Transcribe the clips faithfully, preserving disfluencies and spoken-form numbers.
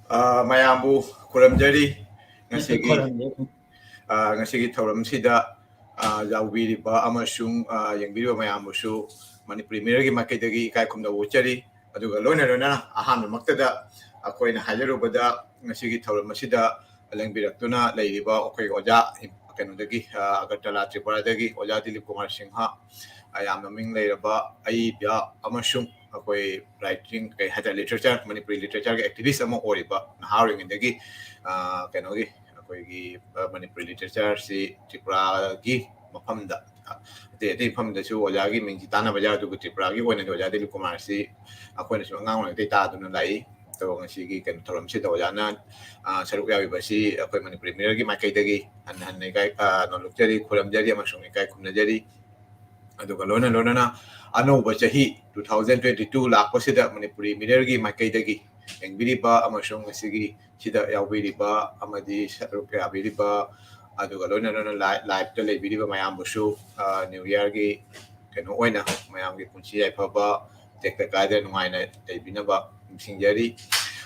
ꯑ, ꯃꯌꯥꯝꯕꯨ ꯈꯨꯔꯨꯝꯖꯔꯤ꯫ ꯉꯁꯤꯒꯤ, ꯈꯨꯔꯨꯝꯖꯔꯤ꯫ ꯑ, ꯉꯁꯤꯒꯤ ꯊꯧꯔꯝꯁꯤꯗ, ꯑ, ꯌꯥꯎꯕꯤꯔꯤꯕ ꯑꯃꯁꯨꯡ, ꯑ, ꯌꯦꯡꯕꯤꯔꯤꯕ ꯃꯌꯥꯝꯕꯨꯁꯨ ꯃꯅꯤꯄꯨꯔꯤ ꯃꯤꯔꯔꯒꯤ ꯃꯥꯏꯀꯩꯗꯒꯤ ꯏꯀꯥꯏ ꯈꯨꯝꯅꯕ ꯎꯠꯆꯔꯤ꯫ ꯑꯗꯨꯒ ꯂꯣꯏꯅ ꯂꯣꯏꯅꯅ ꯑꯍꯥꯟꯕꯃꯛꯇꯗ ꯑꯩꯈꯣꯏꯅ ꯍꯥꯏꯖꯔꯨꯕꯗ ꯉꯁꯤꯒꯤ ꯊꯧꯔꯝ ꯑꯁꯤꯗ ꯂꯦꯡꯕꯤꯔꯛꯇꯨꯅ ꯂꯩꯔꯤꯕ ꯑꯩꯈꯣꯏꯒꯤ ꯑꯣꯖꯥ, ꯀꯩꯅꯣꯗꯒꯤ, ꯑ, ꯑꯒꯔꯇꯂꯥ ꯇ꯭ꯔꯤꯄꯨꯔꯥꯗꯒꯤ ꯑꯣꯖꯥ ꯗꯤꯂꯤꯞ ꯀꯨꯃꯥꯔ ꯁꯤꯡꯍ, ꯑ, ꯌꯥꯝꯅ ꯃꯃꯤꯡ ꯂꯩꯔꯕ ꯑꯏꯕ ꯑꯃꯁꯨꯡ ꯑꯩꯈꯣꯏ writing, ꯀꯩ ꯍꯥꯏꯇꯥꯔꯦ, literature, ꯃꯅꯤꯄꯨꯔꯤ literature ꯒꯤ activist ꯑꯃ ꯑꯣꯏꯔꯤꯕ ꯅꯍꯥ ꯑꯣꯏꯔꯤꯉꯩꯗꯒꯤ, ꯑ, ꯀꯩꯅꯣꯒꯤ, ꯑꯩꯈꯣꯏꯒꯤ, ꯑ, ꯃꯅꯤꯄꯨꯔꯤ literature ꯁꯤ ꯇ꯭ꯔꯤꯄꯨꯔꯥꯒꯤ ꯃꯐꯝꯗ, ꯑ, ꯑꯇꯩ ꯑꯇꯩ ꯃꯐꯝꯗꯁꯨ ꯑꯣꯖꯥꯒꯤ ꯃꯤꯡꯁꯤ ꯇꯥꯟꯅꯕ ꯌꯥꯎꯏ, ꯑꯗꯨꯕꯨ ꯇ꯭ꯔꯤꯄꯨꯔꯥꯒꯤ ꯑꯣꯏꯅꯗꯤ ꯑꯣꯖꯥ ꯗꯤꯂꯤꯞ ꯀꯨꯃꯥꯔꯁꯤ ꯑꯩꯈꯣꯏꯅꯁꯨ ꯑꯉꯥꯡ ꯑꯣꯏꯔꯤꯉꯩꯗꯒꯤ ꯇꯥꯗꯨꯅ ꯂꯥꯛꯏ꯫ ꯑꯗꯣ ꯉꯁꯤꯒꯤ ꯀꯩꯅꯣ ꯊꯧꯔꯝꯁꯤꯗ ꯑꯣꯖꯥꯅ, ꯑ, ꯁꯔꯨꯛ ꯌꯥꯕꯤꯕꯁꯤ ꯑꯩꯈꯣꯏ ꯃꯅꯤꯄꯨꯔꯤ ꯃꯤꯔꯔꯒꯤ ꯃꯥꯏꯀꯩꯗꯒꯤ ꯍꯟꯅ ꯍꯟꯅ ꯏꯀꯥꯏ, ꯑ, ꯅꯣꯂꯨꯛꯆꯔꯤ, ꯈꯨꯔꯨꯝꯖꯔꯤ ꯑꯃꯁꯨꯡ ꯏꯀꯥꯏ ꯈꯨꯝꯅꯖꯔꯤ꯫ ꯑꯗꯨꯒ ꯂꯣꯏꯅ ꯂꯣꯏꯅꯅ ꯑꯅꯧꯕ ꯆꯍꯤ two thousand twenty two ꯂꯥꯛꯄꯁꯤꯗ Manipuri ꯃꯤꯔꯔꯒꯤ ꯃꯥꯏꯀꯩꯗꯒꯤ ꯌꯦꯡꯕꯤꯔꯤꯕ ꯑꯃꯁꯨꯡ ꯉꯁꯤꯒꯤ ꯁꯤꯗ ꯌꯥꯎꯕꯤꯔꯤꯕ ꯑꯃꯗꯤ ꯁꯔꯨꯛ ꯌꯥꯕꯤꯔꯤꯕ, ꯑꯗꯨꯒ ꯂꯣꯏꯅ ꯂꯣꯏꯅ ꯂꯥꯏ-, live ꯇ ꯂꯩꯕꯤꯔꯤꯕ ꯃꯌꯥꯝꯕꯨꯁꯨ, ꯑ, New Year ꯒꯤ ꯀꯩꯅꯣ ꯑꯣꯏꯅ ꯃꯌꯥꯝꯒꯤ ꯄꯨꯟꯁꯤ ꯌꯥꯏꯐꯕ, ꯇꯦꯛꯇ ꯀꯥꯏꯗ ꯅꯨꯡꯉꯥꯏꯅ ꯂꯩꯕꯤꯅꯕ ꯅꯤꯡꯁꯤꯡꯖꯔꯤ꯫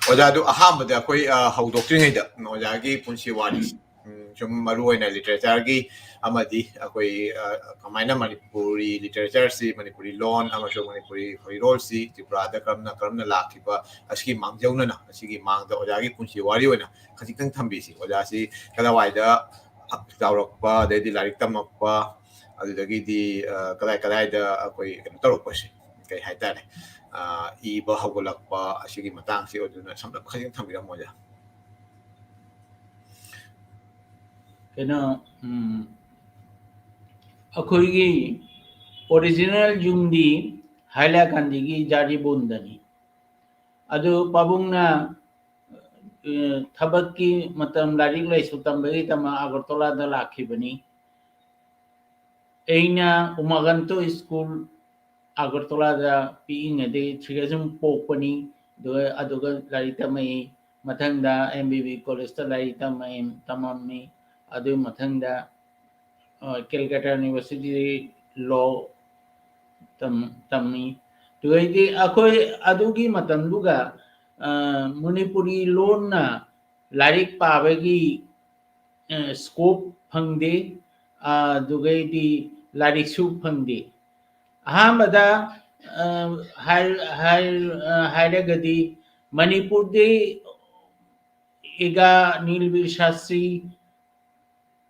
ꯑꯣꯖꯥꯗꯨ ꯑꯍꯥꯟꯕꯗ ꯑꯩꯈꯣꯏ, ꯑ, ꯍꯧꯗꯣꯛꯇ꯭ꯔꯤꯉꯩꯗ ꯑꯣꯖꯥꯒꯤ ꯄꯨꯟꯁꯤ ꯋꯥꯔꯤ, ꯎꯝ, ꯁꯨꯝ ꯃꯔꯨ ꯑꯣꯏꯅ literature ꯒꯤ ꯑꯃꯗꯤ ꯑꯩꯈꯣꯏ, ꯑ, ꯀꯃꯥꯏꯅ ꯃꯅꯤꯄꯨꯔꯤ literature ꯁꯤ, ꯃꯅꯤꯄꯨꯔꯤ ꯂꯣꯟ ꯑꯃꯁꯨꯡ ꯃꯅꯤꯄꯨꯔꯤ ꯍꯩꯔꯣꯜꯁꯤ ꯇ꯭ꯔꯤꯄꯨꯔꯥꯗ ꯀꯔꯝꯅ, ꯀꯔꯝꯅ ꯂꯥꯛꯈꯤꯕ, ꯑꯁꯤꯒꯤ ꯃꯥꯡꯖꯧꯅꯅ, ꯑꯁꯤꯒꯤ ꯃꯥꯡꯗ ꯑꯣꯖꯥꯒꯤ ꯄꯨꯟꯁꯤ ꯋꯥꯔꯤ ꯑꯣꯏꯅ ꯈꯖꯤꯛꯇꯪ ꯊꯝꯕꯤꯁꯤ꯫ ꯑꯣꯖꯥꯁꯤ ꯀꯗꯥꯏꯋꯥꯏꯗ ꯆꯥꯎꯔꯛꯄ, ꯑꯗꯩꯗꯤ ꯂꯥꯏꯔꯤꯛ ꯇꯝꯃꯛꯄ, ꯑꯗꯨꯗꯒꯤꯗꯤ, ꯑ, ꯀꯗꯥꯏ ꯀꯗꯥꯏꯗ ꯑꯩꯈꯣꯏ ꯀꯩꯅꯣ ꯇꯧꯔꯛꯄꯁꯦ, ꯀꯩ ꯍꯥꯏꯇꯥꯔꯦ, ꯑ, ꯏꯕ ꯍꯧꯒꯠꯂꯛꯄ, ꯑꯁꯤꯒꯤ ꯃꯇꯥꯡꯁꯤ ꯑꯣꯏꯗꯨꯅ ꯁꯝꯂꯞ ꯈꯖꯤꯛ ꯊꯝꯕꯤꯔꯝꯃꯣ, ꯑꯣꯖꯥ꯫ ꯀꯩꯅꯣ, ꯎꯝ, ꯑꯩꯈꯣꯏꯒꯤ original ꯌꯨꯝꯗꯤ ꯍꯥꯏꯂꯥꯀꯥꯟꯗꯤꯒꯤ ꯖꯥꯔꯤꯕꯣꯟꯗꯅꯤ꯫ ꯑꯗꯨ ꯄꯥꯕꯨꯡꯅ, ꯑ, ꯊꯕꯛꯀꯤ ꯃꯇꯝ, ꯂꯥꯏꯔꯤꯛ ꯂꯥꯏꯁꯨ ꯇꯝꯕꯒꯤꯗꯃꯛ ꯑꯒꯔꯇꯂꯥꯗ ꯂꯥꯛꯈꯤꯕꯅꯤ꯫ ꯑꯩꯅ ꯎꯃꯥꯀꯥꯟꯇ ꯁ꯭ꯀꯨꯜ ꯑꯒꯔꯇꯂꯥꯗ ꯄꯤꯛꯏꯉꯩꯗꯒꯤ ꯁꯤꯗ ꯁꯨꯝ ꯄꯣꯛꯄꯅꯤ꯫ ꯑꯗꯨꯒ, ꯑꯗꯨꯒ ꯂꯥꯏꯔꯤꯛ ꯇꯝꯃꯛꯏ꯫ ꯃꯊꯪꯗ ꯑꯦꯝ ꯕꯤ ꯕꯤ ꯀꯣꯂꯦꯖꯇ ꯂꯥꯏꯔꯤꯛ ꯇꯝꯃꯛꯏ, ꯇꯝꯃꯝꯃꯤ꯫ ꯑꯗꯨ ꯃꯊꯪꯗ, ꯑ, ꯀꯦꯜꯀꯇꯥ ꯌꯨꯅꯤꯚꯔꯁꯤꯇꯤꯗꯒꯤ law ꯇꯝ-, ꯇꯝꯃꯤ꯫ ꯑꯗꯨꯗꯩꯗꯤ ꯑꯩꯈꯣꯏ ꯑꯗꯨꯒꯤ ꯃꯇꯝꯗꯨꯒ ꯑ, ꯃꯅꯤꯄꯨꯔꯤ ꯂꯣꯟꯅ ꯂꯥꯏꯔꯤꯛ ꯄꯥꯕꯒꯤ, ꯑ, scope ꯐꯪꯗꯦ, ꯑ, ꯑꯗꯨꯒꯩꯗꯤ ꯂꯥꯏꯔꯤꯛꯁꯨ ꯐꯪꯗꯦ꯫ ꯑꯍꯥꯟꯕꯗ, ꯑ, ꯍꯥꯏ-, ꯍꯥꯏ-, ꯑ, ꯍꯥꯏꯔꯒꯗꯤ ꯃꯅꯤꯄꯨꯔꯗꯤ ꯏꯒꯥ ꯅꯤꯜꯕꯤꯔ ꯁꯥꯁꯇ꯭ꯔꯤ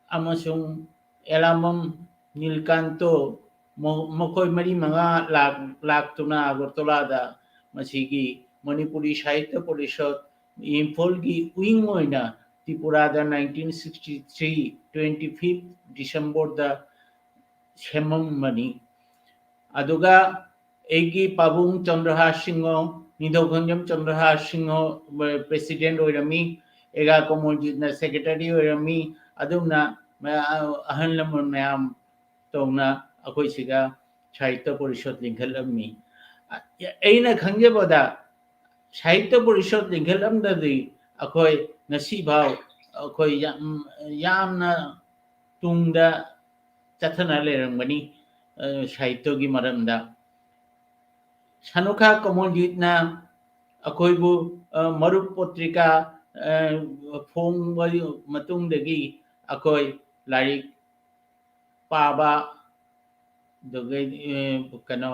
ꯑꯃꯁꯨꯡ ꯑꯦꯂꯥꯝꯕꯝ ꯅꯤꯜꯀꯥꯟꯇꯣ ꯃ-, ꯃꯈꯣꯏ ꯃꯔꯤ ꯃꯉꯥ ꯂꯥꯛ-, ꯂꯥꯛꯇꯨꯅ ꯑꯒꯔꯇꯂꯥꯗ ꯃꯁꯤꯒꯤ ꯃꯅꯤꯄꯨꯔꯤ ꯁꯥꯍꯤꯇ꯭ꯌ ꯄꯔꯤꯁꯠ ꯏꯝꯐꯥꯜꯒꯤ wing ꯑꯣꯏꯅ ꯇ꯭ꯔꯤꯄꯨꯔꯥꯗ nineteen sixty three twenty fifth Decemberꯗ ꯁꯦꯝꯃꯝꯕꯅꯤ꯫ ꯑꯗꯨꯒ ꯑꯩꯒꯤ ꯄꯥꯕꯨꯡ ꯆꯟꯗ꯭ꯔꯍꯥꯁ ꯁꯤꯡꯍ, ꯅꯤꯡꯊꯧ ꯈꯣꯡꯖꯝ ꯆꯟꯗ꯭ꯔꯍꯥꯁ ꯁꯤꯡꯍ president ꯑꯣꯏꯔꯝꯃꯤ, ꯑꯦꯒꯥ ꯀꯃꯜꯖꯤꯠꯅ secretary ꯑꯣꯏꯔꯝꯃꯤ꯫ ꯑꯗꯨꯝꯅ ꯃꯌꯥ-, ꯑꯍꯜ ꯂꯃꯟ ꯃꯌꯥꯝ ꯇꯧꯅ ꯑꯩꯈꯣꯏ ꯁꯤꯒ ꯁꯥꯍꯤꯇ꯭ꯌ ꯄꯔꯤꯁꯠ ꯂꯤꯡꯈꯠꯂꯝꯃꯤ꯫ ꯑꯩꯅ ꯈꯪꯖꯕꯗ ꯁꯥꯍꯤꯇ꯭ꯌ ꯄꯔꯤꯁꯠ ꯂꯤꯡꯈꯠꯂꯝꯗꯗꯤ ꯑꯩꯈꯣꯏ ꯉꯁꯤ ꯐꯥꯎ ꯑꯩꯈꯣꯏ ꯌꯥꯝ, ꯌꯥꯝꯅ ꯇꯨꯡꯗ ꯆꯠꯊꯅ ꯂꯩꯔꯝꯒꯅꯤ, ꯑ, ꯁꯥꯍꯤꯇ꯭ꯌꯒꯤ ꯃꯔꯝꯗ꯫ ꯁꯅꯨꯈꯥ ꯀꯃꯜꯖꯤꯠꯅ ꯑꯩꯈꯣꯏꯕꯨ, ꯑ, ꯃꯔꯨꯞ ꯄꯣꯇ꯭ꯔꯤꯀꯥ, ꯑ, ꯐꯣꯡꯕ ꯃꯇꯨꯡꯗꯒꯤ ꯑꯩꯈꯣꯏ ꯂꯥꯏꯔꯤꯛ ꯄꯥꯕ, ꯑꯗꯨꯒ, ꯑ, ꯀꯩꯅꯣ,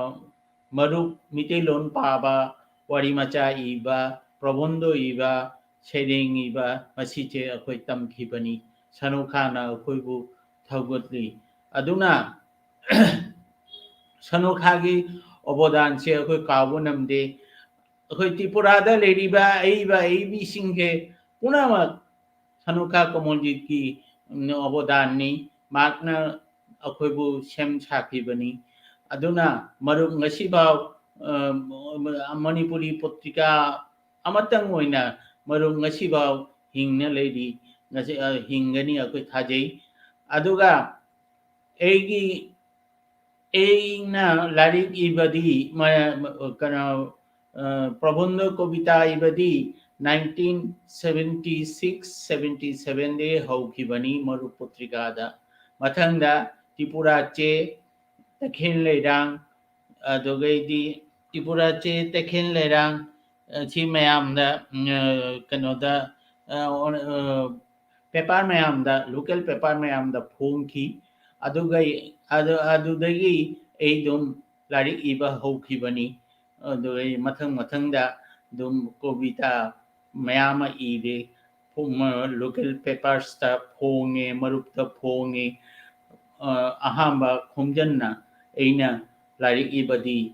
ꯃꯔꯨꯞ ꯃꯤꯇꯩꯂꯣꯟ ꯄꯥꯕ, ꯋꯥꯔꯤ ꯃꯆꯥ ꯏꯕ, ꯄ꯭ꯔꯕꯟꯙ ꯏꯕ, ꯁꯩꯔꯦꯡ ꯏꯕ, ꯃꯁꯤꯁꯦ ꯑꯩꯈꯣꯏ ꯇꯝꯈꯤꯕꯅꯤ꯫ ꯁꯅꯨꯈꯥꯅ ꯑꯩꯈꯣꯏꯕꯨ ꯊꯧꯒꯠꯂꯤ꯫ ꯑꯗꯨꯅ ꯁꯅꯨꯈꯥꯒꯤ ꯑꯕꯗꯥꯟꯁꯦ ꯑꯩꯈꯣꯏ ꯀꯥꯎꯕ ꯉꯝꯗꯦ꯫ ꯑꯩꯈꯣꯏ ꯇ꯭ꯔꯤꯄꯨꯔꯥꯗ ꯂꯩꯔꯤꯕ ꯑꯏꯕ ꯑꯏꯕꯤꯁꯤꯡꯁꯦ ꯄꯨꯝꯅꯃꯛ ꯁꯅꯨꯈꯥ ꯀꯃꯜꯖꯤꯠꯀꯤ, ꯎꯝ, ꯑꯕꯗꯥꯟꯅꯤ꯫ ꯃꯍꯥꯛꯅ ꯑꯩꯈꯣꯏꯕꯨ ꯁꯦꯝ ꯁꯥꯈꯤꯕꯅꯤ꯫ ꯑꯗꯨꯅ ꯃꯔꯨꯞ ꯉꯁꯤꯐꯥꯎ, ꯑ, ꯃꯅꯤꯄꯨꯔꯤ ꯄꯇ꯭ꯔꯤꯀꯥ ꯑꯃꯇꯪ ꯑꯣꯏꯅ ꯃꯔꯨꯞ ꯉꯁꯤꯐꯥꯎ ꯍꯤꯡꯅ ꯂꯩꯔꯤ, ꯉꯁꯤ, ꯑ, ꯍꯤꯡꯒꯅꯤ ꯑꯩꯈꯣꯏ ꯊꯥꯖꯩ꯫ ꯑꯗꯨꯒ ꯑꯩꯒꯤ, ꯑꯩꯅ ꯂꯥꯏꯔꯤꯛ ꯏꯕꯗꯤ, ꯃ-, ꯃ-, ꯀꯩꯅꯣ, ꯑ, ꯄ꯭ꯔꯕꯟꯙ ꯀꯕꯤꯇꯥ ꯏꯕꯗꯤ nineteen seventy six seventy seven ꯗꯒꯤ ꯍꯧꯈꯤꯕꯅꯤ ꯃꯔꯨꯞ ꯄꯇ꯭ꯔꯤꯀꯥꯗ꯫ ꯃꯊꯪꯗ ꯇ꯭ꯔꯤꯄꯨꯔꯥ ꯆꯦ, ꯇꯈꯦꯜ ꯂꯩꯔꯥꯡ, ꯑꯗꯨꯒꯩꯗꯤ ꯇ꯭ꯔꯤꯄꯨꯔꯥ ꯆꯦ, ꯇꯈꯦꯜ ꯂꯩꯔꯥꯡ, ꯑ, ꯁꯤ ꯃꯌꯥꯝꯗ, ꯎꯝ, ꯑ, ꯀꯩꯅꯣꯗ, ꯑ, ꯑꯣ-, ꯑ, paper ꯃꯌꯥꯝꯗ, local paper ꯃꯌꯥꯝꯗ ꯐꯣꯡꯈꯤ꯫ ꯑꯗꯨꯒ ꯑꯗꯨ, ꯑꯗꯨꯗꯒꯤ ꯑꯩ ꯑꯗꯨꯝ ꯂꯥꯏꯔꯤꯛ ꯏꯕ ꯍꯧꯈꯤꯕꯅꯤ꯫ ꯑꯗꯨꯒ ꯑꯩ ꯃꯊꯪ ꯃꯊꯪꯗ ꯑꯗꯨꯝ ꯀꯣꯕꯤꯇꯥ ꯃꯌꯥꯝ ꯑꯃ ꯏꯔꯦ꯫ ꯐꯣꯡ-, local papersꯇ ꯐꯣꯡꯉꯦ, ꯃꯔꯨꯞꯇ ꯐꯣꯡꯉꯦ꯫ ꯑ, ꯑꯍꯥꯟꯕ ꯈꯣꯝꯖꯟꯅ ꯑꯩꯅ ꯂꯥꯏꯔꯤꯛ ꯏꯕꯗꯤ,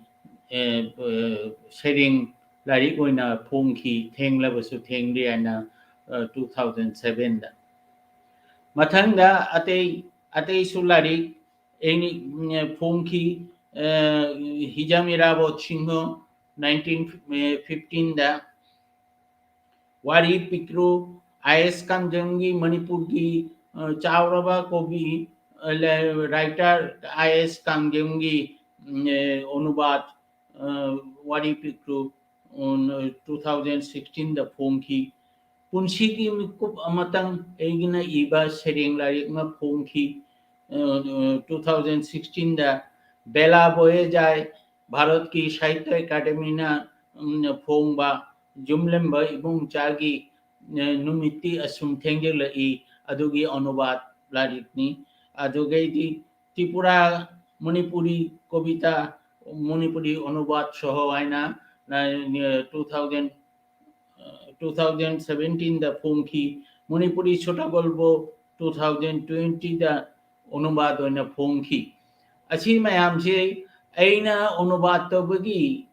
ꯑ, ꯑ, ꯁꯩꯔꯦꯡ ꯂꯥꯏꯔꯤꯛ ꯑꯣꯏꯅ ꯐꯣꯡꯈꯤ, ꯊꯦꯡꯂꯕꯁꯨ ꯊꯦꯡꯂꯦ ꯍꯥꯏꯅ, ꯑ, two thousand sevenꯗ꯫ ꯃꯊꯪꯗ ꯑꯇꯩ, ꯑꯇꯩꯁꯨ ꯂꯥꯏꯔꯤꯛ ꯑꯩꯅ, ꯎꯝ, ꯐꯣꯡꯈꯤ, ꯑ, ꯍꯤꯖꯝ ꯏꯔꯥꯕꯣꯠ ꯁꯤꯡꯍ nineteen fifteenꯗ, ꯋꯥꯔꯤ ꯄꯤꯛꯂꯨ, ꯑꯥꯏ ꯑꯦꯁ ꯀꯥꯡꯖꯝꯒꯤ ꯃꯅꯤꯄꯨꯔꯒꯤ, ꯑ, ꯆꯥꯎꯔꯕ ꯀꯣꯕꯤ, ꯑ, ꯂ-, writer ꯑꯥꯏ ꯑꯦꯁ ꯀꯥꯡꯖꯝꯒꯤ, ꯎꯝ, ꯑ, ꯑꯅꯨꯕꯥꯗ, ꯑ, ꯋꯥꯔꯤ ꯄꯤꯛꯂꯨ, ꯎꯝ, two thousand sixteenꯗ ꯐꯣꯡꯈꯤ꯫ ꯄꯨꯟꯁꯤꯒꯤ ꯃꯤꯀꯨꯞ ꯑꯃꯇꯪ ꯑꯩꯒꯤꯅ ꯏꯕ ꯁꯩꯔꯦꯡ ꯂꯥꯏꯔꯤꯛ ꯑꯃ ꯐꯣꯡꯈꯤ꯫ ꯑ, ꯑ, two thousand sixteenꯗ ꯕꯦꯂꯥ ꯕꯣꯌꯦ ꯖꯥꯏ, ꯚꯥꯔꯠꯀꯤ ꯁꯥꯍꯤꯇ꯭ꯌ ꯑꯦꯀꯥꯗꯃꯤꯅ, ꯎꯝ, ꯐꯣꯡꯕ ꯌꯨꯝꯂꯝꯕ ꯏꯕꯨꯡꯆꯥꯒꯤ, ꯑ, ꯅꯨꯃꯤꯠꯇꯤ ꯑꯁꯨꯝ ꯊꯦꯡꯖꯤꯜꯂꯛꯏ, ꯑꯗꯨꯒꯤ ꯑꯅꯨꯕꯥꯗ ꯂꯥꯏꯔꯤꯛꯅꯤ꯫ ꯑꯗꯨꯒꯩꯗꯤ ꯇ꯭ꯔꯤꯄꯨꯔꯥ ꯃꯅꯤꯄꯨꯔꯤ ꯀꯣꯕꯤꯇꯥ, ꯃꯅꯤꯄꯨꯔꯤ ꯑꯅꯨꯕꯥꯗ ꯁꯣꯍꯣ ꯍꯥꯏꯅ, ꯑ, two thousand, ꯑ, two thousand seventeenꯗ ꯐꯣꯡꯈꯤ꯫ ꯃꯅꯤꯄꯨꯔꯤ ꯁꯣꯇꯥ ꯒꯣꯜꯄꯣ two thousand twentyꯗ ꯑꯅꯨꯕꯥꯗ ꯑꯣꯏꯅ ꯐꯣꯡꯈꯤ꯫ ꯑꯁꯤ ꯃꯌꯥꯝꯁꯦ ꯑꯩꯅ ꯑꯅꯨꯕꯥꯗ ꯇꯧꯕꯒꯤ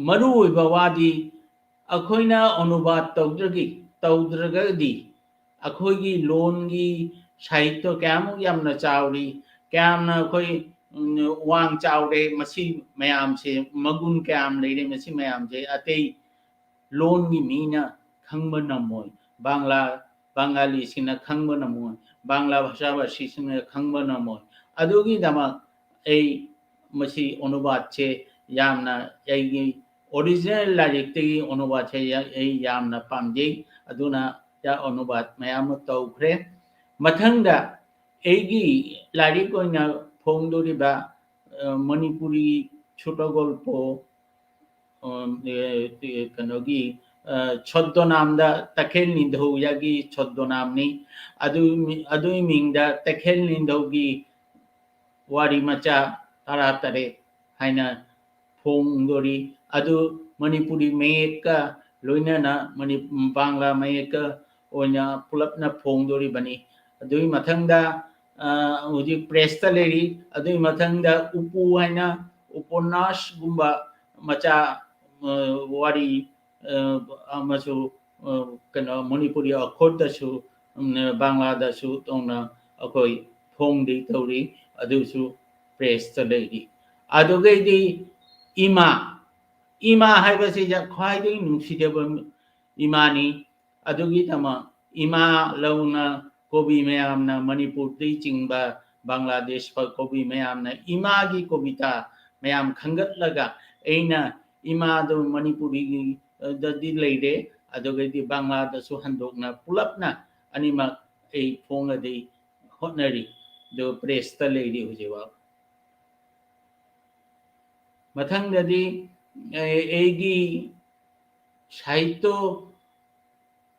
ꯃꯔꯨꯑꯣꯏꯕ ꯋꯥꯗꯤ, ꯑꯩꯈꯣꯏꯅ ꯑꯅꯨꯕꯥꯗ ꯇꯧꯗ꯭ꯔꯒꯤ-, ꯇꯧꯗ꯭ꯔꯒꯗꯤ ꯑꯩꯈꯣꯏꯒꯤ ꯂꯣꯟꯒꯤ ꯁꯥꯍꯤꯇ꯭ꯌ ꯀꯌꯥꯃꯨꯛ ꯌꯥꯝꯅ ꯆꯥꯎꯔꯤ, ꯀꯌꯥꯝꯅ ꯑꯩꯈꯣꯏ, ꯎꯝ, ꯋꯥꯡ ꯆꯥꯎꯔꯦ, ꯃꯁꯤ ꯃꯌꯥꯝꯁꯦ ꯃꯒꯨꯟ ꯀꯌꯥꯝ ꯂꯩꯔꯦ, ꯃꯁꯤ ꯃꯌꯥꯝꯁꯦ ꯑꯇꯩ ꯂꯣꯟꯒꯤ ꯃꯤꯅ ꯈꯪꯕ ꯉꯝꯃꯣꯏ꯫ ꯕꯪꯂꯥ, ꯕꯪꯒꯥꯂꯤꯁꯤꯡꯅ ꯈꯪꯕ ꯉꯝꯃꯣꯏ꯫ ꯕꯪꯂꯥ ꯚꯥꯁꯥ ꯚꯥꯁꯤꯁꯤꯡꯅ ꯈꯪꯕ ꯉꯝꯃꯣꯏ꯫ ꯑꯗꯨꯒꯤꯗꯃꯛ ꯑꯩ ꯃꯁꯤ ꯑꯅꯨꯕꯥꯗꯁꯦ ꯌꯥꯝꯅ, ꯑꯩꯒꯤ original ꯂꯥꯏꯔꯤꯛꯇꯒꯤ ꯑꯅꯨꯕꯥꯗꯁꯦ ꯌꯥ-, ꯑꯩ ꯌꯥꯝꯅ ꯄꯥꯝꯖꯩ꯫ ꯑꯗꯨꯅ ꯑꯅꯨꯕꯥꯗ ꯃꯌꯥꯝ ꯑꯃ ꯇꯧꯈ꯭ꯔꯦ꯫ ꯃꯊꯪꯗ ꯑꯩꯒꯤ ꯂꯥꯏꯔꯤꯛ ꯑꯣꯏꯅ ꯐꯣꯡꯗꯣꯔꯤꯕ, ꯑ, ꯃꯅꯤꯄꯨꯔꯤ ꯁꯣꯇꯥ ꯒꯣꯜꯄꯣ ꯎꯝ, ꯑꯦ, ꯑꯦ, ꯀꯩꯅꯣꯒꯤ, ꯑ, ꯁꯣꯠꯇꯣꯅꯥꯝꯗ ꯇꯈꯦꯜ ꯅꯤꯡꯊꯧ ꯌꯥꯒꯤ ꯁꯣꯠꯇꯣꯅꯥꯝꯅꯤ꯫ ꯑꯗꯨ ꯃꯤ-, ꯑꯗꯨꯒꯤ ꯃꯤꯡꯗ ꯇꯈꯦꯜ ꯅꯤꯡꯊꯧꯒꯤ ꯋꯥꯔꯤ ꯃꯆꯥ ꯇꯔꯥꯇꯔꯦꯠ ꯍꯥꯏꯅ ꯐꯣꯡꯗꯣꯔꯤ꯫ ꯑꯗꯨ ꯃꯅꯤꯄꯨꯔꯤ ꯃꯌꯦꯛꯀ ꯂꯣꯏꯅꯅ ꯃꯅꯤ-, ꯕꯪꯂꯥ ꯃꯌꯦꯛꯀ ꯑꯣꯏꯅ ꯄꯨꯂꯞꯅ ꯐꯣꯡꯗꯣꯔꯤꯕꯅꯤ꯫ ꯑꯗꯨꯒꯤ ꯃꯊꯪꯗ, ꯑ, ꯍꯧꯖꯤꯛ press ꯇ ꯂꯩꯔꯤ꯫ ꯑꯗꯨꯒꯤ ꯃꯊꯪꯗ ꯎꯄꯨ ꯍꯥꯏꯅ ꯎꯄꯟꯌꯥꯁꯒꯨꯝꯕ ꯃꯆꯥ, ꯑ, ꯋꯥꯔꯤ, ꯑ, ꯑꯃꯁꯨ, ꯑ, ꯀꯩꯅꯣ, ꯃꯅꯤꯄꯨꯔꯤ ꯑꯈꯣꯠꯇꯁꯨ, ꯎꯝ, ꯕꯪꯂꯥꯗꯁꯨ ꯇꯧꯅ ꯑꯩꯈꯣꯏ ꯐꯣꯡꯗꯤ ꯇꯧꯔꯤ, ꯑꯗꯨꯁꯨ press ꯇ ꯂꯩꯔꯤ꯫ ꯑꯗꯨꯒꯩꯗꯤ ꯏꯃꯥ, ꯏꯃꯥ ꯍꯥꯏꯕꯁꯤ ꯈ꯭ꯋꯥꯏꯗꯒꯤ ꯅꯨꯡꯁꯤꯖꯕ ꯏꯃꯥꯅꯤ꯫ ꯑꯗꯨꯒꯤꯗꯃꯛ ꯏꯃꯥ ꯂꯧꯅ ꯀꯣꯕꯤ ꯃꯌꯥꯝꯅ, ꯃꯅꯤꯄꯨꯔꯗꯒꯤ ꯆꯤꯡꯕ ꯕꯪꯒ꯭ꯂꯥꯗꯦꯁ ꯐꯥꯎ ꯀꯣꯕꯤ ꯃꯌꯥꯝꯅ ꯏꯃꯥꯒꯤ ꯀꯣꯕꯤꯇꯥ ꯃꯌꯥꯝ ꯈꯟꯒꯠꯂꯒ, ꯑꯩꯅ ꯏꯃꯥꯗꯨ ꯃꯅꯤꯄꯨꯔꯤꯒꯤ, ꯑ, ꯗꯗꯤ ꯂꯩꯔꯦ, ꯑꯗꯨꯒꯗꯤ ꯕꯪꯒ꯭ꯂꯥꯗꯁꯨ ꯍꯟꯗꯣꯛꯅ ꯄꯨꯂꯞꯅ ꯑꯅꯤꯃꯛ ꯑꯩ ꯐꯣꯡꯉꯗꯤ ꯍꯣꯠꯅꯔꯤ꯫ ꯑꯗꯨ press ꯇ ꯂꯩꯔꯤ ꯍꯧꯖꯤꯛꯐꯥꯎ꯫ ꯃꯊꯪꯗꯗꯤ, ꯑꯦ, ꯑꯩꯒꯤ ꯁꯥꯍꯤꯇ꯭ꯌ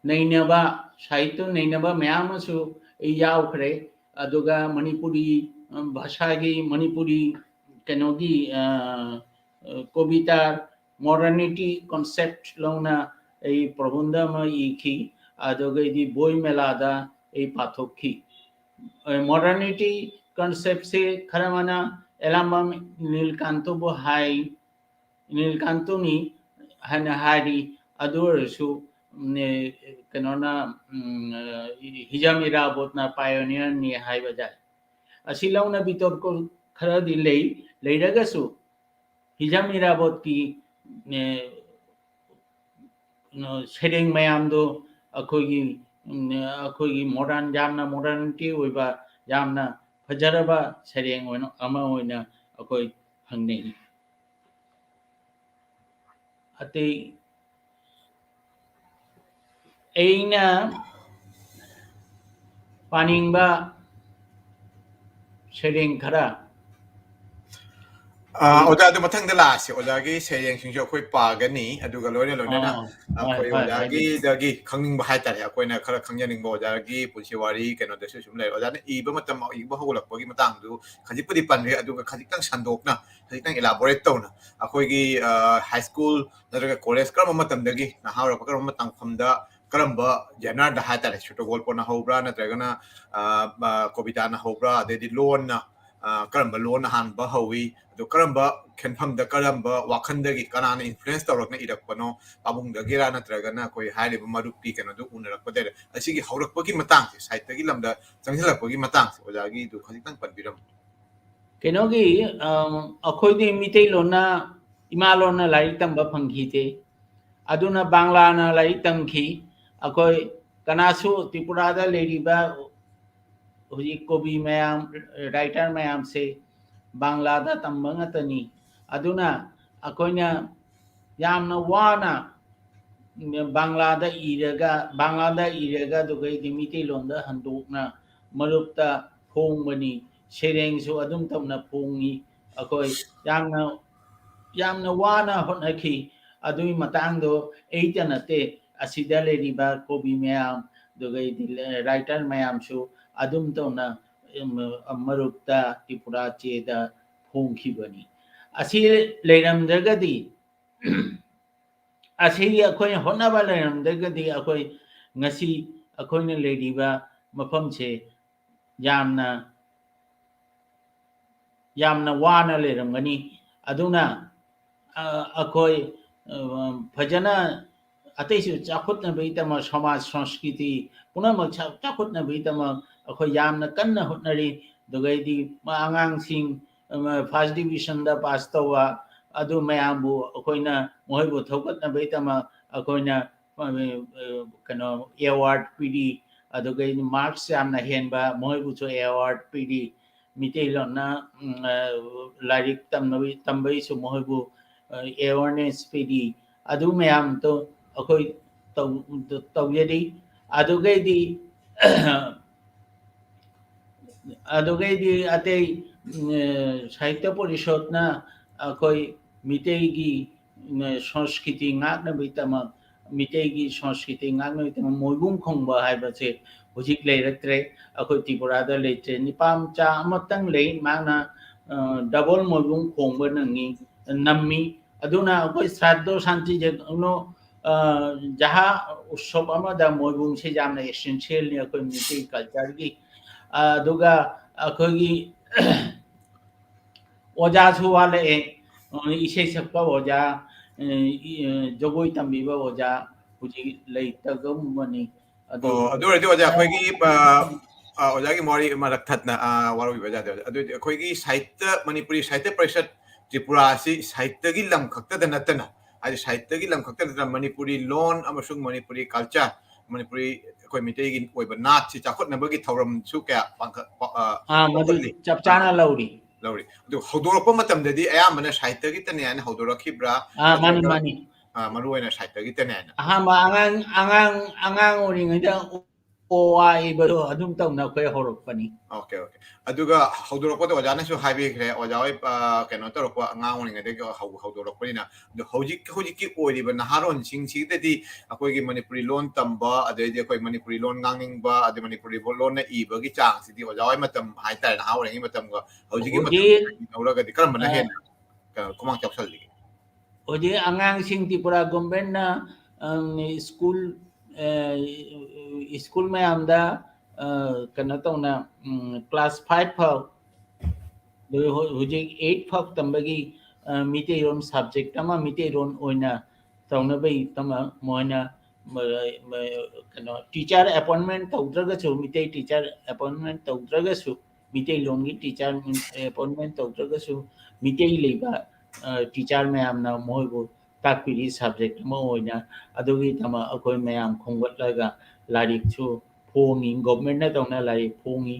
ꯅꯩꯅꯕ, ꯁꯥꯍꯤꯇ꯭ꯌ ꯅꯩꯅꯕ ꯃꯌꯥꯝ ꯑꯃꯁꯨ ꯑꯩ ꯌꯥꯎꯈ꯭ꯔꯦ꯫ ꯑꯗꯨꯒ ꯃꯅꯤꯄꯨꯔꯤ, ꯑ, ꯚꯥꯁꯥꯒꯤ, ꯃꯅꯤꯄꯨꯔꯤ ꯀꯩꯅꯣꯒꯤ, ꯑ, ꯑ, ꯀꯣꯕꯤꯇꯥ, modernity concept ꯂꯧꯅ ꯑꯩ ꯄ꯭ꯔꯕꯟꯙ ꯑꯃ ꯏꯈꯤ꯫ ꯑꯗꯨꯒꯩꯗꯤ ꯕꯣꯏ ꯃꯦꯂꯥꯗ ꯑꯩ ꯄꯥꯊꯣꯛꯈꯤ꯫ ꯑ, modernity concept ꯁꯦ ꯈꯔ ꯑꯃꯅ ꯑꯦꯂꯥꯝꯕꯝ ꯅꯤꯜꯀꯥꯟꯇꯕꯨ ꯍꯥꯏ, ꯅꯤꯜꯀꯥꯟꯇꯅꯤ ꯍꯥꯏꯅ ꯍꯥꯏꯔꯤ꯫ ꯑꯗꯨ ꯑꯣꯏꯔꯁꯨ, ꯎꯝ, ꯑꯦ, ꯀꯩꯅꯣꯅ, ꯎꯝ, ꯑ, ꯍꯤꯖꯥꯝ ꯏꯔꯥꯕꯣꯠꯅ pioneer ꯅꯤ ꯍꯥꯏꯕ ꯌꯥꯏ꯫ ꯑꯁꯤ ꯂꯧꯅ ꯕꯤꯇꯣꯔꯀꯣ ꯈꯔꯗꯤ ꯂꯩ, ꯂꯩꯔꯒꯁꯨ ꯍꯤꯖꯥꯝ ꯏꯔꯥꯕꯣꯠꯀꯤ, ꯑꯦ, ꯀꯩꯅꯣ, ꯁꯩꯔꯦꯡ ꯃꯌꯥꯝꯗꯣ ꯑꯩꯈꯣꯏꯒꯤ, ꯎꯝ, ꯑꯩꯈꯣꯏꯒꯤ modern, ꯌꯥꯝꯅ modernity ꯑꯣꯏꯕ, ꯌꯥꯝꯅ ꯐꯖꯔꯕ ꯁꯩꯔꯦꯡ ꯑꯣꯏꯅ, ꯑꯃ ꯑꯣꯏꯅ ꯑꯩꯈꯣꯏ ꯐꯪꯅꯩ꯫ ꯑꯇꯩ ꯑꯩꯅ ꯄꯥꯅꯤꯡꯕ ꯁꯩꯔꯦꯡ ꯈꯔ, ꯑ, ꯑꯣꯖꯥ, ꯑꯗꯨ ꯃꯊꯪꯗ ꯂꯥꯛꯑꯁꯤ꯫ ꯑꯣꯖꯥꯒꯤ ꯁꯩꯔꯦꯡꯁꯤꯡꯁꯨ ꯑꯩꯈꯣꯏ ꯄꯥꯒꯅꯤ, ꯑꯗꯨꯒ ꯂꯣꯏꯅ ꯂꯣꯏꯅꯅ ꯑꯣ, ꯍꯣꯏ, ꯑꯩꯈꯣꯏ ꯍꯣꯏ, ꯍꯥꯏꯕꯤꯌꯨ꯫ ꯑꯣꯖꯥꯒꯤꯗꯒꯤ ꯈꯪꯅꯤꯡꯕ ꯍꯥꯏꯇꯥꯔꯦ, ꯑꯩꯈꯣꯏꯅ ꯈꯔ ꯈꯪꯖꯅꯤꯡꯕ, ꯑꯣꯖꯥꯒꯤ ꯄꯨꯟꯁꯤ ꯋꯥꯔꯤ ꯀꯩꯅꯣꯗꯁꯨ ꯁꯨꯝ ꯂꯩꯔꯦ꯫ ꯑꯣꯖꯥꯅ ꯏꯕ ꯃꯇꯝ, ꯏꯕ ꯍꯧꯒꯠꯂꯛꯄꯒꯤ ꯃꯇꯥꯡꯗꯨ ꯈꯖꯤꯛꯄꯨꯗꯤ ꯄꯟꯈ꯭ꯔꯦ, ꯑꯗꯨꯒ ꯈꯖꯤꯛꯇꯪ ꯁꯟꯗꯣꯛꯅ, ꯈꯖꯤꯛꯇꯪ elaborate ꯇꯧꯅ, ꯑꯩꯈꯣꯏꯒꯤ, ꯑ, high school ꯅꯠꯇ꯭ꯔꯒ college ꯀꯔꯝꯕ ꯃꯇꯝꯗꯒꯤ, ꯅꯍꯥ ꯑꯣꯏꯔꯛꯄ ꯀꯔꯝꯕ ꯃꯇꯝꯗ, ꯀꯔꯝꯕ genre ꯗ ꯍꯥꯏꯇꯥꯔꯦ, ꯁꯨꯇꯣꯒꯣꯜꯄꯣꯅ ꯍꯧꯕ꯭ꯔꯥ, ꯅꯠꯇ꯭ꯔꯒꯅ, ꯑ, ꯑ, ꯀꯣꯕꯤꯇꯥꯅ ꯍꯧꯕ꯭ꯔꯥ, ꯑꯗꯩꯗꯤ ꯂꯣꯟꯅ, ꯑ, ꯀꯔꯝꯕ ꯂꯣꯟꯅ ꯍꯥꯟꯕ ꯍꯧꯏ, ꯑꯗꯣ ꯀꯔꯝꯕ ꯈꯦꯟꯐꯝꯗ, ꯀꯔꯝꯕ ꯋꯥꯈꯜꯗꯒꯤ, ꯀꯅꯥꯅ influence ꯇꯧꯔꯛꯅ ꯏꯔꯛꯄꯅꯣ, ꯄꯥꯕꯨꯡꯗꯒꯤꯔꯥ ꯅꯠꯇ꯭ꯔꯒꯅ ꯑꯩꯈꯣꯏ ꯍꯥꯏꯔꯤꯕ ꯃꯔꯨꯞꯀꯤ ꯀꯩꯅꯣꯗꯨ ꯎꯅꯔꯛꯄꯗꯩꯔ, ꯑꯁꯤꯒꯤ ꯍꯧꯔꯛꯄꯒꯤ ꯃꯇꯥꯡꯁꯦ, ꯁꯥꯍꯤꯇ꯭ꯌꯒꯤ ꯂꯝꯗ ꯆꯪꯁꯤꯜꯂꯛꯄꯒꯤ ꯃꯇꯥꯡꯁꯦ ꯑꯣꯖꯥꯒꯤꯗꯨ ꯈꯖꯤꯛꯇꯪ ꯄꯟꯕꯤꯔꯝꯃꯨ꯫ ꯀꯩꯅꯣꯒꯤ, ꯑꯝ, ꯑꯩꯈꯣꯏꯗꯤ ꯃꯤꯇꯩꯂꯣꯟꯅ, ꯏꯃꯥꯂꯣꯟꯅ ꯂꯥꯏꯔꯤꯛ ꯇꯝꯕ ꯐꯪꯈꯤꯗꯦ꯫ ꯑꯗꯨꯅ ꯕꯪꯂꯥꯅ ꯂꯥꯏꯔꯤꯛ ꯇꯝꯈꯤ꯫ ꯑꯩꯈꯣꯏ ꯀꯅꯥꯁꯨ ꯇ꯭ꯔꯤꯄꯨꯔꯥꯗ ꯂꯩꯔꯤꯕ ꯍꯧꯖꯤꯛ ꯀꯣꯕꯤ ꯃꯌꯥꯝ, writer ꯃꯌꯥꯝꯁꯦ ꯕꯪꯂꯥꯗ ꯇꯝꯕ ꯉꯥꯛꯇꯅꯤ꯫ ꯑꯗꯨꯅ ꯑꯩꯈꯣꯏꯅ ꯌꯥꯝꯅ ꯋꯥꯅ ꯕꯪꯂꯥꯗ ꯏꯔꯒ, ꯕꯪꯂꯥꯗ ꯏꯔꯒ ꯑꯗꯨꯒꯩꯗꯤ ꯃꯤꯇꯩꯂꯣꯟꯗ ꯍꯟꯗꯣꯛꯅ ꯃꯔꯨꯞꯇ ꯐꯣꯡꯕꯅꯤ꯫ ꯁꯩꯔꯦꯡꯁꯨ ꯑꯗꯨꯝ ꯇꯧꯅ ꯐꯣꯡꯉꯤ꯫ ꯑꯩꯈꯣꯏ ꯌꯥꯝꯅ, ꯌꯥꯝꯅ ꯋꯥꯅ ꯍꯣꯠꯅꯈꯤ꯫ ꯑꯗꯨꯒꯤ ꯃꯇꯥꯡꯗꯣ ꯑꯩꯇ ꯅꯠꯇꯦ, ꯑꯁꯤꯗ ꯂꯩꯔꯤꯕ ꯀꯣꯕꯤ ꯃꯌꯥꯝ, ꯑꯗꯨꯒꯩꯗꯤ writer ꯃꯌꯥꯝꯁꯨ ꯑꯗꯨꯝ ꯇꯧꯅ, ꯎꯝ, ꯃꯔꯨꯞꯇ ꯇ꯭ꯔꯤꯄꯨꯔꯥ ꯆꯦꯗ ꯐꯣꯡꯈꯤꯕꯅꯤ꯫ ꯑꯁꯤ ꯂꯩꯔꯝꯗ꯭ꯔꯒꯗꯤ, ꯑꯁꯤ ꯑꯩꯈꯣꯏꯅ ꯍꯣꯠꯅꯕ ꯂꯩꯔꯝꯗ꯭ꯔꯒꯗꯤ ꯑꯩꯈꯣꯏ ꯉꯁꯤ ꯑꯩꯈꯣꯏꯅ ꯂꯩꯔꯤꯕ ꯃꯐꯝꯁꯦ ꯌꯥꯝꯅ, ꯌꯥꯝꯅ ꯋꯥꯅ ꯂꯩꯔꯝꯒꯅꯤ꯫ ꯑꯗꯨꯅ, ꯑ, ꯑꯩꯈꯣꯏ, ꯑ, ꯐꯖꯅ ꯑꯇꯩꯁꯨ ꯆꯥꯎꯈꯠꯅꯕꯒꯤꯗꯃꯛ, ꯁꯃꯥꯖ ꯁꯪꯁꯀ꯭ꯔꯤꯇꯤ ꯄꯨꯝꯅꯃꯛ ꯆꯥꯎ-, ꯆꯥꯎꯈꯠꯅꯕꯒꯤꯗꯃꯛ ꯑꯩꯈꯣꯏ ꯌꯥꯝꯅ ꯀꯟꯅ ꯍꯣꯠꯅꯔꯤ꯫ ꯑꯗꯨꯒꯩꯗꯤ ꯑꯉꯥꯡꯁꯤꯡ, ꯑ, first division ꯗ pass ꯇꯧꯕ, ꯑꯗꯨ ꯃꯌꯥꯝꯕꯨ ꯑꯩꯈꯣꯏꯅ, ꯃꯈꯣꯏꯕꯨ ꯊꯧꯒꯠꯅꯕꯒꯤꯗꯃꯛ ꯑꯩꯈꯣꯏꯅ, ꯑ, ꯑ, ꯀꯩꯅꯣ, award ꯄꯤꯔꯤ꯫ ꯑꯗꯨꯒꯩꯗꯤ marks ꯌꯥꯝꯅ ꯍꯦꯟꯕ, ꯃꯈꯣꯏꯕꯨꯁꯨ award ꯄꯤꯔꯤ꯫ ꯃꯤꯇꯩꯂꯣꯟꯅ, ꯎꯝ, ꯑ, ꯂꯥꯏꯔꯤꯛ ꯇꯝꯅꯕ-, ꯇꯝꯕꯒꯤꯁꯨ ꯃꯈꯣꯏꯕꯨ, ꯑ, awareness ꯄꯤꯔꯤ꯫ ꯑꯗꯨ ꯃꯌꯥꯝꯗꯣ ꯑꯩꯈꯣꯏ ꯇꯧ-, ꯇꯧꯖꯔꯤ꯫ ꯑꯗꯨꯒꯩꯗꯤ, ꯑꯗꯨꯒꯩꯗꯤ ꯑꯇꯩ ꯁꯥꯍꯤꯇ꯭ꯌ ꯄꯔꯤꯁꯠꯅ ꯑꯩꯈꯣꯏ ꯃꯤꯇꯩꯒꯤ ꯁꯪꯁꯀ꯭ꯔꯤꯇꯤ ꯉꯥꯛꯅꯕꯒꯤꯗꯃꯛ, ꯃꯤꯇꯩꯒꯤ ꯁꯪꯁꯀ꯭ꯔꯤꯇꯤ ꯉꯥꯛꯅꯕꯒꯤꯗꯃꯛ ꯃꯣꯏꯕꯨꯡ ꯈꯣꯡꯕ ꯍꯥꯏꯕꯁꯦ ꯍꯧꯖꯤꯛ ꯂꯩꯔꯛꯇ꯭ꯔꯦ꯫ ꯑꯩꯈꯣꯏ ꯇ꯭ꯔꯤꯄꯨꯔꯥꯗ ꯂꯩꯇ꯭ꯔꯦ꯫ ꯅꯤꯄꯥ ꯃꯆꯥ ꯑꯃꯇꯪ ꯂꯩ, ꯃꯥꯅ ꯗꯕꯜ ꯃꯣꯏꯕꯨꯡ ꯈꯣꯡꯕ ꯅꯪꯉꯤ, ꯅꯝꯃꯤ꯫ ꯑꯗꯨꯅ ꯑꯩꯈꯣꯏ ꯁ꯭ꯔꯥꯗꯣ ꯁꯥꯟꯇꯤ ꯖꯒꯅꯣ, ꯖꯍꯥ ꯎꯠꯁꯕ ꯑꯃꯗ ꯃꯣꯏꯕꯨꯡꯁꯦ ꯌꯥꯝꯅ ꯑꯦꯁꯦꯟꯁꯤꯌꯦꯜꯅꯤ ꯑꯩꯈꯣꯏ ꯃꯤꯇꯩ ꯀꯜꯆꯔꯒꯤ꯫ ꯑꯗꯨꯒ ꯑꯩꯈꯣꯏꯒꯤ ꯑꯣꯖꯥꯁꯨ ꯋꯥꯠꯂꯛꯑꯦ꯫ ꯏꯁꯩ ꯁꯛꯄ ꯑꯣꯖꯥ, ꯖꯒꯣꯏ ꯇꯝꯕꯤꯕ ꯑꯣꯖꯥ ꯍꯧꯖꯤꯛ ꯂꯩꯇꯒꯨꯝꯕꯅꯤ꯫ ꯑꯗꯨ ꯑꯣ, ꯑꯗꯨ ꯑꯣꯏꯔꯗꯤ ꯑꯣꯖꯥ, ꯑꯩꯈꯣꯏꯒꯤ, ꯑ, ꯑ, ꯑꯣꯖꯥꯒꯤ ꯋꯥꯔꯤ ꯃꯔꯛ ꯊꯠꯅ, ꯑ, ꯋꯥꯔꯧꯕꯤꯕ ꯌꯥꯗꯦ, ꯑꯣꯖꯥ꯫ ꯑꯗꯨ ꯑꯣꯏꯔꯗꯤ ꯑꯩꯈꯣꯏꯒꯤ ꯁꯥꯍꯤꯇ꯭ꯌ, ꯃꯅꯤꯄꯨꯔꯤ ꯁꯥꯍꯤꯇ꯭ꯌ ꯄꯔꯤꯁꯠ ꯇ꯭ꯔꯤꯄꯨꯔꯥ ꯑꯁꯤ ꯁꯥꯍꯤꯇ꯭ꯌꯒꯤ ꯂꯝ ꯈꯛꯇꯗ ꯅꯠꯇꯅ, ꯍꯥꯏꯗꯤ ꯁꯥꯍꯤꯇ꯭ꯌꯒꯤ ꯂꯝ ꯈꯛꯇ ꯅꯠꯇꯅ ꯃꯅꯤꯄꯨꯔꯤ ꯂꯣꯟ ꯑꯃꯁꯨꯡ ꯃꯅꯤꯄꯨꯔꯤ ꯀꯜꯆꯔ, ꯃꯅꯤꯄꯨꯔꯤ, ꯑꯩꯈꯣꯏ ꯃꯤꯇꯩꯒꯤ ꯑꯣꯏꯕ ꯅꯥꯠꯁꯤ ꯆꯥꯎꯈꯠꯅꯕꯒꯤ ꯊꯧꯔꯝꯁꯨ ꯀꯌꯥ ꯄꯥꯡꯈꯠ-, ꯄ-, ꯑ, ꯑꯥ, ꯃꯗꯨ ꯂꯧꯈꯠꯂꯤ꯫ ꯆꯞ ꯆꯥꯅ ꯑꯥ, ꯂꯧꯔꯤ꯫ ꯂꯧꯔꯤ꯫ ꯑꯗꯨ ꯍꯧꯗꯣꯔꯛꯄ ꯃꯇꯝꯗꯗꯤ ꯑꯌꯥꯝꯕꯅ ꯁꯥꯍꯤꯇ꯭ꯌꯒꯤꯇꯅꯦ ꯍꯥꯏꯅ ꯍꯧꯗꯣꯔꯛꯈꯤꯕ꯭ꯔꯥ? ꯑꯥ, ꯃꯥꯅꯤ, ꯅꯠꯇ꯭ꯔꯒ, ꯃꯥꯅꯤ꯫ ꯑꯥ, ꯃꯔꯨ ꯑꯣꯏꯅ ꯁꯥꯍꯤꯇ꯭ꯌꯒꯤꯇꯅꯦ ꯍꯥꯏꯅ? ꯑꯍꯥꯟꯕ ꯑꯉꯥꯡ, ꯑꯉꯥꯡ, ꯑꯉꯥꯡ ꯑꯣꯏꯔꯤꯉꯩꯗ ꯑꯣ, ꯑꯥ ꯏꯕꯗꯣ ꯑꯗꯨꯝ ꯇꯧꯅ ꯑꯩꯈꯣꯏ ꯍꯧꯔꯛꯄꯅꯤ꯫ Okay, okay. ꯑꯗꯨꯒ ꯍꯧꯗꯣꯔꯛꯄꯗ ꯑꯣꯖꯥꯅꯁꯨ ꯍꯥꯏꯕꯤꯈ꯭ꯔꯦ, ꯑꯣꯖꯥ ꯍꯣꯏ, ꯑ, ꯀꯩꯅꯣ ꯇꯧꯔꯛꯄ, ꯑꯉꯥꯡ ꯑꯣꯏꯔꯤꯉꯩꯗꯒꯤ ꯍꯧ-, ꯍꯧꯗꯣꯔꯛꯄꯅꯤꯅ꯫ ꯑꯗꯣ ꯍꯧꯖꯤꯛ, ꯍꯧꯖꯤꯛꯀꯤ ꯑꯣꯏꯔꯤꯕ ꯅꯍꯥꯔꯣꯟꯁꯤꯡꯁꯤꯗꯗꯤ ꯑꯩꯈꯣꯏꯒꯤ ꯃꯅꯤꯄꯨꯔꯤ ꯂꯣꯟ ꯇꯝꯕ, ꯑꯗꯩꯗꯤ ꯑꯩꯈꯣꯏ ꯃꯅꯤꯄꯨꯔꯤ ꯂꯣꯟ ꯉꯥꯡꯅꯤꯡꯕ, ꯑꯗꯩ ꯃꯅꯤꯄꯨꯔꯤ ꯂꯣꯟꯅ ꯏꯕꯒꯤ ꯆꯥꯡꯁꯤꯗꯤ ꯑꯣꯖꯥ ꯍꯣꯏ ꯃꯇꯝ ꯍꯥꯏꯇꯥꯔꯦ, ꯅꯍꯥ ꯑꯣꯏꯔꯤꯉꯩ ꯃꯇꯝꯒ ꯍꯧꯖꯤꯛꯀꯤ ꯃꯇꯝꯒ ꯍꯧꯖꯤꯛ, ꯂꯧꯅꯔꯒꯗꯤ ꯀꯔꯝꯕꯅ ꯑ, ꯍꯦꯟꯅ, ꯑ, ꯈꯨꯃꯥꯡ ꯆꯥꯎꯁꯜꯂꯤꯒꯦ? ꯍꯧꯖꯤꯛ ꯑꯉꯥꯡꯁꯤꯡ ꯇ꯭ꯔꯤꯄꯨꯔꯥ ꯒꯣꯔꯃꯦꯟꯅ, ꯑꯝ, ꯁ꯭ꯀꯨꯜ, ꯑ, ꯁ꯭ꯀꯨꯜ ꯃꯌꯥꯝꯗ, ꯑ, ꯀꯩꯅꯣ ꯇꯧꯅ, ꯎꯝ, ꯀ꯭ꯂꯥꯁ ꯐꯥꯏꯚ ꯐꯥꯎ, ꯑꯗꯨ ꯍꯧ-, ꯍꯧꯖꯤꯛ ꯑꯩꯠ ꯐꯥꯎ ꯇꯝꯕꯒꯤ, ꯑ, ꯃꯤꯇꯩꯔꯣꯟ ꯁꯕꯖꯦꯛ ꯑꯃ ꯃꯤꯇꯩꯔꯣꯟ ꯑꯣꯏꯅ ꯇꯧꯅꯕꯒꯤꯗꯃꯛ ꯃꯣꯏꯅ, ꯃ-, ꯃ-, ꯀꯩꯅꯣ, ꯇꯤꯆꯔ ꯑꯦꯄꯣꯏꯟꯃꯦꯟ ꯇꯧꯗ꯭ꯔꯒꯁꯨ, ꯃꯤꯇꯩ ꯇꯤꯆꯔ ꯑꯦꯄꯣꯏꯟꯃꯦꯟ ꯇꯧꯗ꯭ꯔꯒꯁꯨ, ꯃꯤꯇꯩꯂꯣꯟꯒꯤ ꯇꯤꯆꯔ ꯑꯦꯄꯣꯏꯟꯃꯦꯟ ꯇꯧꯗ꯭ꯔꯒꯁꯨ, ꯃꯤꯇꯩ ꯂꯩꯕ, ꯑ, ꯇꯤꯆꯔ ꯃꯌꯥꯝꯅ ꯃꯣꯏꯕꯨ ꯇꯥꯛꯄꯤꯔꯤ ꯁꯕꯖꯦꯛ ꯑꯃ ꯑꯣꯏꯅ꯫ ꯑꯗꯨꯒꯤꯗꯃꯛ ꯑꯩꯈꯣꯏ ꯃꯌꯥꯝ ꯈꯣꯝꯒꯠꯂꯒ ꯂꯥꯏꯔꯤꯛꯁꯨ ꯐꯣꯡꯉꯤ, ꯒꯣꯔꯃꯦꯟꯅ ꯇꯧꯅ ꯂꯥꯏꯔꯤꯛ ꯐꯣꯡꯉꯤ꯫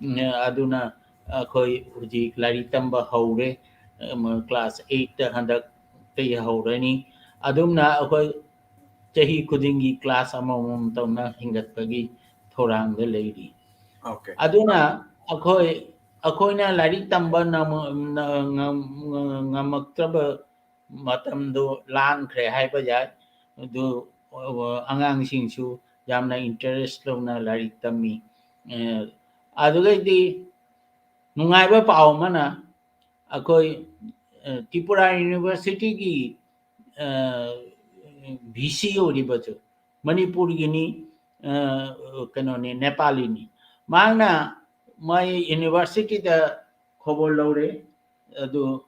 ꯎꯝ, ꯑꯗꯨꯅ ꯑꯩꯈꯣꯏ ꯍꯧꯖꯤꯛ ꯂꯥꯏꯔꯤꯛ ꯇꯝꯕ ꯍꯧꯔꯦ꯫ ꯎꯝ, ꯀ꯭ꯂꯥꯁ ꯑꯩꯠꯇ ꯍꯟꯗꯛꯇꯒꯤ ꯍꯧꯔꯅꯤ꯫ ꯑꯗꯨꯝꯅ ꯑꯩꯈꯣꯏ ꯆꯍꯤ ꯈꯨꯗꯤꯡꯒꯤ ꯀ꯭ꯂꯥꯁ ꯑꯃꯃꯝ ꯇꯧꯅ ꯍꯦꯟꯒꯠꯄꯒꯤ ꯊꯧꯔꯥꯡꯗ ꯂꯩꯔꯤ꯫ ꯑꯣꯀꯦ꯫ ꯑꯗꯨꯅ ꯑꯩꯈꯣꯏ ꯑꯩꯈꯣꯏꯅ ꯂꯥꯏꯔꯤꯛ ꯇꯝꯕ ꯅꯝ-, ꯅ-, ꯉꯝ-, ꯉꯝꯃꯛꯇ꯭ꯔꯕ ꯃꯇꯝꯗꯣ ꯂꯥꯟꯈ꯭ꯔꯦ ꯍꯥꯏꯕ ꯌꯥꯏ꯫ ꯑꯗꯨ, ꯑ, ꯑꯉꯥꯡꯁꯤꯡꯁꯨ ꯌꯥꯝꯅ interest ꯂꯧꯅ ꯂꯥꯏꯔꯤꯛ ꯇꯝꯃꯤ꯫ ꯑ, ꯑꯗꯨꯗꯩꯗꯤ ꯅꯨꯡꯉꯥꯏꯕ ꯄꯥꯎ ꯑꯃꯅ, ꯑꯩꯈꯣꯏ, ꯑ, ꯇ꯭ꯔꯤꯄꯨꯔꯥ University ꯒꯤ, ꯑ, V C ꯑꯣꯏꯔꯤꯕꯗꯨ ꯃꯅꯤꯄꯨꯔꯒꯤꯅꯤ, ꯑ, ꯀꯩꯅꯣꯅꯤ, ꯅꯦꯄꯥꯂꯤꯅꯤ꯫ ꯃꯍꯥꯛꯅ ꯃꯣꯏ university ꯗ ꯈꯣꯕꯣꯔ ꯂꯧꯔꯦ꯫ ꯑꯗꯨ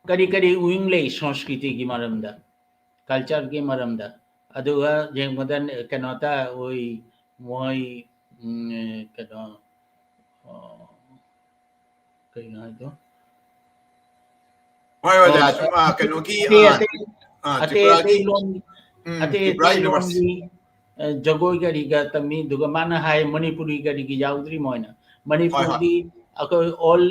ꯀꯔꯤ ꯀꯔꯤ ꯋꯤꯡ ꯂꯩ ꯁꯪꯁꯀ꯭ꯔꯤꯇꯤꯒꯤ ꯃꯔꯝꯗ, culture ꯒꯤ ꯃꯔꯝꯗ? ꯑꯗꯨꯒ ꯌꯦꯡꯕꯗ ꯀꯩꯅꯣꯇ ꯑꯣꯏ, ꯃꯣꯏ, ꯎꯝ, ꯀꯩꯅꯣ, ꯑ, ꯀꯩꯅꯣ ꯍꯥꯏꯗꯣ? ꯍꯣꯏ, ꯑꯣꯖꯥ, ꯑꯣ, ꯁꯨꯝ, ꯑ, ꯀꯩꯅꯣꯒꯤ, ꯑꯇꯩ, ꯑ, ꯑꯇꯩ, ꯑ, ꯑꯇꯩ, ꯇ꯭ꯔꯤꯄꯨꯔꯥꯒꯤ, ꯑꯇꯩ ꯂꯣꯟ, ꯎꯝ, ꯑꯇꯩ, ꯇ꯭ꯔꯤꯄꯨꯔꯥ ꯑꯇꯩ university꯫ ꯂꯣꯟꯒꯤ, ꯑ, ꯖꯒꯣꯏ ꯀꯔꯤꯒ ꯇꯝꯃꯤ, ꯑꯗꯨꯒ ꯃꯥꯅ ꯍꯥꯏ, "ꯃꯅꯤꯄꯨꯔꯤ ꯀꯔꯤꯒꯤ ꯌꯥꯎꯗ꯭ꯔꯤ?" ꯃꯣꯏꯅ, ꯍꯣꯏ, ꯍꯣꯏ꯫ "ꯃꯅꯤꯄꯨꯔꯗꯤ ꯑꯩꯈꯣꯏ all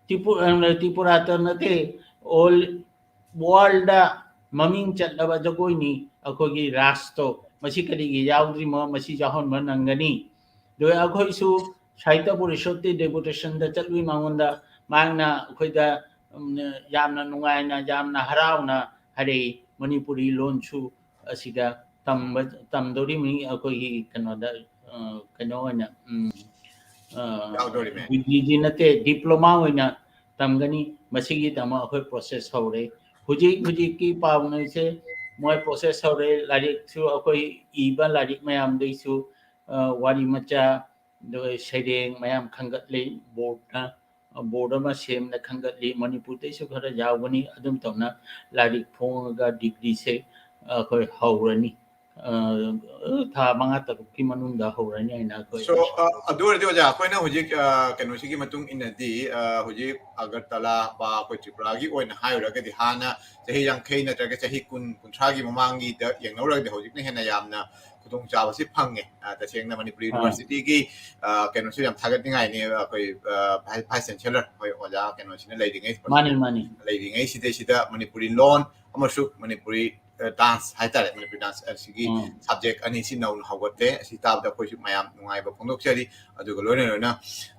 ꯇ꯭ꯔꯤꯄꯨ-, ꯑ, ꯇ꯭ꯔꯤꯄꯨꯔꯥꯇ ꯅꯠꯇꯦ, all world ꯗ ꯃꯃꯤꯡ ꯆꯠꯂꯕ ꯖꯒꯣꯏꯅꯤ ꯑꯩꯈꯣꯏꯒꯤ ꯔꯥꯁꯇꯣ꯫ ꯃꯁꯤ ꯀꯔꯤꯒꯤ ꯌꯥꯎꯗ꯭ꯔꯤꯃꯣ? ꯃꯁꯤ ꯌꯥꯎꯍꯟꯕ ꯅꯪꯒꯅꯤ꯫" ꯑꯗꯨꯒ ꯑꯩꯈꯣꯏꯁꯨ ꯁꯥꯍꯤꯇ꯭ꯌ ꯄꯔꯤꯁꯠꯇꯤ deputation ꯗ ꯆꯠꯂꯨꯏ ꯃꯉꯣꯟꯗ꯫ ꯃꯍꯥꯛꯅ ꯑꯩꯈꯣꯏꯗ, ꯎꯝ, ꯌꯥꯝꯅ ꯅꯨꯡꯉꯥꯏꯅ, ꯌꯥꯝꯅ ꯍꯔꯥꯎꯅ ꯍꯥꯏꯔꯛꯏ, "ꯃꯅꯤꯄꯨꯔꯤ ꯂꯣꯟꯁꯨ ꯑꯁꯤꯗ ꯇꯝꯕ, ꯇꯝꯗꯧꯔꯤꯕꯅꯤ ꯑꯩꯈꯣꯏꯒꯤ ꯀꯩꯅꯣꯗ, ꯑ, ꯀꯩꯅꯣ ꯑꯣꯏꯅ, ꯎꯝ, ꯑ, ꯌꯥꯎꯗꯧꯔꯤꯕꯅꯤ꯫ Degree ꯗꯤ ꯅꯠꯇꯦ, diploma ꯑꯣꯏꯅ ꯇꯝꯒꯅꯤ꯫ ꯃꯁꯤꯒꯤꯗꯃꯛ ꯑꯩꯈꯣꯏ process ꯍꯧꯔꯦ꯫" ꯍꯧꯖꯤꯛ ꯍꯧꯖꯤꯛꯀꯤ ꯄꯥꯎꯅꯁꯦ ꯃꯣꯏ process ꯍꯧꯔꯦ꯫ ꯂꯥꯏꯔꯤꯛꯁꯨ ꯑꯩꯈꯣꯏ ꯏꯕ ꯂꯥꯏꯔꯤꯛ ꯃꯌꯥꯝꯗꯩꯁꯨ, ꯑ, ꯋꯥꯔꯤ ꯃꯆꯥ, ꯑꯗꯨꯒ ꯁꯩꯔꯦꯡ ꯃꯌꯥꯝ ꯈꯟꯒꯠꯂꯤ꯫ Board ꯅ, board ꯑꯃ ꯁꯦꯝꯅ ꯈꯟꯒꯠꯂꯤ꯫ ꯃꯅꯤꯄꯨꯔꯗꯩꯁꯨ ꯈꯔ ꯌꯥꯎꯒꯅꯤ꯫ ꯑꯗꯨꯝ ꯇꯧꯅ ꯂꯥꯏꯔꯤꯛ ꯐꯣꯡꯉꯒ degree ꯁꯦ ꯑꯩꯈꯣꯏ ꯍꯧꯔꯅꯤ꯫ ꯑ, ꯊꯥ ꯃꯉꯥ ꯇꯔꯨꯛꯀꯤ ꯃꯅꯨꯡꯗ ꯍꯧꯔꯅꯤ ꯍꯥꯏꯅ ꯑꯩꯈꯣꯏ So, ꯑ, ꯑꯗꯨ ꯑꯣꯏꯔꯗꯤ ꯑꯣꯖꯥ, ꯑꯩꯈꯣꯏꯅ ꯍꯧꯖꯤꯛ, ꯑ, ꯀꯩꯅꯣꯁꯤꯒꯤ ꯃꯇꯨꯡ ꯏꯟꯅꯗꯤ, ꯑ, ꯍꯧꯖꯤꯛ ꯑꯒꯔꯇꯂꯥ ꯄ-, ꯑꯩꯈꯣꯏ ꯇ꯭ꯔꯤꯄꯨꯔꯥꯒꯤ ꯑꯣꯏꯅ ꯍꯥꯏꯔꯨꯔꯒꯗꯤ ꯍꯥꯟꯅ ꯆꯍꯤ ꯌꯥꯡꯈꯩ ꯅꯠꯇ꯭ꯔꯒ ꯆꯍꯤ ꯀꯨꯟ, ꯀꯨꯟꯊ꯭ꯔꯥꯒꯤ ꯃꯃꯥꯡꯒꯤꯗ ꯌꯦꯡꯅꯧꯔꯒꯗꯤ ꯍꯧꯖꯤꯛꯅ ꯍꯦꯟꯅ ꯌꯥꯝꯅ ꯈꯨꯗꯣꯡꯆꯥꯕꯁꯤ ꯐꯪꯉꯦ꯫ ꯑ, ꯇꯁꯦꯡꯅ ꯃꯅꯤꯄꯨꯔ ꯑꯥ꯫ University ꯒꯤ, ꯑ, ꯀꯩꯅꯣꯁꯨ ꯌꯥꯝ ꯊꯥꯒꯠꯅꯤꯡꯉꯥꯏꯅꯤ, ꯑꯩꯈꯣꯏ, ꯑ, Vice, Vice Chancellor, ꯑꯩꯈꯣꯏ ꯑꯣꯖꯥ ꯀꯩꯅꯣꯁꯤꯅ ꯂꯩꯔꯤꯉꯩ, ꯃꯥꯅꯤ, ꯃꯥꯅꯤ꯫ ꯂꯩꯔꯤꯉꯩ ꯁꯤꯗꯩꯁꯤꯗ ꯃꯅꯤꯄꯨꯔꯤ ꯂꯣꯟ ꯑꯃꯁꯨꯡ ꯃꯅꯤꯄꯨꯔꯤ ꯗꯥꯟꯁ ꯍꯥꯏꯇꯥꯔꯦ, ꯃꯅꯤꯄꯨꯔꯤ ꯗꯥꯟꯁ ꯑꯁꯤꯒꯤ ꯎꯝ꯫ ꯁꯕꯖꯦꯛ ꯑꯅꯤꯁꯤ ꯅꯧꯅ ꯍꯧꯒꯠꯂꯦ꯫ ꯑꯁꯤ ꯇꯥꯕꯗ ꯑꯩꯈꯣꯏꯁꯨ ꯃꯌꯥꯝ ꯅꯨꯡꯉꯥꯏꯕ ꯐꯣꯡꯗꯣꯛꯆꯔꯤ꯫ ꯑꯗꯨꯒ ꯂꯣꯏꯅ ꯂꯣꯏꯅ,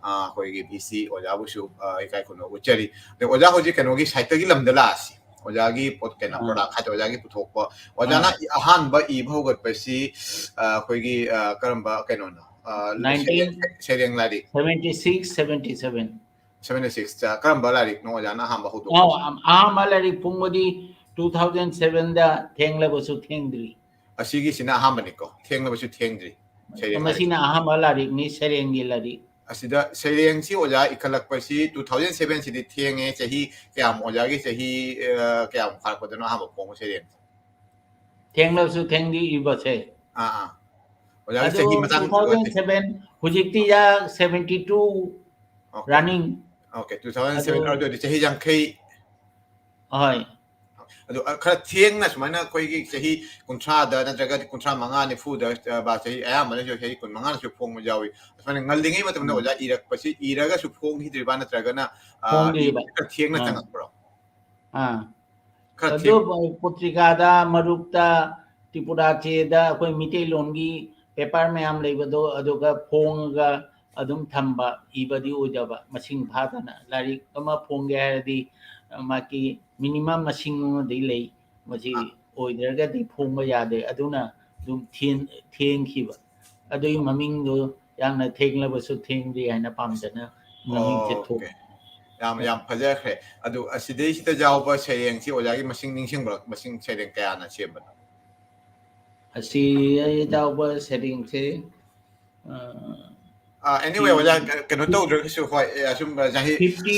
ꯑ, ꯑꯩꯈꯣꯏꯒꯤ ꯚꯤ ꯁꯤ ꯑꯣꯖꯥꯕꯨꯁꯨ, ꯑ, ꯏꯀꯥꯏ ꯈꯨꯝꯅꯕ ꯎꯠꯆꯔꯤ꯫ ꯑꯗꯣ ꯑꯣꯖꯥ ꯍꯧꯖꯤꯛ ꯀꯩꯅꯣꯒꯤ ꯁꯥꯏꯠꯇꯒꯤ ꯂꯝꯗ ꯂꯥꯛꯑꯁꯤ꯫ ꯑꯣꯖꯥꯒꯤ ꯄꯣꯠ ꯀꯩꯅꯣ, ꯑꯥ꯫ ꯄ꯭ꯔꯣꯗꯛ ꯍꯥꯏꯗꯤ ꯑꯣꯖꯥꯒꯤ ꯄꯨꯊꯣꯛꯄ, ꯑꯣꯖꯥꯅ ꯑꯥ꯫ ꯑꯍꯥꯟꯕ ꯏꯕ ꯍꯧꯒꯠꯄꯁꯤ, ꯑ, ꯑꯩꯈꯣꯏꯒꯤ, ꯑ, ꯀꯔꯝꯕ ꯀꯩꯅꯣꯅꯣ? ꯑ, Nineteen ꯁꯩꯔꯦꯡ, ꯁꯩꯔꯦꯡ ꯂꯥꯏꯔꯤꯛ꯫ Seventy six, seventy seven. Seventy six, ꯑ, ꯀꯔꯝꯕ ꯂꯥꯏꯔꯤꯛꯅꯣ ꯑꯣꯖꯥꯅ ꯑꯍꯥꯟꯕ ꯑꯥ, ꯍꯧꯗꯣꯛꯄꯁꯦ? ꯑꯍꯥꯟꯕ ꯂꯥꯏꯔꯤꯛ ꯐꯣꯡꯕꯗꯤ two thousand seven ꯗ, ꯊꯦꯡꯂꯕꯁꯨ ꯊꯦꯡꯗ꯭ꯔꯤ꯫ ꯑꯁꯤꯒꯤꯁꯤꯅ ꯑꯍꯥꯟꯕꯅꯤꯀꯣ, ꯊꯦꯡꯂꯕꯁꯨ ꯊꯦꯡꯗ꯭ꯔꯤ꯫ ꯁꯩꯔꯦꯡ ꯂꯥꯏꯔꯤꯛ꯫ ꯃꯁꯤꯅ ꯑꯍꯥꯟꯕ ꯂꯥꯏꯔꯤꯛꯅꯤ, ꯁꯩꯔꯦꯡꯒꯤ ꯂꯥꯏꯔꯤꯛ꯫ ꯑꯁꯤꯗ ꯁꯩꯔꯦꯡꯁꯤ ꯑꯣꯖꯥ ꯏꯈꯠꯂꯛꯄꯁꯤ two thousand seven ꯁꯤꯗꯤ ꯊꯦꯡꯉꯦ꯫ ꯆꯍꯤ ꯀꯌꯥꯝ, ꯑꯣꯖꯥꯒꯤ ꯆꯍꯤ, ꯑ, ꯀꯌꯥꯝ ꯐꯥꯔꯛꯄꯗꯅꯣ ꯑꯍꯥꯟꯕ ꯐꯣꯡꯕ ꯁꯩꯔꯦꯡꯁꯦ? ꯊꯦꯡꯂꯕꯁꯨ ꯊꯦꯡꯗ꯭ꯔꯤ ꯏꯕꯁꯦ꯫ ꯑꯥ, ꯑꯥ꯫ ꯑꯣꯖꯥꯒꯤ ꯑꯗꯨ ꯆꯍꯤ ꯃꯇꯥꯡ two thousand seven, ꯍꯧꯖꯤꯛꯇꯤ ꯌꯥ seventy two Okay. running꯫ Okay, two thousand seven, ꯑꯗꯨ ꯑꯗꯨ ꯑꯣꯏꯔꯗꯤ ꯆꯍꯤ ꯌꯥꯡꯈꯩ꯫ ꯍꯣꯏ꯫ ꯑꯗꯨ, ꯑ, ꯈꯔ ꯊꯦꯡꯅ ꯁꯨꯃꯥꯏꯅ ꯑꯩꯈꯣꯏꯒꯤ ꯆꯍꯤ ꯀꯨꯟꯊ꯭ꯔꯥꯗ ꯅꯠꯇ꯭ꯔꯒ ꯀꯨꯟꯊ꯭ꯔꯥ ꯃꯉꯥ, ꯅꯤꯐꯨꯗ, ꯑ, ꯕꯥ, ꯆꯍꯤ ꯑꯌꯥꯝꯕꯅꯁꯨ ꯆꯍꯤ ꯀꯨꯟ ꯃꯉꯥꯗꯁꯨ ꯐꯣꯡꯕ ꯌꯥꯎꯏ꯫ ꯑꯁꯨꯃꯥꯏꯅ ꯉꯜꯂꯤꯉꯩ ꯃꯇꯝꯗ ꯎꯝ꯫ ꯑꯣꯖꯥ ꯏꯔꯛꯄꯁꯤ ꯏꯔꯒꯁꯨ ꯐꯣꯡꯈꯤꯗ꯭ꯔꯤꯕ ꯅꯠꯇ꯭ꯔꯒꯅ, ꯑ, ꯐꯣꯡꯗ꯭ꯔꯤꯕ꯫ ꯈꯔ ꯊꯦꯡꯅ ꯑꯥ꯫ ꯆꯪꯉꯛꯄ꯭ꯔꯣ? ꯑꯥ꯫ ꯈꯔ ꯑꯗꯨ ꯊꯦꯡ- ꯄꯣ-, ꯄꯣꯇ꯭ꯔꯤꯀꯥꯗ, ꯃꯔꯨꯞꯇ, ꯇ꯭ꯔꯤꯄꯨꯔꯥ ꯆꯦꯗ ꯑꯩꯈꯣꯏ ꯃꯤꯇꯩꯂꯣꯟꯒꯤ ꯄꯦꯄꯔ ꯃꯌꯥꯝ ꯂꯩꯕꯗꯣ ꯑꯗꯨꯒ ꯐꯣꯡꯉꯒ ꯑꯗꯨꯝ ꯊꯝꯕ, ꯏꯕꯗꯤ ꯑꯣꯏꯗꯕ, ꯃꯁꯤꯡ ꯐꯥꯗꯅ꯫ ꯂꯥꯏꯔꯤꯛ ꯑꯃ ꯐꯣꯡꯒꯦ ꯍꯥꯏꯔꯗꯤ, ꯑ, ꯃꯥꯒꯤ ꯃꯤꯅꯤꯃꯝ ꯃꯁꯤꯡ ꯑꯃꯗꯤ ꯂꯩ꯫ ꯃꯁꯤ ꯑꯥ꯫ ꯑꯣꯏꯗ꯭ꯔꯒꯗꯤ ꯐꯣꯡꯕ ꯌꯥꯗꯦ꯫ ꯑꯗꯨꯅ ꯑꯗꯨꯝ ꯊꯦꯡ-, ꯊꯦꯡꯈꯤꯕ꯫ ꯑꯗꯨꯒꯤ ꯃꯃꯤꯡꯗꯣ ꯌꯥꯝꯅ ꯊꯦꯡꯂꯕꯁꯨ ꯊꯦꯡꯗ꯭ꯔꯤ ꯍꯥꯏꯅ ꯄꯥꯝꯖꯅ ꯃꯃꯤꯡꯁꯦ ꯑꯣꯀꯦ꯫ ꯊꯣꯟ-, ꯌꯥꯝ, ꯌꯥꯝ ꯐꯖꯈ꯭ꯔꯦ꯫ ꯑꯗꯨ ꯑꯁꯤꯗꯩꯁꯤꯗ ꯌꯥꯎꯕ ꯁꯩꯔꯦꯡꯁꯤ ꯑꯣꯖꯥꯒꯤ ꯃꯁꯤꯡ ꯅꯤꯡꯁꯤꯡꯕ꯭ꯔꯥ? ꯃꯁꯤꯡ ꯁꯩꯔꯦꯡ ꯀꯌꯥꯅ ꯁꯦꯝꯕꯅꯣ? ꯑꯁꯤꯗ ꯌꯥꯎꯕ ꯁꯩꯔꯦꯡꯁꯦ, ꯑ, ꯑ, anyway, ꯐꯤ-, ꯑꯣꯖꯥ, ꯀ-, ꯀꯩꯅꯣ ꯇꯧꯗ꯭ꯔꯒꯁꯨ, ꯍꯣꯏ, ꯑꯦ, ꯑꯁꯨꯝ, ꯑ, ꯆꯍꯤ fifty,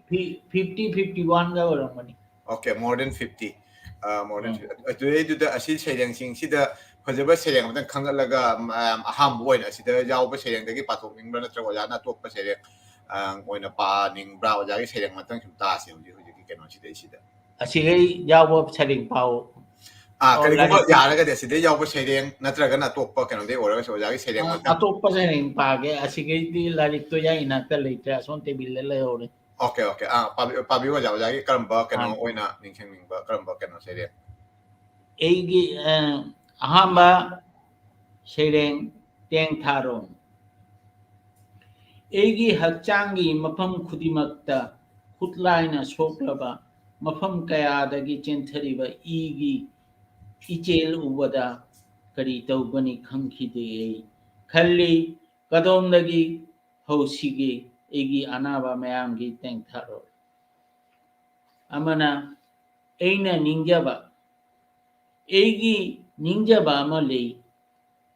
fif-, fifty, fifty one ꯒ ꯑꯣꯏꯔꯝꯒꯅꯤ꯫ Okay, more than fifty. ꯑ, more than ꯎꯝ꯫ fifty꯫ ꯑꯗꯨꯗꯩꯗꯨꯗ ꯑꯁꯤ ꯁꯩꯔꯦꯡꯁꯤꯡꯁꯤꯗ ꯐꯖꯕ ꯁꯩꯔꯦꯡ ꯑꯃꯇꯪ ꯈꯟꯒꯠꯂꯒ, ꯃꯌꯥꯝ ꯑꯍꯥꯟꯕ ꯑꯣꯏꯅ ꯑꯁꯤꯗ ꯌꯥꯎꯕ ꯁꯩꯔꯦꯡꯗꯒꯤ ꯄꯥꯊꯣꯛꯅꯤꯡꯕ꯭ꯔꯥ, ꯅꯠꯇ꯭ꯔꯒ ꯑꯣꯖꯥꯅ ꯑꯇꯣꯞꯄ ꯁꯩꯔꯦꯡ, ꯑ, ꯑꯣꯏꯅ ꯄꯥꯅꯤꯡꯕ꯭ꯔꯥ? ꯑꯣꯖꯥꯒꯤ ꯁꯩꯔꯦꯡ ꯑꯃꯇꯪ ꯁꯨꯝ ꯇꯥꯁꯦ ꯍꯧꯖꯤꯛ ꯍꯧꯖꯤꯛꯀꯤ ꯀꯩꯅꯣꯁꯤꯗꯩꯁꯤꯗ꯫ ꯑꯁꯤꯗꯩ ꯌꯥꯎꯕ ꯁꯩꯔꯦꯡ ꯄꯥꯎ꯫ ꯑꯥ, ꯑꯣ, ꯀꯔꯤꯒꯨꯝꯕ ꯂꯥꯏꯔꯤꯛ ꯌꯥꯔꯒꯗꯤ ꯑꯁꯤꯗꯩ ꯌꯥꯎꯕ ꯁꯩꯔꯦꯡ ꯅꯠꯇ꯭ꯔꯒꯅ ꯑꯇꯣꯞꯄ ꯀꯩꯅꯣꯗꯩ ꯑꯣꯏꯔꯒꯁꯨ ꯑꯣꯖꯥꯒꯤ ꯁꯩꯔꯦꯡ ꯑ, ꯑꯃꯇꯪ꯫ ꯑꯇꯣꯞꯄ ꯁꯩꯔꯦꯡ ꯄꯥꯒꯦ꯫ ꯑꯁꯤꯒꯩꯗꯤ ꯂꯥꯏꯔꯤꯛꯇꯣ ꯌꯥꯏ ꯏꯅꯥꯛꯇ ꯂꯩꯇ꯭ꯔꯦ, ꯑꯁꯣꯝ ꯇꯦꯕꯤꯜꯗ ꯂꯩꯍꯧꯔꯦ꯫ Okay, okay. ꯑꯥ, ꯄꯥꯕꯤ-, ꯄꯥꯕꯤꯌꯨ ꯑꯣꯖꯥ, ꯑꯣꯖꯥꯒꯤ ꯀꯔꯝꯕ ꯀꯩꯅꯣ ꯑꯥ꯫ ꯑꯣꯏꯅ ꯅꯤꯡꯁꯤꯡꯅꯤꯡꯕ, ꯀꯔꯝꯕ ꯀꯩꯅꯣ ꯁꯩꯔꯦꯡ? ꯑꯩꯒꯤ ꯑ, ꯑꯍꯥꯟꯕ ꯁꯩꯔꯦꯡ, ꯇꯦꯡꯊꯥꯔꯣꯟ꯫ ꯑꯩꯒꯤ ꯍꯛꯆꯥꯡꯒꯤ ꯃꯐꯝ ꯈꯨꯗꯤꯡꯃꯛꯇ ꯈꯨꯠꯂꯥꯏꯅ ꯁꯣꯛꯂꯕ ꯃꯐꯝ ꯀꯌꯥꯗꯒꯤ ꯆꯦꯟꯊꯔꯤꯕ ꯏꯒꯤ ꯏꯆꯦꯜ ꯎꯕꯗ ꯀꯔꯤ ꯇꯧꯒꯅꯤ ꯈꯪꯈꯤꯗꯦ꯫ ꯑꯩ ꯈꯜꯂꯤ, ꯀꯗꯣꯝꯗꯒꯤ ꯍꯧꯁꯤꯒꯦ ꯑꯩꯒꯤ ꯑꯅꯥꯕ ꯃꯌꯥꯝꯒꯤ ꯇꯦꯡꯊꯥꯔꯣꯟ? ꯑꯃꯅ, ꯑꯩꯅ ꯅꯤꯡꯖꯕ, ꯑꯩꯒꯤ ꯅꯤꯡꯖꯕ ꯑꯃ ꯂꯩ꯫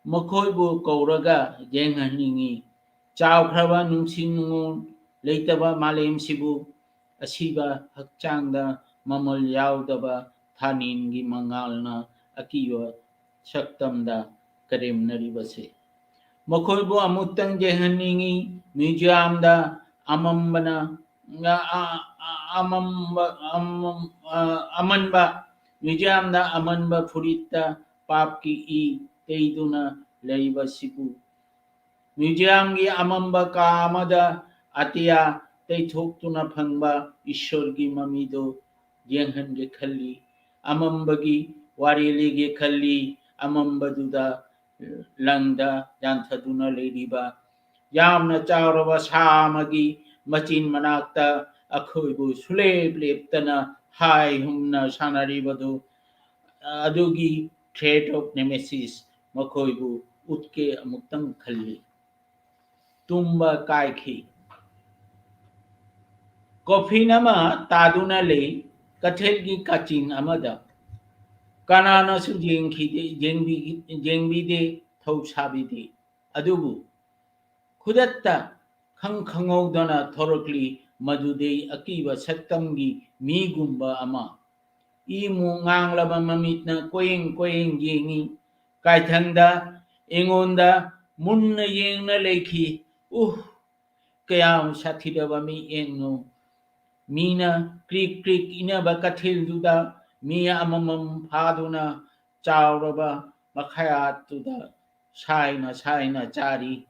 ꯃꯈꯣꯏꯕꯨ ꯀꯧꯔꯒ ꯌꯦꯡꯍꯟꯅꯤꯡꯏ꯫ ꯆꯥꯎꯈ꯭ꯔꯕ ꯅꯨꯡꯁꯤ ꯅꯨꯡꯉꯣꯜ ꯂꯩꯇꯕ ꯃꯥꯂꯦꯝꯁꯤꯕꯨ ꯑꯁꯤꯕ ꯍꯛꯆꯥꯡꯗ ꯃꯃꯜ ꯌꯥꯎꯗꯕ ꯊꯥꯅꯤꯟꯒꯤ ꯃꯉꯥꯜꯅ ꯑꯀꯤꯕ ꯁꯛꯇꯝꯗ ꯀꯔꯦꯝꯅꯔꯤꯕꯁꯦ꯫ ꯃꯈꯣꯏꯕꯨ ꯑꯃꯨꯛꯇꯪ ꯌꯦꯡꯍꯟꯅꯤꯡꯏ꯫ ꯃ꯭ꯌꯨꯖꯤꯌꯝꯗ ꯑꯃꯝꯕꯅ, ꯑ, ꯑ, ꯑ, ꯑꯃꯝꯕ, ꯑꯃꯝ-, ꯑ, ꯑꯃꯟꯕ, ꯃ꯭ꯌꯨꯖꯤꯌꯝꯗ ꯑꯃꯟꯕ ꯐꯨꯔꯤꯠꯇ ꯄꯥꯞꯀꯤ ꯏ ꯇꯩꯗꯨꯅ ꯂꯩꯕꯁꯤꯕꯨ꯫ ꯃ꯭ꯌꯨꯖꯤꯌꯝꯒꯤ ꯑꯃꯝꯕ ꯀꯥ ꯑꯃꯗ ꯑꯇꯤꯌꯥ ꯇꯩꯊꯣꯛꯇꯨꯅ ꯐꯪꯕ ꯏꯁꯣꯔꯒꯤ ꯃꯃꯤꯗꯨ ꯌꯦꯡꯍꯟꯒꯦ ꯈꯜꯂꯤ꯫ ꯑꯃꯝꯕꯒꯤ ꯋꯥꯔꯤ ꯂꯤꯒꯦ ꯈꯜꯂꯤ꯫ ꯑꯃꯝꯕꯗꯨꯗ ꯂꯪꯗ ꯌꯥꯟꯊꯗꯨꯅ ꯂꯩꯔꯤꯕ ꯌꯥꯝꯅ ꯆꯥꯎꯔꯕ ꯁꯥ ꯑꯃꯒꯤ ꯃꯆꯤꯟ ꯃꯅꯥꯛꯇ ꯑꯩꯈꯣꯏꯕꯨ ꯁꯨꯂꯦꯞ ꯂꯦꯞꯇꯅ ꯍꯥꯏ ꯍꯨꯝꯅ ꯁꯥꯟꯅꯔꯤꯕꯗꯨ, ꯑꯗꯨꯒꯤ threat of nemesis ꯃꯈꯣꯏꯕꯨ ꯎꯠꯀꯦ ꯑꯃꯨꯛꯇꯪ ꯈꯜꯂꯤ꯫ ꯇꯨꯝꯕ ꯀꯥꯏꯈꯤ꯫ Coffin ꯑꯃ ꯇꯥꯗꯨꯅ ꯂꯩ ꯀꯩꯊꯦꯜꯒꯤ ꯀꯥꯆꯤꯟ ꯑꯃꯗ꯫ ꯀꯅꯥꯅꯁꯨ ꯌꯦꯡꯈꯤꯗꯦ, ꯌꯦꯡꯕꯤ-, ꯌꯦꯡꯕꯤꯗꯦ, ꯊꯧꯁꯥꯕꯤꯗꯦ꯫ ꯑꯗꯨꯕꯨ ꯈꯨꯗꯛꯇ ꯈꯪ ꯈꯪꯍꯧꯗꯅ ꯊꯣꯔꯛꯂꯤ ꯃꯗꯨꯗꯤ ꯑꯀꯤꯕ ꯁꯛꯇꯝꯒꯤ ꯃꯤꯒꯨꯝꯕ ꯑꯃ꯫ ꯏꯃꯨ ꯉꯥꯡꯂꯕ ꯃꯃꯤꯠꯅ ꯀꯣꯌꯦꯡ ꯀꯣꯌꯦꯡ ꯌꯦꯡꯉꯤ꯫ ꯀꯥꯏꯊꯪꯗ ꯑꯩꯉꯣꯟꯗ ꯃꯨꯟꯅ ꯌꯦꯡꯅ ꯂꯩꯈꯤ꯫ ꯎꯍ! ꯀꯌꯥꯝ ꯁꯥꯊꯤꯔꯕ ꯃꯤꯠꯌꯦꯡꯅꯣ! ꯃꯤꯅ ꯀ꯭ꯔꯤꯛ ꯀ꯭ꯔꯤꯛ ꯏꯅꯕ ꯀꯩꯊꯦꯜꯗꯨꯗ ꯃꯤ ꯑꯃꯃꯝ ꯐꯥꯗꯨꯅ ꯆꯥꯎꯔꯕ ꯃꯈꯌꯥꯠꯇꯨꯗ ꯁꯥꯏꯅ ꯁꯥꯏꯅ ꯆꯥꯔꯤ꯫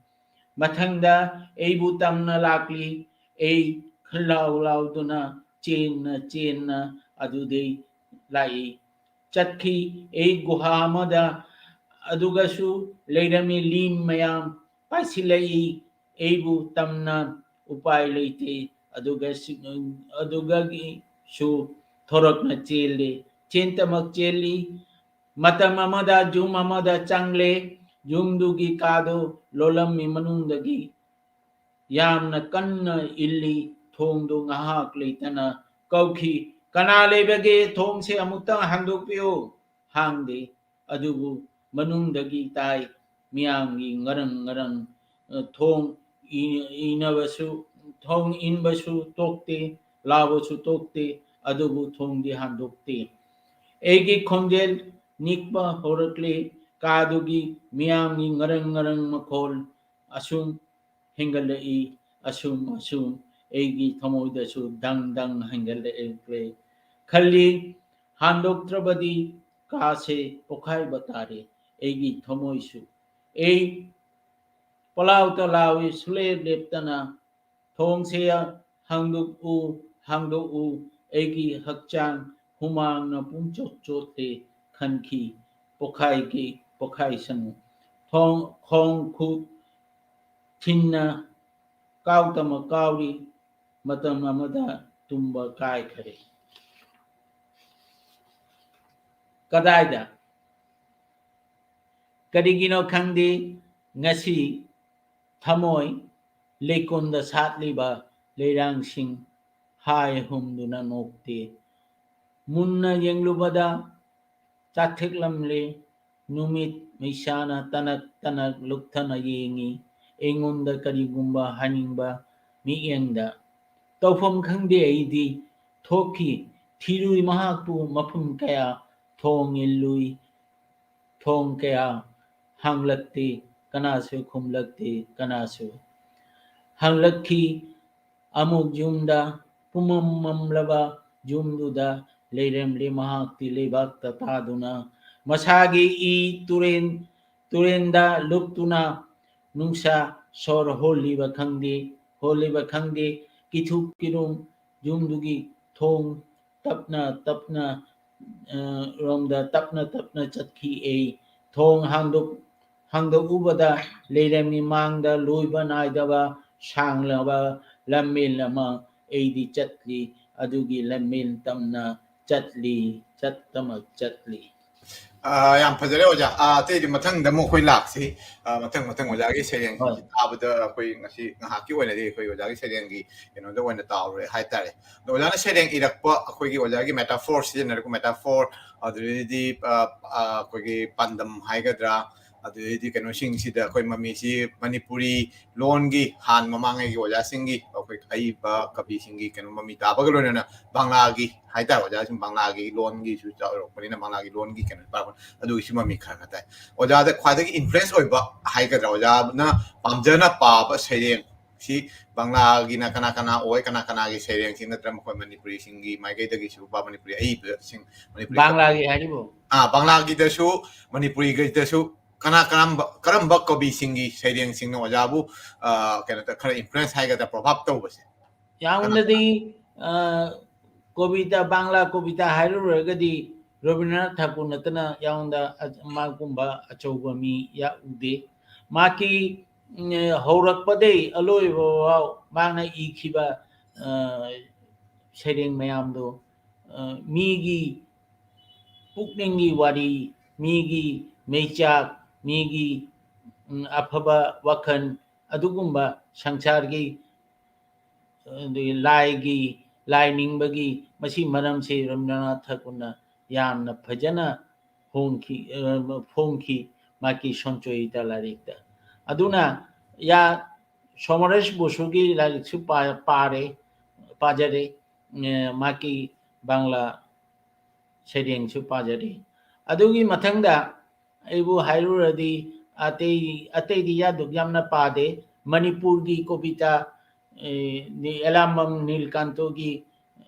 ꯃꯊꯪꯗ ꯑꯩꯕꯨ ꯇꯝꯅ ꯂꯥꯛꯂꯤ꯫ ꯑꯩ ꯈꯜꯂꯥꯎ ꯂꯥꯎꯗꯨꯅ ꯆꯦꯟꯅ ꯆꯦꯟꯅ ꯑꯗꯨꯗꯩ ꯂꯥꯛꯏ꯫ ꯆꯠꯈꯤ꯫ ꯑꯩ ꯒꯨꯍꯥ ꯑꯃꯗ ꯑꯗꯨꯒꯁꯨ ꯂꯩꯔꯝꯃꯤ꯫ ꯂꯤꯟ ꯃꯌꯥꯝ ꯄꯥꯏꯁꯤꯜꯂꯛꯏ꯫ ꯑꯩꯕꯨ ꯇꯝꯅ ꯎꯄꯥꯏ ꯂꯩꯇꯦ꯫ ꯑꯗꯨꯒ ꯁꯤ-, ꯑꯗꯨꯒꯁꯨ ꯊꯣꯔꯛꯅ ꯆꯦꯜꯂꯤ꯫ ꯆꯦꯟꯇꯃꯛ ꯆꯦꯜꯂꯤ꯫ ꯃꯇꯝ ꯑꯃꯗ ꯌꯨꯝ ꯑꯃꯗ ꯆꯪꯂꯦ꯫ ꯌꯨꯝꯗꯨꯒꯤ ꯀꯥꯗꯨ ꯂꯣꯜꯂꯝꯃꯤ꯫ ꯃꯅꯨꯡꯗꯒꯤ ꯌꯥꯝꯅ ꯀꯟꯅ ꯏꯜꯂꯤ꯫ ꯊꯣꯡꯗꯨ ꯉꯥꯏꯍꯥꯛ ꯂꯩꯇꯅ ꯀꯧꯈꯤ, "ꯀꯅꯥ ꯂꯩꯕꯒꯦ? ꯊꯣꯡꯁꯦ ꯑꯃꯨꯛꯇꯪ ꯍꯥꯡꯗꯣꯛꯄꯤꯌꯨ!" ꯍꯥꯡꯗꯦ꯫ ꯑꯗꯨꯕꯨ ꯃꯅꯨꯡꯗꯒꯤ ꯇꯥꯏ, ꯃꯤꯌꯥꯝꯒꯤ ꯉꯔꯪ ꯉꯔꯪ, ꯑ, ꯊꯣꯡ ꯏ-, ꯏꯅꯕꯁꯨ, ꯊꯣꯡ ꯏꯟꯕꯁꯨ ꯇꯣꯛꯇꯦ, ꯂꯥꯎꯕꯁꯨ ꯇꯣꯛꯇꯦ, ꯑꯗꯨꯕꯨ ꯊꯣꯡꯗꯤ ꯍꯥꯡꯗꯣꯛꯇꯦ꯫ ꯑꯩꯒꯤ ꯈꯣꯟꯖꯦꯜ ꯅꯤꯛꯄ ꯍꯧꯔꯛꯂꯦ꯫ ꯀꯥꯗꯨꯒꯤ ꯃꯤꯌꯥꯝꯒꯤ ꯉꯔꯪ ꯉꯔꯪ ꯃꯈꯣꯜ ꯑꯁꯨꯝ ꯍꯦꯟꯒꯠꯂꯛꯏ꯫ ꯑꯁꯨꯝ ꯑꯁꯨꯝ ꯑꯩꯒꯤ ꯊꯃꯣꯏꯗꯁꯨ ꯗꯪ ꯗꯪ ꯍꯦꯟꯒꯠꯂꯛꯂꯦ꯫ ꯈꯜꯂꯤ, ꯍꯥꯡꯗꯣꯛꯇ꯭ꯔꯕꯗꯤ ꯀꯥꯁꯦ ꯄꯣꯈꯥꯏꯕ ꯇꯥꯔꯦ꯫ ꯑꯩꯒꯤ ꯊꯃꯣꯏꯁꯨ꯫ ꯑꯩ ꯄꯂꯥꯎꯇ ꯂꯥꯎꯏ, ꯁꯨꯂꯦꯞ ꯂꯦꯞꯇꯅ, "ꯊꯣꯡꯁꯦ ꯍꯥꯡꯗꯣꯛꯎ, ꯍꯥꯡꯗꯣꯛꯎ!" ꯑꯩꯒꯤ ꯍꯛꯆꯥꯡ ꯍꯨꯃꯥꯡꯅ ꯄꯨꯡꯆꯣꯠ ꯆꯣꯠꯂꯦ꯫ ꯈꯟꯈꯤ, "ꯄꯣꯈꯥꯏꯒꯦ, ꯄꯣꯈꯥꯏꯁꯅꯨ!" ꯊꯣꯡ, ꯈꯣꯡ ꯈꯨꯠ ꯊꯤꯟꯅ ꯀꯥꯎꯇꯃꯛ ꯀꯥꯎꯔꯤ꯫ ꯃꯇꯝ ꯑꯃꯗ ꯇꯨꯝꯕ ꯀꯥꯏꯈꯔꯦ꯫ ꯀꯗꯥꯏꯗ? ꯀꯔꯤꯒꯤꯅꯣ ꯈꯪꯗꯦ, ꯉꯁꯤ ꯊꯃꯣꯏ ꯂꯩꯀꯣꯟꯗ ꯁꯥꯠꯂꯤꯕ ꯂꯩꯔꯥꯡꯁꯤꯡ ꯍꯥꯏ ꯍꯨꯝꯗꯨꯅ ꯅꯣꯛꯇꯦ꯫ ꯃꯨꯟꯅ ꯌꯦꯡꯂꯨꯕꯗ ꯆꯥꯊꯦꯛꯂꯝꯂꯦ꯫ ꯅꯨꯃꯤꯠ ꯃꯩꯁꯥꯅ ꯇꯅꯛ ꯇꯅꯛ ꯂꯨꯞꯊꯅ ꯌꯦꯡꯉꯤ, ꯑꯩꯉꯣꯟꯗ ꯀꯔꯤꯒꯨꯝꯕ ꯍꯥꯏꯅꯤꯡꯕ ꯃꯤꯠꯌꯦꯡꯗ꯫ ꯇꯧꯐꯝ ꯈꯪꯗꯦ ꯑꯩꯗꯤ꯫ ꯊꯣꯛꯈꯤ, ꯊꯤꯔꯨꯏ ꯃꯍꯥꯛꯄꯨ ꯃꯐꯝ ꯀꯌꯥ, ꯊꯣꯡ ꯏꯜꯂꯨꯏ, ꯊꯣꯡ ꯀꯌꯥ ꯍꯥꯡꯂꯛꯇꯦ, ꯀꯅꯥꯁꯨ ꯈꯨꯝꯂꯛꯇꯦ, ꯀꯅꯥꯁꯨ꯫ ꯍꯥꯡꯂꯛꯈꯤ ꯑꯃꯨꯛ ꯌꯨꯝꯗ, ꯄꯨꯝꯃꯝ ꯃꯝꯂꯕ ꯌꯨꯝꯗꯨꯗ ꯂꯩꯔꯝꯂꯦ ꯃꯍꯥꯛꯇꯤ ꯂꯩꯕꯥꯛꯇ ꯇꯥꯗꯨꯅ꯫ ꯃꯁꯥꯒꯤ ꯏ ꯇꯨꯔꯦꯟ, ꯇꯨꯔꯦꯟꯗ ꯂꯨꯞꯇꯨꯅ ꯅꯨꯡꯁꯥ ꯁꯣꯔ ꯍꯣꯜꯂꯤꯕ ꯈꯪꯗꯦ, ꯍꯣꯜꯂꯤꯕ ꯈꯪꯗꯦ, ꯀꯤꯊꯨꯞ ꯀꯤꯔꯨꯝ ꯌꯨꯝꯗꯨꯒꯤ ꯊꯣꯡ ꯇꯞꯅ ꯇꯞꯅ ꯑ, ꯔꯣꯝꯗ ꯇꯞꯅ ꯇꯞꯅ ꯆꯠꯈꯤ꯫ ꯑꯩ ꯊꯣꯡ ꯍꯥꯡꯗꯣꯛ-, ꯍꯥꯡꯗꯣꯛꯎꯕꯗ ꯂꯩꯔꯝꯃꯤ ꯃꯥꯡꯗ ꯂꯣꯏꯕ ꯅꯥꯏꯗꯕ ꯁꯥꯡꯂꯕ ꯂꯝꯕꯦꯜ ꯑꯃ ꯑꯩꯗꯤ ꯆꯠꯂꯤ꯫ ꯑꯗꯨꯒꯤ ꯂꯝꯕꯦꯜ ꯇꯝꯅ ꯆꯠꯂꯤ, ꯆꯠꯇꯃꯛ ꯆꯠꯂꯤ꯫ ꯑ, ꯌꯥꯝ ꯐꯖꯔꯦ ꯑꯣꯖꯥ꯫ ꯑ, ꯑꯇꯩꯗꯤ ꯃꯊꯪꯗ ꯑꯃꯨꯛ ꯑꯩꯈꯣꯏ ꯂꯥꯛꯁꯤ꯫ ꯑ, ꯃꯊꯪ ꯃꯊꯪ ꯑꯣꯖꯥꯒꯤ ꯁꯩꯔꯦꯡ ꯍꯣꯏ꯫ ꯇꯥꯕꯗ ꯑꯩꯈꯣꯏ ꯉꯁꯤ ꯉꯥꯏꯍꯥꯛꯀꯤ ꯑꯣꯏꯅꯗꯤ ꯑꯩꯈꯣꯏ ꯑꯣꯖꯥꯒꯤ ꯁꯩꯔꯦꯡꯒꯤ ꯀꯩꯅꯣꯗ ꯑꯣꯏꯅ ꯇꯥꯎꯔꯦ ꯍꯥꯏꯇꯥꯔꯦ꯫ ꯑꯗꯣ ꯑꯣꯖꯥꯅ ꯁꯩꯔꯦꯡ ꯏꯔꯛꯄ ꯑꯩꯈꯣꯏꯒꯤ ꯑꯣꯖꯥꯒꯤ metaphor ꯁꯤꯖꯤꯟꯅꯔꯒ metaphor, ꯑꯗꯨꯗꯩꯗꯤ, ꯑ, ꯑ, ꯑꯩꯈꯣꯏꯒꯤ ꯄꯥꯟꯗꯝ ꯍꯥꯏꯒꯗ꯭ꯔꯥ, ꯑꯗꯨꯗꯩꯗꯤ ꯀꯩꯅꯣꯁꯤꯡꯁꯤꯗ ꯑꯩꯈꯣꯏ ꯃꯃꯤꯁꯤ ꯃꯅꯤꯄꯨꯔꯤ ꯂꯣꯟꯒꯤ ꯍꯥꯟ ꯃꯃꯥꯡꯉꯩꯒꯤ ꯑꯣꯖꯥꯁꯤꯡꯒꯤ ꯑꯩꯈꯣꯏ ꯑꯏꯕ ꯀꯕꯤꯁꯤꯡꯒꯤ ꯀꯩꯅꯣ ꯃꯃꯤ ꯇꯥꯕꯒ ꯂꯣꯏꯅꯅ ꯕꯪꯂꯥꯒꯤ ꯍꯥꯏꯇꯥꯔꯦ, ꯑꯣꯖꯥꯁꯤꯡ ꯕꯪꯂꯥꯒꯤ ꯂꯣꯟꯒꯤꯁꯨ ꯆꯥꯎꯔꯛꯄꯅꯤꯅ ꯕꯪꯂꯥꯒꯤ ꯂꯣꯟꯒꯤ ꯀꯩꯅꯣ ꯄꯥꯔꯛꯄ ꯑꯗꯨꯒꯤꯁꯨ ꯃꯃꯤ ꯈꯔ ꯈꯔ ꯇꯥꯏ꯫ ꯑꯣꯖꯥꯗ ꯈ꯭ꯋꯥꯏꯗꯒꯤ influence ꯑꯣꯏꯕ ꯍꯥꯏꯒꯗ꯭ꯔꯥ, ꯑꯣꯖꯥꯅ ꯄꯥꯝꯖꯅ ꯄꯥꯕ ꯁꯩꯔꯦꯡ ꯁꯤ ꯕꯪꯂꯥꯒꯤꯅ ꯀꯅꯥ ꯀꯅꯥ ꯑꯣꯏ, ꯀꯅꯥ ꯀꯅꯥꯒꯤ ꯁꯩꯔꯦꯡꯁꯤ ꯅꯠꯇ꯭ꯔꯒ ꯃꯈꯣꯏ ꯃꯅꯤꯄꯨꯔꯤꯁꯤꯡꯒꯤ ꯃꯥꯏꯀꯩꯗꯒꯤꯁꯨ ꯄꯥ-, ꯃꯅꯤꯄꯨꯔꯤ ꯑꯏꯕꯁꯤꯡ, ꯃꯅꯤꯄꯨꯔꯤ ꯕꯪꯂꯥꯒꯤ ꯍꯥꯏꯔꯤꯕꯣ? ꯑꯥ, ꯕꯪꯂꯥꯒꯤꯗꯁꯨ, ꯃꯅꯤꯄꯨꯔꯤꯒꯤꯗꯁꯨ ꯀꯅꯥ ꯀꯔꯝꯕ, ꯀꯔꯝꯕ ꯀꯕꯤꯁꯤꯡꯒꯤ ꯁꯩꯔꯦꯡꯁꯤꯡꯅ ꯑꯣꯖꯥꯕꯨ, ꯑ, ꯀꯩꯅꯣ ꯇ-, ꯈꯔ influence ꯍꯥꯏꯒꯗ꯭ꯔꯥ, ꯄ꯭ꯔꯚꯥꯞ ꯇꯧꯕꯁꯦ? ꯌꯥꯝꯅꯗꯤ, ꯑ, ꯀꯣꯕꯤꯇꯥ, ꯕꯪꯂꯥ ꯀꯣꯕꯤꯇꯥ ꯍꯥꯏꯔꯨꯔꯒꯗꯤ ꯔꯕꯤꯟꯗ꯭ꯔꯅꯥꯊ ꯊꯥꯀꯨꯔ ꯅꯠꯇꯅ ꯌꯥꯝꯅ ꯑ-, ꯃꯥꯒꯨꯝꯕ ꯑꯆꯧꯕ ꯃꯤ ꯌꯥꯎꯗꯦ꯫ ꯃꯍꯥꯛꯀꯤ, ꯎꯝ, ꯍꯧꯔꯛꯄꯗꯩ ꯑꯂꯣꯏꯕ ꯐꯥꯎ ꯃꯥꯅ ꯏꯈꯤꯕ, ꯑ, ꯁꯩꯔꯦꯡ ꯃꯌꯥꯝꯗꯣ, ꯑ, ꯃꯤꯒꯤ ꯄꯨꯛꯅꯤꯡꯒꯤ ꯋꯥꯔꯤ, ꯃꯤꯒꯤ ꯃꯩꯆꯥꯛ, ꯃꯤꯒꯤ, ꯎꯝ, ꯑꯐꯕ ꯋꯥꯈꯜ, ꯑꯗꯨꯒꯨꯝꯕ ꯁꯪꯁꯥꯔꯒꯤ, ꯑꯗꯒꯤ ꯂꯥꯏꯒꯤ, ꯂꯥꯏ ꯅꯤꯡꯕꯒꯤ, ꯃꯁꯤ ꯃꯔꯝꯁꯤ ꯔꯕꯤꯟꯗ꯭ꯔꯅꯥꯊ ꯊꯥꯀꯨꯔꯅ ꯌꯥꯝꯅ ꯐꯖꯅ ꯍꯣꯡꯈꯤ, ꯑ, ꯐꯣꯡꯈꯤ, ꯃꯍꯥꯛꯀꯤ ꯁꯣꯟꯆꯣꯌꯤꯇꯥ ꯂꯥꯏꯔꯤꯛꯇ꯫ ꯑꯗꯨꯅ ꯌꯥ-, ꯁꯣꯃꯔꯦꯁ ꯕꯁꯨꯒꯤ ꯂꯥꯏꯔꯤꯛꯁꯨ ꯄꯥ-, ꯄꯥꯔꯦ, ꯄꯥꯖꯔꯦ, ꯑ, ꯃꯍꯥꯛꯀꯤ ꯕꯪꯂꯥ ꯁꯩꯔꯦꯡꯁꯨ ꯄꯥꯖꯔꯤ꯫ ꯑꯗꯨꯒꯤ ꯃꯊꯪꯗ ꯑꯩꯕꯨ ꯍꯥꯏꯔꯨꯔꯗꯤ ꯑꯇꯩ, ꯑꯇꯩꯗꯤ ꯌꯥꯗꯨꯛ ꯌꯥꯝꯅ ꯄꯥꯗꯦ꯫ ꯃꯅꯤꯄꯨꯔꯒꯤ ꯀꯣꯕꯤꯇꯥ, ꯑꯦ, ꯅꯤ-, ꯑꯦꯂꯥꯝꯕꯝ ꯅꯤꯜꯀꯥꯟꯇꯣꯒꯤ,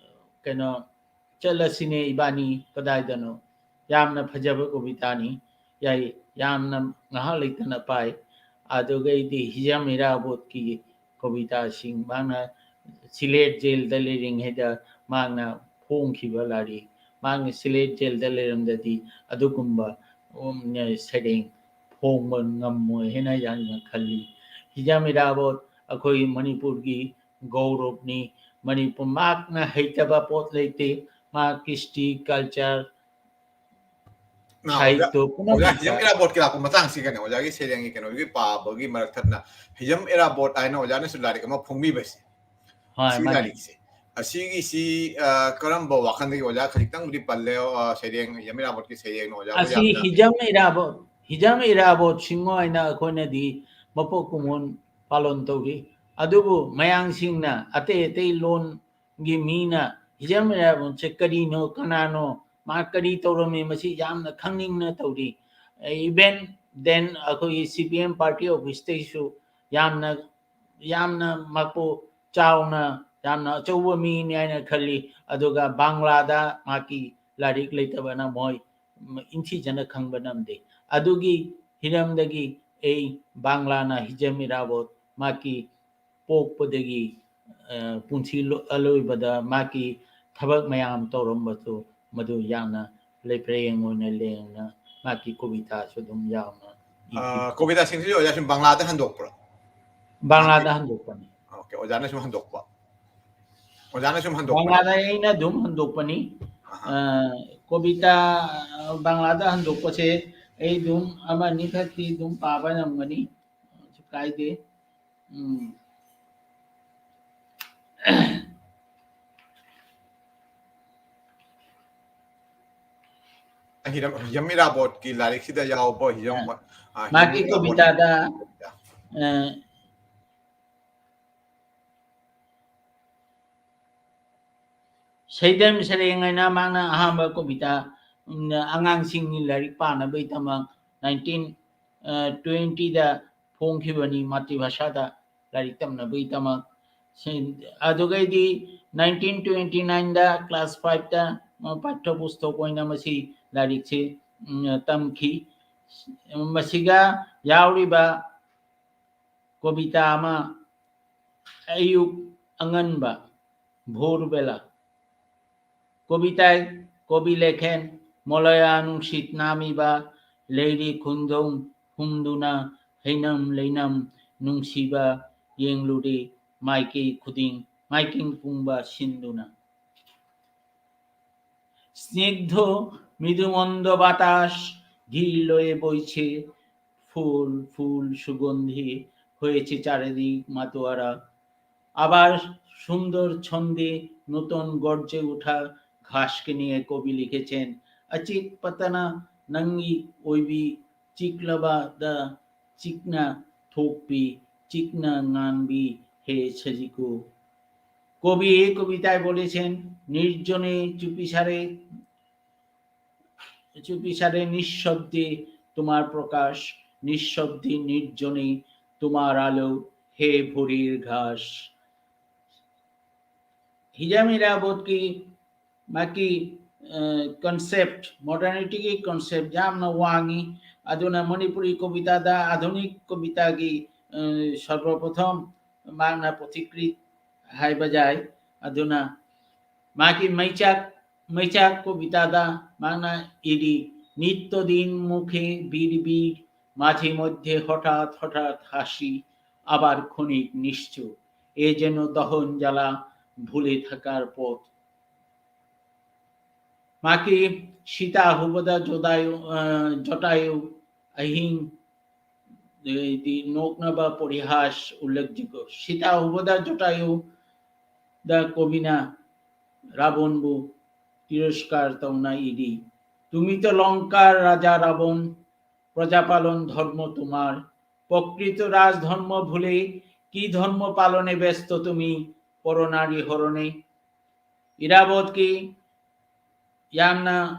ꯀꯩꯅꯣ, "ꯆꯠꯂꯁꯤꯅꯦ ꯏꯕꯥꯅꯤ ꯀꯗꯥꯏꯗꯅꯣ", ꯌꯥꯝꯅ ꯐꯖꯕ ꯀꯣꯕꯤꯇꯥꯅꯤ꯫ ꯌꯥꯏ, ꯌꯥꯝꯅ ꯉꯥꯏꯍꯥꯛ ꯂꯩꯇꯅ ꯄꯥꯏ꯫ ꯑꯗꯨꯒꯩꯗꯤ ꯍꯤꯖꯝ ꯏꯔꯥꯕꯣꯠꯀꯤ ꯀꯣꯕꯤꯇꯥꯁꯤꯡ, ꯃꯥꯅ ꯁꯤꯂꯦꯠ ꯖꯦꯜꯗ ꯂꯩꯔꯤꯉꯩꯗ ꯃꯥꯅ ꯐꯣꯡꯈꯤꯕ ꯂꯥꯏꯔꯤꯛ, ꯃꯍꯥꯛꯅ ꯁꯤꯂꯦꯠ ꯖꯦꯜꯗ ꯂꯩꯔꯝꯗꯗꯤ ꯑꯗꯨꯒꯨꯝꯕ, ꯎꯝ, ꯁꯩꯔꯦꯡ ꯐꯣꯡꯕ ꯉꯝꯃꯣꯏ ꯍꯥꯏꯅ ꯌꯥꯝꯅ ꯈꯜꯂꯤ꯫ ꯍꯤꯖꯝ ꯏꯔꯥꯕꯣꯠ ꯑꯩꯈꯣꯏ ꯃꯅꯤꯄꯨꯔꯒꯤ ꯒꯧꯔꯕꯅꯤ꯫ ꯃꯅꯤꯄꯨꯔ, ꯃꯍꯥꯛꯅ ꯍꯩꯇꯕ ꯄꯣꯠ ꯂꯩꯇꯦ꯫ ꯃꯍꯥꯛ ꯀ꯭ꯔꯤꯁꯇꯤ, ꯀꯜꯆꯔ, ꯅ, ꯑꯣꯖꯥ, ꯁꯥꯍꯤꯇ꯭ꯌ ꯑꯣꯖꯥ, ꯄꯨꯝꯅꯃꯛꯇ ꯍꯤꯖꯝ ꯏꯔꯥꯕꯣꯠꯀꯤ ꯂꯥꯛꯄ ꯃꯇꯥꯡꯁꯤꯒꯅꯦ, ꯑꯣꯖꯥꯒꯤ ꯁꯩꯔꯦꯡꯒꯤ ꯀꯩꯅꯣꯒꯤ ꯄꯥꯕꯒꯤ ꯃꯔꯛ ꯊꯠꯅ ꯍꯤꯖꯝ ꯏꯔꯥꯕꯣꯠ ꯍꯥꯏꯅ ꯑꯣꯖꯥꯅꯁꯨ ꯂꯥꯏꯔꯤꯛ ꯑꯃ ꯐꯣꯡꯕꯤꯕꯁꯦ꯫ ꯍꯣꯏ, ꯁꯤꯒꯤ ꯃꯥꯅꯤ꯫ ꯂꯥꯏꯔꯤꯛꯁꯦ꯫ ꯑꯁꯤꯒꯤꯁꯤ, ꯑ, ꯀꯔꯝꯕ ꯋꯥꯈꯜꯗꯒꯤ ꯑꯣꯖꯥ ꯈꯖꯤꯛꯇꯪꯕꯨꯗꯤ ꯄꯜꯂꯦ, ꯑ, ꯁꯩꯔꯦꯡ, ꯍꯤꯖꯝ ꯏꯔꯥꯕꯣꯠꯀꯤ ꯁꯩꯔꯦꯡꯅ ꯑꯣꯖꯥꯕꯨ ꯑꯁꯤ ꯌꯥꯝꯅ ꯍꯤꯖꯝ ꯏꯔꯥꯕꯣꯠ, ꯍꯤꯖꯝ ꯏꯔꯥꯕꯣꯠ ꯁꯤꯡꯉꯣ ꯍꯥꯏꯅ ꯑꯩꯈꯣꯏꯅꯗꯤ ꯃꯄꯣꯛ ꯀꯨꯝꯑꯣꯟ ꯄꯥꯂꯣꯟ ꯇꯧꯔꯤ꯫ ꯑꯗꯨꯕꯨ ꯃꯌꯥꯡꯁꯤꯡꯅ ꯑꯇꯩ ꯑꯇꯩ ꯂꯣꯟꯒꯤ ꯃꯤꯅ ꯍꯤꯖꯝ ꯏꯔꯥꯕꯣꯠꯁꯦ ꯀꯔꯤꯅꯣ, ꯀꯅꯥꯅꯣ, ꯃꯥ ꯀꯔꯤ ꯇꯧꯔꯝꯃꯤ, ꯃꯁꯤ ꯌꯥꯝꯅ ꯈꯪꯅꯤꯡꯅ ꯇꯧꯔꯤ꯫ Even then ꯑꯩꯈꯣꯏꯒꯤ C P M party office ꯇꯩꯁꯨ ꯌꯥꯝꯅ, ꯌꯥꯝꯅ ꯃꯥꯄꯨ ꯆꯥꯎꯅ, ꯌꯥꯝꯅ ꯑꯆꯧꯕ ꯃꯤꯅꯤ ꯍꯥꯏꯅ ꯈꯜꯂꯤ꯫ ꯑꯗꯨꯒ ꯕꯪꯒ꯭ꯂꯥꯗ ꯃꯍꯥꯛꯀꯤ ꯂꯥꯏꯔꯤꯛ ꯂꯩꯇꯕꯅ ꯃꯣꯏ ꯏꯟꯊꯤꯖꯅ ꯈꯪꯕ ꯉꯝꯗꯦ꯫ ꯑꯗꯨꯒꯤ ꯍꯤꯔꯝꯗꯒꯤ ꯑꯩ ꯕꯪꯒ꯭ꯂꯥꯅ ꯍꯤꯖꯝ ꯏꯔꯥꯕꯣꯠ ꯃꯍꯥꯛꯀꯤ ꯄꯣꯛꯄꯗꯒꯤ, ꯑ, ꯄꯨꯟꯁꯤ ꯂꯣ-, ꯑꯂꯣꯏꯕꯗ ꯃꯍꯥꯛꯀꯤ ꯊꯕꯛ ꯃꯌꯥꯝ ꯇꯧꯔꯝꯕꯗꯨ ꯃꯗꯨ ꯌꯥꯝꯅ ꯂꯩꯄ꯭ꯔꯦꯡ ꯑꯣꯏꯅ ꯂꯦꯡꯅ ꯃꯍꯥꯛꯀꯤ ꯀꯣꯕꯤꯇꯥꯁꯨ ꯑꯗꯨꯝ ꯌꯥꯎꯅ ꯏꯈꯤ꯫ ꯑ, ꯀꯣꯕꯤꯇꯥꯁꯤꯡꯁꯤꯁꯨ ꯑꯣꯖꯥ ꯁꯨꯝ ꯕꯪꯒ꯭ꯂꯥꯗ ꯍꯟꯗꯣꯛꯄ꯭ꯔꯣ? ꯕꯪꯒ꯭ꯂꯥꯗ ꯍꯟꯗꯣꯛꯄꯅꯤ꯫ ꯑꯣꯀꯦ, ꯑꯣꯖꯥꯅ ꯁꯨꯝ ꯍꯟꯗꯣꯛꯄ꯫ ꯑꯣꯖꯥꯅ ꯁꯨꯝ ꯍꯟꯗꯣꯛꯄꯅꯤ꯫ ꯕꯪꯒ꯭ꯂꯥꯗ ꯑꯩꯅ ꯑꯗꯨꯝ ꯍꯟꯗꯣꯛꯄꯅꯤ꯫ ꯑꯍꯥ꯫ ꯑ, ꯀꯣꯕꯤꯇꯥ, ꯑ, ꯕꯪꯒ꯭ꯂꯥꯗ ꯍꯟꯗꯣꯛꯄꯁꯦ ꯑꯩ ꯑꯗꯨꯝ ꯑꯃ ꯑꯅꯤꯈꯛꯇꯤ ꯑꯗꯨꯝ ꯄꯥꯕ ꯉꯝꯒꯅꯤ꯫ ꯀꯩꯁꯨ ꯀꯥꯏꯗꯦ꯫ ꯎꯝ꯫ ꯍꯤꯔꯝ, ꯍꯤꯖꯝ ꯏꯔꯥꯕꯣꯠꯀꯤ ꯂꯥꯏꯔꯤꯛꯁꯤꯗ ꯌꯥꯎꯕ ꯍꯤꯖꯝ, ꯑ, ꯑ, ꯍꯤꯖꯝ ꯃꯥꯒꯤ ꯏꯔꯥꯕꯣꯠ ꯀꯣꯕꯤꯇꯥꯗ, ꯍꯥꯏꯕ꯫ ꯑ, ꯁꯩꯗꯝ ꯁꯩꯔꯦꯡ ꯍꯥꯏꯅ ꯃꯍꯥꯛꯅ ꯑꯍꯥꯟꯕ ꯀꯣꯕꯤꯇꯥ, ꯎꯝ, ꯑꯉꯥꯡꯁꯤꯡꯒꯤ ꯂꯥꯏꯔꯤꯛ ꯄꯥꯅꯕꯒꯤꯗꯃꯛ nineteen, ꯑ, twenty ꯗ ꯐꯣꯡꯈꯤꯕꯅꯤ, ꯃꯥꯇ꯭ꯔꯤꯚꯥꯁꯥꯗ ꯂꯥꯏꯔꯤꯛ ꯇꯝꯅꯕꯒꯤꯗꯃꯛ꯫ ꯁꯤ-, ꯑꯗꯨꯒꯩꯗꯤ nineteen twenty nine ꯗ class five ꯇ, ꯑ, ꯄꯥꯊ꯭ꯌ ꯄꯨꯁꯇꯛ ꯑꯣꯏꯅ ꯃꯁꯤ ꯂꯥꯏꯔꯤꯛꯁꯤ, ꯎꯝ, ꯇꯝꯈꯤ꯫ ꯃꯁꯤꯒ ꯌꯥꯎꯔꯤꯕ ꯀꯣꯕꯤꯇꯥ ꯑꯃ, ꯑꯌꯨꯛ ꯑꯉꯟꯕ, ꯚꯣꯔ ꯕꯦꯂꯥ꯫ ꯀꯣꯕꯤꯇꯥ, ꯀꯣꯕꯤ ꯂꯦꯈꯦꯟ, ꯃꯂꯌꯥ ꯅꯨꯡꯁꯤꯠ ꯅꯥꯝꯃꯤꯕ, ꯂꯩꯔꯤ ꯈꯨꯟꯗꯣꯡ ꯍꯨꯝꯗꯨꯅ, ꯍꯩꯅꯝ ꯂꯩꯅꯝ ꯅꯨꯡꯁꯤꯕ ꯌꯦꯡꯂꯨꯔꯤ, ꯃꯥꯏꯀꯩ ꯈꯨꯗꯤꯡ ꯃꯥꯏꯀꯤꯡ ꯄꯨꯡꯕ ꯁꯤꯟꯗꯨꯅ꯫ স্নিগ্ধ মৃদুমন্দ বাতাস ধীর লয়ে বইছে, ফুল ফুল সুগন্ধি হয়েছে চারিদিক মাতোয়ারা। আবার সুন্দর ছন্দে নতুন গর্জে ওঠা ঘাসকে নিয়ে কবি লিখেছেন, "ꯑꯆꯤꯛ ꯄꯇꯅ ꯅꯪꯒꯤ ꯑꯣꯏꯕꯤ ꯆꯤꯛꯂꯕꯗ ꯆꯤꯛꯅ ꯊꯣꯛꯄꯤ, ꯆꯤꯛꯅ ꯉꯥꯟꯕꯤ ꯍꯦ ꯁꯖꯤꯀꯣ"। কবি এই কবিতায় বলেছেন, "নির্জনে চুপিসারে, চুপিসারে নিঃশব্দে তোমার প্রকাশ, নিঃশব্দে নির্জনে তোমার আলো, হে ভোরের ঘাস"। Hijamira botki maki, eh, concept, modernity ki concept yamna wangi, aduna Manipuri kobita da adhunik kobita ki, eh, sarvapratham magna pathikrit hai bajai, aduna maki maichak, maichak kobita da magna iri, nitto din mukhe bir bir, মাঝে মধ্যে হঠাৎ হঠাৎ হাসি, আবার ক্ষণিক নিশ্চুপ, এ যেন দহন জ্বালা, ভুলে থাকার পথ। Maki sita hubada jodayu, eh, jotayu, ahing, eh, di noknaba porihas ullekh jiko. Sita hubada jotayu da kobina Rabon bu tiroskar tongna idi. তুমি তো লঙ্কার রাজা রাবণ, প্রজাপালন ধর্ম তোমার। প্রকৃত রাজধর্ম ভুলে কি ধর্ম পালনে ব্যস্ত তুমি পরনারী হরণে? Irabot ki yamna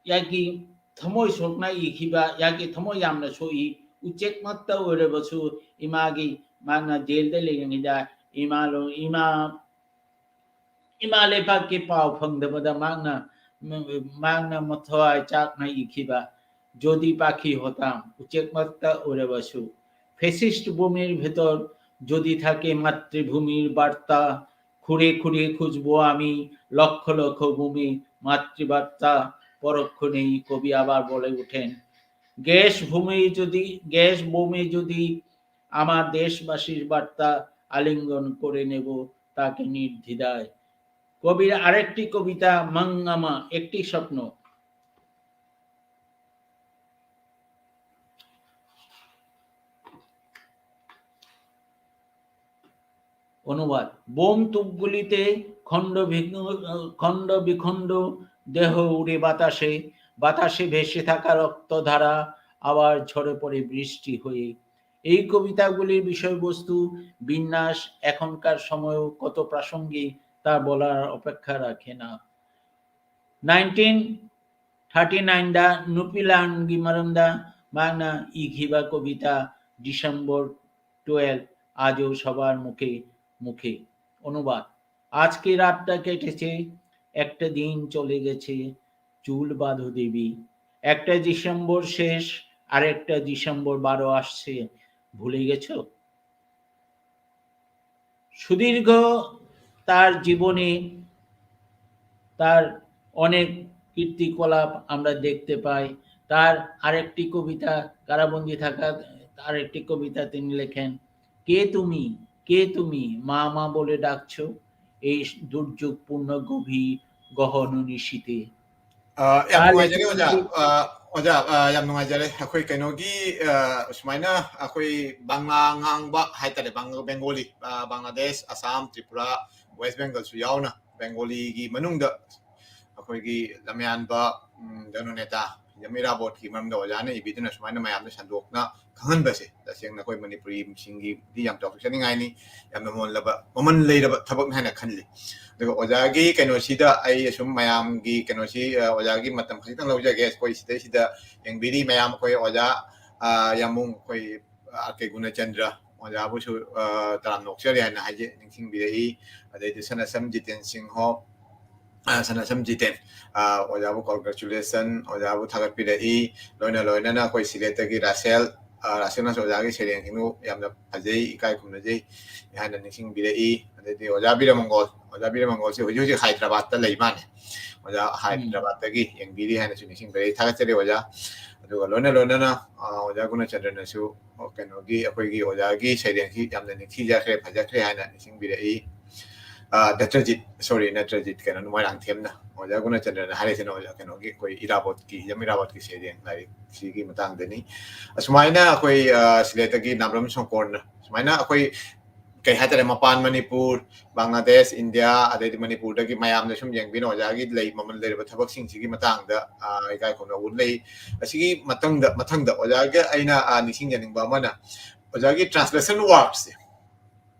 yaki thamoi sokna ikhiba, yaki thamoi yamna soi, uchek matta oirebasu, imagi magna jail da lengida, imalo, ima, ima lepak ki pao phangdabada magna, magna mathoi chakna ikhiba, যদি পাখি হতাম, uchek matta oirebasu। Fascist ভূমির ভেতর যদি থাকে মাতৃভূমির বার্তা, খুঁড়ে খুঁড়ে খুঁজবো আমি লক্ষ লক্ষ ভূমি, মাতৃবার্তা পরোক্ষ নেই। কবি আবার বলে ওঠেন, গ্যাস ভূমি যদি, গ্যাস ভূমি যদি আমার দেশবাসীর বার্তা আলিঙ্গন করে নেব তাকে নির্দ্বিধায়। কবির আরেকটি কবিতা মাঙ্গামা, একটি স্বপ্ন। অনুবাদ, বোম তুপগুলিতে খণ্ড বিখ-, খণ্ড বিখণ্ড দেহ উড়ে বাতাসে, বাতাসে ভেসে থাকা রক্তধারা আবার ঝরে পড়ে বৃষ্টি হয়ে। এই কবিতাগুলির বিষয়বস্তু, বিন্যাস এখনকার সময়েও কত প্রাসঙ্গিক তা বলার অপেক্ষা রাখে না। নাইনটিন থার্টি নাইন দা নুপিলান গিমারন্দা মাংনা ইঘিবা কবিতা, ডিসেম্বর টুয়েলভ, আজও সবার মুখে মুখে। অনুবাদ, আজকে রাতটা কেটেছে, একটা দিন চলে গেছে, চুল বাঁধো দেবী। একটা ডিসেম্বর শেষ, আর একটা ডিসেম্বর বারো আসছে, ভুলে গেছো? সুদীর্ঘ তার জীবনে তার অনেক কীর্তিকলাপ আমরা দেখতে পাই। তার আরেকটি কবিতা, কারাবন্দী থাকা আরেকটি কবিতা তিনি লেখেন, কে তুমি, কে তুমি, মা মা বলে ডাকছো এই দুর্যোগপূর্ণ গভীর গহন নিশিতে? ꯑ, ꯌꯥꯝ ꯅꯨꯡꯉꯥꯏꯖꯔꯦ, ꯑꯣꯖꯥ꯫ ꯑ, ꯑꯣꯖꯥ, ꯑ, ꯌꯥꯝ ꯅꯨꯡꯉꯥꯏꯖꯔꯦ꯫ ꯑꯩꯈꯣꯏ ꯀꯩꯅꯣꯒꯤ, ꯑ, ꯁꯨꯃꯥꯏꯅ ꯑꯩꯈꯣꯏ ꯕꯪꯂꯥ ꯉꯥꯡꯕ ꯍꯥꯏꯇꯥꯔꯦ, ꯕꯪ-, ꯕꯦꯡꯒꯣꯂꯤ, ꯑ, ꯕꯪꯒ꯭ꯂꯥꯗꯦꯁ, ꯑꯁꯥꯝ, ꯇ꯭ꯔꯤꯄꯨꯔꯥ, ꯋꯦꯁ ꯕꯦꯡꯒꯜꯁꯨ ꯌꯥꯎꯅ ꯕꯦꯡꯒꯣꯂꯤꯒꯤ ꯃꯅꯨꯡꯗ ꯑꯩꯈꯣꯏꯒꯤ ꯂꯝꯌꯥꯟꯕ, ꯎꯝ, ꯖꯅꯣꯅꯦꯇꯥ ꯌꯃꯤꯔꯥꯕꯣꯠꯀꯤ ꯃꯔꯝꯗ ꯑꯣꯖꯥꯅ ꯏꯕꯤꯗꯨꯅ ꯁꯨꯃꯥꯏꯅ ꯃꯌꯥꯝꯗ ꯁꯟꯗꯣꯛꯅ ꯈꯪꯍꯟꯕꯁꯦ ꯇꯁꯦꯡꯅ ꯑꯩꯈꯣꯏ ꯃꯅꯤꯄꯨꯔꯤꯁꯤꯡꯒꯤꯗꯤ ꯌꯥꯝ ꯆꯥꯎꯊꯣꯛꯆꯅꯤꯡꯉꯥꯏꯅꯤ꯫ ꯌꯥꯝꯅ ꯃꯃꯜꯂꯕ, ꯃꯃꯜ ꯂꯩꯔꯕ ꯊꯕꯛꯅꯤ ꯍꯥꯏꯅ ꯈꯜꯂꯤ꯫ ꯑꯗꯨꯒ ꯑꯣꯖꯥꯒꯤ ꯀꯩꯅꯣꯁꯤꯗ ꯑꯩ ꯑꯁꯨꯝ ꯃꯌꯥꯝꯒꯤ ꯀꯩꯅꯣꯁꯤ, ꯑ, ꯑꯣꯖꯥꯒꯤ ꯃꯇꯝ ꯈꯖꯤꯛꯇꯪ ꯂꯧꯖꯒꯦ꯫ ꯑꯩꯈꯣꯏ ꯁꯤꯗꯩꯁꯤꯗ ꯌꯦꯡꯕꯤꯔꯤ ꯃꯌꯥꯝ, ꯑꯩꯈꯣꯏ ꯑꯣꯖꯥ, ꯑ, ꯌꯥꯝꯕꯨꯡ, ꯑꯩꯈꯣꯏ ꯑꯥꯔ ꯀꯦ ꯒꯨꯅꯆꯟꯗ꯭ꯔ ꯑꯣꯖꯥꯕꯨꯁꯨ, ꯑ, ꯇꯔꯥꯝꯅ ꯑꯣꯛꯆꯔꯤ ꯍꯥꯏꯅ ꯍꯥꯏꯖ-, ꯅꯤꯡꯁꯤꯡꯕꯤꯔꯛꯏ꯫ ꯑꯗꯩꯗꯤ ꯁꯅꯥꯁꯝ ꯖꯤꯇꯦꯟ ꯁꯤꯡꯍ, ꯑ, ꯁꯅꯥꯁꯝ ꯖꯤꯇꯦꯟ, ꯑ, ꯑꯣꯖꯥꯕꯨ congratulation, ꯑꯣꯖꯥꯕꯨ ꯊꯥꯒꯠꯄꯤꯔꯛꯏ꯫ ꯂꯣꯏꯅ ꯂꯣꯏꯅꯅ ꯑꯩꯈꯣꯏ ꯁꯤꯂꯦꯠꯇꯒꯤ ꯔꯥꯁꯦꯜ, ꯑ, ꯔꯥꯁꯦꯜ ꯅꯥꯁ ꯑꯣꯖꯥꯒꯤ ꯁꯩꯔꯦꯡꯁꯤꯡꯗꯨ ꯌꯥꯝꯅ ꯐꯖꯩ, ꯏꯀꯥꯏ ꯈꯨꯝꯅꯖꯩ ꯍꯥꯏꯅ ꯅꯤꯡꯁꯤꯡꯕꯤꯔꯛꯏ꯫ ꯑꯗꯩꯗꯤ ꯑꯣꯖꯥ ꯕꯤꯔꯃꯪꯒꯣꯜ, ꯑꯣꯖꯥ ꯕꯤꯔꯃꯪꯒꯣꯜꯁꯤ ꯍꯧꯖꯤꯛ ꯍꯧꯖꯤꯛ ꯍꯥꯏꯗ꯭ꯔꯕꯥꯗꯇ ꯂꯩ ꯃꯥꯅꯦ꯫ ꯑꯣꯖꯥ ꯍꯥꯏꯗ꯭ꯔꯕꯥꯗꯇꯒꯤ ꯌꯦꯡꯕꯤꯔꯤ ꯍꯥꯏꯅꯁꯨ ꯅꯤꯡꯁꯤꯡꯕꯤꯔꯛꯏ꯫ ꯊꯥꯒꯠꯆꯔꯤ ꯑꯣꯖꯥ꯫ ꯑꯗꯨꯒ ꯂꯣꯏꯅ ꯂꯣꯏꯅꯅ, ꯑ, ꯑꯣꯖꯥ ꯒꯨꯅꯆꯟꯗ꯭ꯔꯅꯁꯨ, ꯑ, ꯀꯩꯅꯣꯒꯤ, ꯑꯩꯈꯣꯏꯒꯤ ꯑꯣꯖꯥꯒꯤ ꯁꯩꯔꯦꯡꯁꯤ ꯌꯥꯝꯅ ꯅꯤꯡꯊꯤꯖꯈ꯭ꯔꯦ, ꯐꯖꯈ꯭ꯔꯦ ꯍꯥꯏꯅ ꯅꯤꯡꯁꯤꯡꯕꯤꯔꯛꯏ꯫ ꯑ, ꯅꯠꯇ꯭ꯔꯖꯤꯠ, sorry, ꯅꯠꯇ꯭ꯔꯖꯤꯠ, ꯀꯩꯅꯣ, ꯃꯣꯏꯔꯥꯡꯊꯦꯝꯅ꯫ ꯑꯣꯖꯥ ꯒꯨꯅꯆꯟꯗ꯭ꯔꯅ ꯍꯥꯏꯔꯤꯁꯤꯅ ꯑꯣꯖꯥ ꯀꯩꯅꯣꯒꯤ, ꯑꯩꯈꯣꯏ ꯏꯔꯥꯕꯣꯠꯀꯤ, ꯍꯤꯖꯝ ꯏꯔꯥꯕꯣꯠꯀꯤ ꯁꯩꯔꯦꯡ ꯂꯥꯏꯔꯤꯛꯁꯤꯒꯤ ꯃꯇꯥꯡꯗꯅꯤ꯫ ꯑꯁꯨꯃꯥꯏꯅ ꯑꯩꯈꯣꯏ, ꯑ, ꯁꯤꯂꯦꯠꯇꯒꯤ ꯅꯥꯕ꯭ꯔꯝ ꯁꯪꯀꯣꯔꯅ ꯁꯨꯃꯥꯏꯅ ꯑꯩꯈꯣꯏ, ꯀꯩ ꯍꯥꯏꯇꯥꯔꯦ, ꯃꯄꯥꯟ ꯃꯅꯤꯄꯨꯔ, ꯕꯪꯒ꯭ꯂꯥꯗꯦꯁ, ꯏꯟꯗꯤꯌꯥ, ꯑꯗꯩꯗꯤ ꯃꯅꯤꯄꯨꯔꯗꯒꯤ ꯃꯌꯥꯝꯅ ꯁꯨꯝ ꯌꯦꯡꯕꯤꯅ ꯑꯣꯖꯥꯒꯤ ꯂꯩ ꯃꯃꯜ ꯂꯩꯔꯕ ꯊꯕꯛꯁꯤꯡꯁꯤꯒꯤ ꯃꯇꯥꯡꯗ, ꯑ, ꯏꯀꯥꯏ ꯈꯨꯝꯅꯕ ꯎꯠꯂꯛꯏ꯫ ꯑꯁꯤꯒꯤ ꯃꯇꯪꯗ, ꯃꯊꯪꯗ ꯑꯣꯖꯥꯒ ꯑꯩꯅ, ꯑ, ꯅꯤꯡꯁꯤꯡꯖꯅꯤꯡꯕ ꯑꯃꯅ ꯑꯣꯖꯥꯒꯤ translation worksꯁꯦ꯫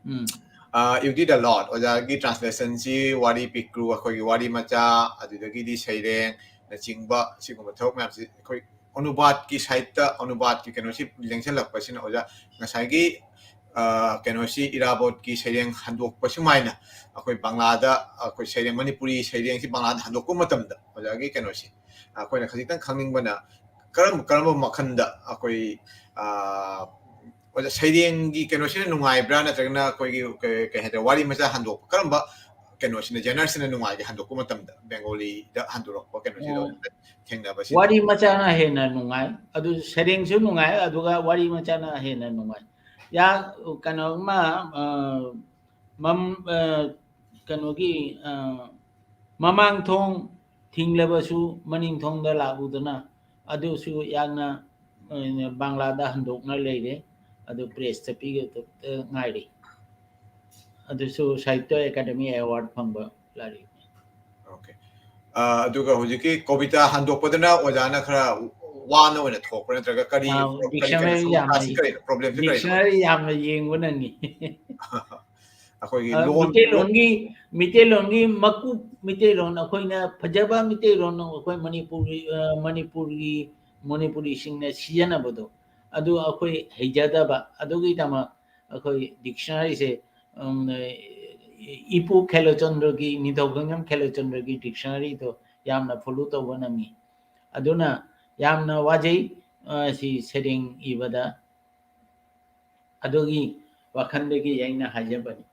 ꯎꯝ꯫ ꯑ, You Did A Lot, ꯑꯣꯖꯥꯒꯤ translationꯁꯤ ꯋꯥꯔꯤ ꯄꯤꯛꯂꯨ, ꯑꯩꯈꯣꯏꯒꯤ ꯋꯥꯔꯤ ꯃꯆꯥ, ꯑꯗꯨꯗꯒꯤꯗꯤ ꯁꯩꯔꯦꯡꯅꯆꯤꯡꯕ ꯁꯤꯒꯨꯝꯕ ꯊꯕꯛ ꯃꯌꯥꯝꯁꯤ ꯑꯩꯈꯣꯏ ꯑꯅꯨꯕꯥꯗꯀꯤ ꯁꯥꯏꯠꯇ ꯑꯅꯨꯕꯥꯗꯀꯤ ꯀꯩꯅꯣꯁꯤ ꯂꯦꯡꯁꯤꯜꯂꯛꯄꯁꯤꯅ ꯑꯣꯖꯥ ꯉꯁꯥꯏꯒꯤ, ꯑ, ꯀꯩꯅꯣꯁꯤ ꯏꯔꯥꯕꯣꯠꯀꯤ ꯁꯩꯔꯦꯡ ꯍꯟꯗꯣꯛꯄ ꯁꯨꯃꯥꯏꯅ ꯑꯩꯈꯣꯏ ꯕꯪꯂꯥꯗ ꯑꯩꯈꯣꯏ ꯁꯩꯔꯦꯡ, ꯃꯅꯤꯄꯨꯔꯤ ꯁꯩꯔꯦꯡꯁꯤ ꯕꯪꯂꯥꯗ ꯍꯟꯗꯣꯛꯄ ꯃꯇꯝꯗ ꯑꯣꯖꯥꯒꯤ ꯀꯩꯅꯣꯁꯤ ꯑꯩꯈꯣꯏꯅ ꯈꯖꯤꯛꯇꯪ ꯈꯪꯅꯤꯡꯕꯅ ꯀꯔꯝ-, ꯀꯔꯝꯕ ꯃꯈꯜꯗ ꯑꯩꯈꯣꯏ, ꯑ, ꯑꯣꯖꯥ ꯁꯩꯔꯦꯡꯒꯤ ꯀꯩꯅꯣꯁꯤꯅ ꯅꯨꯡꯉꯥꯏꯕ꯭ꯔꯥ ꯅꯠꯇ꯭ꯔꯒꯅ ꯑꯩꯈꯣꯏꯒꯤ ꯀꯩ, ꯀꯩ ꯍꯥꯏꯇꯥꯔꯦ, ꯋꯥꯔꯤ ꯃꯆꯥ ꯍꯟꯗꯣꯛꯄ ꯀꯔꯝꯕ ꯀꯩꯅꯣꯁꯤꯅ, genreꯁꯤꯅ ꯅꯨꯡꯉꯥꯏꯒꯦ ꯍꯟꯗꯣꯛꯄ ꯃꯇꯝꯗ ꯕꯦꯡꯒꯣꯂꯤꯗ ꯍꯟꯗꯣꯔꯛꯄ ꯀꯩꯅꯣꯁꯤꯗ ꯑꯣ꯫ ꯊꯦꯡꯅꯕꯁꯤꯗ? ꯋꯥꯔꯤ ꯃꯆꯥꯅ ꯍꯦꯟꯅ ꯅꯨꯡꯉꯥꯏ꯫ ꯑꯗꯨ ꯁꯩꯔꯦꯡꯁꯨ ꯅꯨꯡꯉꯥꯏ, ꯑꯗꯨꯒ ꯋꯥꯔꯤ ꯃꯆꯥꯅ ꯍꯦꯟꯅ ꯅꯨꯡꯉꯥꯏ꯫ ꯌꯥ-, ꯀꯩꯅꯣ ꯑꯃ, ꯑ, ꯃꯝ-, ꯑ, ꯀꯩꯅꯣꯒꯤ, ꯑ, ꯃꯃꯥꯡ ꯊꯣꯡ ꯊꯤꯡꯂꯕꯁꯨ ꯃꯅꯤꯡ ꯊꯣꯡꯗ ꯂꯥꯛꯎꯗꯅ, ꯑꯗꯨꯁꯨ ꯌꯥꯝꯅ, ꯑ, ꯕꯪꯂꯥꯗ ꯍꯟꯗꯣꯛꯅ ꯂꯩꯔꯦ꯫ ꯑꯗꯨ pressꯇ ꯄꯤꯒꯗꯕ ꯉꯥꯏꯔꯤ꯫ ꯑꯗꯨꯁꯨ ꯁꯥꯍꯤꯇ꯭ꯌ ꯑꯦꯀꯥꯗꯦꯃꯤ award ꯐꯪꯕ ꯂꯥꯏꯔꯤꯛꯅꯤ꯫ Okay꯫ ꯑ, ꯑꯗꯨꯒ ꯍꯧꯖꯤꯛꯀꯤ ꯀꯣꯕꯤꯇꯥ ꯍꯟꯗꯣꯛꯄꯗꯅ ꯑꯣꯖꯥꯅ ꯈꯔ ꯋꯥꯅ ꯑꯣꯏꯅ ꯊꯣꯛꯄ꯭ꯔꯥ ꯅꯠꯇ꯭ꯔꯒ ꯀꯔꯤ, ꯑ, ꯀꯔꯤ dictionary ꯀꯩꯅꯣ, ꯌꯥꯝꯅ, ꯁꯃꯁ꯭ꯌꯥꯁꯤ ꯀꯔꯤꯅꯣ, problemꯁꯤ ꯀꯔꯤꯅꯣ? Dictionary ꯌꯥꯝꯅ ꯌꯦꯡꯕ ꯅꯪꯉꯤ꯫ ꯑꯩꯈꯣꯏꯒꯤ ꯑ, ꯂꯣꯟ, ꯃꯤꯇꯩꯂꯣꯟꯒꯤ, ꯃꯤꯇꯩꯂꯣꯟꯒꯤ ꯃꯀꯨꯞ, ꯃꯤꯇꯩꯂꯣꯟ ꯑꯩꯈꯣꯏꯅ ꯐꯖꯕ ꯃꯤꯇꯩꯂꯣꯟ ꯑꯩꯈꯣꯏ ꯃꯅꯤꯄꯨꯔꯒꯤ, ꯑ, ꯃꯅꯤꯄꯨꯔꯒꯤ, ꯃꯅꯤꯄꯨꯔꯤꯁꯤꯡꯅ ꯁꯤꯖꯤꯟꯅꯕꯗꯣ ꯑꯗꯨ ꯑꯩꯈꯣꯏ ꯍꯩꯖꯗꯕ, ꯑꯗꯨꯒꯤꯗꯃꯛ ꯑꯩꯈꯣꯏ dictionaryꯁꯦ, ꯎꯝ, ꯏꯄꯨ ꯈꯦꯂꯣꯆꯟꯗ꯭ꯔꯒꯤ, ꯅꯤꯡꯊꯧ ꯈꯣꯡꯖꯝ ꯈꯦꯂꯣꯆꯟꯗ꯭ꯔꯒꯤ dictionaryꯗꯣ ꯌꯥꯝꯅ follow ꯇꯧꯕ ꯅꯪꯉꯤ꯫ ꯑꯗꯨꯅ ꯌꯥꯝꯅ ꯋꯥꯖꯩ꯫ ꯑ, ꯁꯤ ꯁꯩꯔꯦꯡ ꯏꯕꯗ ꯑꯗꯨꯒꯤ ꯋꯥꯈꯜꯗꯒꯤ ꯑꯩꯅ ꯍꯥꯏꯖꯕꯅꯤ꯫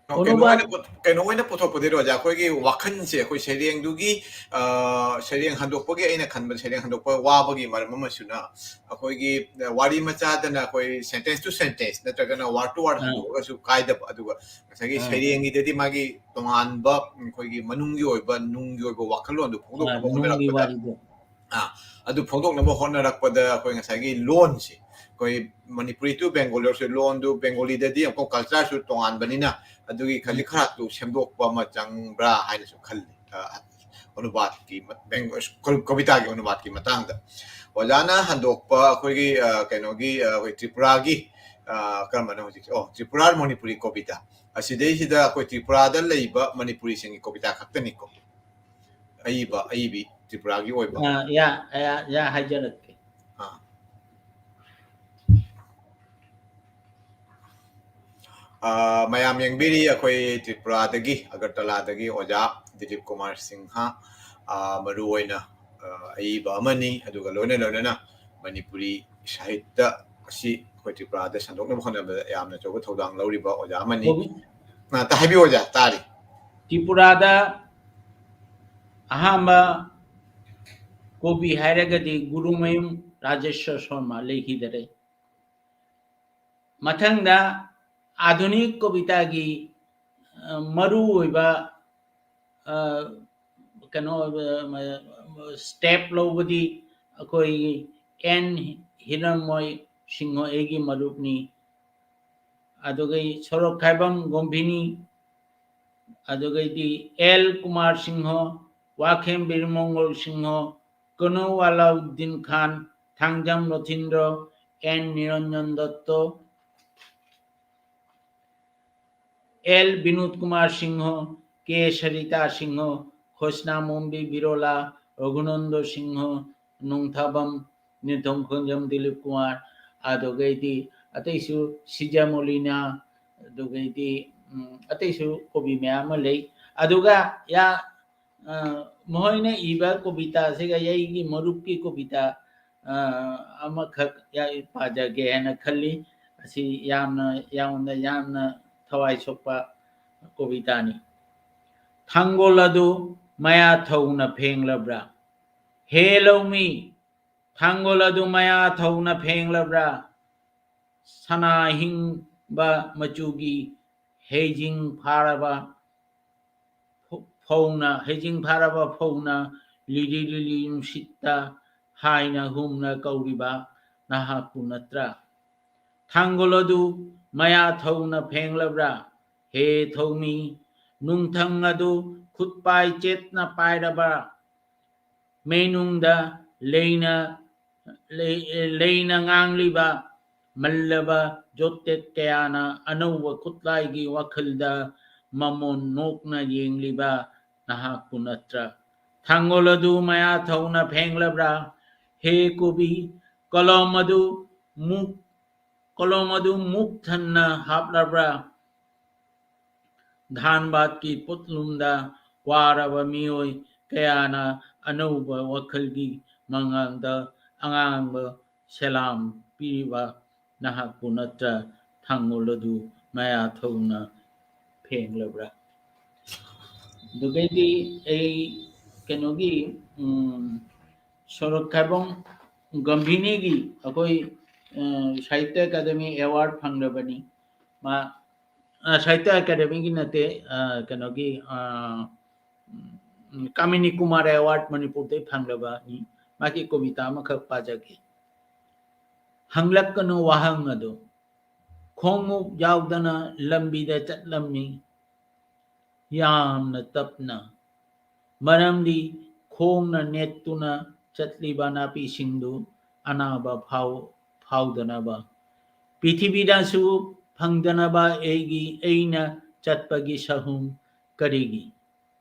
ꯑꯣ, ꯀꯩꯅꯣ ꯑꯣꯏꯅ ꯄꯨ-, ꯀꯩꯅꯣ ꯑꯣꯏꯅ ꯄꯨꯊꯣꯛꯄꯗꯤ, ꯔꯣꯖꯥ, ꯑꯩꯈꯣꯏꯒꯤ ꯋꯥꯈꯜꯁꯦ, ꯑꯩꯈꯣꯏ ꯁꯩꯔꯦꯡꯗꯨꯒꯤ, ꯑ, ꯁꯩꯔꯦꯡ ꯍꯟꯗꯣꯛꯄꯒꯤ, ꯑꯩꯅ ꯈꯟꯕ ꯁꯩꯔꯦꯡ ꯍꯟꯗꯣꯛꯄ ꯋꯥꯕꯒꯤ ꯃꯔꯝ ꯑꯃꯁꯨꯅ, ꯑꯩꯈꯣꯏꯒꯤ ꯋꯥꯔꯤ ꯃꯆꯥꯗꯅ ꯑꯩꯈꯣꯏ sentence to sentence ꯅꯠꯇ꯭ꯔꯒꯅ word to word ꯑꯥ꯫ ꯍꯟꯗꯣꯛꯑꯒꯁꯨ ꯀꯥꯏꯗꯕ, ꯑꯗꯨꯒ ꯉꯁꯥꯏꯒꯤ ꯑꯥ꯫ ꯁꯩꯔꯦꯡꯒꯤꯗꯗꯤ ꯃꯥꯒꯤ ꯇꯣꯉꯥꯟꯕ ꯑꯩꯈꯣꯏꯒꯤ ꯃꯅꯨꯡꯒꯤ ꯑꯣꯏꯕ, ꯅꯨꯡꯒꯤ ꯑꯣꯏꯕ ꯋꯥꯈꯜꯂꯣꯟꯗꯨ ꯐꯣꯡꯗꯣꯛꯅꯕ ꯃꯅꯨꯡꯒꯤ ꯍꯣꯠꯅꯔꯛꯄꯗ, ꯋꯥꯔꯤꯗꯣ꯫ ꯑꯥ, ꯑꯗꯨ ꯐꯣꯡꯗꯣꯛꯅꯕ ꯍꯣꯠꯅꯔꯛꯄꯗ ꯑꯩꯈꯣꯏ ꯉꯁꯥꯏꯒꯤ ꯂꯣꯟꯁꯦ, ꯑꯩꯈꯣꯏ ꯃꯅꯤꯄꯨꯔꯤ to ꯕꯦꯡꯒꯣꯂꯤ ꯑꯣꯏꯔꯁꯨ, ꯂꯣꯟꯗꯨ ꯕꯦꯡꯒꯣꯂꯤꯗꯗꯤ ꯑꯃꯨꯛ culture ꯁꯨ ꯇꯣꯉꯥꯟꯕꯅꯤꯅ, ꯑꯗꯨꯒꯤ ꯈꯖꯤꯛ ꯎꯝ꯫ ꯈꯔꯥꯛꯇꯨ ꯁꯦꯝꯗꯣꯛꯄ ꯑꯃ ꯆꯪꯕ꯭ꯔꯥ ꯍꯥꯏꯅꯁꯨ ꯈꯜꯂꯤ꯫ ꯑ, ꯑꯅꯨꯕꯥꯗꯀꯤ ꯃ-, ꯕꯦꯡ-, ꯀ-, ꯀꯕꯤꯇꯥꯒꯤ ꯑꯅꯨꯕꯥꯗꯀꯤ ꯃꯇꯥꯡꯗ꯫ ꯑꯣꯖꯥꯅ ꯍꯟꯗꯣꯛꯄ ꯑꯩꯈꯣꯏꯒꯤ, ꯑ, ꯀꯩꯅꯣꯒꯤ, ꯑ, ꯑꯩꯈꯣꯏ ꯇ꯭ꯔꯤꯄꯨꯔꯥꯒꯤ, ꯑ, ꯀꯔꯝꯕꯅꯣ ꯍꯧꯖꯤꯛꯁꯦ? ꯑꯣ, ꯇ꯭ꯔꯤꯄꯨꯔꯥ ꯃꯅꯤꯄꯨꯔꯤ ꯀꯣꯕꯤꯇꯥ꯫ ꯑꯁꯤꯗꯩꯁꯤꯗ ꯑꯩꯈꯣꯏ ꯇ꯭ꯔꯤꯄꯨꯔꯥꯗ ꯂꯩꯕ ꯃꯅꯤꯄꯨꯔꯤꯁꯤꯡꯒꯤ ꯀꯣꯕꯤꯇꯥ ꯈꯛꯇꯅꯤꯀꯣ꯫ ꯑꯏꯕ, ꯑꯏꯕꯤ ꯇ꯭ꯔꯤꯄꯨꯔꯥꯒꯤ ꯑꯣꯏꯕ꯫ ꯑ, ꯌꯥ, ꯌꯥ, ꯌꯥ, ꯍꯥꯏꯖꯔꯛꯀꯦ꯫ ꯑꯥ꯫ ꯑ, ꯃꯌꯥꯝ ꯌꯦꯡꯕꯤꯔꯤ ꯑꯩꯈꯣꯏ ꯇ꯭ꯔꯤꯄꯨꯔꯥꯗꯒꯤ, ꯑꯒꯔꯇꯂꯥꯗꯒꯤ ꯑꯣꯖꯥ ꯗꯤꯂꯤꯞ ꯀꯨꯃꯥꯔ ꯁꯤꯡꯍ, ꯑ, ꯃꯔꯨ ꯑꯣꯏꯅ, ꯑ, ꯑꯏꯕ ꯑꯃꯅꯤ, ꯑꯗꯨꯒ ꯂꯣꯏꯅ ꯂꯣꯏꯅꯅ ꯃꯅꯤꯄꯨꯔꯤ ꯁꯥꯍꯤꯇ꯭ꯌ ꯑꯁꯤ ꯑꯩꯈꯣꯏ ꯇ꯭ꯔꯤꯄꯨꯔꯥꯗ ꯁꯟꯗꯣꯛꯅꯕ ꯍꯣꯠꯅꯕꯗ ꯌꯥꯝꯅ ꯑꯆꯧꯕ ꯊꯧꯗꯥꯡ ꯂꯧꯔꯤꯕ ꯑꯣꯖꯥ ꯑꯃꯅꯤ꯫ ꯀꯣꯕꯤ-, ꯑ, ꯇ-, ꯍꯥꯏꯕꯤꯌꯨ ꯑꯣꯖꯥ, ꯇꯥꯔꯤ꯫ ꯇ꯭ꯔꯤꯄꯨꯔꯥꯗ ꯑꯍꯥꯟꯕ ꯀꯣꯕꯤ ꯍꯥꯏꯔꯒꯗꯤ ꯒꯨꯔꯨꯃꯌꯨꯝ ꯔꯥꯖꯦꯁ꯭ꯋꯔ ꯁꯔꯃ ꯂꯩꯈꯤꯗꯔꯦ꯫ ꯃꯊꯪꯗ ꯑꯥꯙꯨꯅꯤꯛ ꯀꯣꯕꯤꯇꯥꯒꯤ, ꯑ, ꯃꯔꯨ ꯑꯣꯏꯕ, ꯑ, ꯀꯩꯅꯣ, ꯑ, step ꯂꯧꯕꯗꯤ ꯑꯩꯈꯣꯏ ꯑꯦꯟ ꯍꯤꯔꯟꯃꯣꯏ ꯁꯤꯡꯍ ꯑꯩꯒꯤ ꯃꯔꯨꯞꯅꯤ꯫ ꯑꯗꯨꯒ ꯁꯣꯔꯣꯛꯈꯥꯏꯕꯝ ꯒꯣꯝꯚꯤꯅꯤ, ꯑꯗꯨꯒꯩꯗꯤ L Kumar Singha, Wakhem Biramangol Singha, Kanu Alauddin Khan, Thangjam Rothindra, N Niranjan Dutta, L Binod Kumar Singha, K Sarita Singha, Khoshna Mombi Birola, Raghunanda Singha, Nongthabam Ningthou Khongjam Dilip Kumar, ꯑꯗꯨꯒꯩꯗꯤ ꯑꯇꯩꯁꯨ ꯁꯤꯖꯥ ꯃꯣꯂꯤꯅꯥ, ꯑꯗꯨꯒꯩꯗꯤ, ꯎꯝ, ꯑꯇꯩꯁꯨ ꯀꯣꯕꯤ ꯃꯌꯥꯝ ꯑꯃ ꯂꯩ꯫ ꯑꯗꯨꯒ ꯌꯥ-, ꯑ, ꯃꯈꯣꯏꯅ ꯏꯕ ꯀꯣꯕꯤꯇꯥꯁꯤꯒ ꯑꯩꯒꯤ ꯃꯔꯨꯞꯀꯤ ꯀꯣꯕꯤꯇꯥ, ꯑ, ꯑꯃꯈꯛ ꯌꯥ-, ꯄꯥꯖꯒꯦ ꯍꯥꯏꯅ ꯈꯜꯂꯤ꯫ ꯑꯁꯤ ꯌꯥꯝꯅ, ꯌꯥꯝꯅ, ꯌꯥꯝꯅ ꯊꯋꯥꯏ ꯁꯣꯛꯄ ꯀꯣꯕꯤꯇꯥꯅꯤ꯫ ꯊꯥꯡꯒꯣꯜ ꯑꯗꯨ ꯃꯌꯥ ꯊꯧꯅ ꯐꯦꯡꯂꯕ꯭ꯔꯥ? ꯍꯦ ꯂꯧꯃꯤ, ꯊꯥꯡꯒꯣꯜ ꯑꯗꯨ ꯃꯌꯥ ꯊꯧꯅ ꯐꯦꯡꯂꯕ꯭ꯔꯥ? ꯁꯅꯥ ꯍꯤꯡꯕ ꯃꯆꯨꯒꯤ ꯍꯩꯖꯤꯡ ꯐꯥꯔꯕ ꯐꯧꯅ, ꯍꯩꯖꯤꯡ ꯐꯥꯔꯕ ꯐꯧꯅ ꯂꯤꯔꯤ ꯂꯤꯔꯤ ꯅꯨꯡꯁꯤꯠꯇ ꯍꯥꯏꯅ ꯍꯨꯝꯅ ꯀꯧꯔꯤꯕ ꯅꯍꯥꯛꯄꯨ ꯅꯠꯇ꯭ꯔꯥ? ꯊꯥꯡꯒꯣꯜ ꯑꯗꯨ ꯃꯌꯥ ꯊꯧꯅ ꯐꯦꯡꯂꯕ꯭ꯔꯥ? ꯍꯦ ꯊꯧꯃꯤ, ꯅꯨꯡꯊꯪ ꯑꯗꯨ ꯈꯨꯠꯄꯥꯏ ꯆꯦꯠꯅ ꯄꯥꯏꯔꯕ꯭ꯔꯥ? ꯃꯩꯅꯨꯡꯗ ꯂꯩꯅ, ꯂꯩ-, ꯂꯩꯅ ꯉꯥꯡꯂꯤꯕ ꯃꯜꯂꯕ ꯖꯣꯇꯦꯠ ꯀꯌꯥꯅ ꯑꯅꯧꯕ ꯈꯨꯠꯂꯥꯏꯒꯤ ꯋꯥꯈꯜꯗ ꯃꯃꯣꯟ ꯅꯣꯛꯅ ꯌꯦꯡꯂꯤꯕ ꯅꯍꯥꯛꯄꯨ ꯅꯠꯇ꯭ꯔꯥ? ꯊꯥꯡꯒꯣꯜ ꯑꯗꯨ ꯃꯌꯥ ꯊꯧꯅ ꯐꯦꯡꯂꯕ꯭ꯔꯥ? ꯍꯦ ꯀꯣꯕꯤ, ꯀꯂꯣꯝ ꯑꯗꯨ ꯃꯨꯛ, ꯀꯂꯣꯝ ꯑꯗꯨ ꯃꯨꯛ ꯊꯟꯅ ꯍꯥꯞꯂꯕ꯭ꯔꯥ? ꯙꯥꯟꯕꯥꯗꯀꯤ ꯄꯣꯠꯂꯨꯝꯗ ꯋꯥꯔꯕ ꯃꯤꯑꯣꯏ ꯀꯌꯥꯅ ꯑꯅꯧꯕ ꯋꯥꯈꯜꯒꯤ ꯃꯉꯥꯜꯗ ꯑꯉꯥꯡꯕ ꯁꯦꯂꯥꯝ ꯄꯤꯔꯤꯕ ꯅꯍꯥꯛꯄꯨ ꯅꯠꯇ꯭ꯔ ꯊꯥꯡꯒꯣꯜ ꯑꯗꯨ ꯃꯌꯥ ꯊꯧꯅ ꯐꯦꯡꯂꯕ꯭ꯔꯥ? ꯑꯗꯨꯒꯩꯗꯤ ꯑꯩ ꯀꯩꯅꯣꯒꯤ, ꯎꯝ, ꯁꯣꯔꯣꯛꯈꯥꯏꯕꯝ ꯒꯝꯚꯤꯅꯤꯒꯤ ꯑꯩꯈꯣꯏ, ꯑ, ꯁꯥꯍꯤꯇ꯭ꯌ ꯑꯦꯀꯥꯗꯃꯤ ꯑꯦꯋꯥꯔꯗ ꯐꯪꯂꯕꯅꯤ꯫ ꯃꯥ, ꯑ, ꯁꯥꯍꯤꯇ꯭ꯌ ꯑꯦꯀꯥꯗꯃꯤꯒꯤ ꯅꯠꯇꯦ, ꯑ, ꯀꯩꯅꯣꯒꯤ, ꯑ, ꯎꯝ, ꯀꯥꯃꯤꯅꯤ ꯀꯨꯃꯥꯔ ꯑꯦꯋꯥꯔꯗ ꯃꯅꯤꯄꯨꯔꯗꯩ ꯐꯪꯂꯕꯅꯤ꯫ ꯃꯥꯒꯤ ꯀꯣꯕꯤꯇꯥ ꯑꯃꯈꯛ ꯄꯥꯖꯒꯦ꯫ ꯍꯪꯂꯛꯀꯅꯨ ꯋꯥꯍꯪ ꯑꯗꯨ꯫ ꯈꯣꯡꯎꯞ ꯌꯥꯎꯗꯅ ꯂꯝꯕꯤꯗ ꯆꯠꯂꯝꯃꯤ꯫ ꯌꯥꯝꯅ ꯇꯞꯅ꯫ ꯃꯔꯝꯗꯤ ꯈꯣꯡꯅ ꯅꯦꯠꯇꯨꯅ ꯆꯠꯂꯤꯕ ꯅꯥꯄꯤꯁꯤꯡꯗꯨ ꯑꯅꯥꯕ ꯐꯥꯎ-, ꯐꯥꯎꯗꯅꯕ꯫ ꯄ꯭ꯔꯤꯊꯤꯕꯤꯗꯁꯨ ꯐꯪꯗꯅꯕ ꯑꯩꯒꯤ, ꯑꯩꯅ ꯆꯠꯄꯒꯤ ꯁꯍꯨꯝ ꯀꯔꯤꯒꯤ?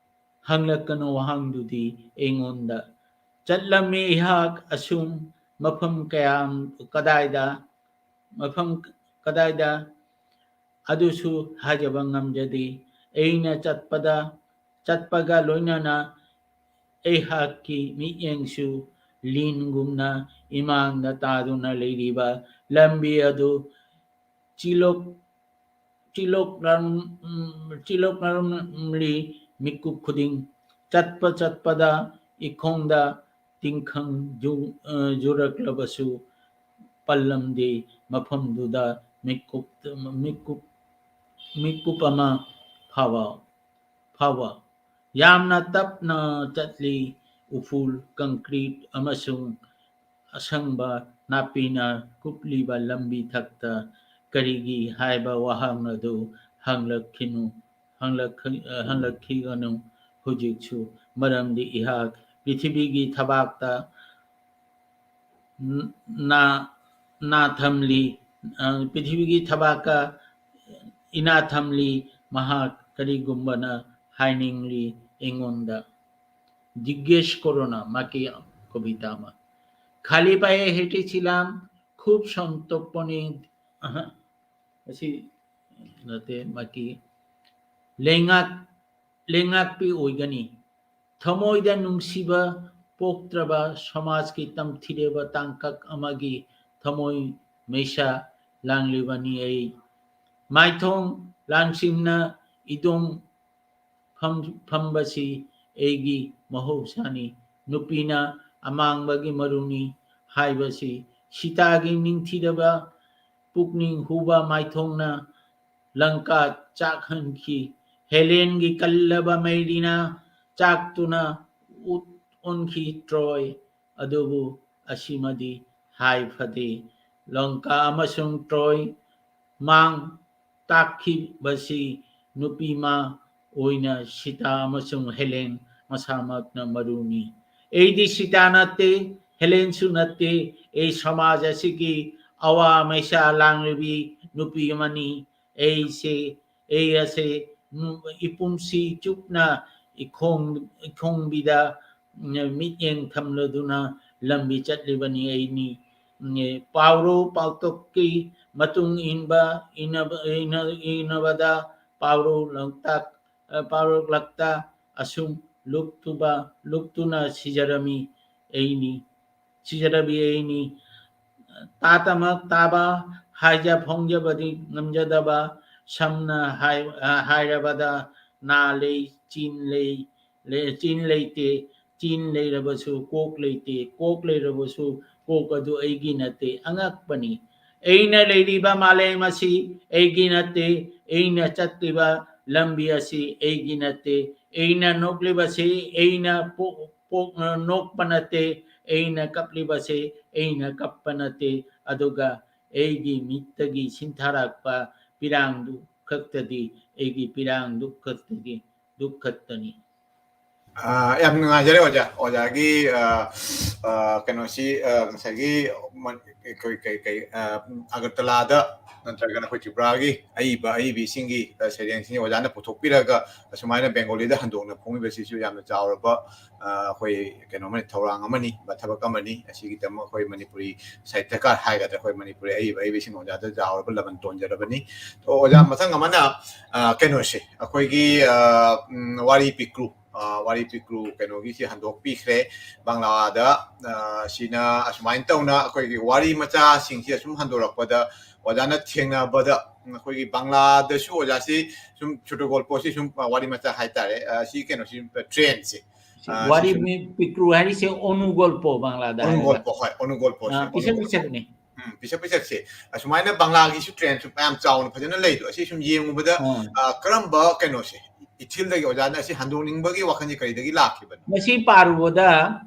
ꯍꯪꯂꯛꯀꯅꯨ ꯋꯥꯍꯪꯗꯨꯗꯤ ꯑꯩꯉꯣꯟꯗ꯫ ꯆꯠꯂꯝꯃꯤ ꯑꯩꯍꯥꯛ ꯑꯁꯨꯝ ꯃꯐꯝ ꯀꯌꯥ, ꯀꯗꯥꯏꯗ, ꯃꯐꯝ ꯀꯗꯥꯏꯗ, ꯑꯗꯨꯁꯨ ꯍꯥꯏꯖꯕ ꯉꯝꯖꯗꯦ꯫ ꯑꯩꯅ ꯆꯠꯄꯗ ꯆꯠꯄꯒ ꯂꯣꯏꯅꯅ ꯑꯩꯍꯥꯛꯀꯤ ꯃꯤꯠꯌꯦꯡꯁꯨ ꯂꯤꯟꯒꯨꯝꯅ ꯏꯃꯥꯡꯗ ꯇꯥꯗꯨꯅ ꯂꯩꯔꯤꯕ ꯂꯝꯕꯤ ꯑꯗꯨ ꯆꯤꯂꯣꯛ-, ꯆꯤꯂꯣꯛꯅꯔꯝ-, ꯎꯝ, ꯆꯤꯂꯣꯛꯅꯔꯝꯂꯤ꯫ ꯃꯤꯀꯨꯞ ꯈꯨꯗꯤꯡ ꯆꯠꯄ ꯆꯠꯄꯗ ꯏꯈꯣꯡꯗ ꯇꯤꯡꯈꯪ ꯖꯨ-, ꯑ, ꯖꯨꯔꯛꯂꯕꯁꯨ ꯄꯜꯂꯝꯗꯦ꯫ ꯃꯐꯝꯗꯨꯗ ꯃꯤꯀꯨꯞ, ꯃꯤꯀꯨꯞ, ꯃꯤꯀꯨꯞ ꯑꯃ ꯐꯥꯎꯕ ꯐꯥꯎꯕ ꯌꯥꯝꯅ ꯇꯞꯅ ꯆꯠꯂꯤ꯫ ꯎꯐꯨꯜ, concrete ꯑꯃꯁꯨꯡ ꯑꯁꯪꯕ ꯅꯥꯄꯤꯅ ꯀꯨꯞꯂꯤꯕ ꯂꯝꯕꯤ ꯊꯛꯇ ꯀꯔꯤꯒꯤ ꯍꯥꯏꯕ ꯋꯥꯍꯪ ꯑꯗꯨ ꯍꯪꯂꯛꯈꯤꯅꯨ, ꯍꯪꯂꯛꯈꯤ-, ꯍꯪꯂꯛꯈꯤꯒꯅꯨ ꯍꯧꯖꯤꯛꯁꯨ, ꯃꯔꯝꯗꯤ ꯑꯩꯍꯥꯛ ꯄ꯭ꯔꯤꯊꯤꯕꯤꯒꯤ ꯊꯕꯥꯛꯇ ꯅꯥ-, ꯅꯥ ꯊꯝꯂꯤ, ꯑ, ꯄ꯭ꯔꯤꯊꯤꯕꯤꯒꯤ ꯊꯕꯥꯛꯀ ꯏꯅꯥ ꯊꯝꯂꯤ, ꯃꯍꯥꯛ ꯀꯔꯤꯒꯨꯝꯕꯅ ꯍꯥꯏꯅꯤꯡꯂꯤ ꯑꯩꯉꯣꯟꯗ꯫ জিজ্ঞেস করো না, মাকি কবিতা আমার। খালি পায়ে হেঁটেছিলাম, খুব সন্তর্পণে, আহা, ꯑꯁꯤ ꯅꯠꯇꯦ, ꯃꯥꯒꯤ ꯂꯩꯉꯥꯛ-, ꯂꯩꯉꯥꯛꯄꯤ ꯑꯣꯏꯒꯅꯤ꯫ ꯊꯃꯣꯏꯗ ꯅꯨꯡꯁꯤꯕ ꯄꯣꯛꯇ꯭ꯔꯕ ꯁꯃꯥꯖꯀꯤ ꯇꯝꯊꯤꯔꯕ ꯇꯥꯡꯀꯛ ꯑꯃꯒꯤ ꯊꯃꯣꯏ ꯃꯩꯁꯥ ꯂꯥꯡꯂꯤꯕꯅꯤ ꯑꯩ꯫ ꯃꯥꯏꯊꯣꯡ ꯂꯥꯡꯁꯤꯟꯅ ꯏꯗꯣꯡ ꯐꯝ-, ꯐꯝꯕꯁꯤ ꯑꯩꯒꯤ ꯃꯍꯧꯁꯥꯅꯤ꯫ ꯅꯨꯄꯤꯅ ꯑꯃꯥꯡꯕꯒꯤ ꯃꯔꯨꯅꯤ ꯍꯥꯏꯕꯁꯤ ꯁꯤꯇꯥꯒꯤ ꯅꯤꯡꯊꯤꯔꯕ ꯄꯨꯛꯅꯤꯡ ꯍꯨꯕ ꯃꯥꯏꯊꯣꯡꯅ ꯂꯪꯀꯥ ꯆꯥꯛꯍꯟꯈꯤ꯫ ꯍꯦꯂꯦꯟꯒꯤ ꯀꯜꯂꯕ ꯃꯩꯔꯤꯅ ꯆꯥꯛꯇꯨꯅ ꯎꯠ ꯑꯣꯟꯈꯤ ꯇ꯭ꯔꯣꯏ꯫ ꯑꯗꯨꯕꯨ ꯑꯁꯤꯃꯗꯤ ꯍꯥꯏ ꯐꯗꯦ꯫ ꯂꯪꯀꯥ ꯑꯃꯁꯨꯡ ꯇ꯭ꯔꯣꯏ ꯃꯥꯡ ꯇꯥꯛꯈꯤꯕꯁꯤ ꯅꯨꯄꯤꯃ ꯑꯣꯏꯅ ꯁꯤꯇꯥ ꯑꯃꯁꯨꯡ ꯍꯦꯂꯦꯟ ꯃꯁꯥꯃꯛꯅ ꯃꯔꯨꯅꯤ꯫ ꯑꯩꯗꯤ ꯁꯤꯇꯥ ꯅꯠꯇꯦ, ꯍꯦꯂꯦꯟꯁꯨ ꯅꯠꯇꯦ꯫ ꯑꯩ ꯁꯃꯥꯖ ꯑꯁꯤꯒꯤ ꯑꯋꯥ ꯃꯩꯁꯥ ꯂꯥꯡꯂꯤꯕꯤ ꯅꯨꯄꯤ ꯑꯃꯅꯤ꯫ ꯑꯩꯁꯦ, ꯑꯩ ꯑꯁꯦ ꯅꯨ-, ꯏꯄꯨꯟꯁꯤ ꯆꯨꯞꯅ ꯏꯈꯣꯡ-, ꯏꯈꯣꯡꯕꯤꯗ ꯃꯤꯠꯌꯦꯡ ꯊꯝꯂꯗꯨꯅ ꯂꯝꯕꯤ ꯆꯠꯂꯤꯕꯅꯤ ꯑꯩꯅꯤ꯫ ꯄꯥꯎꯔꯧ ꯄꯥꯎꯇꯥꯛꯀꯤ ꯃꯇꯨꯡ ꯏꯟꯕ, ꯏꯟꯅꯕ-, ꯏꯟꯅ-, ꯏꯟꯅꯕꯗ ꯄꯥꯎꯔꯧ ꯂꯣꯛꯇꯥꯛ, ꯄꯥꯎꯔꯧ ꯂꯣꯛꯇꯥꯛ ꯑꯁꯨꯝ ꯂꯨꯞꯇꯨꯕ, ꯂꯨꯞꯇꯨꯅ ꯁꯤꯖꯔꯝꯃꯤ ꯑꯩꯅꯤ, ꯁꯤꯖꯔꯕꯤ ꯑꯩꯅꯤ꯫ ꯇꯥꯇꯃꯛ ꯇꯥꯕ ꯍꯥꯏꯖ ꯐꯣꯡꯖꯕꯗꯤ ꯉꯝꯖꯗꯕ, ꯁꯝꯅ ꯍꯥꯏ-, ꯑ, ꯍꯥꯏꯔꯕꯗ ꯅꯥ ꯂꯩ, ꯆꯤꯟ ꯂꯩ, ꯂꯩ-, ꯆꯤꯟ ꯂꯩꯇꯦ, ꯆꯤꯟ ꯂꯩꯔꯕꯁꯨ ꯀꯣꯛ ꯂꯩꯇꯦ, ꯀꯣꯛ ꯂꯩꯔꯕꯁꯨ ꯀꯣꯛ ꯑꯗꯨ ꯑꯩꯒꯤ ꯅꯠꯇꯦ, ꯑꯉꯛꯄꯅꯤ꯫ ꯑꯩꯅ ꯂꯩꯔꯤꯕ ꯃꯥꯂꯦꯝ ꯑꯁꯤ ꯑꯩꯒꯤ ꯅꯠꯇꯦ, ꯑꯩꯅ ꯆꯠꯂꯤꯕ ꯂꯝꯕꯤ ꯑꯁꯤ ꯑꯩꯒꯤ ꯅꯠꯇꯦ, ꯑꯩꯅ ꯅꯣꯛꯂꯤꯕꯁꯤ ꯑꯩꯅ ꯄꯣꯛ-, ꯄꯣꯛ-, ꯅꯣꯛꯄ ꯅꯠꯇꯦ, ꯑꯩꯅ ꯀꯞꯂꯤꯕꯁꯤ ꯑꯩꯅ ꯀꯞꯄ ꯅꯠꯇꯦ, ꯑꯗꯨꯒ ꯑꯩꯒꯤ ꯃꯤꯠꯇꯒꯤ ꯁꯤꯟꯊꯔꯛꯄ ꯄꯤꯔꯥꯡꯗꯨ ꯈꯛꯇꯗꯤ ꯑꯩꯒꯤ ꯄꯤꯔꯥꯡꯗꯨ ꯈꯛꯇꯗꯤ, ꯗꯨ ꯈꯛꯇꯅꯤ꯫ ꯑ, ꯌꯥꯝ ꯅꯨꯡꯉꯥꯏꯖꯔꯦ ꯑꯣꯖꯥ꯫ ꯑꯣꯖꯥꯒꯤ, ꯑ, ꯑ, ꯀꯩꯅꯣꯁꯤ, ꯑ, ꯉꯁꯥꯏꯒꯤ ꯃ-, ꯀꯩ, ꯀꯩ, ꯀꯩ, ꯑ, ꯑꯒꯔꯇꯂꯥꯗ ꯅꯠꯇ꯭ꯔꯒꯅ ꯑꯩꯈꯣꯏ ꯇ꯭ꯔꯤꯄꯨꯔꯥꯒꯤ ꯑꯏꯕ ꯑꯏꯕꯤꯁꯤꯡꯒꯤ, ꯑ, ꯁꯩꯔꯦꯡꯁꯤꯡ ꯑꯣꯖꯥꯅ ꯄꯨꯊꯣꯛꯄꯤꯔꯒ ꯑꯁꯨꯃꯥꯏꯅ ꯕꯦꯡꯒꯣꯂꯤꯗ ꯍꯟꯗꯣꯛꯅ ꯐꯣꯡꯉꯤꯕꯁꯤꯁꯨ ꯌꯥꯝꯅ ꯆꯥꯎꯔꯕ, ꯑ, ꯑꯩꯈꯣꯏ ꯀꯩꯅꯣ ꯑꯃꯅꯤ, ꯊꯧꯔꯥꯡ ꯑꯃꯅꯤ, ꯊꯕꯛ ꯑꯃꯅꯤ꯫ ꯑꯁꯤꯒꯤꯗꯃꯛ ꯑꯩꯈꯣꯏ ꯃꯅꯤꯄꯨꯔꯤ ꯁꯥꯍꯤꯇ꯭ꯌꯀꯥꯔ ꯍꯥꯏꯒꯗ꯭ꯔꯥ, ꯑꯩꯈꯣꯏ ꯃꯅꯤꯄꯨꯔꯤ ꯑꯏꯕ ꯑꯏꯕꯤꯁꯤꯡ ꯑꯣꯖꯥꯗ ꯆꯥꯎꯔꯕ ꯂꯃꯟ ꯇꯣꯟꯖꯔꯕꯅꯤ꯫ ꯑꯣ, ꯑꯣꯖꯥ, ꯃꯊꯪ ꯑꯃꯅ, ꯑ, ꯀꯩꯅꯣꯁꯦ, ꯑꯩꯈꯣꯏꯒꯤ, ꯑ, ꯎꯝ, ꯋꯥꯔꯤ ꯄꯤꯛꯀ꯭ꯔꯨ, ꯑ, ꯋꯥꯔꯤ ꯄꯤꯛꯀ꯭ꯔꯨ ꯀꯩꯅꯣꯒꯤꯁꯤ ꯍꯟꯗꯣꯛꯄꯤꯈ꯭ꯔꯦ ꯕꯪꯂꯥꯗ꯫ ꯑ, ꯁꯤꯅ ꯑꯁꯨꯃꯥꯏꯅ ꯇꯧꯅ ꯑꯩꯈꯣꯏꯒꯤ ꯋꯥꯔꯤ ꯃꯆꯥꯁꯤꯡꯁꯤ ꯑꯁꯨꯝ ꯍꯟꯗꯣꯔꯛꯄꯗ ꯑꯣꯖꯥꯅ ꯊꯦꯡꯅꯕꯗ ꯑꯩꯈꯣꯏꯒꯤ ꯕꯪꯂꯥꯗꯁꯨ ꯑꯣꯖꯥꯁꯤ ꯁꯨꯝ ꯁꯨꯇꯨ ꯒꯣꯜꯄꯣꯁꯤ ꯁꯨꯝ, ꯑ, ꯋꯥꯔꯤ ꯃꯆꯥ ꯍꯥꯏꯇꯥꯔꯦ꯫ ꯑ, ꯁꯤ ꯀꯩꯅꯣꯁꯤ, ꯇ꯭ꯔꯦꯟꯁꯦ꯫ ꯁꯤ ꯑ, ꯋꯥꯔꯤ ꯁꯤꯁꯨ ꯃꯤ ꯄꯤꯛꯀ꯭ꯔꯨ ꯍꯥꯏꯔꯤꯁꯦ ꯑꯣꯅꯨꯒꯣꯜꯄꯣ ꯕꯪꯂꯥꯗ ꯍꯥꯏꯔꯒ꯫ ꯑꯣꯅꯨꯒꯣꯜꯄꯣ, ꯍꯣꯏ, ꯑꯣꯅꯨꯒꯣꯜꯄꯣꯁꯦ, ꯑ, ꯄꯤꯁꯛ ꯑꯣꯅꯨꯒꯣꯜꯄꯣ꯫ ꯄꯤꯁꯛꯅꯤ꯫ ꯎꯝ, ꯄꯤꯁꯛ ꯄꯤꯁꯛꯁꯦ꯫ ꯑꯁꯨꯃꯥꯏꯅ ꯕꯪꯂꯥꯒꯤꯁꯨ ꯇ꯭ꯔꯦꯟꯁꯨ ꯃꯌꯥꯝ ꯆꯥꯎꯅ ꯐꯖꯅ ꯂꯩꯗꯣ, ꯑꯁꯤ ꯁꯨꯝ ꯌꯦꯡꯉꯨꯕꯗ, ꯑꯥ꯫ ꯑ, ꯀꯔꯝꯕ ꯀꯩꯅꯣꯁꯦ, ꯏꯊꯤꯜꯗꯒꯤ ꯑꯣꯖꯥꯅ ꯑꯁꯤ ꯍꯟꯗꯣꯛꯅꯤꯡꯕꯒꯤ ꯋꯥꯈꯜꯁꯦ ꯀꯔꯤꯗꯒꯤ ꯂꯥꯛꯈꯤꯕꯅꯣ? ꯃꯁꯤ ꯄꯥꯔꯨꯕꯗ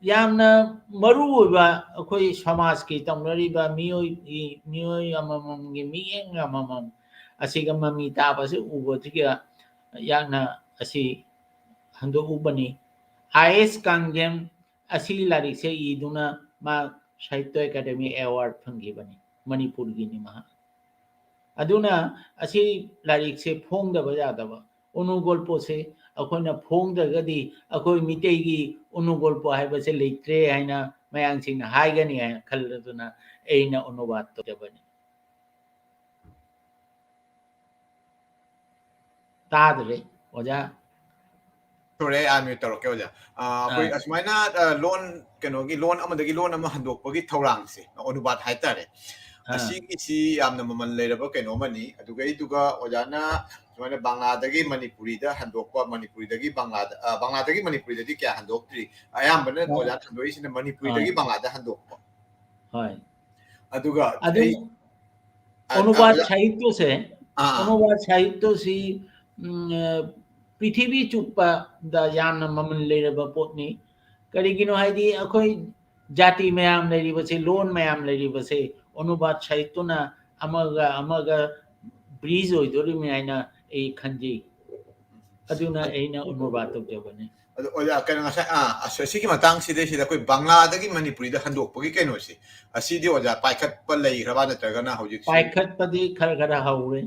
ꯌꯥꯝꯅ ꯃꯔꯨ ꯑꯣꯏꯕ ꯑꯩꯈꯣꯏ ꯁꯃꯥꯖꯀꯤ ꯇꯧꯅꯔꯤꯕ ꯃꯤꯑꯣꯏꯒꯤ, ꯃꯤꯑꯣꯏ ꯑꯃꯃꯝꯒꯤ ꯃꯤꯠꯌꯦꯡ ꯑꯃꯃꯝ ꯑꯁꯤꯒ ꯃꯃꯤ ꯇꯥꯕꯁꯤ ꯎꯕꯗꯒꯤ ꯌꯥꯝꯅ ꯑꯁꯤ ꯍꯟꯗꯣꯛꯎꯕꯅꯤ꯫ ꯑꯥꯏ ꯑꯦꯁ ꯀꯥꯡꯖꯦꯝ ꯑꯁꯤ ꯂꯥꯏꯔꯤꯛꯁꯦ ꯏꯗꯨꯅ ꯃꯥ ꯁꯥꯍꯤꯇ꯭ꯌ ꯑꯦꯀꯥꯗꯦꯃꯤ ꯑꯦꯋꯥꯔꯗ ꯐꯪꯈꯤꯕꯅꯤ, ꯃꯅꯤꯄꯨꯔꯒꯤꯅꯤ ꯃꯍꯥꯛ꯫ ꯑꯗꯨꯅ ꯑꯁꯤ ꯂꯥꯏꯔꯤꯛꯁꯦ ꯐꯣꯡꯗꯕ ꯌꯥꯗꯕ꯫ ꯎꯅꯨꯒꯣꯜꯄꯣꯁꯦ ꯑꯩꯈꯣꯏꯅ ꯐꯣꯡꯗ꯭ꯔꯒꯗꯤ ꯑꯩꯈꯣꯏ ꯃꯤꯇꯩꯒꯤ ꯎꯅꯨꯒꯣꯜꯄꯣ ꯍꯥꯏꯕꯁꯦ ꯂꯩꯇ꯭ꯔꯦ ꯍꯥꯏꯅ ꯃꯌꯥꯝꯁꯤꯡꯅ ꯍꯥꯏꯒꯅꯤ ꯍꯥꯏꯅ ꯈꯜꯂꯗꯨꯅ ꯑꯩꯅ ꯑꯅꯨꯕꯥꯗ ꯇꯧꯖꯕꯅꯤ꯫ ꯇꯥꯗ꯭ꯔꯦ ꯑꯣꯖꯥ꯫ ꯁꯣꯔꯦ, ꯑꯩ ꯃ꯭ꯌꯨꯠ ꯇꯧꯔꯛꯀꯦ ꯑꯣꯖꯥ꯫ ꯑ, ꯑꯩꯈꯣꯏ ꯑꯥ꯫ ꯑꯁꯨꯃꯥꯏꯅ, ꯑ, ꯂꯣꯟ, ꯀꯩꯅꯣꯒꯤ ꯂꯣꯟ ꯑꯃꯗꯒꯤ ꯂꯣꯟ ꯑꯃ ꯍꯟꯗꯣꯛꯄꯒꯤ ꯊꯧꯔꯥꯡꯁꯦ, ꯑꯣꯅꯨꯕꯥꯠ ꯍꯥꯏꯇꯥꯔꯦ꯫ ꯑꯥ꯫ ꯑꯁꯤꯒꯤꯁꯤ ꯌꯥꯝꯅ ꯃꯃꯜ ꯂꯩꯔꯕ ꯀꯩꯅꯣ ꯑꯃꯅꯤ꯫ ꯑꯗꯨꯒꯩꯗꯨꯒ ꯑꯣꯖꯥꯅ ꯁꯨꯃꯥꯏꯅ ꯕꯪꯂꯥꯗꯒꯤ ꯃꯅꯤꯄꯨꯔꯤꯗ ꯍꯟꯗꯣꯛꯄ, ꯃꯅꯤꯄꯨꯔꯤꯗꯒꯤ ꯕꯪꯂꯥꯗ, ꯑ, ꯕꯪꯂꯥꯗꯒꯤ ꯃꯅꯤꯄꯨꯔꯤꯗꯗꯤ ꯀꯌꯥ ꯍꯟꯗꯣꯛꯇ꯭ꯔꯤ꯫ ꯑꯌꯥꯝꯕꯅ ꯑꯥ꯫ ꯑꯣꯖꯥꯅ ꯍꯟꯗꯣꯛꯏꯁꯤꯅ ꯃꯅꯤꯄꯨꯔꯤꯗꯒꯤ ꯑꯥ꯫ ꯕꯪꯂꯥꯗ ꯍꯟꯗꯣꯛꯄ꯫ ꯍꯣꯏ꯫ ꯑꯗꯨꯒ ꯑꯗꯨ ꯑꯩ, ꯑ, ꯑ, ꯑꯣꯅꯨꯕꯥꯠ ꯑꯣꯖꯥ꯫ ꯁꯥꯍꯤꯇ꯭ꯌꯁꯦ, ꯑꯥ, ꯑꯥ꯫ ꯑꯣꯅꯨꯕꯥꯠ ꯁꯥꯍꯤꯇ꯭ꯌꯁꯤ, ꯎꯝ, ꯑ, ꯄ꯭ꯔꯤꯊꯤꯕꯤ ꯆꯨꯞꯄꯗ ꯌꯥꯝꯅ ꯃꯃꯜ ꯂꯩꯔꯕ ꯄꯣꯠꯅꯤ꯫ ꯀꯔꯤꯒꯤꯅꯣ ꯍꯥꯏꯗꯤ ꯑꯩꯈꯣꯏ ꯖꯥꯇꯤ ꯃꯌꯥꯝ ꯂꯩꯔꯤꯕꯁꯦ, ꯂꯣꯟ ꯃꯌꯥꯝ ꯂꯩꯔꯤꯕꯁꯦ, ꯑꯣꯅꯨꯕꯥꯠ ꯁꯥꯍꯤꯇ꯭ꯌꯅ ꯑꯃꯒ ꯑꯃꯒ ꯕ꯭ꯔꯤꯖ ꯑꯣꯏꯗꯣꯔꯤꯕꯅꯤ ꯍꯥꯏꯅ ꯑꯩ ꯈꯟꯖꯩ꯫ ꯑꯗꯨꯅ ꯑꯗꯨ ꯑꯩꯅ ꯑꯣꯅꯨꯕꯥꯠ ꯇꯧꯖꯕꯅꯤ꯫ ꯑꯗꯣ ꯑꯣꯖꯥ, ꯀꯩꯅꯣ, ꯉꯁꯥꯏ, ꯑꯥ, ꯑꯁ, ꯁꯤꯒꯤ ꯃꯇꯥꯡꯁꯤꯗꯩꯁꯤꯗ ꯑꯩꯈꯣꯏ ꯕꯪꯂꯥꯗꯒꯤ ꯃꯅꯤꯄꯨꯔꯤꯗ ꯍꯟꯗꯣꯛꯄꯒꯤ ꯀꯩꯅꯣꯁꯦ, ꯑꯁꯤꯗꯤ ꯑꯣꯖꯥ ꯄꯥꯏꯈꯠꯄ ꯂꯩꯈ꯭ꯔꯕ ꯅꯠꯇ꯭ꯔꯒꯅ ꯍꯧꯖꯤꯛꯁꯨ? ꯄꯥꯏꯈꯠꯄꯗꯤ ꯈꯔ ꯈꯔ ꯍꯧꯔꯦ꯫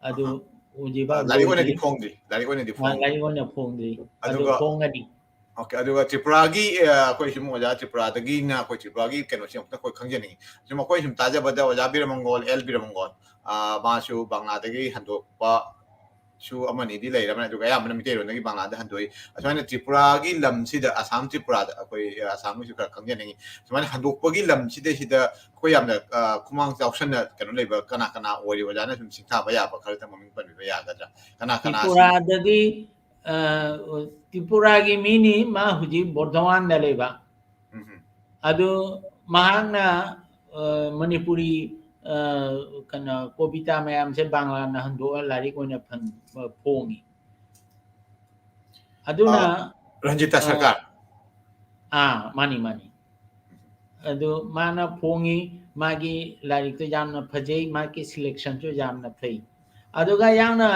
ꯑꯗꯨ ꯑꯍꯥ꯫ ꯍꯧꯖꯤꯛ ꯑꯥ, ꯐꯥꯎ ꯂꯥꯏꯔꯤꯛ ꯑꯣꯏꯅꯗꯤ ꯂꯣꯏꯗ꯭ꯔꯤ꯫ ꯐꯣꯡꯗ꯭ꯔꯤ, ꯂꯥꯏꯔꯤꯛ ꯑꯣꯏꯅꯗꯤ ꯑꯥ, ꯐꯣꯡꯗ꯭ꯔꯤ꯫ ꯂꯥꯏꯔꯤꯛ ꯑꯣꯏꯅ ꯐꯣꯡꯗ꯭ꯔꯤ꯫ ꯑꯗꯨ ꯑꯗꯨꯒ ꯐꯣꯡꯉꯅꯤ꯫ OK, ꯑꯗꯨꯒ ꯇ꯭ꯔꯤꯄꯨꯔꯥꯒꯤ, ꯑ, ꯑꯩꯈꯣꯏ ꯁꯨꯝ ꯑꯣꯖꯥ ꯇ꯭ꯔꯤꯄꯨꯔꯥꯗꯒꯤꯅ ꯑꯩꯈꯣꯏ ꯇ꯭ꯔꯤꯄꯨꯔꯥꯒꯤ ꯀꯩꯅꯣꯁꯦ ꯑꯃꯨꯛꯇ ꯑꯩꯈꯣꯏ ꯈꯪꯖꯅꯤꯡꯉꯤ꯫ ꯁꯨꯝ ꯑꯩꯈꯣꯏ ꯁꯨꯝ ꯇꯥꯖꯕꯗ ꯑꯣꯖꯥ ꯕꯤꯔꯃꯪꯒꯣꯜ, ꯑꯦꯜ ꯕꯤꯔꯃꯪꯒꯣꯜ, ꯑ, ꯃꯥꯁꯨ ꯕꯪꯂꯥꯗꯒꯤ ꯍꯟꯗꯣꯛꯄ ꯁꯨ ꯑꯃꯅꯤꯗꯤ ꯂꯩꯔꯕꯅꯤ, ꯑꯗꯨꯒ ꯑꯌꯥꯝꯕꯅ ꯃꯤꯇꯩꯔꯣꯟꯗꯒꯤ ꯕꯪꯂꯥꯗ ꯍꯟꯗꯣꯛꯏ꯫ ꯑꯁꯨꯃꯥꯏꯅ ꯇ꯭ꯔꯤꯄꯨꯔꯥꯒꯤ ꯂꯝꯁꯤꯗ, ꯑꯁꯥꯝ ꯇ꯭ꯔꯤꯄꯨꯔꯥꯗ, ꯑꯩꯈꯣꯏ ꯑꯁꯥꯝꯒꯤꯁꯨ ꯈꯔ ꯈꯪꯖꯅꯤꯡꯉꯤ꯫ ꯁꯨꯃꯥꯏꯅ ꯍꯟꯗꯣꯛꯄꯒꯤ ꯂꯝꯁꯤꯗꯩꯁꯤꯗ ꯑꯩꯈꯣꯏ ꯌꯥꯝꯅ, ꯑ, ꯈꯨꯃꯥꯡ ꯆꯥꯎꯁꯟꯅ ꯀꯩꯅꯣ ꯂꯩꯕ ꯀꯅꯥ ꯀꯅꯥ ꯑꯣꯏꯔꯤꯕ ꯑꯣꯖꯥꯅ ꯁꯨꯝ ꯁꯤꯡꯊꯥꯕ ꯌꯥꯕ ꯈꯔꯇ ꯃꯃꯤꯡ ꯄꯟꯕꯤꯕ ꯌꯥꯒꯗ꯭ꯔꯥ? ꯀꯅꯥ ꯀꯅꯥ ꯁꯤ ꯇ꯭ꯔꯤꯄꯨꯔꯥꯗꯒꯤ, ꯑ, ꯇ꯭ꯔꯤꯄꯨꯔꯥꯒꯤ ꯃꯤꯅꯤ, ꯃꯥ ꯍꯧꯖꯤꯛ ꯕꯣꯔꯙꯋꯥꯟꯗ ꯂꯩꯕ꯫ ꯎꯝ ꯍꯝ꯫ ꯑꯗꯨ ꯃꯍꯥꯛꯅ, ꯑ, ꯃꯅꯤꯄꯨꯔꯤ, ꯑ, ꯀꯩꯅꯣ, ꯀꯣꯕꯤꯇꯥ ꯃꯌꯥꯝꯁꯦ ꯕꯪꯂꯥꯅ ꯍꯟꯗꯣꯛꯑ ꯂꯥꯏꯔꯤꯛ ꯑꯣꯏꯅ ꯐꯪ-, ꯐꯣꯡꯉꯤ꯫ ꯑꯗꯨꯅ, ꯑ, ꯔꯟꯖꯤꯇꯥ ꯑ, ꯁꯔꯀꯥꯔ꯫ ꯑꯥ, ꯃꯥꯅꯤ, ꯃꯥꯅꯤ꯫ ꯑꯗꯨ ꯃꯥꯅ ꯐꯣꯡꯉꯤ, ꯃꯥꯒꯤ ꯂꯥꯏꯔꯤꯛꯇꯣ ꯌꯥꯝꯅ ꯐꯖꯩ, ꯃꯥꯒꯤ selectionꯁꯨ ꯌꯥꯝꯅ ꯐꯩ꯫ ꯑꯗꯨꯒ ꯌꯥꯝꯅ,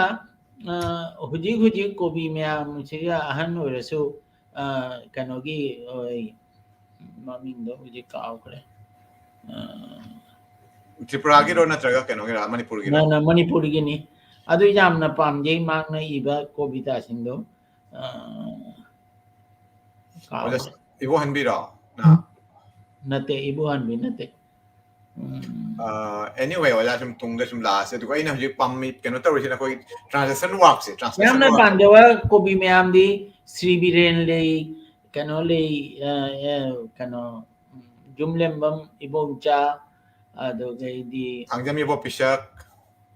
ꯑ, ꯍꯧꯖꯤꯛ ꯍꯧꯖꯤꯛ ꯀꯣꯕꯤ ꯃꯌꯥꯝꯁꯤꯒ ꯑꯍꯟ ꯑꯣꯏꯔꯁꯨ, ꯑ, ꯀꯩꯅꯣꯒꯤ, ꯑꯣꯏ, ꯃꯃꯤꯡꯗꯣ ꯍꯧꯖꯤꯛ ꯀꯥꯎꯈ꯭ꯔꯦ꯫ ꯑ, ꯇ꯭ꯔꯤꯄꯨꯔꯥꯒꯤꯔꯣ ꯎꯝ꯫ ꯅꯠꯇ꯭ꯔꯒ ꯀꯩꯅꯣꯒꯤꯔꯥ, ꯃꯅꯤꯄꯨꯔꯒꯤꯔꯥ? ꯅ-, ꯅ-, ꯃꯅꯤꯄꯨꯔꯒꯤꯅꯤ꯫ ꯑꯗꯨ ꯌꯥꯝꯅ ꯄꯥꯝꯖꯩ, ꯃꯍꯥꯛꯅ ꯏꯕ ꯀꯣꯕꯤꯇꯥꯁꯤꯡꯗꯣ꯫ ꯑ, ꯑꯣꯖꯥ, ꯀꯥꯎꯈ꯭ꯔꯦ꯫ ꯏꯕꯣꯍꯟꯕꯤꯔꯣ? ꯑ꯫ ꯅꯠꯇꯦ, ꯏꯕꯣꯍꯟꯕꯤ ꯅꯠꯇꯦ꯫ ꯎꯝ꯫ ꯑ, anyway, ꯑꯣꯖꯥ, ꯁꯨꯝ ꯇꯨꯡꯗ ꯁꯨꯝ ꯂꯥꯛꯑꯁꯦ꯫ ꯑꯗꯨꯒ ꯑꯩꯅ ꯍꯧꯖꯤꯛ ꯄꯥꯝꯃꯤ, ꯀꯩꯅꯣ ꯇꯧꯔꯤꯁꯤꯅ ꯑꯩꯈꯣꯏ translation workꯁꯦ, translation ꯌꯥꯝꯅ work꯫ ꯄꯥꯝꯖꯕ ꯀꯣꯕꯤ ꯃꯌꯥꯝꯗꯤ ꯁ꯭ꯔꯤ ꯕꯤꯔꯦꯟ ꯂꯩ, ꯀꯩꯅꯣ ꯂꯩ, ꯑ, ꯑ, ꯀꯩꯅꯣ, ꯎꯝ, ꯌꯨꯝꯂꯦꯝꯕꯝ ꯏꯕꯣꯝꯆꯥ, ꯑꯗꯨꯗꯩꯗꯤ ꯊꯥꯡꯖꯝ ꯏꯕꯣ ꯄꯤꯁꯛ꯫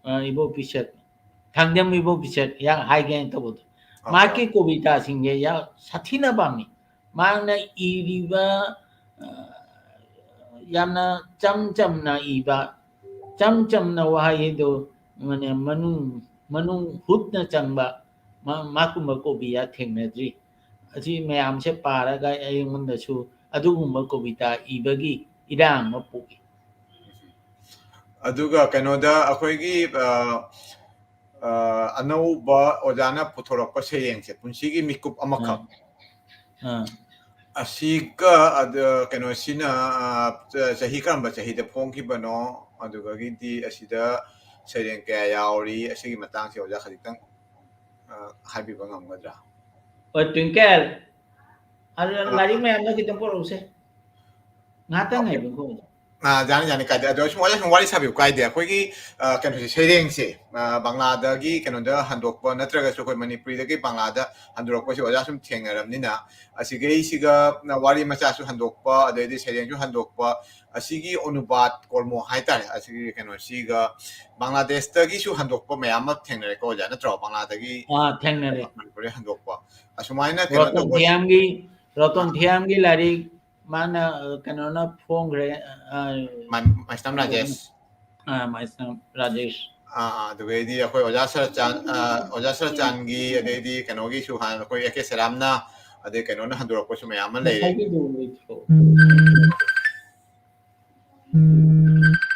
ꯑ, ꯏꯕꯣ ꯄꯤꯁꯛ, ꯊꯥꯡꯖꯝ ꯏꯕꯣ ꯄꯤꯁꯛ ꯌꯥꯝ ꯍꯥꯏꯒꯦꯅ ꯇꯧꯕꯗꯣ꯫ ꯑꯣꯀꯦ, ꯃꯍꯥꯛꯀꯤ ꯑꯣꯀꯦ꯫ ꯀꯣꯕꯤꯇꯥꯁꯤꯡꯁꯦ ꯌꯥꯝ ꯁꯥꯊꯤꯅ ꯄꯥꯝꯃꯤ꯫ ꯃꯍꯥꯛꯅ ꯏꯔꯤꯕ, ꯑ, ꯌꯥꯝꯅ ꯆꯝ ꯆꯝꯅ ꯏꯕ, ꯆꯝ ꯆꯝꯅ ꯋꯥꯍꯩ ꯑꯗꯨ, ꯃꯥꯅꯦ, ꯃꯅꯨꯡ, ꯃꯅꯨꯡ ꯍꯨꯠꯅ ꯆꯪꯕ, ꯃꯥ-, ꯃꯥꯒꯨꯝꯕ ꯀꯣꯕꯤꯌꯥ ꯊꯦꯡꯅꯗ꯭ꯔꯤ꯫ ꯑꯁꯤ ꯃꯌꯥꯝꯁꯦ ꯄꯥꯔꯒ ꯑꯩꯉꯣꯟꯗꯁꯨ ꯑꯗꯨꯒꯨꯝꯕ ꯀꯣꯕꯤꯇꯥ ꯏꯕꯒꯤ ꯏꯔꯥꯡ ꯑꯃ ꯄꯣꯛꯏ꯫ ꯑꯗꯨꯒ ꯀꯩꯅꯣꯗ ꯑꯩꯈꯣꯏꯒꯤ, ꯑ, ꯑ, ꯑꯅꯧꯕ ꯑꯣꯖꯥꯅ ꯄꯨꯊꯣꯔꯛꯄ ꯁꯩꯔꯦꯡꯁꯦ, ꯄꯨꯟꯁꯤꯒꯤ ꯃꯤꯀꯨꯞ ꯑꯃꯈꯛ꯫ ꯑꯥ꯫ ꯑꯥ꯫ ꯑꯁꯤꯒ ꯑꯗ, ꯀꯩꯅꯣꯁꯤꯅ, ꯑ, ꯆ-, ꯆꯍꯤ ꯀꯔꯝꯕ ꯆꯍꯤꯗ ꯐꯣꯡꯈꯤꯕꯅꯣ? ꯑꯗꯨꯗꯒꯤꯗꯤ ꯑꯁꯤꯗ ꯁꯩꯔꯦꯡ ꯀꯌꯥ ꯌꯥꯎꯔꯤ? ꯑꯁꯤꯒꯤ ꯃꯇꯥꯡꯁꯦ ꯑꯣꯖꯥ ꯈꯖꯤꯛꯇꯪ, ꯑ, ꯍꯥꯏꯕꯤꯕ ꯉꯝꯒꯗ꯭ꯔꯥ? ꯍꯣꯏ, ꯇ꯭ꯋꯤꯡꯀꯦꯜ꯫ ꯑꯗꯨ ꯑꯥ, ꯂꯥꯏꯔꯤꯛ ꯑꯥ꯫ ꯃꯌꯥꯝꯗꯣ ꯈꯤꯇꯪ ꯄꯨꯔꯛꯎꯁꯦ꯫ ꯉꯥꯏꯍꯥꯛꯇꯪ ꯑꯣꯀꯦ꯫ ꯉꯥꯏꯕꯤꯌꯨꯀꯣ꯫ ꯑꯥ, ꯌꯥꯅꯤ, ꯌꯥꯅꯤ, ꯀꯥꯏꯗꯦ꯫ ꯑꯗꯣ ꯁꯨꯝ ꯋꯥꯔꯤ, ꯁꯨꯝ ꯋꯥꯔꯤ ꯁꯥꯕꯤꯌꯨ, ꯀꯥꯏꯗꯦ꯫ ꯑꯩꯈꯣꯏꯒꯤ, ꯑ, ꯀꯩꯅꯣꯁꯦ, ꯁꯩꯔꯦꯡꯁꯦ, ꯑ, ꯕꯪꯂꯥꯗꯒꯤ ꯀꯩꯅꯣꯗ ꯍꯟꯗꯣꯛꯄ ꯅꯠꯇ꯭ꯔꯒꯁꯨ ꯑꯩꯈꯣꯏ ꯃꯅꯤꯄꯨꯔꯤꯗꯒꯤ ꯕꯪꯂꯥꯗ ꯍꯟꯗꯣꯔꯛꯄꯁꯦ ꯑꯣꯖꯥ ꯁꯨꯝ ꯊꯦꯡꯅꯔꯕꯅꯤꯅ, ꯑꯁꯤꯒꯩꯁꯤꯒ ꯋꯥꯔꯤ ꯃꯆꯥꯁꯨ ꯍꯟꯗꯣꯛꯄ, ꯑꯗꯩꯗꯤ ꯁꯩꯔꯦꯡꯁꯨ ꯍꯟꯗꯣꯛꯄ, ꯑꯁꯤꯒꯤ ꯑꯅꯨꯕꯥꯗ ꯀꯔꯃ ꯍꯥꯏꯇꯥꯔꯦ, ꯑꯁꯤꯒꯤ ꯀꯩꯅꯣꯁꯤꯒ ꯕꯪꯒ꯭ꯂꯥꯗꯦꯁꯇꯒꯤꯁꯨ ꯍꯟꯗꯣꯛꯄ ꯃꯌꯥꯝ ꯑꯃ ꯊꯦꯡꯅꯔꯦꯀꯣ ꯑꯣꯖꯥ, ꯅꯠꯇ꯭ꯔꯣ? ꯕꯪꯒ꯭ꯂꯥꯗꯒꯤ ꯑꯥ, ꯊꯦꯡꯅꯔꯦ꯫ ꯃꯅꯤꯄꯨꯔꯗ ꯍꯟꯗꯣꯛꯄ꯫ ꯑꯁꯨꯃꯥꯏꯅ ꯀꯩꯅꯣ ꯔꯣꯇꯟ ꯇꯧꯕ ꯊꯤꯌꯥꯝꯒꯤ, ꯔꯣꯇꯟ ꯑꯥ꯫ ꯊꯤꯌꯥꯝꯒꯤ ꯂꯥꯏꯔꯤꯛ ꯃꯥꯅ, ꯑ, ꯀꯩꯅꯣꯅ ꯐꯣꯡꯈ꯭ꯔꯦ, ꯑ, ꯃꯥꯏ-, ꯃꯥꯏꯁꯅꯥꯝ ꯔꯥꯖꯦꯁ꯫ ꯑ, ꯃꯥꯏꯁꯅꯥꯝ ꯔꯥꯖꯦꯁ꯫ ꯑꯥ, ꯑꯥ, ꯑꯗꯨꯗꯩꯗꯤ ꯑꯩꯈꯣꯏ ꯑꯣꯖꯥ ꯁꯔꯆꯥꯟ, ꯑ, ꯑꯣꯖꯥ ꯁꯔꯆꯥꯟꯒꯤ, ꯑꯗꯩꯗꯤ ꯀꯩꯅꯣꯒꯤꯁꯨ ꯍꯥꯟꯅ ꯑꯩꯈꯣꯏ ꯑꯦ ꯀꯦ ꯁꯦꯔꯥꯝꯅ, ꯑꯗꯩ ꯀꯩꯅꯣꯅ ꯍꯟꯗꯣꯔꯛꯄꯁꯨ ꯃꯌꯥꯝ ꯑꯃ ꯂꯩꯔꯦ꯫ ꯉꯁꯥꯏꯒꯤꯗꯨ ꯂꯩꯊꯣꯛ꯫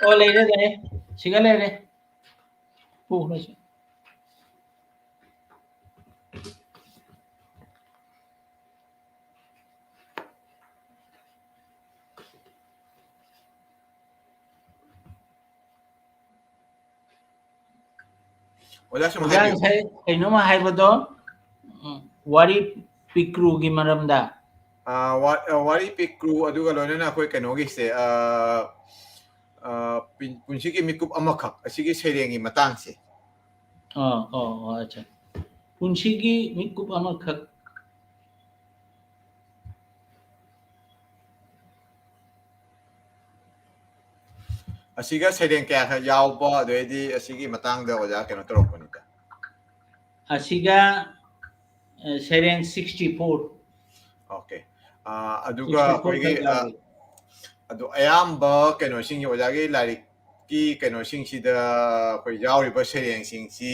ꯑꯣ, ꯂꯩꯔꯦ, ꯂꯩꯔꯦ꯫ ꯁꯤꯒ ꯂꯩꯔꯦ꯫ ꯄꯨꯈ꯭ꯔꯁꯤ꯫ ꯑꯣꯖꯥ, ꯁꯨꯝ ꯑꯣꯖꯥ, ꯍꯥꯏꯕꯤꯌꯨ꯫ ꯉꯁꯥꯏ ꯀꯩꯅꯣꯝꯃ ꯍꯥꯏꯕꯗꯣ, ꯎꯝ, ꯋꯥꯔꯤ ꯄꯤꯀ꯭ꯔꯨꯒꯤ ꯃꯔꯝꯗ꯫ ꯑꯥ, ꯋꯥ-, ꯑ, ꯋꯥꯔꯤ ꯄꯤꯀ꯭ꯔꯨ, ꯑꯗꯨꯒ ꯂꯣꯏꯅꯅ ꯑꯩꯈꯣꯏ ꯀꯩꯅꯣꯒꯤꯁꯦ, ꯑ, ꯑ, ꯄꯨꯟ-, ꯄꯨꯟꯁꯤꯒꯤ ꯃꯤꯀꯨꯞ ꯑꯃꯈꯛ, ꯑꯁꯤꯒꯤ ꯁꯩꯔꯦꯡꯒꯤ ꯃꯇꯥꯡꯁꯦ꯫ ꯑꯣ, ꯑꯣ, ꯑꯣ, ꯑꯠꯆꯥ꯫ ꯄꯨꯟꯁꯤꯒꯤ ꯃꯤꯀꯨꯞ ꯑꯃꯈꯛ꯫ ꯑꯁꯤꯒ ꯁꯩꯔꯦꯡ ꯀꯌꯥꯈꯛ ꯌꯥꯎꯕ, ꯑꯗꯨꯗꯩꯗꯤ ꯑꯁꯤꯒꯤ ꯃꯇꯥꯡꯗ ꯑꯣꯖꯥ ꯀꯩꯅꯣ ꯇꯧꯔꯛꯄꯅꯤꯗ꯫ ꯑꯁꯤꯒ ꯑ, ꯁꯩꯔꯦꯡ sixty four. Okay. ꯑ, ꯑꯗꯨꯒ ꯑꯩꯈꯣꯏꯒꯤ ꯑꯗꯣ ꯑꯌꯥꯝꯕ ꯀꯩꯅꯣꯁꯤꯡꯒꯤ, ꯑꯣꯖꯥꯒꯤ ꯂꯥꯏꯔꯤꯛꯀꯤ ꯀꯩꯅꯣꯁꯤꯡꯁꯤꯗ ꯑꯩꯈꯣꯏ ꯌꯥꯎꯔꯤꯕ ꯁꯩꯔꯦꯡꯁꯤꯡꯁꯤ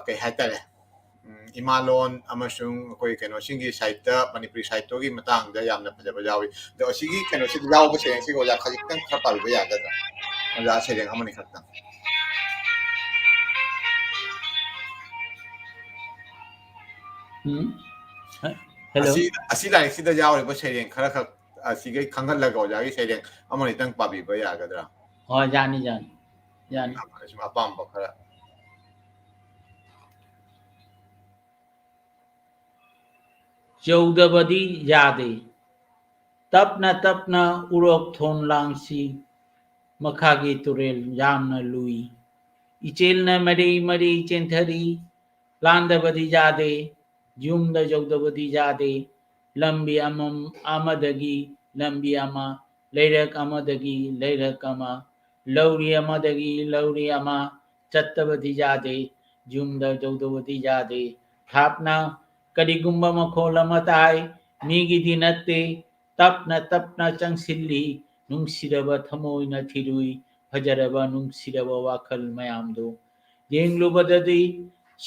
ꯀꯩ ꯍꯥꯏꯇꯥꯔꯦ, ꯏꯃꯥꯂꯣꯟ ꯑꯃꯁꯨꯡ ꯑꯩꯈꯣꯏ ꯀꯩꯅꯣꯁꯤꯡꯒꯤ ꯁꯥꯍꯤꯇ꯭ꯌ, ꯃꯅꯤꯄꯨꯔꯤ ꯁꯥꯍꯤꯇ꯭ꯌꯒꯤ ꯃꯇꯥꯡꯗ ꯌꯥꯝꯅ ꯐꯖꯕ ꯌꯥꯎꯏ꯫ ꯑꯗꯣ ꯑꯁꯤꯒꯤ ꯀꯩꯅꯣꯁꯤꯗ ꯌꯥꯎꯕ ꯁꯩꯔꯦꯡꯁꯤꯒ ꯑꯣꯖꯥ ꯈꯖꯤꯛꯇꯪ ꯈꯔ ꯄꯥꯕꯤꯕ ꯌꯥꯒꯗ꯭ꯔꯥ? ꯑꯣꯖꯥ, ꯁꯩꯔꯦꯡ ꯑꯃꯅꯤ ꯈꯛꯇꯪ꯫ ꯎꯝ꯫ ꯑꯁꯤ ꯂꯥꯏꯔꯤꯛꯁꯤꯗ ꯌꯥꯎꯔꯤꯕ ꯁꯩꯔꯦꯡ ꯈꯔ ꯈꯛ ꯑꯁꯤꯒꯩ ꯈꯪꯍꯜꯂꯒ ꯑꯣꯖꯥꯒꯤ ꯁꯩꯔꯦꯡ ꯑꯃꯅꯤꯇꯪ ꯄꯥꯕꯤꯕ ꯌꯥꯒꯗ꯭ꯔꯥ? ꯍꯣꯏ, ꯌꯥꯅꯤ, ꯌꯥꯅꯤ, ꯌꯥꯅꯤ꯫ ꯁꯨꯝ ꯑꯄꯥꯝꯕ ꯈꯔ꯫ ꯌꯧꯗꯕꯗꯤ ꯌꯥꯗꯦ꯫ ꯇꯞꯅ ꯇꯞꯅ ꯎꯔꯣꯛ ꯊꯣꯟ ꯂꯥꯡꯁꯤ, ꯃꯈꯥꯒꯤ ꯇꯨꯔꯦꯜ ꯌꯥꯝꯅ ꯂꯨꯏ꯫ ꯏꯆꯦꯜꯅ ꯃꯔꯤ ꯃꯔꯤ ꯆꯦꯟꯊꯔꯤ, ꯂꯥꯟꯗꯕꯗꯤ ꯌꯥꯗꯦ, ꯌꯨꯝꯗ ꯌꯧꯗꯕꯗꯤ ꯌꯥꯗꯦ꯫ ꯂꯝꯕꯤ ꯑꯃ ꯑꯃꯗꯒꯤ ꯂꯝꯕꯤ ꯑꯃ, ꯂꯩꯔꯛ ꯑꯃꯗꯒꯤ ꯂꯩꯔꯛ ꯑꯃ, ꯂꯧꯔꯤ ꯑꯃꯗꯒꯤ ꯂꯧꯔꯤ ꯑꯃ, ꯆꯠꯇꯕꯗꯤ ꯌꯥꯗꯦ, ꯌꯨꯝꯗ ꯌꯧꯗꯕꯗꯤ ꯌꯥꯗꯦ꯫ ꯊꯥꯞꯅ ꯀꯔꯤꯒꯨꯝꯕ ꯃꯈꯣꯜ ꯑꯃ ꯇꯥꯏ, ꯃꯤꯒꯤꯗꯤ ꯅꯠꯇꯦ, ꯇꯞꯅ ꯇꯞꯅ ꯆꯪꯁꯤꯜꯂꯤ, ꯅꯨꯡꯁꯤꯔꯕ ꯊꯃꯣꯏꯅ ꯊꯤꯔꯨꯏ, ꯐꯖꯔꯕ ꯅꯨꯡꯁꯤꯔꯕ ꯋꯥꯈꯜ ꯃꯌꯥꯝꯗꯨ꯫ ꯌꯦꯡꯂꯨꯕꯗꯗꯤ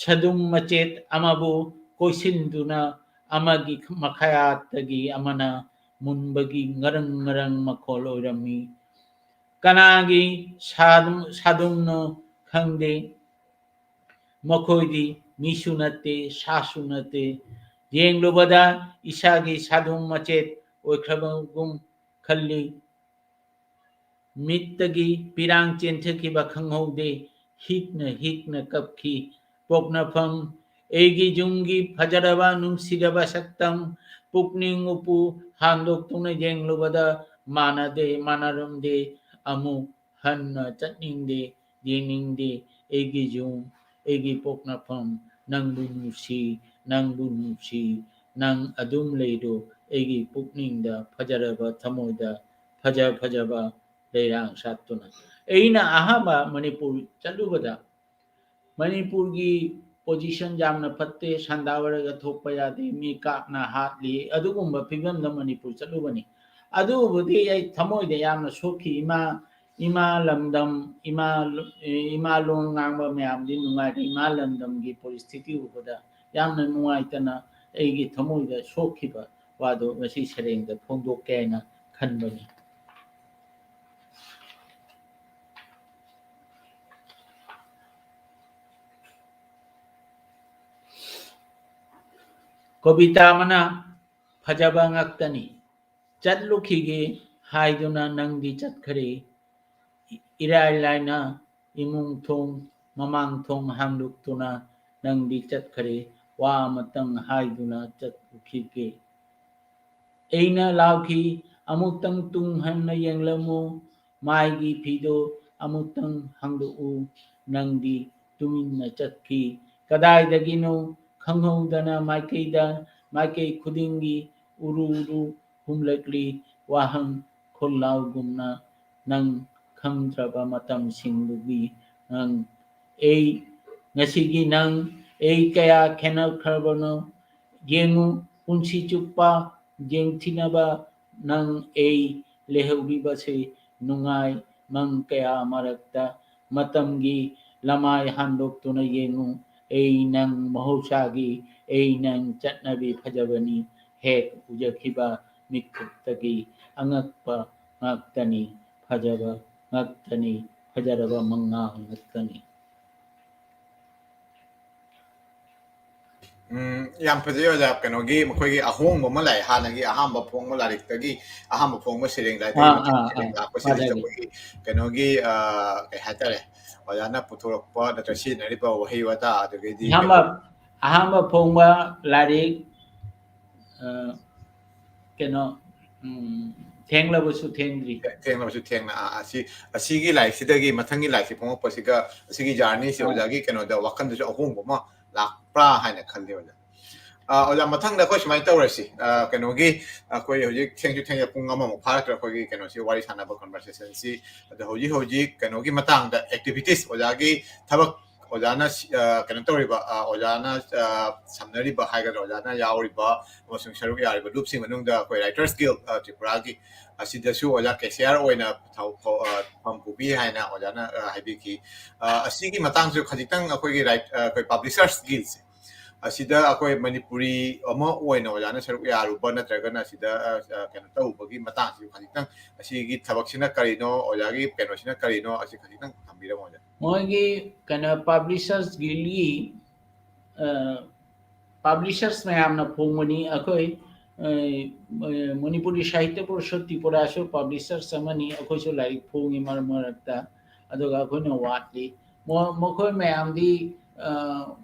ꯁꯥꯗꯨꯝ ꯃꯆꯦꯠ ꯑꯃꯕꯨ ꯀꯣꯏꯁꯤꯟꯗꯨꯅ ꯑꯃꯒꯤ ꯃꯈꯥꯌꯥꯠꯇꯒꯤ ꯑꯃꯅ ꯃꯨꯟꯕꯒꯤ ꯉꯔꯪ ꯉꯔꯪ ꯃꯈꯣꯜ ꯑꯣꯏꯔꯝꯃꯤ꯫ ꯀꯅꯥꯒꯤ ꯁꯥꯗꯨꯝ-, ꯁꯥꯗꯨꯝꯅꯣ ꯈꯪꯗꯦ꯫ ꯃꯈꯣꯏꯗꯤ ꯃꯤꯁꯨ ꯅꯠꯇꯦ, ꯁꯥꯁꯨ ꯅꯠꯇꯦ꯫ ꯌꯦꯡꯂꯨꯕꯗ ꯏꯁꯥꯒꯤ ꯁꯥꯗꯨꯝ ꯃꯆꯦꯠ ꯑꯣꯏꯈ꯭ꯔꯕꯒꯨꯝ ꯈꯜꯂꯤ꯫ ꯃꯤꯠꯇꯒꯤ ꯄꯤꯔꯥꯡ ꯆꯦꯟꯊꯈꯤꯕ ꯈꯪꯍꯧꯗꯦ꯫ ꯍꯤꯛꯅ ꯍꯤꯛꯅ ꯀꯞꯈꯤ꯫ ꯄꯣꯛꯅꯐꯝ, ꯑꯩꯒꯤ ꯌꯨꯝꯒꯤ ꯐꯖꯔꯕ ꯅꯨꯡꯁꯤꯔꯕ ꯁꯛꯇꯝ, ꯄꯨꯛꯅꯤꯡ ꯎꯄꯨ ꯍꯥꯡꯗꯣꯛꯇꯨꯅ ꯌꯦꯡꯂꯨꯕꯗ ꯃꯥꯟꯅꯗꯦ, ꯃꯥꯟꯅꯔꯝꯗꯦ꯫ ꯑꯃꯨꯛ ꯍꯟꯅ ꯆꯠꯅꯤꯡꯗꯦ, ꯌꯦꯡꯅꯤꯡꯗꯦ꯫ ꯑꯩꯒꯤ ꯌꯨꯝ, ꯑꯩꯒꯤ ꯄꯣꯛꯅꯐꯝ, ꯅꯪꯕꯨ ꯅꯨꯡꯁꯤ, ꯅꯪꯕꯨ ꯅꯨꯡꯁꯤ꯫ ꯅꯪ ꯑꯗꯨꯝ ꯂꯩꯔꯣ ꯑꯩꯒꯤ ꯄꯨꯛꯅꯤꯡꯗ, ꯐꯖꯔꯕ ꯊꯃꯣꯏꯗ, ꯐꯖ ꯐꯖꯕ ꯂꯩꯔꯥꯡ ꯁꯥꯠꯇꯨꯅ꯫ ꯑꯩꯅ ꯑꯍꯥꯟꯕ ꯃꯅꯤꯄꯨꯔ ꯆꯠꯂꯨꯕꯗ ꯃꯅꯤꯄꯨꯔꯒꯤ position ꯌꯥꯝꯅ ꯐꯠꯇꯦ, ꯁꯟꯗꯥ ꯑꯣꯏꯔꯒ ꯊꯣꯛꯄ ꯌꯥꯗꯦ, ꯃꯤ ꯀꯥꯞꯅ ꯍꯥꯠꯂꯤ, ꯑꯗꯨꯒꯨꯝꯕ ꯐꯤꯕꯝꯗ ꯃꯅꯤꯄꯨꯔ ꯆꯠꯂꯨꯕꯅꯤ꯫ ꯑꯗꯨꯕꯨꯗꯤ ꯑꯩ ꯊꯃꯣꯏꯗ ꯌꯥꯝꯅ ꯁꯣꯛꯈꯤ꯫ ꯏꯃꯥ, ꯏꯃꯥ ꯂꯝꯗꯝ, ꯏꯃꯥ, ꯏꯃꯥ ꯂꯣꯟ ꯉꯥꯡꯕ ꯃꯌꯥꯝꯗꯤ ꯅꯨꯡꯉꯥꯏꯔꯦ, ꯏꯃꯥ ꯂꯝꯗꯝꯒꯤ ꯄꯣꯔꯤꯁꯊꯤꯇꯤ ꯎꯕꯗ ꯌꯥꯝꯅ ꯅꯨꯡꯉꯥꯏꯇꯅ ꯑꯩꯒꯤ ꯊꯃꯣꯏꯗ ꯁꯣꯛꯈꯤꯕ ꯋꯥꯗꯣ ꯉꯁꯤ ꯁꯩꯔꯦꯡꯗ ꯐꯣꯡꯗꯣꯛꯀꯦ ꯍꯥꯏꯅ ꯈꯟꯕꯅꯤ꯫ ꯀꯣꯕꯤꯇꯥ ꯑꯃꯅ ꯐꯖꯕ ꯉꯥꯛꯇꯅꯤ꯫ ꯆꯠꯂꯨꯈꯤꯒꯦ ꯍꯥꯏꯗꯨꯅ ꯅꯪꯗꯤ ꯆꯠꯈ꯭ꯔꯦ꯫ ꯏꯔꯥꯏ ꯂꯥꯏꯅ ꯏꯃꯨꯡ ꯊꯣꯡ, ꯃꯃꯥꯡ ꯊꯣꯡ ꯍꯥꯡꯗꯣꯛꯇꯨꯅ ꯅꯪꯗꯤ ꯆꯠꯈ꯭ꯔꯦ꯫ ꯋꯥ ꯑꯃꯇꯪ ꯍꯥꯏꯗꯨꯅ ꯆꯠꯂꯨꯈꯤꯒꯦ꯫ ꯑꯩꯅ ꯂꯥꯎꯈꯤ, "ꯑꯃꯨꯛꯇꯪ ꯇꯨꯡ ꯍꯟꯅ ꯌꯦꯡꯂꯝꯃꯨ, ꯃꯥꯏꯒꯤ ꯐꯤꯗꯣ ꯑꯃꯨꯛꯇꯪ ꯍꯥꯡꯗꯣꯛꯎ"꯫ ꯅꯪꯗꯤ ꯇꯨꯃꯤꯟꯅ ꯆꯠꯈꯤ꯫ ꯀꯗꯥꯏꯗꯒꯤꯅꯣ ꯈꯪꯍꯧꯗꯅ ꯃꯥꯏꯀꯩꯗ, ꯃꯥꯏꯀꯩ ꯈꯨꯗꯤꯡꯒꯤ ꯎꯔꯨ ꯎꯔꯨ ꯍꯨꯝꯂꯛꯂꯤ꯫ ꯋꯥꯍꯪ ꯈꯣꯜꯂꯥꯎꯒꯨꯝꯅ ꯅꯪ ꯈꯪꯗ꯭ꯔꯕ ꯃꯇꯝꯁꯤꯡꯗꯨꯒꯤ ꯅꯪ ꯑꯩ ꯉꯁꯤꯒꯤ ꯅꯪ ꯑꯩ ꯀꯌꯥ ꯈꯦꯠꯅꯈ꯭ꯔꯕꯅꯣ ꯌꯦꯡꯉꯨ꯫ ꯄꯨꯟꯁꯤ ꯆꯨꯞꯄ ꯌꯦꯡꯊꯤꯅꯕ ꯅꯪ ꯑꯩ ꯂꯩꯍꯧꯔꯤꯕꯁꯤ ꯅꯨꯡꯉꯥꯏ ꯃꯪ ꯀꯌꯥ ꯃꯔꯛꯇ꯫ ꯃꯇꯝꯒꯤ ꯂꯃꯥꯏ ꯍꯥꯟꯗꯣꯛꯇꯨꯅ ꯌꯦꯡꯉꯨ꯫ ꯑꯩ ꯅꯪ ꯃꯍꯧꯁꯥꯒꯤ, ꯑꯩ ꯅꯪ ꯆꯠꯅꯕꯤ ꯐꯖꯕꯅꯤ꯫ ꯍꯦꯛ ꯎꯖꯈꯤꯕ ꯃꯤꯠꯀꯨꯞꯇꯒꯤ ꯑꯉꯛꯄ ꯉꯥꯛꯇꯅꯤ, ꯐꯖꯕ ꯉꯥꯛꯇꯅꯤ, ꯐꯖꯔꯕ ꯃꯉꯥꯜ ꯉꯥꯛꯇꯅꯤ꯫ ꯎꯝ, ꯌꯥꯝ ꯐꯖꯩ ꯑꯣꯖꯥ꯫ ꯀꯩꯅꯣꯒꯤ, ꯃꯈꯣꯏꯒꯤ ꯑꯍꯣꯡꯕ ꯑꯃ ꯂꯥꯛꯑꯦ, ꯍꯥꯟꯅꯒꯤ ꯑꯍꯥꯟꯕ ꯐꯣꯡꯕ ꯂꯥꯏꯔꯤꯛꯇꯒꯤ, ꯑꯍꯥꯟꯕ ꯐꯣꯡꯕ ꯁꯩꯔꯦꯡ ꯂꯥꯏꯔꯤꯛꯇꯒꯤ ꯑꯥ, ꯃꯊꯪ ꯑꯥ, ꯁꯩꯔꯦꯡ ꯑꯥ, ꯂꯥꯛꯄꯁꯤꯗꯩꯁꯤꯗ ꯐꯖꯩ꯫ ꯑꯩꯈꯣꯏꯒꯤ ꯀꯩꯅꯣꯒꯤ, ꯑ, ꯀꯩ ꯍꯥꯏꯇꯥꯔꯦ, ꯑꯣꯖꯥꯅ ꯄꯨꯊꯣꯔꯛꯄ ꯅꯠꯇ꯭ꯔ ꯁꯤꯖꯤꯟꯅꯔꯤꯕ ꯋꯥꯍꯩ ꯋꯥꯇꯥ, ꯑꯗꯨꯗꯒꯤꯗꯤ ꯑꯍꯥꯟꯕ, ꯑꯍꯥꯟꯕ ꯐꯣꯡꯕ ꯂꯥꯏꯔꯤꯛ, ꯑ, ꯀꯩꯅꯣ, ꯎꯝ, ꯊꯦꯡꯂꯕꯁꯨ ꯊꯦꯡꯗ꯭ꯔꯤ꯫ ꯊꯦꯡꯂꯕꯁꯨ ꯊꯦꯡꯅ, ꯑ, ꯑꯁꯤ, ꯑꯁꯤꯒꯤ ꯂꯥꯏꯔꯤꯛꯁꯤꯗꯒꯤ ꯃꯊꯪꯒꯤ ꯂꯥꯏꯔꯤꯛꯁꯤ ꯐꯣꯡꯉꯛꯄꯁꯤꯒ ꯑꯁꯤꯒꯤ ꯖꯔꯅꯤꯁꯤ ꯑꯥ꯫ ꯑꯣꯖꯥꯒꯤ ꯀꯩꯅꯣꯗ ꯋꯥꯈꯜꯗꯁꯨ ꯑꯍꯣꯡꯕ ꯑꯃ ꯂꯥꯛꯄ꯭ꯔꯥ ꯍꯥꯏꯅ ꯈꯜꯂꯤ ꯑꯣꯖꯥ꯫ ꯑ, ꯑꯣꯖꯥ, ꯃꯊꯪꯗ ꯑꯩꯈꯣꯏ ꯁꯨꯃꯥꯏꯅ ꯇꯧꯔꯁꯤ꯫ ꯑ, ꯀꯩꯅꯣꯒꯤ, ꯑꯩꯈꯣꯏ ꯍꯧꯖꯤꯛ ꯊꯦꯡꯁꯨ ꯊꯦꯡꯉꯦ, ꯄꯨꯡ ꯑꯃꯃꯨꯛ ꯐꯥꯔꯛꯇ꯭ꯔꯦ ꯑꯩꯈꯣꯏꯒꯤ ꯀꯩꯅꯣꯁꯤ, ꯋꯥꯔꯤ ꯁꯥꯟꯅꯕ, conversationꯁꯤ꯫ ꯑꯗꯣ ꯍꯧꯖꯤꯛ ꯍꯧꯖꯤꯛ ꯀꯩꯅꯣꯒꯤ ꯃꯇꯥꯡꯗ, activities, ꯑꯣꯖꯥꯒꯤ ꯊꯕꯛ, ꯑꯣꯖꯥꯅ ꯁꯤ-, ꯑ, ꯀꯩꯅꯣ ꯇꯧꯔꯤꯕ, ꯑ, ꯑꯣꯖꯥꯅ, ꯑ, ꯁꯝꯅꯔꯤꯕ ꯍꯥꯏꯒꯗ꯭ꯔꯥ, ꯑꯣꯖꯥꯅ ꯌꯥꯎꯔꯤꯕ ꯑꯃꯁꯨꯡ ꯁꯔꯨꯛ ꯌꯥꯔꯤꯕ ꯂꯨꯞꯁꯤꯡ ꯃꯅꯨꯡꯗ ꯑꯩꯈꯣꯏ Writers Guild, ꯑ, ꯇ꯭ꯔꯤꯄꯨꯔꯥꯒꯤ, ꯑꯁꯤꯗꯁꯨ ꯑꯣꯖꯥ ꯀꯦ ꯁꯤ ꯑꯥꯔ ꯑꯣꯏꯅ ꯊꯧ-, ꯊꯧ-, ꯑ, ꯐꯝ ꯄꯨꯕꯤ ꯍꯥꯏꯅ ꯑꯣꯖꯥꯅ, ꯑ, ꯍꯥꯏꯕꯤꯈꯤ꯫ ꯑ, ꯑꯁꯤꯒꯤ ꯃꯇꯥꯡꯁꯨ ꯈꯖꯤꯛꯇꯪ ꯑꯩꯈꯣꯏꯒꯤ right-, ꯑ, ꯑꯩꯈꯣꯏ Publishers Guildꯁꯦ, ꯑꯁꯤꯗ ꯑꯩꯈꯣꯏ ꯃꯅꯤꯄꯨꯔꯤ ꯑꯃ ꯑꯣꯏꯅ ꯑꯣꯖꯥꯅ ꯁꯔꯨꯛ ꯌꯥꯔꯨꯕ ꯅꯠꯇ꯭ꯔꯒꯅ ꯑꯁꯤꯗ, ꯑ, ꯑ, ꯀꯩꯅꯣ ꯇꯧꯕꯒꯤ ꯃꯇꯥꯡꯁꯤ ꯈꯖꯤꯛꯇꯪ, ꯑꯁꯤꯒꯤ ꯊꯕꯛꯁꯤꯅ ꯀꯔꯤꯅꯣ, ꯑꯣꯖꯥꯒꯤ ꯀꯩꯅꯣꯁꯤꯅ ꯀꯔꯤꯅꯣ, ꯑꯁꯤ ꯈꯖꯤꯛꯇꯪ ꯊꯝꯕꯤꯔꯝꯃꯣ, ꯑꯣꯖꯥ꯫ ꯃꯣꯏꯒꯤ ꯀꯩꯅꯣ Publishers Guildꯒꯤ, ꯑ, publishers ꯃꯌꯥꯝꯅ ꯐꯣꯡꯕꯅꯤ꯫ ꯑꯩꯈꯣꯏ, ꯑ, ꯑ, ꯃꯅꯤꯄꯨꯔꯤ ꯁꯥꯍꯤꯇ꯭ꯌ ꯄꯔꯤꯁꯠ ꯇ꯭ꯔꯤꯄꯨꯔꯥꯁꯨ publishers ꯑꯃꯅꯤ꯫ ꯑꯩꯈꯣꯏꯁꯨ ꯂꯥꯏꯔꯤꯛ ꯐꯣꯡꯉꯤ ꯃꯔꯛ ꯃꯔꯛꯇ, ꯑꯗꯨꯒ ꯑꯩꯈꯣꯏꯅ ꯋꯥꯠꯂꯤ꯫ ꯃꯣ-, ꯃꯈꯣꯏ ꯃꯌꯥꯝꯗꯤ, ꯑ,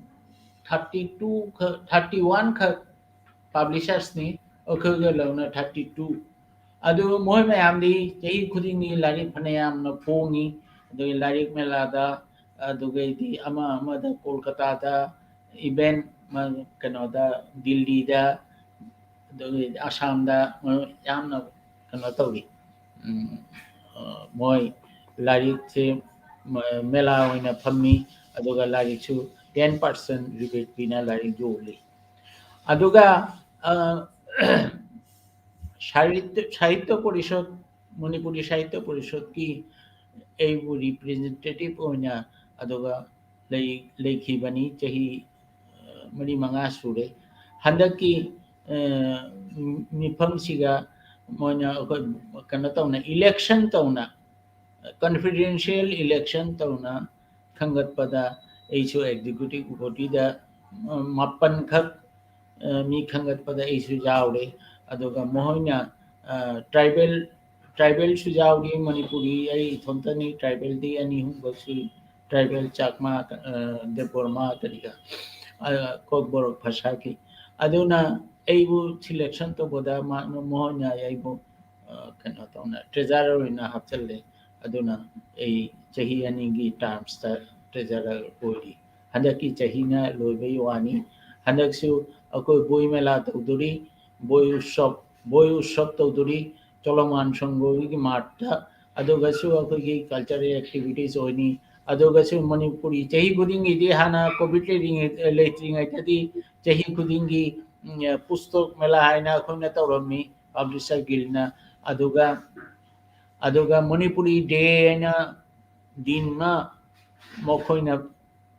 thirty two ꯈꯛ, thirty one ꯈꯛ publishersꯅꯤ, ꯑꯩꯈꯣꯏꯒ ꯂꯧꯅ thirty two꯫ ꯑꯗꯨ ꯃꯣꯏ ꯃꯌꯥꯝꯗꯤ ꯆꯍꯤ ꯈꯨꯗꯤꯡꯒꯤ ꯂꯥꯏꯔꯤꯛ ꯐꯅꯌꯥꯝꯅ ꯐꯣꯡꯉꯤ, ꯑꯗꯨꯒ ꯂꯥꯏꯔꯤꯛ ꯃꯦꯂꯥꯗ, ꯑꯗꯨꯒꯩꯗꯤ ꯑꯃ ꯑꯃꯗ, ꯀꯣꯜꯀꯇꯥꯗ, even ꯃ-, ꯀꯩꯅꯣꯗ, ꯗꯤꯜꯂꯤꯗ, ꯑꯗꯨꯒ ꯑꯁꯥꯝꯗ ꯌꯥꯝꯅ ꯀꯩꯅꯣ ꯇꯧꯔꯤ꯫ ꯎꯝ, ꯑ, ꯃꯣꯏ ꯂꯥꯏꯔꯤꯛꯁꯦ ꯃ-, ꯃꯦꯂꯥ ꯑꯣꯏꯅ ꯐꯝꯃꯤ, ꯑꯗꯨꯒ ꯂꯥꯏꯔꯤꯛꯁꯨ ten percent rebate ꯄꯤꯅ ꯂꯥꯏꯔꯤꯛ ꯌꯣꯜꯂꯤ꯫ ꯑꯗꯨꯒ, ꯑ, ꯁꯥꯍꯤꯇ꯭ꯌ, ꯁꯥꯍꯤꯇ꯭ꯌ ꯄꯔꯤꯁꯠ, ꯃꯅꯤꯄꯨꯔꯤ ꯁꯥꯍꯤꯇ꯭ꯌ ꯄꯔꯤꯁꯠꯀꯤ ꯑꯩꯕꯨ representative ꯑꯣꯏꯅ ꯑꯗꯨꯒ ꯂꯩ-, ꯂꯩꯈꯤꯕꯅꯤ꯫ ꯆꯍꯤ, ꯑ, ꯃꯔꯤ ꯃꯉꯥ ꯁꯨꯔꯦ꯫ ꯍꯟꯗꯛꯀꯤ, ꯑ, ꯃꯤꯐꯝꯁꯤꯒ ꯃꯣꯏꯅ ꯑꯩꯈꯣꯏ ꯀꯩꯅꯣ ꯇꯧꯅ, election ꯇꯧꯅ, confidential election ꯇꯧꯅ ꯈꯟꯒꯠꯄꯗ ꯑꯩꯁꯨ executive bodyꯗ, ꯑ, ꯃꯥꯄꯟꯈꯛ, ꯑ, ꯃꯤ ꯈꯟꯒꯠꯄꯗ ꯑꯩꯁꯨ ꯌꯥꯎꯔꯦ꯫ ꯑꯗꯨꯒ ꯃꯈꯣꯏꯅ, ꯑ, tribal, tribalꯁꯨ ꯌꯥꯎꯔꯤ, ꯃꯅꯤꯄꯨꯔꯤ ꯑꯩ ꯏꯊꯣꯟꯇꯅꯤ, tribalꯗꯤ ꯑꯅꯤ ꯑꯍꯨꯝꯈꯛ ꯁꯨꯏ, tribal ꯆꯥꯛꯃꯥ, ꯑ, ꯗꯦꯕꯕꯔꯃꯥ ꯀꯔꯤꯒ, ꯑ, ꯀꯣꯛꯕꯣꯔꯣꯛ ꯚꯥꯁꯥꯒꯤ꯫ ꯑꯗꯨꯅ ꯑꯩꯕꯨ selection ꯇꯧꯕꯗ ꯃꯥ-, ꯃꯈꯣꯏꯅ ꯑꯩꯕꯨ, ꯑ, ꯀꯩꯅꯣ ꯇꯧꯅ treasurer ꯑꯣꯏꯅ ꯍꯥꯞꯆꯤꯜꯂꯦ꯫ ꯑꯗꯨꯅ ꯑꯩ ꯆꯍꯤ ꯑꯅꯤꯒꯤ termsꯇ treasurer ꯑꯣꯏꯔꯤ꯫ ꯍꯟꯗꯛꯀꯤ ꯆꯍꯤꯅ ꯂꯣꯏꯕꯒꯤ ꯋꯥꯅꯤ꯫ ꯍꯟꯗꯛꯁꯨ ꯑꯩꯈꯣꯏ ꯕꯣꯏ ꯃꯦꯂꯥ ꯇꯧꯗꯣꯔꯤ, ꯕꯣꯏ ꯎꯠꯁꯕ, ꯕꯣꯏ ꯎꯠꯁꯕ ꯇꯧꯗꯣꯔꯤ ꯆꯣꯂꯣꯃꯥꯟ ꯁꯪꯒꯣꯒꯤ ꯃꯥꯔꯠꯇ꯫ ꯑꯗꯨꯒꯁꯨ ꯑꯩꯈꯣꯏꯒꯤ ꯀꯜꯆꯔꯦꯜ ꯑꯦꯛꯇꯤꯚꯤꯇꯤꯁ ꯑꯣꯏꯅꯤ꯫ ꯑꯗꯨꯒꯁꯨ ꯃꯅꯤꯄꯨꯔꯤ ꯆꯍꯤ ꯈꯨꯗꯤꯡꯒꯤꯗꯤ, ꯍꯥꯟꯅ ꯀꯣꯚꯤꯗ ꯂꯩꯔꯤꯉꯩ-, ꯂꯩꯇ꯭ꯔꯤꯉꯩꯗꯗꯤ ꯆꯍꯤ ꯈꯨꯗꯤꯡꯒꯤ, ꯎꯝ, ꯄꯨꯁꯇꯣꯛ ꯃꯦꯂꯥ ꯍꯥꯏꯅ ꯑꯩꯈꯣꯏꯅ ꯇꯧꯔꯝꯃꯤ, ꯄꯕ꯭ꯂꯤꯁꯔ ꯒꯤꯜꯅ꯫ ꯑꯗꯨꯒ, ꯑꯗꯨꯒ ꯃꯅꯤꯄꯨꯔꯤ ꯗꯦ ꯍꯥꯏꯅ ꯗꯤꯟ ꯑꯃ ꯃꯈꯣꯏꯅ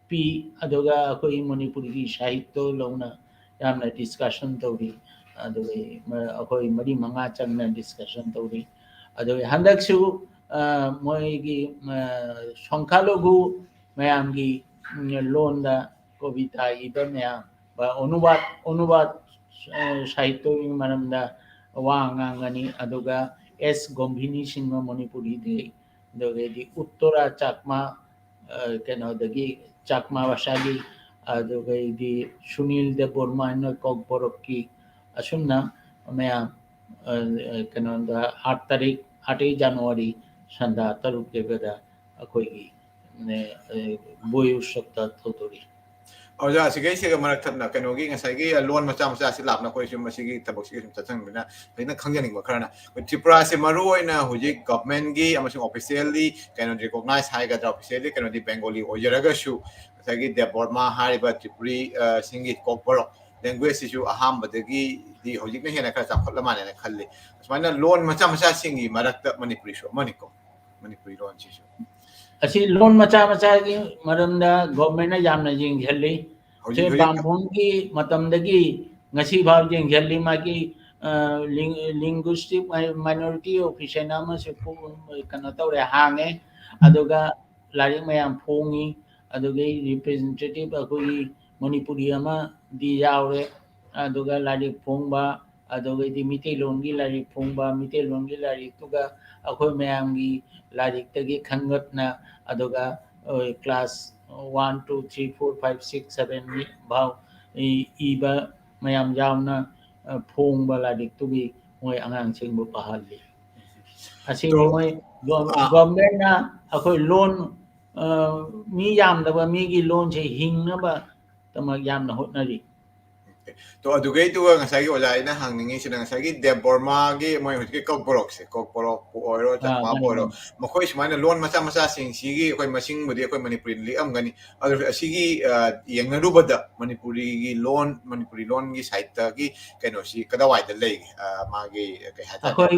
ꯄꯤ꯫ ꯑꯗꯨꯒ ꯑꯩꯈꯣꯏ ꯃꯅꯤꯄꯨꯔꯤꯒꯤ ꯁꯥꯍꯤꯇ꯭ꯌ ꯂꯧꯅ ꯌꯥꯝꯅ ꯗꯤꯁꯀꯁꯟ ꯇꯧꯔꯤ꯫ ꯑꯗꯨꯒ ꯑꯩꯈꯣꯏ ꯃꯔꯤ ꯃꯉꯥ ꯆꯪꯅ ꯗꯤꯁꯀꯁꯟ ꯇꯧꯔꯤ꯫ ꯑꯗꯨꯒ ꯍꯟꯗꯛꯁꯨ, ꯑ, ꯃꯣꯏꯒꯤ, ꯑ, ꯁꯣꯡꯈꯥ ꯂꯘꯨ ꯃꯌꯥꯝꯒꯤ, ꯎꯝ, ꯂꯣꯟꯗ ꯀꯣꯕꯤꯇꯥ ꯏꯕ ꯃꯌꯥꯝ, ꯕ-, ꯑꯣꯅꯨꯕꯥꯗ, ꯑꯣꯅꯨꯕꯥꯗ, ꯑ, ꯁꯥꯍꯤꯇ꯭ꯌꯒꯤ ꯃꯔꯝꯗ ꯋꯥ ꯉꯥꯡꯒꯅꯤ꯫ ꯑꯗꯨꯒ ꯑꯦꯁ ꯒꯣꯝꯚꯤꯅꯤ ꯁꯤꯡꯍ ꯃꯅꯤꯄꯨꯔꯤꯗꯒꯤ, ꯑꯗꯨꯗꯒꯤꯗꯤ ꯎꯠꯇꯔꯥ ꯆꯥꯛꯃꯥ, ꯑ, ꯀꯩꯅꯣꯗꯒꯤ, ꯆꯥꯛꯃꯥ ꯚꯥꯁꯥꯒꯤ, ꯑꯗꯨꯗꯒꯤꯗꯤ ꯁꯨꯅꯤꯜ ꯗꯦꯕꯕꯔꯃꯥꯅ ꯀꯣꯛꯕꯣꯔꯣꯛꯀꯤ, ꯑꯁꯨꯝꯅ ꯃꯌꯥꯝ, ꯑ, ꯑ, ꯀꯩꯅꯣꯗ ꯑꯥꯠ ꯇꯥꯔꯤꯛ, ꯑꯥꯠ ꯖꯅꯋꯥꯔꯤ, ꯁꯟꯗꯥ ꯇꯔꯨꯛ ꯇꯔꯦꯠꯇ ꯑꯩꯈꯣꯏꯒꯤ, ꯑ, ꯑ, ꯕꯣꯏ ꯎꯠꯁꯕꯇ ꯇꯧꯗꯣꯔꯤ꯫ ꯑꯣꯖꯥ, ꯑꯁꯤꯒꯩꯁꯤꯒ ꯃꯔꯛ ꯊꯠꯅ ꯀꯩꯅꯣꯒꯤ ꯉꯁꯥꯏꯒꯤ ꯂꯣꯟ ꯃꯆꯥ ꯃꯆꯥꯁꯤ ꯂꯥꯞꯅ ꯑꯩꯈꯣꯏ ꯁꯨꯝ ꯃꯁꯤꯒꯤ ꯊꯕꯛꯁꯤꯒꯤ ꯁꯨꯝ ꯆꯠꯁꯤꯟꯕꯅꯤꯅ ꯐꯖꯅ ꯈꯪꯖꯅꯤꯡꯕ ꯈꯔꯅ, ꯑꯩꯈꯣꯏ ꯇ꯭ꯔꯤꯄꯨꯔꯥꯁꯤ ꯃꯔꯨ ꯑꯣꯏꯅ ꯍꯧꯖꯤꯛ ꯒꯚꯔꯟꯃꯦꯟꯒꯤ ꯑꯃꯁꯨꯡ ꯑꯣꯐꯤꯁꯤꯌꯦꯜꯂꯤ ꯀꯩꯅꯣ ꯔꯤꯀꯣꯛꯅꯥꯏꯖ ꯍꯥꯏꯒꯗ꯭ꯔꯥ, ꯑꯣꯐꯤꯁꯤꯌꯦꯜꯂꯤ ꯀꯩꯅꯣꯗꯤ ꯕꯦꯡꯒꯣꯂꯤ ꯑꯣꯏꯖꯔꯒꯁꯨ, ꯉꯁꯥꯏꯒꯤ ꯗꯦꯕꯕꯔꯃꯥ ꯍꯥꯏꯔꯤꯕ ꯇ꯭ꯔꯤꯄꯨꯔꯤ, ꯑ, ꯁꯤꯡꯒꯤ ꯀꯣꯛꯕꯣꯔꯣꯛ ꯂꯦꯡꯒ꯭ꯋꯦꯖꯁꯤꯁꯨ ꯑꯍꯥꯟꯕꯗꯒꯤꯗꯤ ꯍꯧꯖꯤꯛꯅ ꯍꯦꯟꯅ ꯈꯔ ꯆꯥꯎꯈꯠꯂ ꯃꯥꯜꯂꯦꯅ ꯈꯜꯂꯤ꯫ ꯑꯁꯨꯃꯥꯏꯅ ꯂꯣꯟ ꯃꯆꯥ ꯃꯆꯥꯁꯤꯡꯒꯤ ꯃꯔꯛꯇ ꯃꯅꯤꯄꯨꯔꯤꯁꯨ ꯑꯃꯅꯤꯀꯣ, ꯃꯅꯤꯄꯨꯔꯤ ꯂꯣꯟꯁꯤꯁꯨ꯫ ꯑꯁꯤ ꯂꯣꯟ ꯃꯆꯥ ꯃꯆꯥꯒꯤ ꯃꯔꯝꯗ ꯒꯣꯚꯔꯟꯃꯦꯟꯠꯅ ꯌꯥꯝꯅ ꯌꯦꯡꯁꯤꯜꯂꯤ꯫ ꯍꯧꯖꯤꯛ, ꯁꯦ ꯍꯧꯖꯤꯛ ꯕꯥꯝꯕꯣꯟꯒꯤ ꯃꯇꯝꯗꯒꯤ ꯉꯁꯤ ꯐꯥꯎ ꯌꯦꯡꯁꯤꯜꯂꯤ꯫ ꯃꯥꯒꯤ, ꯑ, ꯂꯤꯡ-, ꯂꯤꯡꯒ꯭ꯋꯤꯁꯇꯤꯛ ꯃꯥꯏ-, ꯃꯥꯏꯅꯣꯔꯤꯇꯤ ꯑꯣꯐꯤꯁ ꯍꯥꯏꯅ ꯑꯃꯁꯨ ꯐꯣ-, ꯀꯩꯅꯣ ꯇꯧꯔꯦ, ꯍꯥꯡꯉꯦ꯫ ꯑꯗꯨꯒ ꯂꯥꯏꯔꯤꯛ ꯃꯌꯥꯝ ꯐꯣꯡꯉꯤ꯫ ꯑꯗꯨꯗꯒꯤ ꯔꯤꯄ꯭ꯔꯦꯖꯦꯟꯇꯦꯇꯤꯚ ꯑꯩꯈꯣꯏꯒꯤ ꯃꯅꯤꯄꯨꯔꯤ ꯑꯃꯗꯤ ꯌꯥꯎꯔꯦ꯫ ꯑꯗꯨꯒ ꯂꯥꯏꯔꯤꯛ ꯐꯣꯡꯕ, ꯑꯗꯨꯒꯩꯗꯤ ꯃꯤꯇꯩꯂꯣꯟꯒꯤ ꯂꯥꯏꯔꯤꯛ ꯐꯣꯡꯕ, ꯃꯤꯇꯩꯂꯣꯟꯒꯤ ꯂꯥꯏꯔꯤꯛꯇꯨꯒ ꯑꯩꯈꯣꯏ ꯃꯌꯥꯝꯒꯤ ꯂꯥꯏꯔꯤꯛꯇꯒꯤ ꯈꯟꯒꯠꯅ, ꯑꯗꯨꯒ, ꯑ, class one, two, three, four, five, six, seven ꯐꯥꯎ ꯏ-, ꯏꯕ ꯃꯌꯥꯝ ꯌꯥꯎꯅ, ꯑ, ꯐꯣꯡꯕ ꯂꯥꯏꯔꯤꯛꯇꯨꯒꯤ ꯃꯣꯏ ꯑꯉꯥꯡꯁꯤꯡꯕꯨ ꯄꯥꯍꯜꯂꯤ꯫ ꯑꯁꯤꯅꯤ ꯑꯗꯣ, ꯃꯣꯏ ꯒꯣ-, ꯑꯥ꯫ ꯒꯣꯚꯔꯟꯃꯦꯟꯠꯅ ꯑꯩꯈꯣꯏ ꯂꯣꯟ, ꯑ, ꯃꯤ ꯌꯥꯝꯗꯕ ꯃꯤꯒꯤ ꯂꯣꯟꯁꯦ ꯍꯤꯡꯅꯕꯗꯃꯛ ꯌꯥꯝꯅ ꯍꯣꯠꯅꯔꯤ꯫ ꯇꯣ, ꯑꯗꯨꯒꯩꯗꯨꯒ ꯉꯁꯥꯏꯒꯤ ꯑꯣꯖꯥ ꯑꯩꯅ ꯍꯪꯅꯤꯡꯉꯤꯁꯤꯅ, ꯉꯁꯥꯏꯒꯤ ꯗꯦꯕ ꯕꯔꯃꯥꯒꯤ ꯃꯣꯏ ꯍꯧꯖꯤꯛꯀꯤ ꯀꯣꯛꯕꯣꯔꯣꯛꯁꯦ, ꯀꯣꯛꯕꯣꯔꯣꯛꯄꯨ ꯑꯣꯏꯔꯣ, ꯑꯥ, ꯆꯥꯛꯃꯥꯕꯨ ꯃꯥꯅꯤ, ꯑꯣꯏꯔꯣ, ꯃꯥꯅꯤ꯫ ꯃꯈꯣꯏ ꯁꯨꯃꯥꯏꯅ ꯂꯣꯟ ꯃꯆꯥ ꯃꯆꯥꯁꯤꯡꯁꯤꯒꯤ ꯑꯩꯈꯣꯏ ꯃꯁꯤꯡꯕꯨꯗꯤ ꯑꯩꯈꯣꯏ ꯃꯅꯤꯄꯨꯔꯤꯅ ꯂꯤꯛꯑꯝꯒꯅꯤ꯫ ꯑꯗꯨ ꯑꯁꯤꯒꯤ, ꯑ, ꯌꯦꯡꯅꯔꯨꯕꯗ ꯃꯅꯤꯄꯨꯔꯤꯒꯤ ꯂꯣꯟ, ꯃꯅꯤꯄꯨꯔꯤ ꯂꯣꯟꯒꯤ ꯁꯥꯍꯤꯇ꯭ꯌꯒꯤ ꯀꯩꯅꯣꯁꯤ ꯀꯗꯥꯏꯋꯥꯏꯗ ꯂꯩꯒꯦ? ꯑ, ꯃꯥꯒꯤ ꯀꯩ ꯍꯥꯏꯇꯥꯔꯦ? ꯑꯩꯈꯣꯏ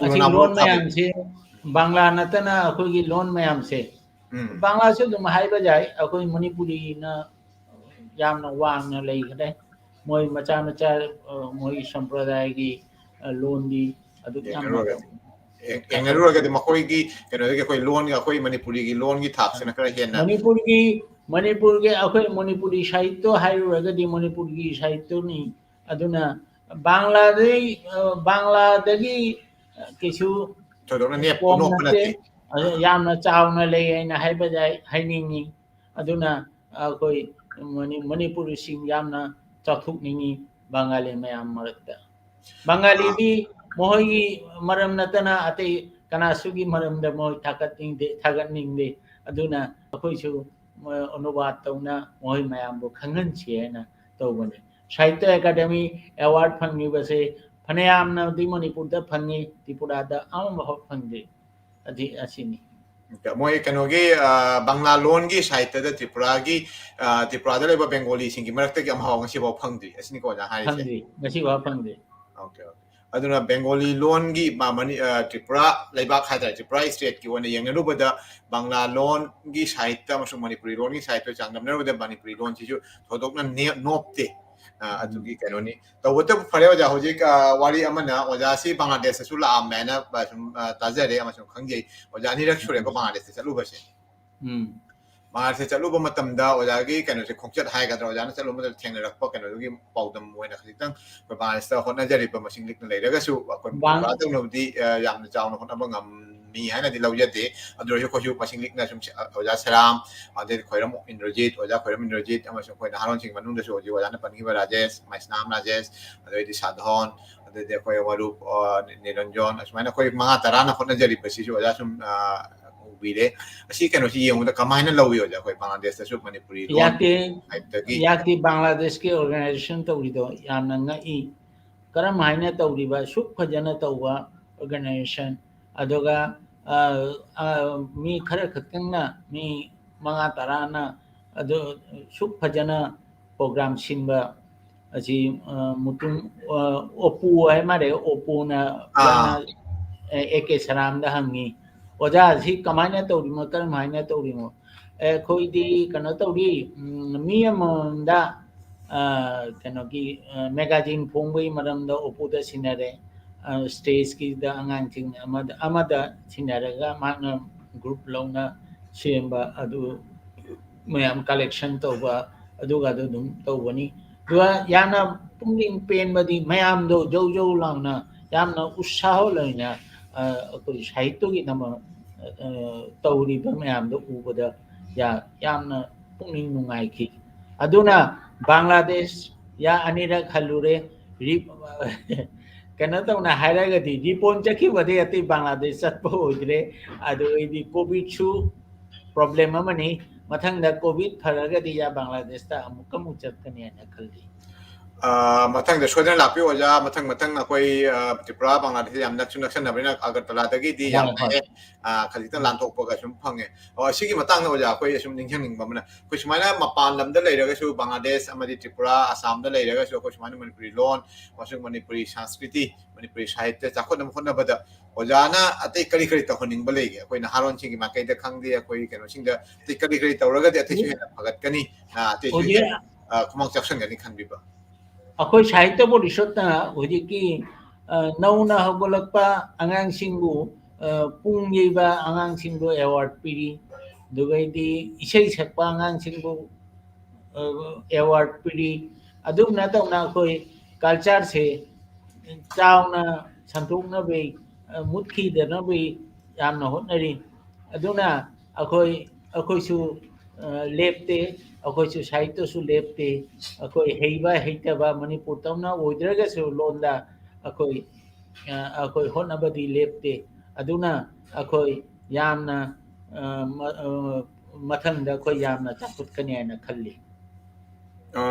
ꯑꯁꯤ ꯇꯨꯂꯣꯅꯥ ꯂꯣꯟ ꯃꯣꯔꯣꯛ ꯊꯥꯕ꯫ ꯃꯌꯥꯝꯁꯦ ꯕꯪꯂꯥ ꯅꯠꯇꯅ ꯑꯩꯈꯣꯏꯒꯤ ꯂꯣꯟ ꯃꯌꯥꯝꯁꯦ, ꯎꯝ꯫ ꯕꯪꯂꯥꯁꯨ ꯑꯗꯨꯝ ꯍꯥꯏꯕ ꯌꯥꯏ, ꯑꯩꯈꯣꯏ ꯃꯅꯤꯄꯨꯔꯤꯅ ꯌꯥꯝꯅ ꯋꯥꯡꯅ ꯂꯩꯈ꯭ꯔꯦ꯫ ꯃꯣꯏ ꯃꯆꯥ ꯃꯆꯥ, ꯑ, ꯃꯣꯏ ꯁꯝꯄ꯭ꯔꯗꯥꯌꯒꯤ, ꯑ, ꯂꯣꯟꯗꯤ ꯑꯗꯨꯛ ꯌꯥꯝꯅ ꯌꯦꯡꯅꯔꯨꯔꯒꯗꯤ, ꯌꯦꯡ-, ꯌꯦꯡꯅꯔꯨꯔꯒꯗꯤ ꯃꯈꯣꯏꯒꯤ ꯀꯩꯅꯣꯗꯒꯤ ꯑꯩꯈꯣꯏ ꯂꯣꯟꯒ ꯑꯩꯈꯣꯏ ꯃꯅꯤꯄꯨꯔꯤꯒꯤ ꯂꯣꯟꯒꯤ ꯊꯥꯛꯁꯤꯅ ꯈꯔ ꯍꯦꯟꯅ ꯃꯅꯤꯄꯨꯔꯒꯤ, ꯃꯅꯤꯄꯨꯔꯒꯤ ꯑꯩꯈꯣꯏ ꯃꯅꯤꯄꯨꯔꯤ ꯁꯥꯍꯤꯇ꯭ꯌ ꯍꯥꯏꯔꯨꯔꯒꯗꯤ ꯃꯅꯤꯄꯨꯔꯒꯤ ꯁꯥꯍꯤꯇ꯭ꯌꯅꯤ꯫ ꯑꯗꯨꯅ ꯕꯪꯂꯥꯗꯒꯤ, ꯑ, ꯕꯪꯂꯥꯗꯒꯤ ꯀꯩꯁꯨ ꯊꯣꯏꯗꯣꯛꯅ ꯅꯦꯞ-, ꯀꯣꯝ ꯅꯣꯞꯄ ꯅꯠꯇꯦ꯫ ꯅꯠꯇꯦ꯫ ꯑꯗꯨ ꯌꯥꯝꯅ ꯆꯥꯎꯅ ꯂꯩ ꯍꯥꯏꯅ ꯍꯥꯏꯕ ꯌꯥꯏ, ꯍꯥꯏꯅꯤꯡꯉꯤ꯫ ꯑꯗꯨꯅ ꯑꯩꯈꯣꯏ ꯃꯅꯤ-, ꯃꯅꯤꯄꯨꯔꯤꯁꯤꯡ ꯌꯥꯝꯅ ꯆꯥꯎꯊꯣꯛꯅꯤꯡꯉꯤ ꯕꯪꯒꯥꯂꯤ ꯃꯌꯥꯝ ꯃꯔꯛꯇ꯫ ꯕꯪꯒꯥꯂꯤꯗꯤ ꯃꯈꯣꯏꯒꯤ ꯃꯔꯝ ꯅꯠꯇꯅ ꯑꯇꯩ ꯀꯅꯥꯁꯨꯒꯤ ꯃꯔꯝꯗ ꯃꯣꯏ ꯊꯥꯒꯠꯅꯤꯡꯗꯦ, ꯊꯥꯒꯠꯅꯤꯡꯗꯦ꯫ ꯑꯗꯨꯅ ꯑꯩꯈꯣꯏꯁꯨ, ꯑ, ꯑꯅꯨꯕꯥꯗ ꯇꯧꯅ ꯃꯈꯣꯏ ꯃꯌꯥꯝꯕꯨ ꯈꯪꯍꯟꯁꯤ ꯍꯥꯏꯅ ꯇꯧꯕꯅꯤ꯫ ꯁꯥꯍꯤꯇ꯭ꯌ ꯑꯦꯀꯥꯗꯦꯃꯤ ꯑꯦꯋꯥꯔꯗ ꯐꯪꯂꯤꯕꯁꯦ ꯐꯅꯌꯥꯝꯅꯗꯤ ꯃꯅꯤꯄꯨꯔꯗ ꯐꯪꯉꯤ, ꯇ꯭ꯔꯤꯄꯨꯔꯥꯗ ꯑꯃꯐꯥꯎ ꯐꯪꯗꯦ꯫ ꯑꯗꯤ-, ꯑꯁꯤꯅꯤ꯫ ꯃꯣꯏ ꯀꯩꯅꯣꯒꯤ, ꯑ, ꯕꯪꯂꯥ ꯂꯣꯟꯒꯤ ꯁꯥꯍꯤꯇ꯭ꯌꯗ ꯇ꯭ꯔꯤꯄꯨꯔꯥꯒꯤ, ꯑ, ꯇ꯭ꯔꯤꯄꯨꯔꯥꯗ ꯂꯩꯕ ꯕꯦꯡꯒꯣꯂꯤꯁꯤꯡꯒꯤ ꯃꯔꯛꯇꯒꯤ ꯑꯃꯐꯥꯎ ꯉꯁꯤꯐꯥꯎ ꯐꯪꯗ꯭ꯔꯤ꯫ ꯑꯁꯤꯅꯤꯀꯣ ꯑꯣꯖꯥ ꯍꯥꯏꯔꯤꯁꯦ? ꯐꯪꯗ꯭ꯔꯤ, ꯉꯁꯤꯐꯥꯎ ꯐꯪꯗ꯭ꯔꯤ꯫ Okay, okay. ꯑꯗꯨꯅ ꯕꯦꯡꯒꯣꯂꯤ ꯂꯣꯟꯒꯤ ꯃ-, ꯃꯅꯤ-, ꯑ, ꯇ꯭ꯔꯤꯄꯨꯔꯥ ꯂꯩꯕꯥꯛ ꯍꯥꯏꯇꯥꯔꯦ, ꯇ꯭ꯔꯤꯄꯨꯔꯥ stateꯀꯤ ꯑꯣꯏꯅ ꯌꯦꯡꯅꯔꯨꯕꯗ ꯕꯪꯂꯥ ꯂꯣꯟꯒꯤ ꯁꯥꯍꯤꯇ꯭ꯌ ꯑꯃꯁꯨꯡ ꯃꯅꯤꯄꯨꯔꯤ ꯂꯣꯟꯒꯤ ꯁꯥꯍꯤꯇ꯭ꯌ ꯆꯥꯡꯗꯝꯅꯔꯨꯕꯗ ꯃꯅꯤꯄꯨꯔꯤ ꯂꯣꯟꯁꯤꯁꯨ ꯊꯣꯏꯗꯣꯛꯅ ꯅꯦ-, ꯅꯣꯞꯇꯦ꯫ ꯑ, ꯎꯝ꯫ ꯑꯗꯨꯒꯤ ꯀꯩꯅꯣꯅꯤ꯫ ꯇꯧꯕꯇꯕꯨ ꯐꯔꯦ ꯑꯣꯖꯥ, ꯍꯧꯖꯤꯛ, ꯑ, ꯋꯥꯔꯤ ꯑꯃꯅ ꯑꯣꯖꯥꯁꯤ ꯕꯪꯒ꯭ꯂꯥꯗꯦꯁꯇꯁꯨ ꯂꯥꯛꯑꯝꯃꯦ ꯍꯥꯏꯅ, ꯑ, ꯁꯨꯝ, ꯑ, ꯇꯥꯖꯔꯦ ꯑꯃꯁꯨꯡ ꯈꯪꯖꯩ꯫ ꯑꯣꯖꯥ ꯑꯅꯤꯔꯛ ꯁꯨꯔꯦꯀꯣ ꯎꯝ꯫ ꯕꯪꯒ꯭ꯂꯥꯗꯦꯁꯇ ꯆꯠꯂꯨꯕꯁꯦ꯫ ꯎꯝ꯫ ꯕꯪꯒ꯭ꯂꯥꯗꯦꯁꯇ ꯆꯠꯂꯨꯕ ꯃꯇꯝꯗ ꯑꯣꯖꯥꯒꯤ ꯀꯩꯅꯣꯁꯦ, ꯈꯣꯡꯆꯠ ꯍꯥꯏꯒꯗ꯭ꯔꯥ, ꯑꯣꯖꯥꯅ ꯆꯠꯂꯨꯕ ꯃꯇꯝꯗ ꯊꯦꯡꯅꯔꯛꯄ ꯀꯩꯅꯣꯗꯨꯒꯤ ꯄꯥꯎꯗꯝ ꯑꯣꯏꯅ ꯈꯖꯤꯛꯇꯪ ꯑꯩꯈꯣꯏ ꯕꯪꯒ꯭ꯂꯥꯗꯦꯁꯇ ꯍꯣꯠꯅꯖꯔꯤꯕ ꯃꯁꯤꯡ ꯂꯤꯛꯅ ꯂꯩꯔꯒꯁꯨ ꯑꯩꯈꯣꯏ ꯕꯪ- ꯇ꯭ꯔꯤꯄꯨꯔꯥꯗꯧꯅꯕꯨꯗꯤ, ꯑ, ꯌꯥꯝꯅ ꯆꯥꯎꯅ ꯍꯣꯠꯅꯕ ꯉꯝꯃꯤ ꯍꯥꯏꯅꯗꯤ ꯂꯧꯖꯗꯦ꯫ ꯑꯗꯨ ꯑꯣꯏꯔꯁꯨ ꯑꯩꯈꯣꯏꯁꯨ ꯃꯁꯤꯡ ꯂꯤꯛꯅ ꯁꯨꯝ, ꯑ, ꯑꯣꯖꯥ ꯁꯦꯔꯥꯝ, ꯑꯗꯩꯗꯤ ꯈꯣꯏꯔꯝ ꯏꯟꯗ꯭ꯔꯖꯤꯠ, ꯑꯣꯖꯥ ꯈꯣꯏꯔꯝ ꯏꯟꯗ꯭ꯔꯖꯤꯠ, ꯑꯃꯁꯨꯡ ꯑꯩꯈꯣꯏ ꯅꯍꯥꯔꯣꯟꯁꯤꯡ ꯃꯅꯨꯡꯗꯁꯨ ꯍꯧꯖꯤꯛ ꯑꯣꯖꯥꯅ ꯄꯟꯈꯤꯕ ꯔꯥꯖꯦꯁ, ꯃꯩꯁꯅꯥꯝ ꯔꯥꯖꯦꯁ, ꯑꯗꯩꯗꯤ ꯁꯥꯙꯣꯟ, ꯑꯗꯩꯗꯤ ꯑꯩꯈꯣꯏ ꯃꯔꯨꯞ, ꯑ, ꯅꯤꯔꯟꯖꯣꯟ, ꯑꯁꯨꯃꯥꯏꯅ ꯑꯩꯈꯣꯏ ꯃꯉꯥ ꯇꯔꯥꯅ ꯍꯣꯠꯅꯖꯔꯤꯕꯁꯤꯁꯨ ꯑꯣꯖꯥ ꯁꯨꯝ, ꯑ, ꯎꯕꯤꯔꯦ꯫ ꯑꯁꯤ ꯀꯩꯅꯣꯁꯤ ꯌꯦꯡꯕꯗ ꯀꯃꯥꯏꯅ ꯂꯧꯏ ꯑꯣꯖꯥ? ꯑꯩꯈꯣꯏ ꯕꯪꯒ꯭ꯂꯥꯗꯦꯁꯇꯁꯨ ꯃꯅꯤꯄꯨꯔꯤ ꯂꯣꯟ ꯌꯥꯛꯇꯤ ꯍꯥꯏꯕꯗꯒꯤ ꯌꯥꯛꯇꯤ ꯕꯪꯒ꯭ꯂꯥꯗꯦꯁꯀꯤ ꯑꯣꯔꯒꯅꯥꯏꯖꯦꯁꯟ ꯇꯧꯔꯤꯗꯣ ꯌꯥꯝꯅ ꯉꯛꯏ꯫ ꯀꯔꯝ ꯍꯥꯏꯅ ꯇꯧꯔꯤꯕ ꯑꯁꯨꯛ ꯐꯖꯅ ꯇꯧꯕ ꯑꯣꯔꯒꯅꯥꯏꯖꯦꯁꯟ, ꯑꯗꯨꯒ ꯑ, ꯑ, ꯃꯤ ꯈꯔ ꯈꯛꯇꯪꯅ, ꯃꯤ ꯃꯉꯥ ꯇꯔꯥꯅ ꯑꯗꯨ ꯁꯨꯛ ꯐꯖꯅ ꯄ꯭ꯔꯣꯒ꯭ꯔꯥꯝ ꯁꯤꯟꯕ ꯑꯁꯤ, ꯑ, ꯃꯨꯇꯨꯝ, ꯑ, ꯑꯣꯄꯨ ꯍꯥꯏ ꯃꯥꯜꯂꯦ, ꯑꯣꯄꯨꯅ ꯑꯥ꯫ ꯑꯦ ꯀꯦ ꯁꯔꯥꯝꯗ ꯍꯪꯉꯤ, "ꯑꯣꯖꯥ, ꯁꯤ ꯀꯃꯥꯏꯅ ꯇꯧꯔꯤꯅꯣ, ꯀꯔꯝ ꯍꯥꯏꯅ ꯇꯧꯔꯤꯅꯣ?" ꯑꯦ, ꯑꯩꯈꯣꯏꯗꯤ ꯀꯩꯅꯣ ꯇꯧꯔꯤ, ꯎꯝ, ꯃꯤ ꯑꯃꯃꯝꯗ, ꯑ, ꯀꯩꯅꯣꯒꯤ, ꯑ, ꯃꯦꯒꯥꯖꯤꯟ ꯐꯣꯡꯕꯒꯤ ꯃꯔꯝꯗ ꯑꯣꯄꯨꯗ ꯁꯤꯟꯅꯔꯦ꯫ ꯑ, ꯁ꯭ꯇꯦꯖꯀꯤꯗ ꯑꯉꯥꯡꯁꯤꯡ ꯑꯃꯗ, ꯑꯃꯗ ꯁꯤꯟꯅꯔꯒ ꯃꯍꯥꯛꯅ ꯒ꯭ꯔꯨꯞ ꯂꯧꯅ ꯁꯦꯝꯕ ꯑꯗꯨ ꯃꯌꯥꯝ ꯀꯂꯦꯛꯁꯟ ꯇꯧꯕ ꯑꯗꯨꯒ ꯑꯗꯨ ꯑꯗꯨꯝ ꯇꯧꯕꯅꯤ꯫ ꯑꯗꯨꯒ ꯌꯥꯝꯅ ꯄꯨꯛꯅꯤꯡ ꯄꯦꯟꯕꯗꯤ ꯃꯌꯥꯝꯗꯣ ꯖꯧ ꯖꯧ ꯂꯥꯎꯅ ꯌꯥꯝꯅ ꯎꯠꯁꯥꯍ ꯂꯩꯅ, ꯑ, ꯑꯩꯈꯣꯏ ꯁꯥꯍꯤꯇ꯭ꯌꯒꯤꯗꯃꯛ, ꯑ, ꯇꯧꯔꯤꯕ ꯃꯌꯥꯝꯗꯣ ꯎꯕꯗ ꯌꯥ-, ꯌꯥꯝꯅ ꯄꯨꯛꯅꯤꯡ ꯅꯨꯡꯉꯥꯏꯈꯤ꯫ ꯑꯗꯨꯅ ꯕꯪꯒ꯭ꯂꯥꯗꯦꯁ ꯌꯥ ꯑꯅꯤꯔꯛ ꯍꯜꯂꯨꯔꯦ꯫ ꯔꯤ-, ꯀꯩꯅꯣ ꯇꯧꯅ ꯍꯥꯏꯔꯒꯗꯤ ꯔꯤꯄꯣꯟ ꯆꯠꯈꯤꯕꯗꯩ ꯑꯇꯩ ꯕꯪꯒ꯭ꯂꯥꯗꯦꯁ ꯆꯠꯄ ꯑꯣꯏꯗ꯭ꯔꯦ꯫ ꯑꯗꯨ ꯑꯩꯗꯤ ꯀꯣꯚꯤꯗꯁꯨ ꯄ꯭ꯔꯣꯕ꯭ꯂꯦꯝ ꯑꯃꯅꯤ꯫ ꯃꯊꯪꯗ ꯀꯣꯚꯤꯗ ꯐꯔꯒꯗꯤ ꯌꯥ ꯕꯪꯒ꯭ꯂꯥꯗꯦꯁꯇ ꯑꯃꯨꯛꯀ ꯑꯃꯨꯛ ꯆꯠꯀꯅꯤ ꯍꯥꯏꯅ ꯈꯜꯂꯤ꯫ ꯑ, ꯃꯊꯪꯗ ꯁꯣꯏꯗꯅ ꯂꯥꯛꯄꯤꯌꯨ ꯑꯣꯖꯥ꯫ ꯃꯊꯪ ꯃꯊꯪ ꯑꯩꯈꯣꯏ, ꯑ, ꯇ꯭ꯔꯤꯄꯨꯔꯥ, ꯕꯪꯒ꯭ꯂꯥꯗꯦꯁ ꯌꯥꯝ ꯅꯛꯁꯨ ꯅꯛꯁꯟꯅꯕꯅꯤꯅ ꯑꯒꯔꯇꯂꯥꯗꯒꯤꯗꯤ ꯌꯥꯝ ꯍꯣꯏ, ꯍꯣꯏ꯫ ꯅꯛꯑꯦ꯫ ꯑ, ꯈꯖꯤꯛꯇꯪ ꯎꯝ꯫ ꯂꯥꯟꯊꯣꯛꯄꯒ ꯁꯨꯝ ꯐꯪꯉꯦ꯫ ꯑꯣ, ꯑꯁꯤꯒꯤ ꯃꯇꯥꯡꯗ ꯑꯣꯖꯥ ꯑꯩꯈꯣꯏ ꯁꯨꯝ ꯅꯤꯡꯁꯤꯡꯅꯤꯡꯕ ꯑꯃꯅ, ꯑꯩꯈꯣꯏ ꯁꯨꯃꯥꯏꯅ ꯃꯄꯥꯟ ꯂꯝꯗ ꯂꯩꯔꯒꯁꯨ, ꯕꯪꯒ꯭ꯂꯥꯗꯦꯁ ꯑꯃꯗꯤ ꯇ꯭ꯔꯤꯄꯨꯔꯥ, ꯑꯁꯥꯝꯗ ꯂꯩꯔꯒꯁꯨ ꯑꯩꯈꯣꯏ ꯁꯨꯃꯥꯏꯅ ꯃꯅꯤꯄꯨꯔꯤ ꯂꯣꯟ ꯑꯃꯁꯨꯡ ꯃꯅꯤꯄꯨꯔꯤ ꯁꯪꯁꯀ꯭ꯔꯤꯇꯤ, ꯃꯅꯤꯄꯨꯔꯤ ꯁꯥꯍꯤꯇ꯭ꯌ ꯆꯥꯎꯈꯠꯅꯕ ꯍꯣꯠꯅꯕꯗ ꯑꯣꯖꯥꯅ ꯑꯇꯩ ꯀꯔꯤ ꯀꯔꯤ ꯇꯧꯍꯟꯅꯤꯡꯕ ꯂꯩꯒꯦ? ꯑꯩꯈꯣꯏ ꯅꯍꯥꯔꯣꯟꯁꯤꯡꯒꯤ ꯃꯥꯏꯀꯩꯗ ꯈꯪꯗꯦ, ꯑꯩꯈꯣꯏ ꯀꯩꯅꯣꯁꯤꯡꯗ ꯑꯇꯩ ꯀꯔꯤ ꯀꯔꯤ ꯇꯧꯔꯒꯗꯤ ꯑꯇꯩꯁꯨ ꯍꯦꯟꯅ ꯐꯒꯠꯀꯅꯤ, ꯑ, ꯑꯇꯩꯁꯨ ꯍꯧꯖꯤꯛ ꯍꯦꯟꯅ, ꯑ, ꯈꯨꯃꯥꯡ ꯆꯥꯎꯁꯟꯒꯅꯤ ꯈꯟꯕꯤꯕ? ꯑꯩꯈꯣꯏ ꯁꯥꯍꯤꯇ꯭ꯌ ꯄꯣꯔꯤꯁꯠꯅ ꯍꯧꯖꯤꯛꯀꯤ, ꯑ, ꯅꯧꯅ ꯍꯧꯒꯠꯂꯛꯄ ꯑꯉꯥꯡꯁꯤꯡꯕꯨ, ꯑ, ꯄꯨꯡ ꯌꯩꯕ ꯑꯉꯥꯡꯁꯤꯡꯕꯨ ꯑꯦꯋꯥꯔꯗ ꯄꯤꯔꯤ, ꯑꯗꯨꯒꯩꯗꯤ ꯏꯁꯩ ꯁꯛꯄ ꯑꯉꯥꯡꯁꯤꯡꯕꯨ, ꯑ, ꯑꯦꯋꯥꯔꯗ ꯄꯤꯔꯤ꯫ ꯑꯗꯨꯝꯅ ꯇꯧꯅ ꯑꯩꯈꯣꯏ ꯀꯜꯆꯔꯁꯦ ꯆꯥꯎꯅ ꯁꯟꯗꯣꯛꯅꯕꯒꯤ, ꯑ, ꯃꯨꯠꯈꯤꯗꯅꯕꯒꯤ ꯌꯥꯝꯅ ꯍꯣꯠꯅꯔꯤ꯫ ꯑꯗꯨꯅ ꯑꯩꯈꯣꯏ, ꯑꯩꯈꯣꯏꯁꯨ, ꯑ, ꯂꯦꯞꯇꯦ, ꯑꯩꯈꯣꯏꯁꯨ ꯁꯥꯍꯤꯇ꯭ꯌꯁꯨ ꯂꯦꯞꯇꯦ꯫ ꯑꯩꯈꯣꯏ ꯍꯩꯕ ꯍꯩꯇꯕ ꯃꯅꯤꯄꯨꯔ ꯇꯧꯅ ꯑꯣꯏꯗ꯭ꯔꯒꯁꯨ ꯂꯣꯟꯗ ꯑꯩꯈꯣꯏ, ꯑ, ꯑꯩꯈꯣꯏ ꯍꯣꯠꯅꯕꯗꯤ ꯂꯦꯞꯇꯦ꯫ ꯑꯗꯨꯅ ꯑꯩꯈꯣꯏ ꯌꯥꯝꯅ ꯑ, ꯃ-, ꯑ, ꯃꯊꯪꯗ ꯑꯩꯈꯣꯏ ꯌꯥꯝꯅ ꯆꯥꯎꯈꯠꯀꯅꯤ ꯍꯥꯏꯅ ꯈꯜꯂꯤ꯫ ꯑ,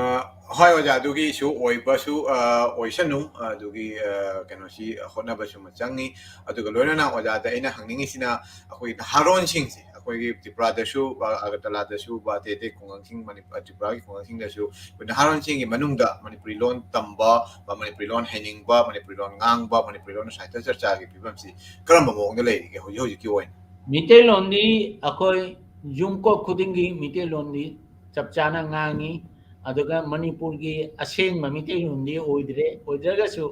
ꯍꯣꯏ ꯑꯣꯖꯥ, ꯑꯗꯨꯒꯤꯁꯨ ꯑꯣꯏꯕꯁꯨ, ꯑ, ꯑꯣꯏꯁꯅꯨ, ꯑꯗꯨꯒꯤ, ꯑ, ꯀꯩꯅꯣꯁꯤ ꯍꯣꯠꯅꯕꯁꯨ ꯑꯃ ꯆꯪꯉꯤ꯫ ꯑꯗꯨꯒ ꯂꯣꯏꯅꯅ ꯑꯣꯖꯥꯗ ꯑꯩꯅ ꯍꯪꯅꯤꯡꯉꯤꯁꯤꯅ, ꯑꯩꯈꯣꯏ ꯅꯍꯥꯔꯣꯟꯁꯤꯡꯁꯦ, ꯑꯩꯈꯣꯏꯒꯤ ꯇ꯭ꯔꯤꯄꯨꯔꯥꯗꯁꯨ, ꯑ, ꯑꯒꯔꯇꯂꯥꯗꯁꯨ, ꯕ ꯑꯇꯩ ꯑꯇꯩ ꯈꯨꯡꯒꯪꯁꯤꯡ, ꯃꯅꯤ-, ꯑ, ꯇ꯭ꯔꯤꯄꯨꯔꯥꯒꯤ ꯈꯨꯡꯒꯪꯁꯤꯡꯗꯁꯨ ꯑꯩꯈꯣꯏ ꯅꯍꯥꯔꯣꯟꯁꯤꯡꯒꯤ ꯃꯅꯨꯡꯗ ꯃꯅꯤꯄꯨꯔꯤ ꯂꯣꯟ ꯇꯝꯕ, ꯕ ꯃꯅꯤꯄꯨꯔꯤ ꯂꯣꯟ ꯍꯩꯅꯤꯡꯕ, ꯃꯅꯤꯄꯨꯔꯤ ꯂꯣꯟ ꯉꯥꯡꯕ, ꯃꯅꯤꯄꯨꯔꯤ ꯂꯣꯟ ꯁꯥꯍꯤꯇ꯭ꯌ ꯆꯔꯆꯥꯒꯤ ꯐꯤꯕꯝꯁꯤ ꯀꯔꯝꯕ ꯃꯑꯣꯡꯗ ꯂꯩꯔꯤꯒꯦ ꯍꯧꯖꯤꯛ ꯍꯧꯖꯤꯛꯀꯤ ꯑꯣꯏꯅ? ꯃꯤꯇꯩꯂꯣꯟꯗꯤ ꯑꯩꯈꯣꯏ ꯌꯨꯝꯀꯣꯛ ꯈꯨꯗꯤꯡꯒꯤ ꯃꯤꯇꯩꯂꯣꯟꯗꯤ ꯆꯞ ꯆꯥꯅ ꯉꯥꯡꯉꯤ꯫ ꯑꯗꯨꯒ ꯃꯅꯤꯄꯨꯔꯒꯤ ꯑꯁꯦꯡꯕ ꯃꯤꯇꯩꯂꯣꯟꯗꯤ ꯑꯣꯏꯗ꯭ꯔꯦ, ꯑꯣꯏꯗ꯭ꯔꯒꯁꯨ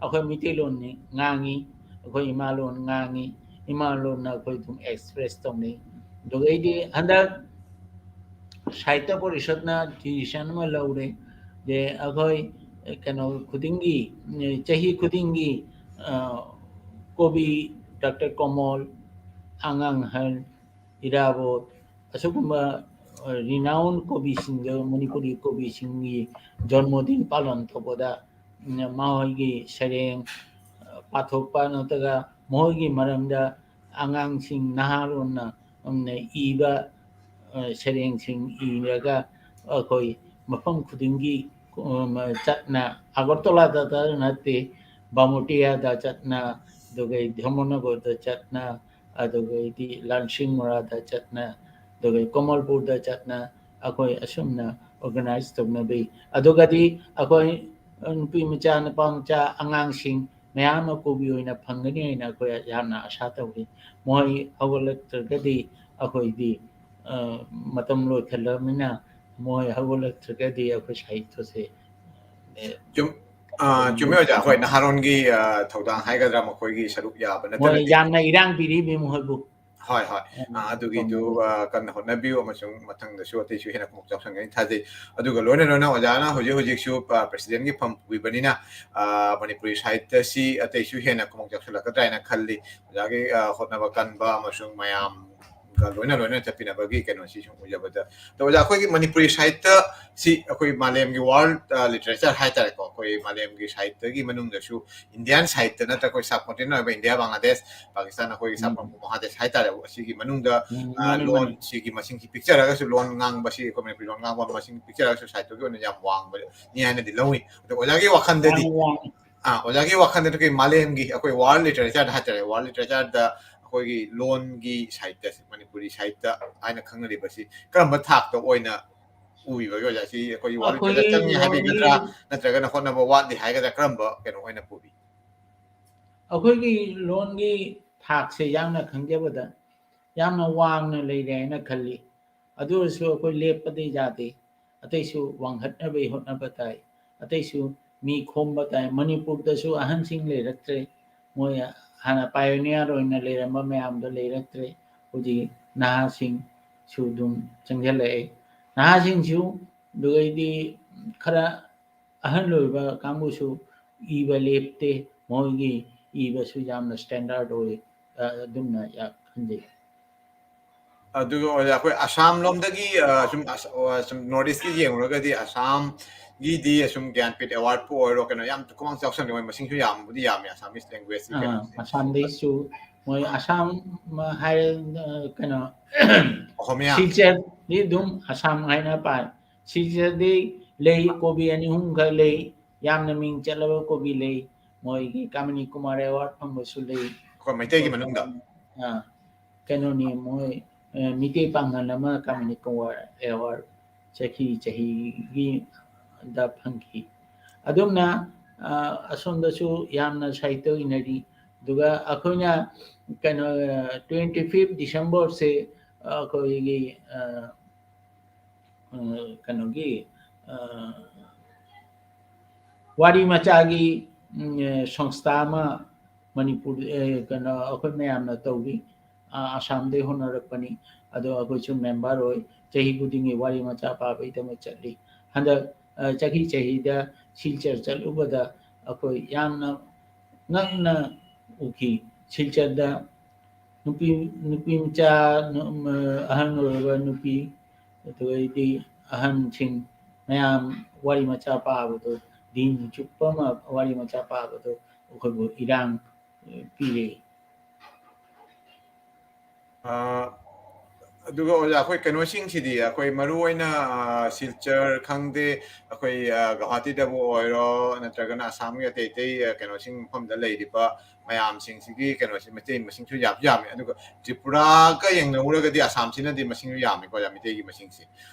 ꯑꯩꯈꯣꯏ ꯃꯤꯇꯩꯂꯣꯟꯅꯤ ꯉꯥꯡꯉꯤ, ꯑꯩꯈꯣꯏ ꯏꯃꯥꯂꯣꯟ ꯉꯥꯡꯉꯤ, ꯏꯃꯥꯂꯣꯟꯅ ꯑꯩꯈꯣꯏ ꯑꯗꯨꯝ ꯑꯦꯛꯁꯄ꯭ꯔꯦꯁ ꯇꯧꯅꯩ꯫ ꯑꯗꯨꯒ ꯑꯩꯗꯤ ꯍꯟꯗꯛ ꯁꯥꯍꯤꯇ꯭ꯌ ꯄꯔꯤꯁꯠꯅ ꯗꯤꯁꯤꯖꯟ ꯑꯃ ꯂꯧꯔꯦ, ꯖꯦ ꯑꯩꯈꯣꯏ ꯀꯩꯅꯣ ꯈꯨꯗꯤꯡꯒꯤ, ꯆꯍꯤ ꯈꯨꯗꯤꯡꯒꯤ, ꯑ, ꯀꯣꯕꯤ, ꯗꯥꯛꯇꯔ ꯀꯣꯃꯣꯜ, ꯑꯉꯥꯡ ꯑꯍꯜ, ꯏꯔꯥꯕꯣꯠ, ꯑꯁꯤꯒꯨꯝꯕ, ꯑ, ꯔꯤꯅꯥꯎꯟ ꯀꯣꯕꯤꯁꯤꯡꯗ, ꯃꯅꯤꯄꯨꯔꯤ ꯀꯣꯕꯤꯁꯤꯡꯒꯤ ꯖꯟꯃꯗꯤꯟ ꯄꯥꯂꯟ ꯇꯧꯕꯗ, ꯎꯝ, ꯃꯈꯣꯏꯒꯤ ꯁꯩꯔꯦꯡ, ꯑ, ꯄꯥꯊꯣꯛꯄ ꯅꯠꯇ꯭ꯔꯒ ꯃꯈꯣꯏꯒꯤ ꯃꯔꯝꯗ ꯑꯉꯥꯡꯁꯤꯡ, ꯅꯍꯥꯔꯣꯟꯅ, ꯎꯝ, ꯏꯕ, ꯑ, ꯁꯩꯔꯦꯡꯁꯤꯡ ꯏꯔꯒ ꯑꯩꯈꯣꯏ ꯃꯐꯝ ꯈꯨꯗꯤꯡꯒꯤ, ꯎꯝ, ꯆꯠꯅ, ꯑꯒꯔꯇꯂꯥꯗꯇ ꯅꯠꯇꯦ, ꯕꯥꯃꯣꯇꯤꯌꯥꯗ ꯆꯠꯅ, ꯑꯗꯨꯒ ꯙꯔꯃꯅꯒꯔꯗ ꯆꯠꯅ, ꯑꯗꯨꯒꯩꯗꯤ ꯂꯥꯟꯁꯤꯡ ꯃꯣꯔꯥꯗ ꯆꯠꯅ, ꯑꯗꯨꯒ ꯀꯃꯜꯄꯨꯔꯗ ꯆꯠꯅ ꯑꯩꯈꯣꯏ ꯑꯁꯨꯝꯅ ꯑꯣꯔꯒꯅꯥꯏꯖ ꯇꯧꯅꯕꯤ꯫ ꯑꯗꯨꯒꯗꯤ ꯑꯩꯈꯣꯏ ꯅꯨꯄꯤ ꯃꯆꯥ, ꯅꯨꯄꯥ ꯃꯆꯥ, ꯑꯉꯥꯡꯁꯤꯡ ꯃꯌꯥꯝ ꯑꯃ ꯀꯣꯕꯤ ꯑꯣꯏꯅ ꯐꯪꯒꯅꯤ ꯍꯥꯏꯅ ꯑꯩꯈꯣꯏ ꯌꯥꯝꯅ ꯑꯁꯥ ꯇꯧꯔꯤ꯫ ꯃꯣꯏ ꯍꯧꯒꯠꯂꯛꯇ꯭ꯔꯒꯗꯤ ꯑꯩꯈꯣꯏꯗꯤ, ꯑ, ꯃꯇꯝ ꯂꯣꯏꯈꯠꯂꯕꯅꯤꯅ ꯃꯣꯏ ꯍꯧꯒꯠꯂꯛꯇ꯭ꯔꯒꯗꯤ ꯑꯩꯈꯣꯏ ꯁꯥꯍꯤꯇ꯭ꯌꯁꯦ, ꯑꯦ, ꯆꯨꯝ-, ꯑ, ꯆꯨꯝꯃꯤ ꯑꯣꯖꯥ, ꯑꯩꯈꯣꯏ ꯅꯍꯥꯔꯣꯟꯒꯤ, ꯑ, ꯊꯧꯗꯥꯡ ꯍꯥꯏꯒꯗ꯭ꯔꯥ, ꯃꯈꯣꯏꯒꯤ ꯁꯔꯨꯛ ꯌꯥꯕ ꯃꯣꯏ ꯅꯠꯇꯅꯗꯤ ꯌꯥꯝꯅ ꯏꯔꯥꯡ ꯄꯤꯔꯤꯕꯤ ꯃꯈꯣꯏꯕꯨ꯫ ꯍꯣꯏ, ꯍꯣꯏ꯫ ꯑ, ꯑꯗꯨꯒꯤꯗꯨ, ꯑ, ꯀꯟꯅ ꯍꯣꯠꯅꯕꯤꯌꯨ, ꯑꯃꯁꯨꯡ ꯃꯊꯪꯗꯁꯨ ꯑꯇꯩꯁꯨ ꯍꯦꯟꯅ ꯈꯣꯡꯆꯥꯎ ꯁꯪꯒꯅꯤ ꯊꯥꯖꯩ꯫ ꯑꯗꯨꯒ ꯂꯣꯏꯅ ꯂꯣꯏꯅ ꯑꯣꯖꯥꯅ ꯍꯧꯖꯤꯛ ꯍꯧꯖꯤꯛꯁꯨ, ꯑ, ꯄ꯭ꯔꯦꯁꯤꯗꯦꯟꯒꯤ ꯐꯝ ꯄꯨꯕꯤꯕꯅꯤꯅ, ꯑ, ꯃꯅꯤꯄꯨꯔꯤ ꯁꯥꯍꯤꯇ꯭ꯌꯁꯤ ꯑꯇꯩꯁꯨ ꯍꯦꯟꯅ ꯈꯣꯡ ꯆꯥꯎꯁꯤꯜꯂꯛꯀꯗ꯭ꯔꯥ ꯍꯥꯏꯅ ꯈꯜꯂꯤ꯫ ꯑꯣꯖꯥꯒꯤ, ꯑ, ꯍꯣꯠꯅꯕ ꯀꯟꯕ ꯑꯃꯁꯨꯡ ꯃꯌꯥꯝ ꯀ ꯂꯣꯏꯅ ꯂꯣꯏꯅ ꯆꯠꯃꯤꯟꯅꯕꯒꯤ ꯀꯩꯅꯣꯁꯤ ꯁꯨꯝ ꯎꯖꯕꯗ, ꯑꯗꯣ ꯑꯣꯖꯥ, ꯑꯩꯈꯣꯏꯒꯤ ꯃꯅꯤꯄꯨꯔꯤ ꯁꯥꯍꯤꯇ꯭ꯌꯁꯤ ꯑꯩꯈꯣꯏ ꯃꯥꯂꯦꯝꯒꯤ ꯋꯥꯔꯜ ꯂꯤꯇꯔꯦꯆꯔ ꯍꯥꯏꯇꯥꯔꯦꯀꯣ, ꯑꯩꯈꯣꯏ ꯃꯥꯂꯦꯝꯒꯤ ꯁꯥꯍꯤꯇ꯭ꯌꯒꯤ ꯃꯅꯨꯡꯗꯁꯨ ꯏꯟꯗꯤꯌꯥꯟ ꯁꯥꯍꯤꯇ꯭ꯌ ꯅꯠꯇ꯭ꯔꯒ ꯑꯩꯈꯣꯏ ꯁꯕ ꯀꯣꯟꯇꯤꯅꯦꯟ ꯑꯣꯏꯕ ꯏꯟꯗꯤꯌꯥ, ꯕꯪꯒ꯭ꯂꯥꯗꯦꯁ, ꯄꯥꯀꯤꯁꯇꯥꯟ, ꯑꯩꯈꯣꯏꯒꯤ ꯎꯝ꯫ ꯁꯕ ꯃꯍꯥꯗꯦꯁ ꯍꯥꯏꯇꯥꯔꯦ, ꯑꯁꯤꯒꯤ ꯃꯅꯨꯡꯗ, ꯎꯝ, ꯑ, ꯃꯥꯅꯤ, ꯃꯥꯅꯤ꯫ ꯂꯣꯟꯁꯤꯒꯤ ꯃꯁꯤꯡꯁꯤ ꯄꯤꯛꯆꯔꯒꯁꯨ, ꯂꯣꯟ ꯉꯥꯡꯕꯁꯤ ꯑꯩꯈꯣꯏ ꯃꯅꯤꯄꯨꯔꯤ ꯂꯣꯟ ꯉꯥꯡꯕ ꯃꯁꯤꯡ ꯄꯤꯛꯆꯔꯒꯁꯨ ꯁꯥꯍꯤꯇ꯭ꯌꯒꯤ ꯑꯣꯏꯅ ꯌꯥꯝ ꯋꯥꯡꯕꯅꯤ ꯍꯥꯏꯅꯗꯤ ꯂꯧꯏ꯫ ꯑꯗꯣ ꯑꯣꯖꯥꯒꯤ ꯋꯥꯈꯜꯗꯗꯤ, ꯋꯥꯡꯉꯤ, ꯋꯥꯡꯉꯤ꯫ ꯑꯥ, ꯑꯣꯖꯥꯒꯤ ꯋꯥꯈꯜꯗꯗꯤ ꯑꯩꯈꯣꯏ ꯃꯥꯂꯦꯝꯒꯤ, ꯑꯩꯈꯣꯏ ꯋꯥꯔꯜ ꯂꯤꯇꯔꯦꯆꯔꯗ ꯍꯥꯏꯇꯥꯔꯦ, ꯋꯥꯔꯜ ꯂꯤꯇꯔꯦꯆꯔꯗ ꯑꯩꯈꯣꯏꯒꯤ ꯂꯣꯟꯒꯤ ꯁꯥꯍꯤꯇ꯭ꯌꯁꯤ, ꯃꯅꯤꯄꯨꯔꯤ ꯁꯥꯍꯤꯇ꯭ꯌ ꯍꯥꯏꯅ ꯈꯪꯅꯔꯤꯕꯁꯤ ꯀꯔꯝꯕ ꯊꯥꯛꯇ ꯑꯣꯏꯅ ꯎꯕꯤꯕꯒꯦ ꯑꯣꯖꯥ? ꯁꯤ ꯑꯩꯈꯣꯏꯒꯤ ꯋꯥꯔꯜ ꯂꯤꯇꯔꯦꯆꯔ ꯑꯩꯈꯣꯏꯒꯤ ꯆꯪꯉꯤ ꯂꯣꯟꯒꯤ ꯍꯥꯏꯕꯤꯒꯗ꯭ꯔꯥ, ꯅꯠꯇ꯭ꯔꯒꯅ ꯍꯣꯠꯅꯕ ꯋꯥꯠꯂꯤ ꯍꯥꯏꯒꯗ꯭ꯔꯥ, ꯀꯔꯝꯕ ꯀꯩꯅꯣ ꯑꯣꯏꯅ ꯄꯨꯕꯤ? ꯑꯩꯈꯣꯏꯒꯤ ꯂꯣꯟꯒꯤ ꯊꯥꯛꯁꯦ ꯌꯥꯝꯅ ꯈꯪꯖꯕꯗ ꯌꯥꯝꯅ ꯋꯥꯡꯅ ꯂꯩꯔꯦ ꯍꯥꯏꯅ ꯈꯜꯂꯤ꯫ ꯑꯗꯨ ꯑꯣꯏꯔꯁꯨ ꯑꯩꯈꯣꯏ ꯂꯦꯞꯄꯗꯤ ꯌꯥꯗꯦ꯫ ꯑꯇꯩꯁꯨ ꯋꯥꯡꯈꯠꯅꯕꯒꯤ ꯍꯣꯠꯅꯕ ꯇꯥꯏ꯫ ꯑꯇꯩꯁꯨ ꯃꯤ ꯈꯣꯝꯕ ꯇꯥꯏ꯫ ꯃꯅꯤꯄꯨꯔꯗꯁꯨ ꯑꯍꯟꯁꯤꯡ ꯂꯩꯔꯛꯇ꯭ꯔꯦ꯫ ꯃꯣꯏ ꯍꯥꯟꯅ ꯄꯥꯏꯑꯣꯅꯤꯌꯔ ꯑꯣꯏꯅ ꯂꯩꯔꯝꯕ ꯃꯌꯥꯝꯗꯣ ꯂꯩꯔꯛꯇ꯭ꯔꯦ꯫ ꯍꯧꯖꯤꯛ ꯅꯍꯥꯁꯤꯡꯁꯨ ꯑꯗꯨꯝ ꯆꯪꯁꯤꯜꯂꯛꯑꯦ꯫ ꯅꯍꯥꯁꯤꯡꯁꯨ ꯑꯗꯨꯗꯩꯗꯤ ꯈꯔ ꯑꯍꯜ ꯑꯣꯏꯕ ꯀꯥꯡꯕꯨꯁꯨ ꯏꯕ ꯂꯦꯞꯇꯦ꯫ ꯃꯣꯏꯒꯤ ꯏꯕꯁꯨ ꯌꯥꯝꯅ ꯁ꯭ꯇꯦꯟꯗꯔꯗ ꯑꯣꯏ꯫ ꯑ, ꯑꯗꯨꯝꯅ ꯌꯥ-, ꯈꯟꯖꯩ꯫ ꯑꯗꯨꯒ ꯑꯣꯖꯥ, ꯑꯩꯈꯣꯏ ꯑꯁꯥꯝ ꯂꯣꯝꯗꯒꯤ, ꯑ, ꯁꯨꯝ ꯑꯁ-, ꯑ, ꯁꯨꯝ ꯅꯣꯔꯠ ꯏꯁꯀꯤ ꯌꯦꯡꯉꯨꯔꯒꯗꯤ ꯑꯁꯥꯝꯒꯤꯗꯤ ꯁꯨꯝ ꯒ꯭ꯌꯥꯟꯄꯤꯊ ꯑꯦꯋꯥꯔꯗꯄꯨ ꯑꯣꯏꯔꯣ, ꯀꯩꯅꯣ ꯌꯥꯝ ꯈꯨꯃꯥꯡ ꯆꯥꯎꯁꯟꯅ, ꯃꯣꯏ ꯃꯁꯤꯡꯁꯨ ꯌꯥꯝꯕꯨꯗꯤ ꯌꯥꯝꯃꯦ ꯑꯁꯥꯃꯤꯁ ꯂꯦꯡꯒ꯭ꯋꯦꯖꯀꯤ ꯑꯥ, ꯀꯩꯅꯣꯁꯦ꯫ ꯑꯁꯥꯝꯗꯩꯁꯨ ꯃꯣꯏ ꯑꯁꯥꯝ ꯍꯥꯏꯔ, ꯑ, ꯀꯩꯅꯣ, ꯑꯣꯍꯣꯃꯤꯌꯥ꯫ ꯁꯤꯜꯆꯔꯗꯤ ꯑꯗꯨꯝ ꯑꯁꯥꯝ ꯍꯥꯏꯅ ꯄꯥꯏ꯫ ꯁꯤꯜꯆꯔꯗꯤ ꯂꯩ, ꯀꯣꯕꯤ ꯑꯅꯤ ꯑꯍꯨꯝꯈꯛ ꯂꯩ, ꯌꯥꯝꯅ ꯃꯤꯡ ꯆꯠꯂꯕ ꯀꯣꯕꯤ ꯂꯩ, ꯃꯣꯏꯒꯤ ꯀꯥꯃꯤꯅꯤ ꯀꯨꯃꯥꯔ ꯑꯦꯋꯥꯔꯗ ꯐꯪꯕꯁꯨ ꯂꯩ꯫ ꯑꯩꯈꯣꯏ ꯃꯩꯇꯩꯒꯤ ꯃꯅꯨꯡꯗ? ꯑꯥ, ꯀꯩꯅꯣꯅꯤ, ꯃꯣꯏ, ꯑ, ꯃꯤꯇꯩ ꯄꯥꯡꯒꯜ ꯑꯃ ꯀꯥꯃꯤꯅꯤ ꯀꯨꯃꯥꯔ ꯑꯦꯋꯥꯔꯗ ꯆꯍꯤ ꯆꯍꯤꯒꯤ ꯗ ꯐꯪꯈꯤ꯫ ꯑꯗꯨꯝꯅ, ꯑ, ꯑꯁꯣꯝꯗꯁꯨ ꯌꯥꯝꯅ ꯁꯥꯍꯤꯇ꯭ꯌ ꯏꯅꯔꯤ꯫ ꯑꯗꯨꯒ ꯑꯩꯈꯣꯏꯅ ꯀꯩꯅꯣ, ꯑ, twenty fifth Decemberꯁꯦ, ꯑ, ꯑꯩꯈꯣꯏꯒꯤ, ꯑ, ꯑ, ꯀꯩꯅꯣꯒꯤ, ꯑ, ꯋꯥꯔꯤ ꯃꯆꯥꯒꯤ, ꯎꯝ, ꯑ, ꯁꯪꯁꯊꯥ ꯑꯃ ꯃꯅꯤꯄꯨꯔ, ꯑ, ꯀꯩꯅꯣ, ꯑꯩꯈꯣꯏ ꯃꯌꯥꯝꯅ ꯇꯧꯔꯤ꯫ ꯑ, ꯑꯁꯥꯝꯗꯩ ꯍꯧꯅꯔꯛꯄꯅꯤ꯫ ꯑꯗꯣ ꯑꯩꯈꯣꯏꯁꯨ ꯃꯦꯝꯕꯔ ꯑꯣꯏ꯫ ꯆꯍꯤ ꯈꯨꯗꯤꯡꯒꯤ ꯋꯥꯔꯤ ꯃꯆꯥ ꯄꯥꯕꯒꯤꯗꯃꯛ ꯆꯠꯂꯤ꯫ ꯍꯟꯗꯛ, ꯑ, ꯆꯍꯤ ꯆꯍꯤꯗ ꯁꯤꯜꯆꯔ ꯆꯠꯂꯨꯕꯗ ꯑꯩꯈꯣꯏ ꯌꯥꯝꯅ ꯉꯛꯅ ꯎꯈꯤ꯫ ꯁꯤꯜꯆꯔꯗ ꯅꯨꯄꯤ, ꯅꯨꯄꯤ ꯃꯆꯥ, ꯅꯨ-, ꯃ-, ꯑꯍꯟ ꯑꯣꯏꯔꯕ ꯅꯨꯄꯤ, ꯑꯗꯨꯗꯩꯗꯤ ꯑꯍꯟꯁꯤꯡ ꯃꯌꯥꯝ ꯋꯥꯔꯤ ꯃꯆꯥ ꯄꯥꯕꯗꯣ, ꯗꯤꯟ ꯆꯨꯞꯄ ꯑꯃ ꯋꯥꯔꯤ ꯃꯆꯥ ꯄꯥꯕꯗꯣ ꯑꯩꯈꯣꯏꯕꯨ ꯏꯔꯥꯡ, ꯑ, ꯄꯤꯔꯦ꯫ ꯑ, ꯑꯗꯨꯒ ꯑꯣꯖꯥ, ꯑꯩꯈꯣꯏ ꯀꯩꯅꯣꯁꯤꯡꯁꯤꯗꯤ, ꯑꯩꯈꯣꯏ ꯃꯔꯨꯑꯣꯏꯅ, ꯑ, ꯁꯤꯜꯆꯔ ꯈꯪꯗꯦ, ꯑꯩꯈꯣꯏ, ꯑ, ꯒꯧꯍꯥꯇꯤꯗꯕꯨ ꯑꯣꯏꯔꯣ, ꯅꯠꯇ꯭ꯔꯒꯅ ꯑꯁꯥꯝꯒꯤ ꯑꯇꯩ ꯑꯇꯩ, ꯑ, ꯀꯩꯅꯣꯁꯤꯡ ꯃꯐꯝꯗ ꯂꯩꯔꯤꯕ ꯃꯌꯥꯝꯁꯤꯡꯁꯤꯒꯤ ꯀꯩꯅꯣꯁꯤ, ꯃꯩꯇꯩ ꯃꯁꯤꯡꯁꯨ ꯌꯥꯝꯁꯨ ꯌꯥꯝꯃꯤ꯫ ꯑꯗꯨꯒ ꯇ꯭ꯔꯤꯄꯨꯔꯥꯒ ꯌꯦꯡꯅꯧꯔꯒꯗꯤ ꯑꯁꯥꯝꯁꯤꯅꯗꯤ ꯃꯁꯤꯡꯁꯨ ꯌꯥꯝꯃꯤꯀꯣ, ꯑꯣꯖꯥ, ꯃꯩꯇꯩꯒꯤ ꯃꯁꯤꯡꯁꯦ꯫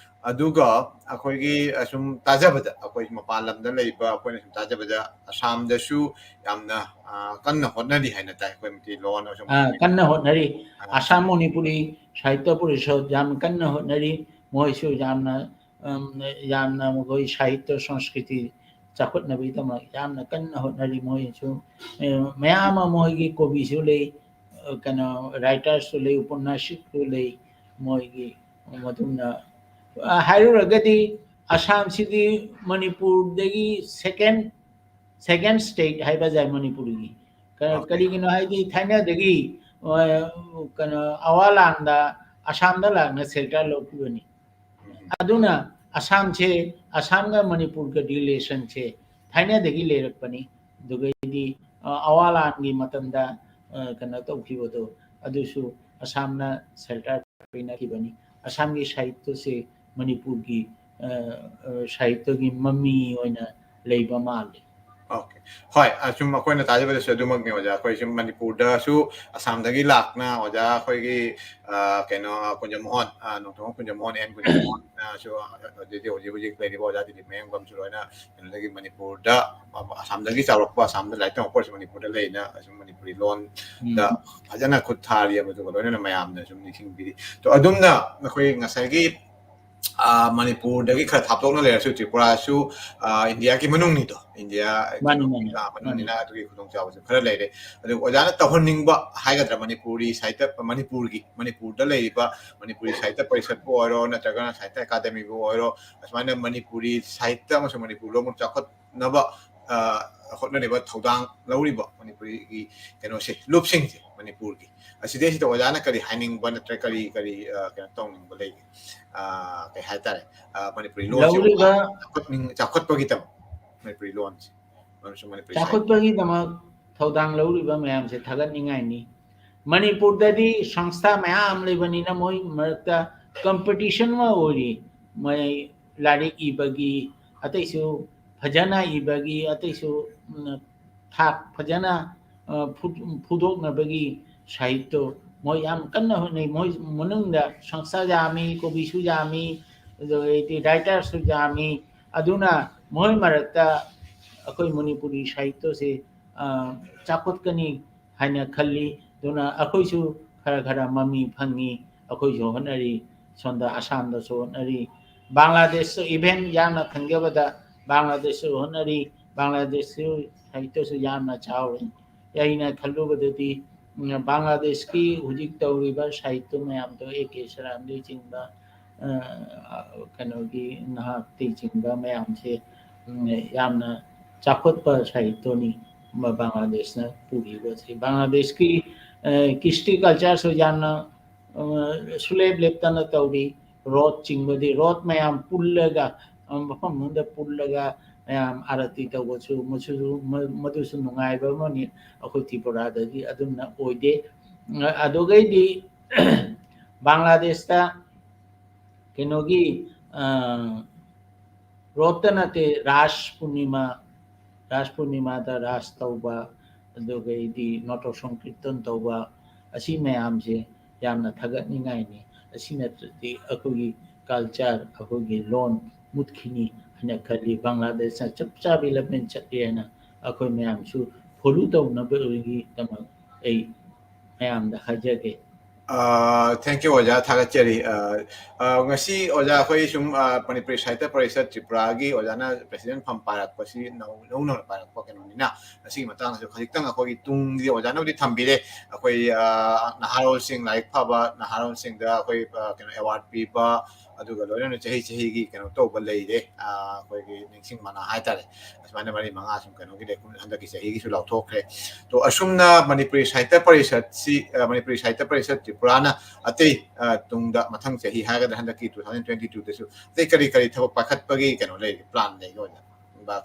ꯑꯗꯨꯒ ꯑꯩꯈꯣꯏꯒꯤ, ꯑ, ꯁꯨꯝ ꯇꯥꯖꯕꯗ, ꯑꯩꯈꯣꯏ ꯃꯄꯥꯟ ꯂꯝꯗ ꯂꯩꯕ ꯑꯩꯈꯣꯏꯅ ꯁꯨꯝ ꯇꯥꯖꯕꯗ, ꯑꯁꯥꯝꯗꯁꯨ ꯌꯥꯝꯅ, ꯑ, ꯀꯟꯅ ꯍꯣꯠꯅꯔꯤ ꯍꯥꯏꯅ ꯇꯥꯏ, ꯑꯩꯈꯣꯏ ꯃꯩꯇꯩꯂꯣꯟ ꯑꯃꯁꯨꯡ ꯑ, ꯃꯩꯇꯩ ꯀꯟꯅ ꯍꯣꯠꯅꯔꯤ꯫ ꯑ, ꯑꯁꯥꯝ ꯃꯅꯤꯄꯨꯔꯤ ꯁꯥꯍꯤꯇ꯭ꯌ ꯄꯔꯤꯁꯠ ꯌꯥꯝ ꯀꯟꯅ ꯍꯣꯠꯅꯔꯤ꯫ ꯃꯣꯏꯁꯨ ꯌꯥꯝꯅ, ꯎꯝ, ꯌꯥꯝꯅ ꯃꯈꯣꯏ ꯁꯥꯍꯤꯇ꯭ꯌ ꯁꯪꯁꯀ꯭ꯔꯤꯇꯤ ꯆꯥꯎꯈꯠꯅꯕꯒꯤꯗꯃꯛ ꯌꯥꯝꯅ ꯀꯟꯅ ꯍꯣꯠꯅꯔꯤ꯫ ꯃꯣꯏꯁꯨ, ꯑ, ꯃꯌꯥꯝ ꯑꯃ ꯃꯣꯏꯒꯤ ꯀꯣꯕꯤꯁꯨ ꯂꯩ, ꯑ, ꯀꯩꯅꯣ, ꯋ꯭ꯔꯥꯏꯇꯔꯁꯨ ꯂꯩ, ꯎꯄꯟꯌꯥꯁꯤꯛꯁꯨ ꯂꯩ꯫ ꯃꯣꯏꯒꯤ ꯃꯇꯨꯡꯗ, ꯑ, ꯍꯥꯏꯔꯨꯔꯒꯗꯤ ꯑꯁꯥꯝꯁꯤꯗꯤ ꯃꯅꯤꯄꯨꯔꯗꯒꯤ second, second state ꯍꯥꯏꯕ ꯌꯥꯏ ꯃꯅꯤꯄꯨꯔꯒꯤ꯫ ꯀ-, ꯑꯣꯀꯦ꯫ ꯀꯔꯤꯒꯤꯅꯣ ꯍꯥꯏꯗꯤ ꯊꯥꯏꯅꯗꯒꯤ, ꯑ, ꯀꯩꯅꯣ, ꯑꯋꯥ ꯂꯥꯟꯗ ꯑꯁꯥꯝꯗ ꯂꯥꯛꯅ shelter ꯂꯧꯈꯤꯕꯅꯤ꯫ ꯎꯝ꯫ ꯑꯗꯨꯅ ꯑꯁꯥꯝꯁꯦ, ꯑꯁꯥꯝꯒ ꯃꯅꯤꯄꯨꯔꯒ relationꯁꯦ ꯊꯥꯏꯅꯗꯒꯤ ꯂꯩꯔꯛꯄꯅꯤ꯫ ꯑꯗꯨꯒꯩꯗꯤ, ꯑ, ꯑꯋꯥ ꯂꯥꯟꯒꯤ ꯃꯇꯝꯗ, ꯑ, ꯀꯩꯅꯣ ꯇꯧꯈꯤꯕꯗꯣ, ꯑꯗꯨꯁꯨ ꯑꯁꯥꯝꯅ shelter ꯄꯤꯅꯈꯤꯕꯅꯤ꯫ ꯑꯁꯥꯝꯒꯤ ꯁꯥꯍꯤꯇ꯭ꯌꯁꯦ ꯃꯅꯤꯄꯨꯔꯒꯤ, ꯑ, ꯑ, ꯁꯥꯍꯤꯇ꯭ꯌꯒꯤ ꯃꯃꯤ ꯑꯣꯏꯅ ꯂꯩꯕ ꯃꯥꯜꯂꯤ꯫ ꯑꯣꯀꯦ꯫ ꯍꯣꯏ, ꯑ, ꯁꯨꯝ ꯑꯩꯈꯣꯏꯅ ꯇꯥꯖꯕꯗꯁꯨ ꯑꯗꯨꯃꯛꯅꯤ, ꯑꯣꯖꯥ꯫ ꯑꯩꯈꯣꯏ ꯁꯨꯝ ꯃꯅꯤꯄꯨꯔꯗꯁꯨ ꯑꯁꯥꯝꯗꯒꯤ ꯂꯥꯛꯅ ꯑꯣꯖꯥ ꯑꯩꯈꯣꯏꯒꯤ, ꯑ, ꯀꯩꯅꯣ, ꯀꯨꯟꯖꯃꯣꯍꯟ, ꯑ, ꯅꯣꯡꯊꯣꯝꯕꯝ ꯀꯨꯟꯖꯃꯣꯍꯟ, ꯑꯦꯟ ꯀꯨꯟꯖꯃꯣꯍꯟ, ꯑ, ꯁꯨ, ꯑ, ꯑꯗꯩꯗꯤ ꯍꯧꯖꯤꯛ ꯍꯧꯖꯤꯛ ꯂꯩꯔꯤꯕ ꯑꯣꯖꯥ ꯗꯤꯂꯤꯞ ꯃꯌꯥꯡꯕꯝꯁꯨ ꯂꯣꯏꯅ ꯀꯩꯅꯣꯗꯒꯤ ꯃꯅꯤꯄꯨꯔꯗ, ꯑ, ꯑꯁꯥꯝꯗꯒꯤ ꯆꯥꯎꯔꯛꯄ, ꯑꯁꯥꯝꯗ ꯂꯥꯏꯔꯤꯛ ꯇꯝꯃꯛꯄ ꯑꯣꯏꯔꯁꯨ ꯃꯅꯤꯄꯨꯔꯗ ꯂꯩꯅ ꯑꯁꯨꯝ ꯃꯅꯤꯄꯨꯔꯤ ꯂꯣꯟꯗ ꯎꯝ꯫ ꯐꯖꯅ ꯈꯨꯠ ꯊꯥꯔꯤ, ꯑꯗꯨꯒ ꯂꯣꯏꯅꯅ ꯃꯌꯥꯝꯅ ꯁꯨꯝ ꯅꯤꯡꯁꯤꯡꯕꯤꯔꯤ꯫ ꯑꯗꯣ ꯑꯗꯨꯝꯅ ꯑꯩꯈꯣꯏ ꯉꯁꯥꯏꯒꯤ, ꯑ, ꯃꯅꯤꯄꯨꯔꯗꯒꯤ ꯈꯔ ꯊꯥꯞꯇꯣꯛꯅ ꯂꯩꯔꯁꯨ ꯇ꯭ꯔꯤꯄꯨꯔꯥꯁꯨ, ꯑ, ꯏꯟꯗꯤꯌꯥꯒꯤ ꯃꯅꯨꯡꯅꯤꯗꯣ, ꯏꯟꯗꯤꯌꯥ ꯃꯥꯅꯤ, ꯀꯩꯅꯣ, ꯃꯥꯅꯤ, ꯑ, ꯃꯅꯨꯡꯅꯤꯅ ꯃꯥꯅꯤ꯫ ꯑꯗꯨꯒꯤ ꯈꯨꯗꯣꯡꯆꯥꯕꯁꯨ ꯈꯔ ꯂꯩꯔꯦ꯫ ꯑꯗꯨ ꯑꯣꯖꯥꯅ ꯇꯧꯍꯟꯅꯤꯡꯕ ꯍꯥꯏꯒꯗ꯭ꯔꯥ, ꯃꯅꯤꯄꯨꯔꯤ ꯁꯥꯍꯤꯇ꯭ꯌ, ꯃꯅꯤꯄꯨꯔꯒꯤ, ꯃꯅꯤꯄꯨꯔꯗ ꯂꯩꯔꯤꯕ ꯃꯅꯤꯄꯨꯔꯤ ꯁꯥꯍꯤꯇ꯭ꯌ ꯄꯔꯤꯁꯠꯄꯨ ꯑꯣꯏꯔꯣ, ꯅꯠꯇ꯭ꯔꯒꯅ ꯁꯥꯍꯤꯇ꯭ꯌ ꯑꯦꯀꯥꯗꯃꯤꯕꯨ ꯑꯣꯏꯔꯣ, ꯑꯁꯨꯃꯥꯏꯅ ꯃꯅꯤꯄꯨꯔꯤ ꯁꯥꯍꯤꯇ꯭ꯌ ꯑꯃꯁꯨꯡ ꯃꯅꯤꯄꯨꯔ ꯂꯣꯟꯕꯨ ꯆꯥꯎꯈꯠꯅꯕ ꯑ, ꯍꯣꯠꯅꯔꯤꯕ, ꯊꯧꯗꯥꯡ ꯂꯧꯔꯤꯕ ꯃꯅꯤꯄꯨꯔꯤꯒꯤ ꯀꯩꯅꯣꯁꯦ, ꯂꯨꯞꯁꯤꯡꯁꯦ ꯃꯅꯤꯄꯨꯔꯒꯤ, ꯑꯁꯤꯗꯩꯁꯤꯗ ꯑꯣꯖꯥꯅ ꯀꯔꯤ ꯍꯥꯏꯅꯤꯡꯕ ꯅꯠꯇ꯭ꯔꯒ ꯀꯔꯤ, ꯀꯔꯤ, ꯑ, ꯀꯩꯅꯣ ꯇꯧꯅꯤꯡꯕ ꯂꯩꯒꯦ? ꯑ, ꯀꯩ ꯍꯥꯏꯇꯥꯔꯦ? ꯑ, ꯃꯅꯤꯄꯨꯔꯤ ꯂꯣꯟꯁꯦ ꯂꯧꯔꯤꯕ ꯆꯥꯎꯈꯠꯅꯤꯡ-, ꯆꯥꯎꯈꯠꯄꯒꯤ ꯇꯝ-, ꯃꯅꯤꯄꯨꯔꯤ ꯂꯣꯟꯁꯦ, ꯑꯃꯁꯨꯡ ꯃꯅꯤꯄꯨꯔꯤ ꯁꯥꯍꯤꯇ꯭ꯌ꯫ ꯆꯥꯎꯈꯠꯄꯒꯤꯗꯃꯛ ꯊꯧꯗꯥꯡ ꯂꯧꯔꯤꯕ ꯃꯌꯥꯝꯁꯦ ꯊꯥꯒꯠꯅꯤꯡꯉꯥꯏꯅꯤ꯫ ꯃꯅꯤꯄꯨꯔꯗꯗꯤ ꯁꯪꯁꯊꯥ ꯃꯌꯥꯝ ꯂꯩꯕꯅꯤꯅ ꯃꯣꯏ ꯃꯔꯛꯇ competition ꯑꯃ ꯑꯣꯏꯔꯤ꯫ ꯃꯣꯏ ꯂꯥꯏꯔꯤꯛ ꯏꯕꯒꯤ, ꯑꯇꯩꯁꯨ ꯐꯖꯅ ꯏꯕꯒꯤ, ꯑꯇꯩꯁꯨ, ꯎꯝ, ꯊꯥꯛ ꯐꯖꯅ, ꯑ, ꯐꯨ-, ꯐꯨꯗꯣꯛꯅꯕꯒꯤ ꯁꯥꯍꯤꯇ꯭ꯌ ꯃꯣꯏ ꯌꯥꯝ ꯀꯟꯅ ꯍꯣꯠꯅꯩ꯫ ꯃꯣꯏ ꯃꯅꯨꯡꯗ ꯁꯪꯁꯊꯥ ꯌꯥꯝꯃꯤ, ꯀꯣꯕꯤꯁꯨ ꯌꯥꯝꯃꯤ, ꯑꯗꯨꯗꯩꯗꯤ writerꯁꯨ ꯌꯥꯝꯃꯤ꯫ ꯑꯗꯨꯅ ꯃꯣꯏ ꯃꯔꯛꯇ ꯑꯩꯈꯣꯏ ꯃꯅꯤꯄꯨꯔꯤ ꯁꯥꯍꯤꯇ꯭ꯌꯁꯦ, ꯑ, ꯆꯥꯎꯈꯠꯀꯅꯤ ꯍꯥꯏꯅ ꯈꯜꯂꯤ꯫ ꯑꯗꯨꯅ ꯑꯩꯈꯣꯏꯁꯨ ꯈꯔ ꯈꯔ ꯃꯃꯤ ꯐꯪꯉꯤ, ꯑꯩꯈꯣꯏꯁꯨ ꯍꯣꯠꯅꯔꯤ, ꯁꯣꯝꯗ ꯑꯁꯥꯝꯗꯁꯨ ꯍꯣꯠꯅꯔꯤ, ꯕꯪꯒ꯭ꯂꯥꯗꯦꯁꯁꯨ, even ꯌꯥꯝꯅ ꯈꯪꯖꯕꯗ ꯕꯪꯒ꯭ꯂꯥꯗꯦꯁꯁꯨ ꯍꯣꯠꯅꯔꯤ꯫ ꯕꯪꯒ꯭ꯂꯥꯗꯦꯁꯁꯨ ꯁꯥꯍꯤꯇ꯭ꯌꯁꯨ ꯌꯥꯝꯅ ꯆꯥꯎꯔꯤ꯫ ꯑꯩꯅ ꯈꯜꯂꯨꯕꯗꯗꯤ, ꯎꯝ, ꯕꯪꯒ꯭ꯂꯥꯗꯦꯁꯀꯤ ꯍꯧꯖꯤꯛ ꯇꯧꯔꯤꯕ ꯁꯥꯍꯤꯇ꯭ꯌ ꯃꯌꯥꯝꯗꯣ, ꯑꯦ ꯀꯦ ꯁꯔꯥꯝꯗꯒꯤꯆꯤꯡꯕ, ꯑ, ꯀꯩꯅꯣꯒꯤ ꯅꯍꯥꯛꯇꯒꯤꯆꯤꯡꯕ ꯃꯌꯥꯝꯁꯦ, ꯎꯝ, ꯌꯥꯝꯅ ꯆꯥꯎꯈꯠꯄ ꯁꯥꯍꯤꯇ꯭ꯌꯅꯤ ꯕꯪꯒ꯭ꯂꯥꯗꯦꯁꯅ ꯄꯨꯔꯤꯕꯁꯦ꯫ ꯕꯪꯒ꯭ꯂꯥꯗꯦꯁꯀꯤ, ꯑ, ꯀ꯭ꯔꯤꯁꯇꯤ cultureꯁꯨ ꯌꯥꯝꯅ, ꯑ, ꯁꯨꯂꯦꯞ ꯂꯦꯞꯇꯅ ꯇꯧꯔꯤ꯫ ꯔꯣꯠ ꯆꯤꯡꯕꯗꯤ, ꯔꯣꯠ ꯃꯌꯥꯝ ꯄꯨꯜꯂꯒ, ꯑ, ꯃꯐꯝ ꯑꯃꯗ ꯄꯨꯜꯂꯒ ꯃꯌꯥꯝ ꯑꯥꯔꯇꯤ ꯇꯧꯕꯁꯨ, ꯃꯁꯤꯁꯨ, ꯃ-, ꯃꯗꯨꯁꯨ ꯅꯨꯡꯉꯥꯏꯕ ꯑꯃꯅꯤ꯫ ꯑꯩꯈꯣꯏ ꯇ꯭ꯔꯤꯄꯨꯔꯥꯗꯗꯤ ꯑꯗꯨꯝꯅ ꯑꯣꯏꯗꯦ꯫ ꯑ, ꯑꯗꯨꯒꯩꯗꯤ ꯕꯪꯒ꯭ꯂꯥꯗꯦꯁꯇ ꯀꯩꯅꯣꯒꯤ, ꯑ, ꯔꯣꯠꯇ ꯅꯠꯇꯦ, ꯔꯥꯁ ꯄꯨꯔꯅꯤꯃꯥ, ꯔꯥꯁ ꯄꯨꯔꯅꯤꯃꯥꯗ ꯔꯥꯁ ꯇꯧꯕ, ꯑꯗꯨꯒꯩꯗꯤ ꯅꯣꯇꯣ ꯁꯪꯀꯤꯔꯇꯟ ꯇꯧꯕ, ꯑꯁꯤ ꯃꯌꯥꯝꯁꯦ ꯌꯥꯝꯅ ꯊꯥꯒꯠꯅꯤꯡꯉꯥꯏꯅꯤ꯫ ꯑꯁꯤ ꯅꯠꯇ꯭ꯔꯗꯤ ꯑꯩꯈꯣꯏꯒꯤ culture, ꯑꯩꯈꯣꯏꯒꯤ ꯂꯣꯟ ꯃꯨꯠꯈꯤꯅꯤ ꯍꯥꯏꯅ ꯈꯜꯂꯤ꯫ ꯕꯪꯒ꯭ꯂꯥꯗꯦꯁꯅ ꯆꯞ ꯆꯥꯕꯤ ꯂꯝꯕꯦꯟ ꯆꯠꯂꯤ ꯍꯥꯏꯅ ꯑꯩꯈꯣꯏ ꯃꯌꯥꯝꯁꯨ follow ꯇꯧꯅꯕꯒꯤꯗꯃꯛ ꯑꯩ ꯃꯌꯥꯝꯗ ꯍꯥꯏꯖꯒꯦ꯫ ꯑ, thank you, ꯑꯣꯖꯥ, ꯊꯥꯒꯠꯆꯔꯤ꯫ ꯑ, ꯑ, ꯉꯁꯤ ꯑꯣꯖꯥ ꯑꯩꯈꯣꯏ ꯁꯨꯝ, ꯑ, ꯃꯅꯤꯄꯨꯔꯤ ꯁꯥꯍꯤꯇ꯭ꯌ ꯄꯔꯤꯁꯠ ꯇ꯭ꯔꯤꯄꯨꯔꯥꯒꯤ ꯑꯣꯖꯥꯅ president ꯐꯝ ꯄꯥꯏꯔꯛꯄꯁꯤ ꯅꯧ-, ꯅꯧꯅ ꯄꯥꯏꯔꯛꯄ ꯀꯩꯅꯣꯅꯤꯅ, ꯑꯁꯤꯒꯤ ꯃꯇꯥꯡꯗꯁꯨ ꯈꯖꯤꯛꯇꯪ ꯑꯩꯈꯣꯏꯒꯤ ꯇꯨꯡꯒꯤ ꯑꯣꯖꯥꯅꯕꯨꯗꯤ ꯊꯝꯕꯤꯔꯦ꯫ ꯑꯩꯈꯣꯏ, ꯑ, ꯅꯍꯥꯔꯣꯜꯁꯤꯡ, ꯂꯥꯏꯔꯤꯛ ꯐꯕ ꯅꯍꯥꯔꯣꯜꯁꯤꯡꯗ ꯑꯩꯈꯣꯏ, ꯑ, ꯀꯩꯅꯣ, award ꯄꯤꯕ, ꯑꯗꯨꯒ ꯂꯣꯏꯅꯅ ꯆꯍꯤ ꯆꯍꯤꯒꯤ ꯀꯩꯅꯣ ꯇꯧꯕ ꯂꯩꯔꯦ꯫ ꯑ, ꯑꯩꯈꯣꯏꯒꯤ ꯅꯤꯡꯁꯤꯡ ꯃꯅꯥ ꯍꯥꯏꯇꯥꯔꯦ꯫ ꯑꯁꯨꯃꯥꯏꯅ ꯃꯔꯤ ꯃꯉꯥ ꯁꯨꯝ ꯀꯩꯅꯣꯒꯤ ꯂꯩ, ꯍꯟꯗꯛꯀꯤ ꯆꯍꯤꯒꯤꯁꯨ ꯂꯥꯎꯊꯣꯛꯈ꯭ꯔꯦ꯫ ꯇꯣ, ꯑꯁꯨꯝꯅ ꯃꯅꯤꯄꯨꯔꯤ ꯁꯥꯍꯤꯇ꯭ꯌ ꯄꯔꯤꯁꯠꯁꯤ, ꯑ, ꯃꯅꯤꯄꯨꯔꯤ ꯁꯥꯍꯤꯇ꯭ꯌ ꯄꯔꯤꯁꯠ ꯇ꯭ꯔꯤꯄꯨꯔꯥꯅ ꯑꯇꯩ, ꯑ, ꯇꯨꯡꯗ ꯃꯊꯪ ꯆꯍꯤ ꯍꯥꯏꯒꯗ꯭ꯔꯥ, ꯍꯟꯗꯛꯀꯤ two thousand twenty-two ꯗꯁꯨ ꯑꯇꯩ ꯀꯔꯤ ꯀꯔꯤ ꯊꯕꯛ ꯄꯥꯏꯈꯠꯄꯒꯤ ꯀꯩꯅꯣ ꯂꯩꯔꯤ, plan ꯂꯩꯒꯦ ꯑꯣꯏꯅ?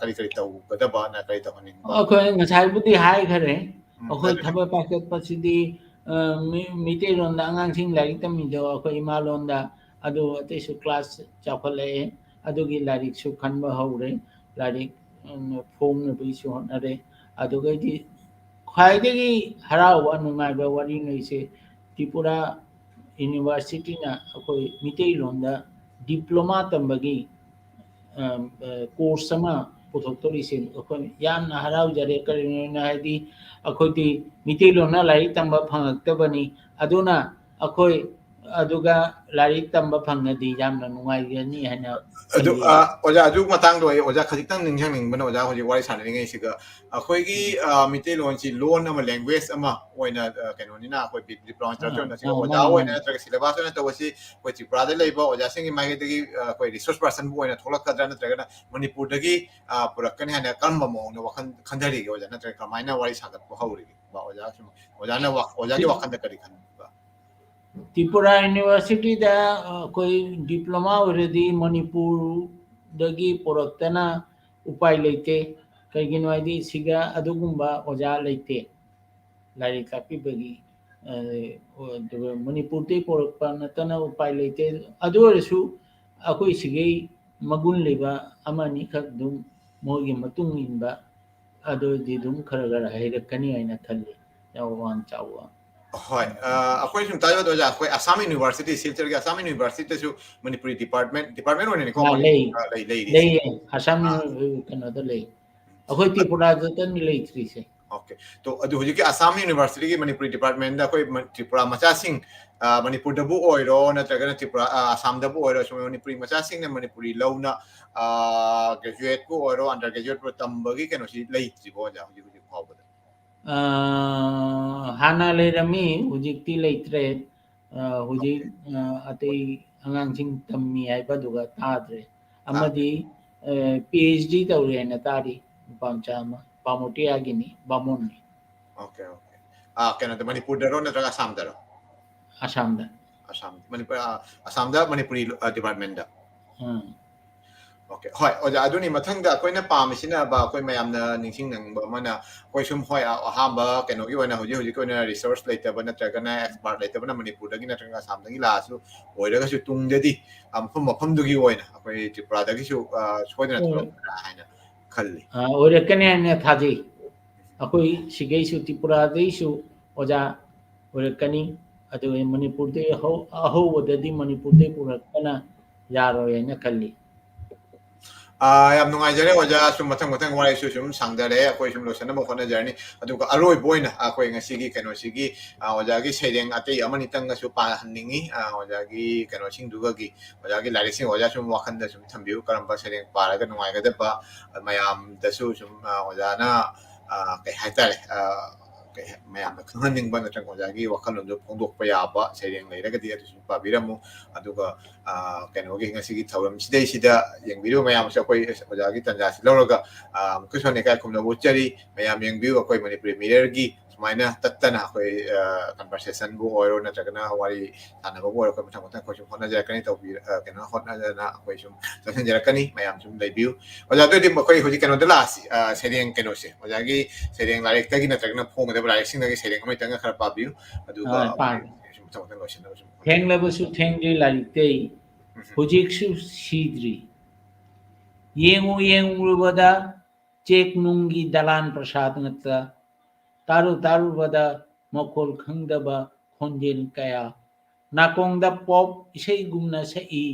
ꯀꯔꯤ ꯀꯔꯤ ꯇꯧꯒꯗꯕꯅ ꯀꯔꯤ ꯇꯧꯍꯟꯅꯤꯡꯕ? ꯑꯩꯈꯣꯏ ꯉꯁꯥꯏꯕꯨꯗꯤ ꯍꯥꯏꯈꯔꯦ꯫ ꯎꯝ, ꯑꯩꯈꯣꯏ ꯍꯥꯏꯕꯤꯌꯨ꯫ ꯊꯕꯛ ꯄꯥꯏꯈꯠꯄꯁꯤꯗꯤ, ꯑ, ꯃꯤ-, ꯃꯤꯇꯩꯂꯣꯟꯗ ꯑꯉꯥꯡꯁꯤꯡ ꯂꯥꯏꯔꯤꯛ ꯇꯝꯃꯤꯗꯣ ꯑꯩꯈꯣꯏ ꯏꯃꯥꯂꯣꯟꯗ, ꯑꯗꯨ ꯑꯇꯩꯁꯨ class ꯆꯥꯎꯈꯠꯂꯛꯑꯦ, ꯑꯗꯨꯒꯤ ꯂꯥꯏꯔꯤꯛꯁꯨ ꯈꯟꯕ ꯍꯧꯔꯦ, ꯂꯥꯏꯔꯤꯛ, ꯎꯝ, ꯐꯣꯡꯅꯕꯒꯤꯁꯨ ꯍꯣꯠꯅꯔꯦ꯫ ꯑꯗꯨꯒꯩꯗꯤ ꯈ꯭ꯋꯥꯏꯗꯒꯤ ꯍꯔꯥꯎꯕ, ꯅꯨꯡꯉꯥꯏꯕ ꯋꯥꯔꯤꯉꯩꯁꯦ ꯇ꯭ꯔꯤꯄꯨꯔꯥ Universityꯅ ꯑꯩꯈꯣꯏ ꯃꯤꯇꯩꯂꯣꯟꯗ diploma ꯇꯝꯕꯒꯤ, ꯑ, ꯑ, course ꯑꯃ ꯄꯨꯊꯣꯛꯇꯣꯔꯤꯁꯦ ꯑꯩꯈꯣꯏ ꯌꯥꯝꯅ ꯍꯔꯥꯎꯖꯔꯦ꯫ ꯀꯔꯤꯒꯤꯅꯣ ꯍꯥꯏꯗꯤ ꯑꯩꯈꯣꯏꯗꯤ ꯃꯤꯇꯩꯂꯣꯟꯅ ꯂꯥꯏꯔꯤꯛ ꯇꯝꯕ ꯐꯪꯉꯛꯇꯕꯅꯤ꯫ ꯑꯗꯨꯅ ꯑꯩꯈꯣꯏ ꯑꯗꯨꯒ ꯂꯥꯏꯔꯤꯛ ꯇꯝꯕ ꯐꯪꯉꯗꯤ ꯌꯥꯝꯅ ꯅꯨꯡꯉꯥꯏꯒꯅꯤ ꯍꯥꯏꯅ ꯑꯗꯨ, ꯈꯜꯂꯤ꯫ ꯑ, ꯑꯣꯖꯥ, ꯑꯗꯨ ꯃꯇꯥꯡꯗꯣ ꯑꯩ ꯑꯣꯖꯥ ꯈꯖꯤꯛꯇꯪ ꯅꯤꯡꯁꯤꯡꯅꯤꯡꯕꯅ, ꯑꯣꯖꯥ ꯍꯧꯖꯤꯛ ꯋꯥꯔꯤ ꯁꯥꯟꯅꯔꯤꯉꯩꯁꯤꯗ ꯑꯩꯈꯣꯏꯒꯤ, ꯑ, ꯃꯤꯇꯩꯂꯣꯟꯁꯤ ꯂꯣꯟ ꯑꯃ, language ꯑꯃ ꯑꯣꯏꯅ, ꯑ, ꯀꯩꯅꯣꯅꯤꯅ ꯑꯩꯈꯣꯏ ꯗꯤ-, diploma ꯑ, instructor ꯑ, ꯅ ꯁꯤꯒ ꯑ, ꯑꯣꯖꯥ ꯃꯥꯅꯤ, ꯑꯣꯏꯅ ꯃꯥꯅꯤ꯫ ꯅꯠꯇ꯭ꯔꯒ syllabus ꯑꯣꯏꯅ ꯇꯧꯕꯁꯤ ꯑꯩꯈꯣꯏ ꯇ꯭ꯔꯤꯄꯨꯔꯥꯗ ꯂꯩꯕ ꯑꯣꯖꯥꯁꯤꯡꯒꯤ ꯃꯥꯏꯀꯩꯗꯒꯤ, ꯑ, ꯑꯩꯈꯣꯏ resource personꯕꯨ ꯑꯣꯏꯅ ꯊꯣꯛꯂꯛꯀꯗ꯭ꯔꯥ, ꯅꯠꯇ꯭ꯔꯒꯅ ꯃꯅꯤꯄꯨꯔꯗꯒꯤ, ꯑ, ꯄꯨꯔꯛꯀꯅꯤ ꯍꯥꯏꯅ ꯀꯔꯝꯕ ꯃꯑꯣꯡꯗ ꯋꯥꯈꯜ ꯈꯟꯊꯔꯤꯒꯦ ꯑꯣꯖꯥ? ꯅꯠꯇ꯭ꯔꯒ ꯀꯃꯥꯏꯅ ꯋꯥꯔꯤ ꯁꯥꯒꯠꯄ ꯍꯧꯔꯤꯒꯦ? ꯑꯣꯖꯥ, ꯑꯣꯖꯥꯅ ꯋꯥ-, ꯑꯣꯖꯥꯒꯤ ꯋꯥꯈꯜꯗ ꯀꯔꯤ ꯈꯟꯕ? ꯇ꯭ꯔꯤꯄꯨꯔꯥ Universityꯗ ꯑꯩꯈꯣꯏ diploma ꯑꯣꯏꯔꯗꯤ ꯃꯅꯤꯄꯨꯔꯗꯒꯤ ꯄꯨꯔꯛꯇꯅ ꯎꯄꯥꯏ ꯂꯩꯇꯦ꯫ ꯀꯩꯒꯤꯅꯣ ꯍꯥꯏꯗꯤ ꯁꯤꯒ ꯑꯗꯨꯒꯨꯝꯕ ꯑꯣꯖꯥ ꯂꯩꯇꯦ꯫ ꯂꯥꯏꯔꯤꯛ ꯇꯥꯛꯄꯤꯕꯒꯤ, ꯑ, ꯑꯗꯨꯒ ꯃꯅꯤꯄꯨꯔꯗꯒꯤ ꯄꯨꯔꯛꯄ ꯅꯠꯇꯅ ꯎꯄꯥꯏ ꯂꯩꯇꯦ꯫ ꯑꯗꯨ ꯑꯣꯏꯔꯁꯨ ꯑꯩꯈꯣꯏ ꯁꯤꯒꯤ ꯃꯒꯨꯟ ꯂꯩꯕ ꯑꯃ ꯑꯅꯤꯈꯛ ꯑꯗꯨꯝ ꯃꯣꯏꯒꯤ ꯃꯇꯨꯡ ꯏꯟꯕ ꯑꯗꯨꯗꯤ ꯑꯗꯨꯝ ꯈꯔ ꯈꯔ ꯍꯩꯔꯛꯀꯅꯤ ꯍꯥꯏꯅ ꯈꯜꯂꯤ꯫ ꯌꯥꯝ ꯋꯥꯡ ꯆꯥꯎꯕ꯫ ꯍꯣꯏ, ꯑ, ꯑꯩꯈꯣꯏ ꯁꯨꯝ ꯇꯥꯖꯕꯗ ꯑꯣꯖꯥ, ꯑꯩꯈꯣꯏ ꯑꯁꯥꯝ University, ꯁꯤꯜꯆꯔꯒꯤ ꯑꯁꯥꯝ Universityꯗꯁꯨ ꯃꯅꯤꯄꯨꯔꯤ department, department ꯑꯣꯏꯅꯅꯤꯀꯣ, ꯑꯥ, ꯃꯅꯤ-, ꯂꯩ꯫ ꯑ, ꯂꯩ, ꯂꯩꯔꯤꯁꯦ꯫ ꯂꯩꯌꯦ꯫ ꯑꯁꯥꯝ ꯑꯥ꯫ ꯀꯩꯅꯣꯗ ꯂꯩ꯫ ꯑꯩꯈꯣꯏ ꯇ꯭ꯔꯤꯄꯨꯔꯥꯗꯇꯅꯤ ꯂꯩꯇ꯭ꯔꯤꯁꯦ꯫ Okay. ꯇꯣ, ꯑꯗꯨ ꯍꯧꯖꯤꯛꯀꯤ ꯑꯁꯥꯝ Universityꯒꯤ ꯃꯅꯤꯄꯨꯔꯤ departmentꯗ ꯑꯩꯈꯣꯏ ꯃ-, ꯇ꯭ꯔꯤꯄꯨꯔꯥ ꯃꯆꯥꯁꯤꯡ, ꯑ, ꯃꯅꯤꯄꯨꯔꯗꯕꯨ ꯑꯣꯏꯔꯣ, ꯅꯠꯇ꯭ꯔꯒꯅ ꯇ꯭ꯔꯤꯄꯨꯔꯥ, ꯑ, ꯑꯁꯥꯝꯗꯕꯨ ꯑꯣꯏꯔꯣ, ꯁꯨꯝ ꯃꯅꯤꯄꯨꯔꯤ ꯃꯆꯥꯁꯤꯡꯅ ꯃꯅꯤꯄꯨꯔꯤ ꯂꯧꯅ, ꯑ, graduateꯄꯨ ꯑꯣꯏꯔꯣ, undergraduateꯄꯨ ꯇꯝꯕꯒꯤ ꯀꯩꯅꯣꯁꯤ ꯂꯩꯇ꯭ꯔꯤꯕꯣ ꯑꯣꯖꯥ, ꯍꯧꯖꯤꯛ, ꯍꯧꯖꯤꯛ ꯐꯥꯎꯕꯗ? ꯑ, ꯍꯥꯟꯅ ꯂꯩꯔꯝꯃꯤ, ꯍꯧꯖꯤꯛꯇꯤ ꯂꯩꯇ꯭ꯔꯦ꯫ ꯑ, ꯍꯧꯖꯤꯛ, ꯑ, ꯑꯇꯩ ꯑꯉꯥꯡꯁꯤꯡ ꯇꯝꯃꯤ ꯍꯥꯏꯕꯗꯨꯒ ꯇꯥꯗ꯭ꯔꯦ꯫ ꯑꯃꯗꯤ, ꯑ, PhD ꯇꯧꯔꯤ ꯍꯥꯏꯅ ꯇꯥꯔꯤ, ꯅꯨꯄꯥ ꯃꯆꯥ ꯑꯃ, ꯄꯥꯃꯣꯇꯤꯌꯥꯒꯤꯅꯤ, ꯕꯥꯃꯣꯟꯅꯤ꯫ Okay, okay. ꯑ, ꯀꯩꯅꯣꯗ, ꯃꯅꯤꯄꯨꯔꯗꯔꯣ ꯅꯠꯇ꯭ꯔꯒ ꯑꯁꯥꯝꯗꯔꯣ? ꯑꯁꯥꯝꯗ꯫ ꯑꯁꯥꯝ, ꯃꯅꯤꯄꯨꯔ, ꯑ, ꯑꯁꯥꯝꯗ ꯃꯅꯤꯄꯨꯔꯤ, ꯑ, department꯫ ꯎꯝ꯫ ꯑꯣꯀꯦ, ꯍꯣꯏ, ꯑꯣꯖꯥ, ꯑꯗꯨꯅꯤ ꯃꯊꯪꯗ ꯑꯩꯈꯣꯏꯅ ꯄꯥꯝꯃꯤꯁꯤꯅ, ꯕ, ꯑꯩꯈꯣꯏ ꯃꯌꯥꯝꯅ ꯅꯤꯡꯁꯤꯡꯅꯤꯡꯕ ꯑꯃꯅ, ꯑꯩꯈꯣꯏ ꯁꯨꯝ, ꯍꯣꯏ, ꯑ-, ꯑꯍꯥꯟꯕ ꯀꯩꯅꯣꯒꯤ ꯑꯣꯏꯅ, ꯍꯧꯖꯤꯛ ꯍꯧꯖꯤꯛꯀꯤ ꯑꯣꯏꯅ resource ꯂꯩꯇꯕ ꯅꯠꯇ꯭ꯔꯒꯅ expert ꯂꯩꯇꯕꯅ ꯃꯅꯤꯄꯨꯔꯗꯒꯤ ꯅꯠꯇ꯭ꯔꯒ ꯑꯁꯥꯝꯗꯒꯤ ꯂꯥꯛꯑꯁꯨ ꯑꯣꯏꯔꯒꯁꯨ ꯇꯨꯡꯗꯗꯤ, ꯑ, ꯃꯐꯝ ꯃꯐꯝꯗꯨꯒꯤ ꯑꯣꯏꯅ ꯑꯩꯈꯣꯏ ꯇ꯭ꯔꯤꯄꯨꯔꯥꯗꯒꯤꯁꯨ, ꯑ, ꯁꯣꯏꯗꯅ ꯎꯝ꯫ ꯊꯣꯛꯂꯛꯀꯗ꯭ꯔꯥ ꯍꯥꯏꯅ ꯈꯜꯂꯤ꯫ ꯑ, ꯑꯣꯏꯔꯛꯀꯅꯤ ꯍꯥꯏꯅ ꯊꯥꯖꯩ꯫ ꯑꯩꯈꯣꯏ ꯁꯤꯒꯩꯁꯨ, ꯇ꯭ꯔꯤꯄꯨꯔꯥꯗꯩꯁꯨ ꯑꯣꯖꯥ ꯑꯣꯏꯔꯛꯀꯅꯤ꯫ ꯑꯗꯨꯒ ꯃꯅꯤꯄꯨꯔꯗꯩ ꯍꯧ-, ꯑꯍꯧꯕꯗꯗꯤ ꯃꯅꯤꯄꯨꯔꯗꯩ ꯄꯨꯔꯛꯄꯅ ꯌꯥꯔꯣꯏ ꯍꯥꯏꯅ ꯈꯜꯂꯤ꯫ ꯑꯥ, ꯌꯥꯝ ꯅꯨꯡꯉꯥꯏꯖꯔꯦ ꯑꯣꯖꯥ, ꯁꯨꯝ ꯃꯊꯪ ꯃꯊꯪ ꯋꯥꯔꯤꯁꯨ ꯁꯨꯝ ꯁꯥꯡꯗꯔꯛꯑꯦ, ꯑꯩꯈꯣꯏ ꯁꯨꯝ ꯂꯣꯏꯁꯤꯟꯅꯕ ꯍꯣꯠꯅꯖꯔꯅꯤ꯫ ꯑꯗꯨꯒ ꯑꯔꯣꯏꯕ ꯑꯣꯏꯅ ꯑꯩꯈꯣꯏ ꯉꯁꯤꯒꯤ ꯀꯩꯅꯣꯁꯤꯒꯤ, ꯑꯥ, ꯑꯣꯖꯥꯒꯤ ꯁꯩꯔꯦꯡ ꯑꯇꯩ ꯑꯃꯅꯤꯇꯪꯒꯁꯨ ꯄꯥꯍꯟꯅꯤꯡꯉꯤ꯫ ꯑꯥ, ꯑꯣꯖꯥꯒꯤ ꯀꯩꯅꯣꯁꯤꯡꯗꯨꯒꯒꯤ, ꯑꯣꯖꯥꯒꯤ ꯂꯥꯏꯔꯤꯛꯁꯤꯡ ꯑꯣꯖꯥ ꯁꯨꯝ ꯋꯥꯈꯜꯗ ꯁꯨꯝ ꯊꯝꯕꯤꯌꯨ, ꯀꯔꯝꯕ ꯁꯩꯔꯦꯡ ꯄꯥꯔꯒ ꯅꯨꯡꯉꯥꯏꯒꯗꯕ, ꯃꯌꯥꯝꯗꯁꯨ ꯁꯨꯝ, ꯑꯥ, ꯑꯣꯖꯥꯅ, ꯑꯥ, ꯀꯩ ꯍꯥꯏꯇꯥꯔꯦ, ꯑꯥ, ꯀꯩ ꯍꯥꯏ-, ꯃꯌꯥꯝꯅ ꯈꯪꯍꯟꯅꯤꯡꯕ ꯅꯠꯇ꯭ꯔꯒ ꯑꯣꯖꯥꯒꯤ ꯋꯥꯈꯜꯂꯣꯟꯗꯨ ꯐꯣꯡꯗꯣꯛꯄ ꯌꯥꯕ ꯁꯩꯔꯦꯡ ꯂꯩꯔꯒꯗꯤ ꯑꯗꯨꯁꯨ ꯄꯥꯕꯤꯔꯝꯃꯨ꯫ ꯑꯗꯨꯒ, ꯑꯥ, ꯀꯩꯅꯣꯒꯤ ꯉꯁꯤꯒꯤ ꯊꯧꯔꯝꯁꯤꯗꯩꯁꯤꯗ ꯌꯦꯡꯕꯤꯔꯤꯕ ꯃꯌꯥꯝꯁꯨ ꯑꯩꯈꯣꯏ ꯑꯣꯖꯥꯒꯤ ꯇꯥꯟꯖꯥꯁꯤ ꯂꯧꯔꯒ, ꯑꯥ, ꯑꯃꯨꯛꯀꯁꯨ ꯍꯟꯅ ꯏꯀꯥꯏ ꯈꯨꯝꯅꯕ ꯎꯠꯆꯔꯤ꯫ ꯃꯌꯥꯝ ꯌꯦꯡꯕꯤꯌꯨ, ꯑꯩꯈꯣꯏ ꯃꯅꯤꯄꯨꯔꯤ Mirrorꯒꯤ ꯁꯨꯃꯥꯏꯅ ꯇꯠꯇꯅ ꯑꯩꯈꯣꯏ, ꯑꯥ, conversationꯕꯨ ꯑꯣꯏꯔꯣ ꯅꯠꯇ꯭ꯔꯒꯅ ꯋꯥꯔꯤ ꯁꯥꯟꯅꯕꯕꯨ ꯑꯣꯏꯔꯣ, ꯑꯩꯈꯣꯏ ꯃꯊꯪ ꯃꯊꯪ ꯑꯩꯈꯣꯏ ꯁꯨꯝ ꯍꯣꯠꯅꯖꯔꯛꯀꯅꯤ, ꯇꯧꯕꯤ-, ꯑꯥ, ꯀꯩꯅꯣ ꯍꯣꯠꯅꯗꯅ ꯑꯩꯈꯣꯏ ꯁꯨꯝ ꯆꯠꯁꯤꯟꯖꯔꯛꯀꯅꯤ꯫ ꯃꯌꯥꯝ ꯁꯨꯝ ꯂꯩꯕꯤꯌꯨ꯫ ꯑꯣꯖꯥ, ꯑꯗꯨꯑꯣꯏꯗꯤ ꯃꯈꯣꯏ ꯍꯧꯖꯤꯛ ꯀꯩꯅꯣꯗ ꯂꯥꯛꯑꯁꯤ, ꯑꯥ, ꯁꯩꯔꯦꯡ ꯀꯩꯅꯣꯁꯦ, ꯑꯣꯖꯥꯒꯤ ꯁꯩꯔꯦꯡ ꯂꯥꯏꯔꯤꯛꯇꯒꯤ ꯅꯠꯇ꯭ꯔꯒꯅ ꯐꯣꯡꯒꯗꯕ ꯂꯥꯏꯔꯤꯛꯁꯤꯡꯗꯒꯤ ꯁꯩꯔꯦꯡ ꯑꯃꯅꯤꯇꯪꯒ ꯈꯔ ꯄꯥꯕꯤꯌꯨ꯫ ꯑꯗꯨꯒ ꯍꯣꯏ, ꯄꯥꯒꯦ꯫ ꯁꯨꯝ ꯃꯊꯪ ꯃꯊꯪ ꯂꯣꯏꯁꯤꯟꯅꯕ ꯁꯨꯝ ꯍꯣꯠꯅꯖꯔꯛꯀꯦ꯫ ꯊꯦꯡꯂꯕꯁꯨ ꯊꯦꯡꯗ꯭ꯔꯤ ꯂꯥꯏꯔꯤꯛꯇꯩ, ꯎꯝ꯫ ꯍꯧꯖꯤꯛꯁꯨ ꯁꯤꯗ꯭ꯔꯤ꯫ ꯌꯦꯡꯉꯨ ꯌꯦꯡꯉꯨꯔꯕꯗ ꯆꯦꯛ ꯅꯨꯡꯒꯤ ꯗꯂꯥꯟ ꯄ꯭ꯔꯁꯥꯗ ꯉꯛꯇ, ꯇꯥꯔꯨ ꯇꯥꯔꯨꯕꯗ ꯃꯈꯣꯜ ꯈꯪꯗꯕ ꯈꯣꯟꯖꯦꯜ ꯀꯌꯥ, ꯅꯥꯀꯣꯡꯗ pop ꯏꯁꯩꯒꯨꯝꯅ ꯁꯛꯏ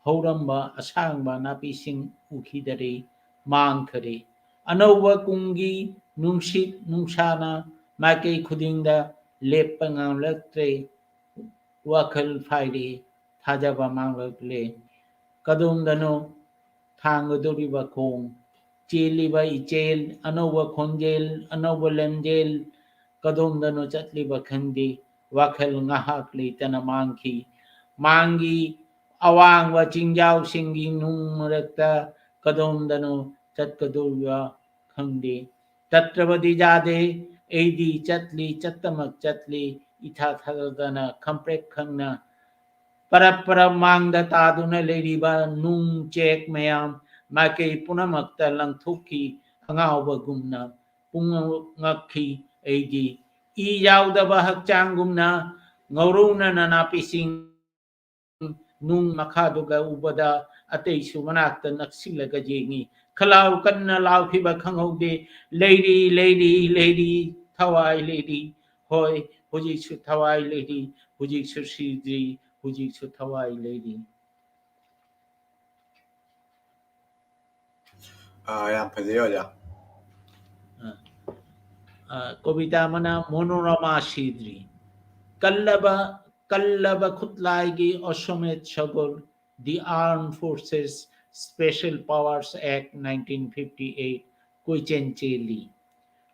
ꯍꯧꯔꯝꯕ ꯑꯁꯥꯡꯕ ꯅꯥꯄꯤꯁꯤꯡ ꯎꯈꯤꯗꯔꯦ, ꯃꯥꯡꯈꯔꯦ꯫ ꯑꯅꯧꯕ ꯀꯨꯝꯒꯤ ꯅꯨꯡꯁꯤꯠ ꯅꯨꯡꯁꯥꯅ ꯃꯥꯏꯀꯩ ꯈꯨꯗꯤꯡꯗ ꯂꯦꯞꯄ ꯉꯝꯂꯛꯇ꯭ꯔꯦ꯫ ꯋꯥꯈꯜ ꯐꯥꯏꯔꯦ, ꯊꯥꯖꯕ ꯃꯥꯡꯂꯛꯂꯦ꯫ ꯀꯗꯣꯝꯗꯅꯣ ꯊꯥꯡꯒꯗꯧꯔꯤꯕ ꯈꯣꯡ, ꯆꯦꯜꯂꯤꯕ ꯏꯆꯦꯜ, ꯑꯅꯧꯕ ꯈꯣꯟꯖꯦꯜ, ꯑꯅꯧꯕ ꯂꯝꯖꯦꯜ, ꯀꯗꯣꯝꯗꯅꯣ ꯆꯠꯂꯤꯕ ꯈꯪꯗꯦ꯫ ꯋꯥꯈꯜ ꯉꯥꯏꯍꯥꯛ ꯂꯩꯇꯅ ꯃꯥꯡꯈꯤ꯫ ꯃꯥꯡꯒꯤ ꯑꯋꯥꯡꯕ ꯆꯤꯡꯖꯥꯎꯁꯤꯡꯒꯤ ꯅꯨꯡ ꯃꯔꯛꯇ ꯀꯗꯣꯝꯗꯅꯣ ꯆꯠꯀꯗꯧꯔꯤꯕ ꯈꯪꯗꯦ꯫ ꯆꯠꯇ꯭ꯔꯕꯗꯤ ꯌꯥꯗꯦ꯫ ꯑꯩꯗꯤ ꯆꯠꯂꯤ, ꯆꯠꯇꯃꯛ ꯆꯠꯂꯤ, ꯏꯊꯥ ꯊꯥꯖꯗꯅ ꯈꯪꯄ꯭ꯔꯦꯛ ꯈꯪꯅ ꯄꯔꯞ ꯄꯔꯞ ꯃꯥꯡꯗ ꯇꯥꯗꯨꯅ ꯂꯩꯔꯤꯕ ꯅꯨꯡ ꯆꯦꯛ ꯃꯌꯥꯝ ꯃꯥꯏꯀꯩ ꯄꯨꯝꯅꯃꯛꯇ ꯂꯪꯊꯣꯛꯈꯤ꯫ ꯑꯉꯥꯎꯕꯒꯨꯝꯅ ꯄꯨꯡꯉꯛ ꯉꯛꯈꯤ꯫ ꯑꯩꯗꯤ ꯏ ꯌꯥꯎꯗꯕ ꯍꯛꯆꯥꯡꯒꯨꯝꯅ ꯉꯧꯔꯧꯅꯅ ꯅꯥꯄꯤꯁꯤꯡ ꯅꯨꯡ ꯃꯈꯥꯗꯨꯒ ꯎꯕꯗ ꯑꯇꯩꯁꯨ ꯃꯅꯥꯛꯇ ꯅꯛꯁꯤꯜꯂꯒ ꯌꯦꯡꯉꯤ꯫ ꯈꯂꯥꯎ ꯀꯟꯅ ꯂꯥꯎꯈꯤꯕ ꯈꯪꯍꯧꯗꯦ꯫ "ꯂꯩꯔꯤ, ꯂꯩꯔꯤ, ꯂꯩꯔꯤ, ꯊꯋꯥꯏ ꯂꯩꯔꯤ꯫ ꯍꯣꯏ, ꯍꯧꯖꯤꯛꯁꯨ ꯊꯋꯥꯏ ꯂꯩꯔꯤ, ꯍꯧꯖꯤꯛꯁꯨ ꯁꯤꯗ꯭ꯔꯤ, ꯍꯧꯖꯤꯛꯁꯨ ꯊꯋꯥꯏ ꯂꯩꯔꯤ"꯫ ꯑꯥ, ꯌꯥꯝ ꯐꯖꯩ ꯑꯣꯖꯥ꯫ ꯑꯥ, ꯑꯥ, ꯀꯣꯕꯤꯇꯥ ꯑꯃꯅ ꯃꯣꯅꯣꯔꯃꯥ ꯁꯤꯗ꯭ꯔꯤ꯫ ꯀꯜꯂꯕ, ꯀꯜꯂꯕ ꯈꯨꯠꯂꯥꯏꯒꯤ ꯑꯣꯁꯃꯦꯠ ꯁꯒꯣꯜ, The Armed Forces Special Powers Act nineteen fifty-eight, ꯀꯣꯏꯆꯦꯟ ꯆꯦꯜꯂꯤ꯫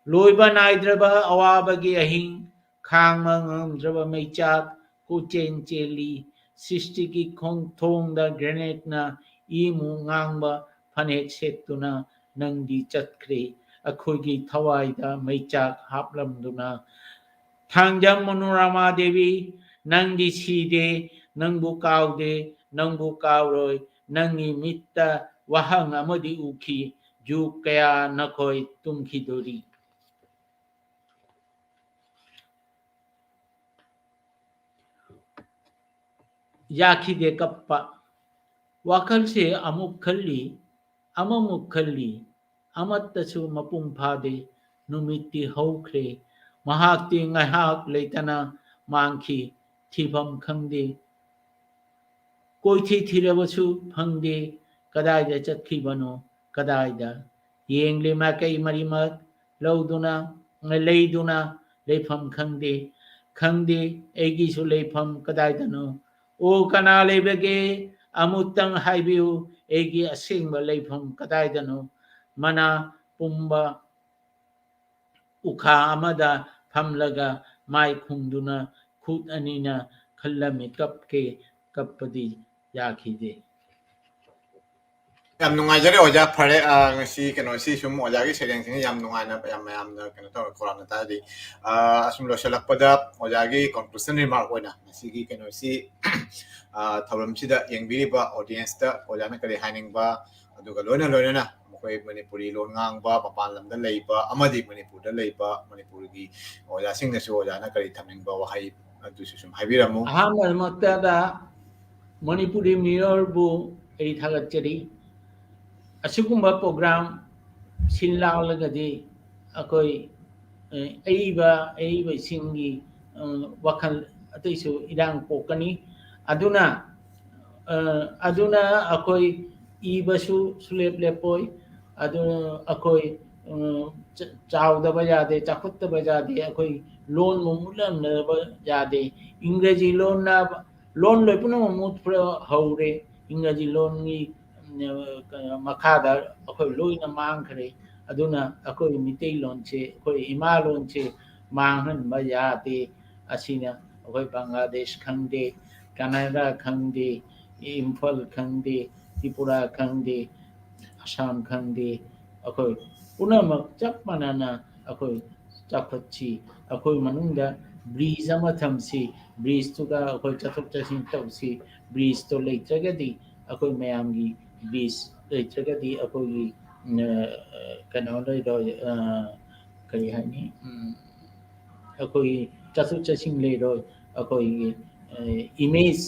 ꯂꯣꯏꯕ ꯅꯥꯏꯗ꯭ꯔꯕ ꯑꯋꯥꯕꯒꯤ ꯑꯍꯤꯡ, ꯈꯥꯡꯕ ꯉꯝꯗ꯭ꯔꯕ ꯃꯩꯆꯥꯛ, ꯀꯣꯏꯆꯦꯟ ꯆꯦꯜꯂꯤ꯫ ꯁ꯭ꯔꯤꯁꯇꯤꯒꯤ ꯈꯣꯡꯊꯣꯡꯗ ꯒ꯭ꯔꯦꯅꯦꯗꯅ ꯏꯃꯨ ꯉꯥꯡꯕ ꯐꯅꯦꯛ ꯁꯦꯠꯇꯨꯅ ꯅꯪꯗꯤ ꯆꯠꯈ꯭ꯔꯦ꯫ ꯑꯩꯈꯣꯏꯒꯤ ꯊꯋꯥꯏꯗ ꯃꯩꯆꯥꯛ ꯍꯥꯞꯂꯝꯗꯨꯅ꯫ ꯊꯥꯡꯖꯝ ꯃꯅꯣꯔꯃꯥ ꯗꯦꯕꯤ, ꯅꯪꯗꯤ ꯁꯤꯗꯦ, ꯅꯪꯕꯨ ꯀꯥꯎꯗꯦ, ꯅꯪꯕꯨ ꯀꯥꯎꯔꯣꯏ꯫ ꯅꯪꯒꯤ ꯃꯤꯠꯇ ꯋꯥꯍꯪ ꯑꯃꯗꯤ ꯎꯈꯤ, ꯖꯨꯒ ꯀꯌꯥ ꯅꯈꯣꯏ ꯇꯨꯝꯈꯤꯗꯣꯔꯤ? ꯌꯥꯈꯤꯗꯦ ꯀꯞꯄ꯫ ꯋꯥꯈꯜꯁꯦ ꯑꯃꯨꯛ ꯈꯜꯂꯤ, ꯑꯃꯃꯨꯛ ꯈꯜꯂꯤ, ꯑꯃꯠꯇꯁꯨ ꯃꯄꯨꯡ ꯐꯥꯗꯦ꯫ ꯅꯨꯃꯤꯠꯇꯤ ꯍꯧꯈ꯭ꯔꯦ꯫ ꯃꯍꯥꯛꯇꯤ ꯉꯥꯏꯍꯥꯛ ꯂꯩꯇꯅ ꯃꯥꯡꯈꯤ꯫ ꯊꯤꯐꯝ ꯈꯪꯗꯦ꯫ ꯀꯣꯏꯊꯤ ꯊꯤꯔꯕꯁꯨ ꯐꯪꯗꯦ꯫ ꯀꯗꯥꯏꯗ ꯆꯠꯈꯤꯕꯅꯣ? ꯀꯗꯥꯏꯗ? ꯌꯦꯡꯂꯤ ꯃꯥꯏꯀꯩ ꯃꯔꯤꯃꯛ ꯂꯧꯗꯨꯅ, ꯂꯩꯗꯨꯅ ꯂꯩꯐꯝ ꯈꯪꯗꯦ꯫ ꯈꯪꯗꯦ ꯑꯩꯒꯤꯁꯨ ꯂꯩꯐꯝ ꯀꯗꯥꯏꯗꯅꯣ꯫ ꯑꯣ, ꯀꯅꯥ ꯂꯩꯕꯒꯦ? ꯑꯃꯨꯛꯇꯪ ꯍꯥꯏꯕꯤꯌꯨ, ꯑꯩꯒꯤ ꯑꯁꯦꯡꯕ ꯂꯩꯐꯝ ꯀꯗꯥꯏꯗꯅꯣ? ꯃꯅꯥ ꯄꯨꯝꯕ ꯎꯈꯥ ꯑꯃꯗ ꯐꯝꯂꯒ ꯃꯥꯏ ꯈꯨꯝꯗꯨꯅ ꯈꯨꯠ ꯑꯅꯤꯅ ꯈꯜꯂꯝꯃꯤ꯫ ꯀꯞꯀꯦ, ꯀꯞꯄꯗꯤ ꯌꯥꯈꯤꯗꯦ꯫ ꯌꯥꯝ ꯅꯨꯡꯉꯥꯏꯖꯔꯦ ꯑꯣꯖꯥ꯫ ꯐꯔꯦ, ꯑ, ꯉꯁꯤ ꯀꯩꯅꯣꯁꯤ ꯁꯨꯝ ꯑꯣꯖꯥꯒꯤ ꯁꯩꯔꯦꯡꯁꯤꯅ ꯌꯥꯝ ꯅꯨꯡꯉꯥꯏꯅ, ꯌꯥꯝ ꯃꯌꯥꯝꯅ ꯀꯩꯅꯣ ꯇꯧꯔ ꯈꯧꯔꯥꯡꯅ ꯇꯥꯔꯗꯤ, ꯑ, ꯑꯁꯨꯝ ꯂꯣꯏꯁꯤꯜꯂꯛꯄꯗ ꯑꯣꯖꯥꯒꯤ conclusion remark ꯑꯣꯏꯅ ꯉꯁꯤꯒꯤ ꯀꯩꯅꯣꯁꯤ, ꯑ, ꯊꯧꯔꯝꯁꯤꯗ ꯌꯦꯡꯕꯤꯔꯤꯕ audienceꯇ ꯑꯣꯖꯥꯅ ꯀꯔꯤ ꯍꯥꯏꯅꯤꯡꯕ, ꯑꯗꯨꯒ ꯂꯣꯏꯅ ꯂꯣꯏꯅꯅ ꯃꯈꯣꯏ ꯃꯅꯤꯄꯨꯔꯤ ꯂꯣꯟ ꯉꯥꯡꯕ, ꯃꯄꯥꯟ ꯂꯝꯗ ꯂꯩꯕ ꯑꯃꯗꯤ ꯃꯅꯤꯄꯨꯔꯗ ꯂꯩꯕ ꯃꯅꯤꯄꯨꯔꯒꯤ ꯑꯣꯖꯥꯁꯤꯡꯅꯁꯨ ꯑꯣꯖꯥꯅ ꯀꯔꯤ ꯊꯝꯅꯤꯡꯕ ꯋꯥꯍꯩ ꯑꯗꯨꯁꯨ ꯁꯨꯝ ꯍꯥꯏꯕꯤꯔꯝꯃꯨ꯫ ꯑꯍꯥꯟꯕꯃꯛꯇꯗ ꯃꯅꯤꯄꯨꯔꯤ ꯃꯤꯔꯣꯜꯕꯨ ꯑꯩ ꯊꯥꯒꯠꯆꯔꯤ꯫ ꯑꯁꯤꯒꯨꯝꯕ program ꯁꯤꯜ ꯂꯥꯡꯂꯒꯗꯤ ꯑꯩꯈꯣꯏ, ꯑ, ꯑꯏꯕ, ꯑꯏꯕꯁꯤꯡꯒꯤ, ꯑ, ꯋꯥꯈꯜ ꯑꯇꯩꯁꯨ ꯏꯔꯥꯡ ꯄꯣꯛꯀꯅꯤ꯫ ꯑꯗꯨꯅ, ꯑ, ꯑꯗꯨꯅ ꯑꯩꯈꯣꯏ ꯏꯕꯁꯨ ꯁꯨꯂꯦꯞ ꯂꯦꯞꯄꯣꯏ꯫ ꯑꯗꯨ ꯑꯩꯈꯣꯏ, ꯑ, ꯆ-, ꯆꯥꯎꯗꯕ ꯌꯥꯗꯦ, ꯆꯥꯎꯈꯠꯇꯕ ꯌꯥꯗꯦ, ꯑꯩꯈꯣꯏ ꯂꯣꯟꯕꯨ ꯃꯨꯠꯍꯟꯗꯕ ꯌꯥꯗꯦ꯫ ꯏꯪꯒ꯭ꯔꯦꯖꯤ ꯂꯣꯟꯅ ꯂꯣꯟ ꯂꯣꯏ ꯄꯨꯝꯅꯃꯛ ꯃꯨꯠꯄ ꯍꯧꯔꯦ꯫ ꯏꯪꯒ꯭ꯔꯦꯖꯤ ꯂꯣꯟꯒꯤ, ꯎꯝ, ꯃꯈꯥꯗ ꯑꯩꯈꯣꯏ ꯂꯣꯏꯅ ꯃꯥꯡꯈ꯭ꯔꯦ꯫ ꯑꯗꯨꯅ ꯑꯩꯈꯣꯏ ꯃꯤꯇꯩꯂꯣꯟꯁꯦ, ꯑꯩꯈꯣꯏ ꯏꯃꯥ ꯂꯣꯟꯁꯦ ꯃꯥꯡꯍꯟꯕ ꯌꯥꯗꯦ꯫ ꯑꯁꯤꯅ ꯑꯩꯈꯣꯏ ꯕꯪꯒ꯭ꯂꯥꯗꯦꯁ ꯈꯪꯗꯦ, ꯀꯅꯥꯗꯥ ꯈꯪꯗꯦ, ꯏꯝꯐꯥꯜ ꯈꯪꯗꯦ, ꯇ꯭ꯔꯤꯄꯨꯔꯥ ꯈꯪꯗꯦ, ꯑꯁꯥꯝ ꯈꯪꯗꯦ, ꯑꯩꯈꯣꯏ ꯄꯨꯝꯅꯃꯛ ꯆꯞ ꯃꯥꯟꯅꯅ ꯑꯩꯈꯣꯏ ꯆꯥꯎꯈꯠꯁꯤ꯫ ꯑꯩꯈꯣꯏ ꯃꯅꯨꯡꯗ bridge ꯑꯃ ꯊꯝꯁꯤ, bridgeꯇꯨꯒ ꯑꯩꯈꯣꯏ ꯆꯠꯊꯣꯛ ꯆꯠꯁꯤꯟ ꯇꯧꯁꯤ꯫ Bridgeꯇꯣ ꯂꯩꯇ꯭ꯔꯒꯗꯤ, ꯑꯩꯈꯣꯏ ꯃꯌꯥꯝꯒꯤ bridge ꯂꯩꯇ꯭ꯔꯒꯗꯤ ꯑꯩꯈꯣꯏꯒꯤ, ꯑ, ꯀꯩꯅꯣ ꯂꯩꯔꯣꯏ, ꯑ, ꯀꯔꯤ ꯍꯥꯏꯅꯤ, ꯎꯝ, ꯑꯩꯈꯣꯏꯒꯤ ꯆꯠꯊꯣꯛ ꯆꯠꯁꯤꯟ ꯂꯩꯔꯣꯏ, ꯑꯩꯈꯣꯏꯒꯤ, ꯑ, image,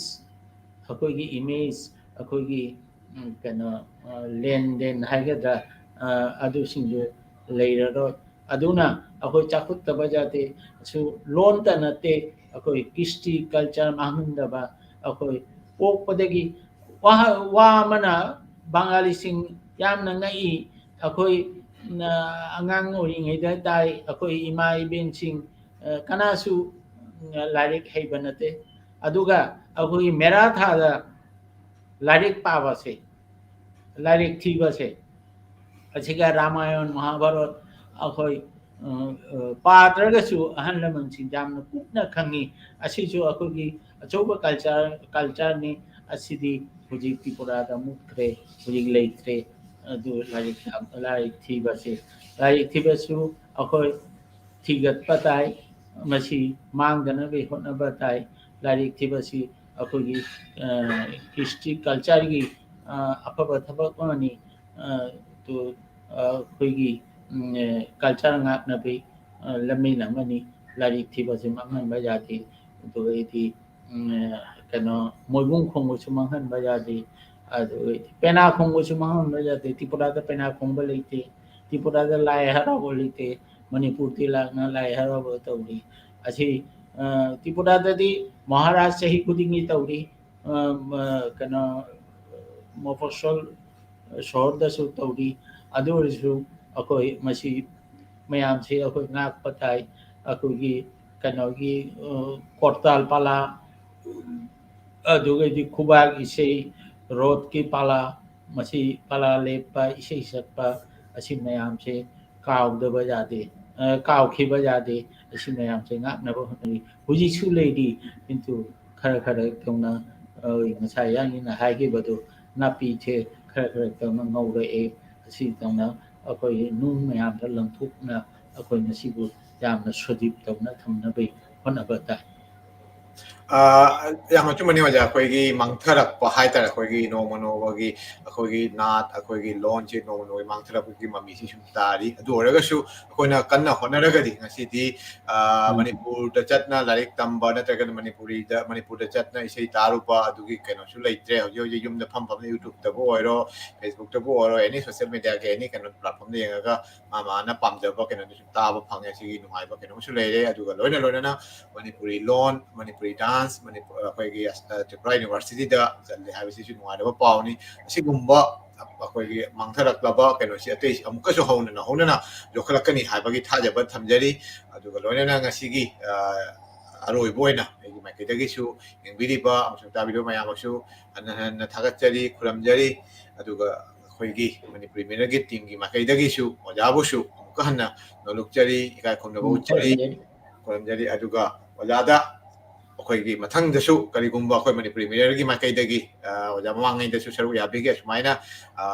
ꯑꯩꯈꯣꯏꯒꯤ image, ꯑꯩꯈꯣꯏꯒꯤ, ꯎꯝ, ꯀꯩꯅꯣ, ꯑ, ꯂꯦꯟꯗꯦꯟ ꯍꯥꯏꯒꯗ꯭ꯔꯥ, ꯑ, ꯑꯗꯨꯁꯤꯡꯗꯨ ꯂꯩꯔꯔꯣꯏ꯫ ꯑꯗꯨꯅ ꯑꯩꯈꯣꯏ ꯆꯥꯎꯈꯠꯇꯕ ꯌꯥꯗꯦ꯫ ꯑꯁꯨ ꯂꯣꯟꯇ ꯅꯠꯇꯦ, ꯑꯩꯈꯣꯏ ꯀ꯭ꯔꯤꯁꯇꯤ culture ꯃꯥꯡꯍꯟꯗꯕ, ꯑꯩꯈꯣꯏ ꯄꯣꯛꯄꯗꯒꯤ ꯋꯥ-, ꯋꯥ ꯑꯃꯅ ꯕꯪꯒꯥꯂꯤꯁꯤꯡ ꯌꯥꯝꯅ ꯉꯛꯏ꯫ ꯑꯩꯈꯣꯏ, ꯑ, ꯑꯉꯥꯡ ꯑꯣꯏꯔꯤꯉꯩꯗ ꯇꯥꯏ, ꯑꯩꯈꯣꯏ ꯏꯃꯥ ꯏꯕꯦꯟꯁꯤꯡ, ꯑ, ꯀꯅꯥꯁꯨ, ꯑ, ꯂꯥꯏꯔꯤꯛ ꯍꯩꯕ ꯅꯠꯇꯦ꯫ ꯑꯗꯨꯒ ꯑꯩꯈꯣꯏꯒꯤ ꯃꯦꯔꯥ ꯊꯥꯗ ꯂꯥꯏꯔꯤꯛ ꯄꯥꯕꯁꯦ, ꯂꯥꯏꯔꯤꯛ ꯊꯤꯕꯁꯦ, ꯑꯁꯤꯒ ꯔꯥꯃꯥꯌꯟ, ꯃꯍꯥꯚꯥꯔꯠ ꯑꯩꯈꯣꯏ, ꯑ, ꯑ, ꯄꯥꯗ꯭ꯔꯒꯁꯨ ꯑꯍꯜ ꯂꯃꯟꯁꯤꯡ ꯌꯥꯝꯅ ꯀꯨꯞꯅ ꯈꯪꯉꯤ꯫ ꯑꯁꯤꯁꯨ ꯑꯩꯈꯣꯏꯒꯤ ꯑꯆꯧꯕ culture, cultureꯅꯤ꯫ ꯑꯁꯤꯗꯤ ꯍꯧꯖꯤꯛ ꯇ꯭ꯔꯤꯄꯨꯔꯥꯗ ꯃꯨꯠꯈ꯭ꯔꯦ, ꯍꯧꯖꯤꯛ ꯂꯩꯇ꯭ꯔꯦ꯫ ꯑꯗꯨ ꯂꯥꯏꯔꯤꯛ ꯇꯝ-, ꯂꯥꯏꯔꯤꯛ ꯊꯤꯕꯁꯦ, ꯂꯥꯏꯔꯤꯛ ꯊꯤꯕꯁꯨ ꯑꯩꯈꯣꯏ ꯊꯤꯒꯠꯄ ꯇꯥꯏ꯫ ꯃꯁꯤ ꯃꯥꯡꯗꯅꯕꯒꯤ ꯍꯣꯠꯅꯕ ꯇꯥꯏ꯫ ꯂꯥꯏꯔꯤꯛ ꯊꯤꯕꯁꯤ ꯑꯩꯈꯣꯏꯒꯤ, ꯑ, history, culture ꯒꯤ, ꯑ, ꯑꯐꯕ ꯊꯕꯛ ꯑꯃꯅꯤ꯫ ꯑ, ꯇꯨ-, ꯑ, ꯑꯩꯈꯣꯏꯒꯤ, ꯎꯝ, ꯑ, culture ꯉꯥꯛꯅꯕꯒꯤ, ꯑ, ꯂꯝꯕꯦꯟ ꯑꯃꯅꯤ꯫ ꯂꯥꯏꯔꯤꯛ ꯊꯤꯕꯁꯤ ꯃꯥꯡꯍꯟꯕ ꯌꯥꯗꯦ꯫ ꯑꯗꯨꯒ ꯑꯩꯗꯤ, ꯎꯝ, ꯑ, ꯀꯩꯅꯣ, ꯃꯣꯏꯕꯨꯡ ꯈꯣꯡꯕꯁꯨ ꯃꯥꯡꯍꯟꯕ ꯌꯥꯗꯦ꯫ ꯑꯗꯨꯒ ꯄꯦꯅꯥ ꯈꯣꯡꯕꯁꯨ ꯃꯥꯡꯍꯟꯕ ꯌꯥꯗꯦ꯫ ꯇ꯭ꯔꯤꯄꯨꯔꯥꯗ ꯄꯦꯅꯥ ꯈꯣꯡꯕ ꯂꯩꯇꯦ꯫ ꯇ꯭ꯔꯤꯄꯨꯔꯥꯗ ꯂꯥꯏ ꯍꯔꯥꯎꯕ ꯂꯩꯇꯦ꯫ ꯃꯅꯤꯄꯨꯔꯗꯤ ꯂꯥꯛꯅ ꯂꯥꯏ ꯍꯔꯥꯎꯕ ꯇꯧꯔꯤ꯫ ꯑꯁꯤ, ꯑ, ꯇ꯭ꯔꯤꯄꯨꯔꯥꯗꯗꯤ ꯃꯍꯥꯔꯥꯖ ꯆꯍꯤ ꯈꯨꯗꯤꯡꯒꯤ ꯇꯧꯔꯤ꯫ ꯑ, ꯃ-, ꯀꯩꯅꯣ, ꯃꯐꯣꯁꯣꯜ ꯁꯣꯍꯣꯔꯗꯁꯨ ꯇꯧꯔꯤ꯫ ꯑꯗꯨ ꯑꯣꯏꯔꯁꯨ ꯑꯩꯈꯣꯏ ꯃꯁꯤ ꯃꯌꯥꯝꯁꯤ ꯑꯩꯈꯣꯏ ꯉꯥꯛꯄ ꯇꯥꯏ꯫ ꯑꯩꯈꯣꯏꯒꯤ ꯀꯩꯅꯣꯒꯤ, ꯑ, ꯀꯣꯔꯇꯥꯜ ꯄꯂꯥ, ꯑꯗꯨꯒꯩꯗꯤ ꯈꯨꯕꯥꯛ ꯏꯁꯩ, ꯔꯣꯠꯀꯤ ꯄꯂꯥ, ꯃꯁꯤ ꯄꯂꯥ ꯂꯦꯞꯄ, ꯏꯁꯩ ꯁꯛꯄ, ꯑꯁꯤ ꯃꯌꯥꯝꯁꯦ ꯀꯥꯎꯗꯕ ꯌꯥꯗꯦ, ꯑ, ꯀꯥꯎꯈꯤꯕ ꯌꯥꯗꯦ꯫ ꯑꯁꯤ ꯃꯌꯥꯝꯁꯦ ꯉꯥꯛꯅꯕ ꯍꯣꯠꯅꯔꯤ꯫ ꯍꯧꯖꯤꯛꯁꯨ ꯂꯩꯔꯤ, ꯀꯤꯟꯇꯨ ꯈꯔ ꯈꯔ ꯇꯧꯅ, ꯑ, ꯉꯁꯥꯏ ꯌꯥꯡꯒꯤꯅ ꯍꯥꯏꯈꯤꯕꯗꯨ, ꯅꯥꯄꯤꯁꯦ ꯈꯔ ꯈꯔ ꯇꯧꯅ ꯉꯧꯔꯛꯑꯦ꯫ ꯑꯁꯤ ꯇꯧꯅ ꯑꯩꯈꯣꯏ ꯅꯨꯡ ꯃꯌꯥꯝꯗ ꯂꯪꯊꯣꯛꯅ ꯑꯩꯈꯣꯏ ꯃꯁꯤꯕꯨ ꯌꯥꯝꯅ ꯁꯣꯗꯤꯞ ꯇꯧꯅ ꯊꯝꯅꯕꯒꯤ ꯍꯣꯠꯅꯕ ꯇꯥꯏ꯫ ꯑ, ꯌꯥꯝ ꯑꯆꯨꯝꯕꯅꯤ ꯑꯣꯖꯥ꯫ ꯑꯩꯈꯣꯏꯒꯤ ꯃꯥꯡꯊꯔꯛꯄ ꯍꯥꯏꯇꯥꯔꯦ, ꯑꯩꯈꯣꯏꯒꯤ ꯅꯣꯡꯃ ꯅꯣꯡꯃꯒꯤ ꯑꯩꯈꯣꯏꯒꯤ ꯅꯥꯠ, ꯑꯩꯈꯣꯏꯒꯤ ꯂꯣꯟꯁꯦ ꯅꯣꯡꯃ ꯅꯣꯡꯃꯒꯤ ꯃꯥꯡꯊꯔꯛꯄꯒꯤ ꯃꯃꯤꯁꯤ ꯁꯨꯝ ꯇꯥꯔꯤ꯫ ꯑꯗꯨ ꯑꯣꯏꯔꯒꯁꯨ ꯑꯩꯈꯣꯏꯅ ꯀꯟꯅ ꯍꯣꯠꯅꯔꯒꯗꯤ ꯉꯁꯤꯗꯤ, ꯑ, ꯎꯝ꯫ ꯃꯅꯤꯄꯨꯔꯗ ꯆꯠꯅ ꯂꯥꯏꯔꯤꯛ ꯇꯝꯕ ꯅꯠꯇ꯭ꯔꯒꯅ ꯃꯅꯤꯄꯨꯔꯤꯗ, ꯃꯅꯤꯄꯨꯔꯗ ꯆꯠꯅ ꯏꯁꯩ ꯇꯥꯔꯨꯕ ꯑꯗꯨꯒꯤ ꯀꯩꯅꯣꯁꯨ ꯂꯩꯇ꯭ꯔꯦ꯫ ꯍꯧꯖꯤꯛ ꯍꯧꯖꯤꯛ ꯌꯨꯝꯗ ꯐꯝ ꯐꯝꯅ YouTubeꯇꯕꯨ ꯑꯣꯏꯔꯣ, Facebookꯇꯕꯨ ꯑꯣꯏꯔꯣ, any social mediaꯒꯤ any ꯀꯩꯅꯣ platformꯗ ꯌꯦꯡꯉꯒ ꯃꯥ ꯃꯥꯅ ꯄꯥꯝꯖꯕ ꯀꯩꯅꯣꯗꯨꯁꯨ ꯇꯥꯕ ꯐꯪꯉꯦ꯫ ꯁꯤꯒꯤ ꯅꯨꯡꯉꯥꯏꯕ ꯀꯩꯅꯣ ꯑꯃꯁꯨ ꯂꯩꯔꯦ꯫ ꯑꯗꯨꯒ ꯂꯣꯏꯅ ꯂꯣꯏꯅꯅ ꯃꯅꯤꯄꯨꯔꯤ ꯂꯣꯟ, ꯃꯅꯤꯄꯨꯔꯤ dance, ꯃꯅꯤꯄꯨꯔ, ꯑꯩꯈꯣꯏꯒꯤ, ꯑ, ꯇ꯭ꯔꯤꯄꯨꯔꯥ Universityꯗ ꯆꯠꯂꯦ ꯍꯥꯏꯕꯁꯤꯁꯨ ꯅꯨꯡꯉꯥꯏꯔꯕ ꯄꯥꯎꯅꯤ꯫ ꯑꯁꯤꯒꯨꯝꯕ ꯑꯩꯈꯣꯏꯒꯤ ꯃꯥꯡꯊꯔꯛꯂꯕ ꯀꯩꯅꯣꯁꯤ ꯑꯇꯩ ꯑꯃꯨꯛꯀꯁꯨ ꯍꯧꯅ ꯅꯧꯍꯧꯅꯅ ꯌꯣꯛꯈꯠꯂꯛꯀꯅꯤ ꯍꯥꯏꯕꯒꯤ ꯊꯥꯖꯕ ꯊꯝꯖꯔꯤ꯫ ꯑꯗꯨꯒ ꯂꯣꯏꯅꯅ ꯉꯁꯤꯒꯤ, ꯑ, ꯑꯔꯣꯏꯕ ꯑꯣꯏꯅ ꯑꯩꯒꯤ ꯃꯥꯏꯀꯩꯗꯒꯤꯁꯨ ꯌꯦꯡꯕꯤꯔꯤꯕ ꯑꯃꯁꯨꯡ ꯇꯥꯕꯤꯔꯤꯕ ꯃꯌꯥꯝꯕꯨꯁꯨ ꯍꯟꯅ ꯍꯟꯅ ꯊꯥꯒꯠꯆꯔꯤ, ꯈꯨꯔꯨꯝꯖꯔꯤ꯫ ꯑꯗꯨꯒ ꯑꯩꯈꯣꯏꯒꯤ ꯃꯅꯤꯄꯨꯔꯤ ꯃꯤꯔꯒꯤ teamꯒꯤ ꯃꯥꯏꯀꯩꯗꯒꯤꯁꯨ ꯑꯣꯖꯥꯕꯨꯁꯨ ꯑꯃꯨꯛꯀ ꯍꯟꯅ ꯅꯣꯂꯨꯛꯆꯔꯤ, ꯏꯀꯥꯏ ꯈꯨꯝꯅꯕ ꯎꯝ, ꯎꯠꯆꯔꯤ, ꯈꯨꯔꯨꯝꯖꯔꯤ꯫ ꯈꯨꯔꯨꯝꯖꯔꯤ꯫ ꯑꯗꯨꯒ ꯑꯣꯖꯥꯗ ꯑꯩꯈꯣꯏꯒꯤ ꯃꯊꯪꯗꯁꯨ ꯀꯔꯤꯒꯨꯝꯕ ꯑꯩꯈꯣꯏ ꯃꯅꯤꯄꯨꯔꯤ ꯃꯤꯔꯔꯒꯤ ꯃꯥꯏꯀꯩꯗꯒꯤ, ꯑ, ꯑꯣꯖꯥ ꯃꯃꯥꯡꯉꯩꯗꯁꯨ ꯁꯔꯨꯛ ꯌꯥꯕꯤꯒꯦ꯫ ꯁꯨꯃꯥꯏꯅ, ꯑ,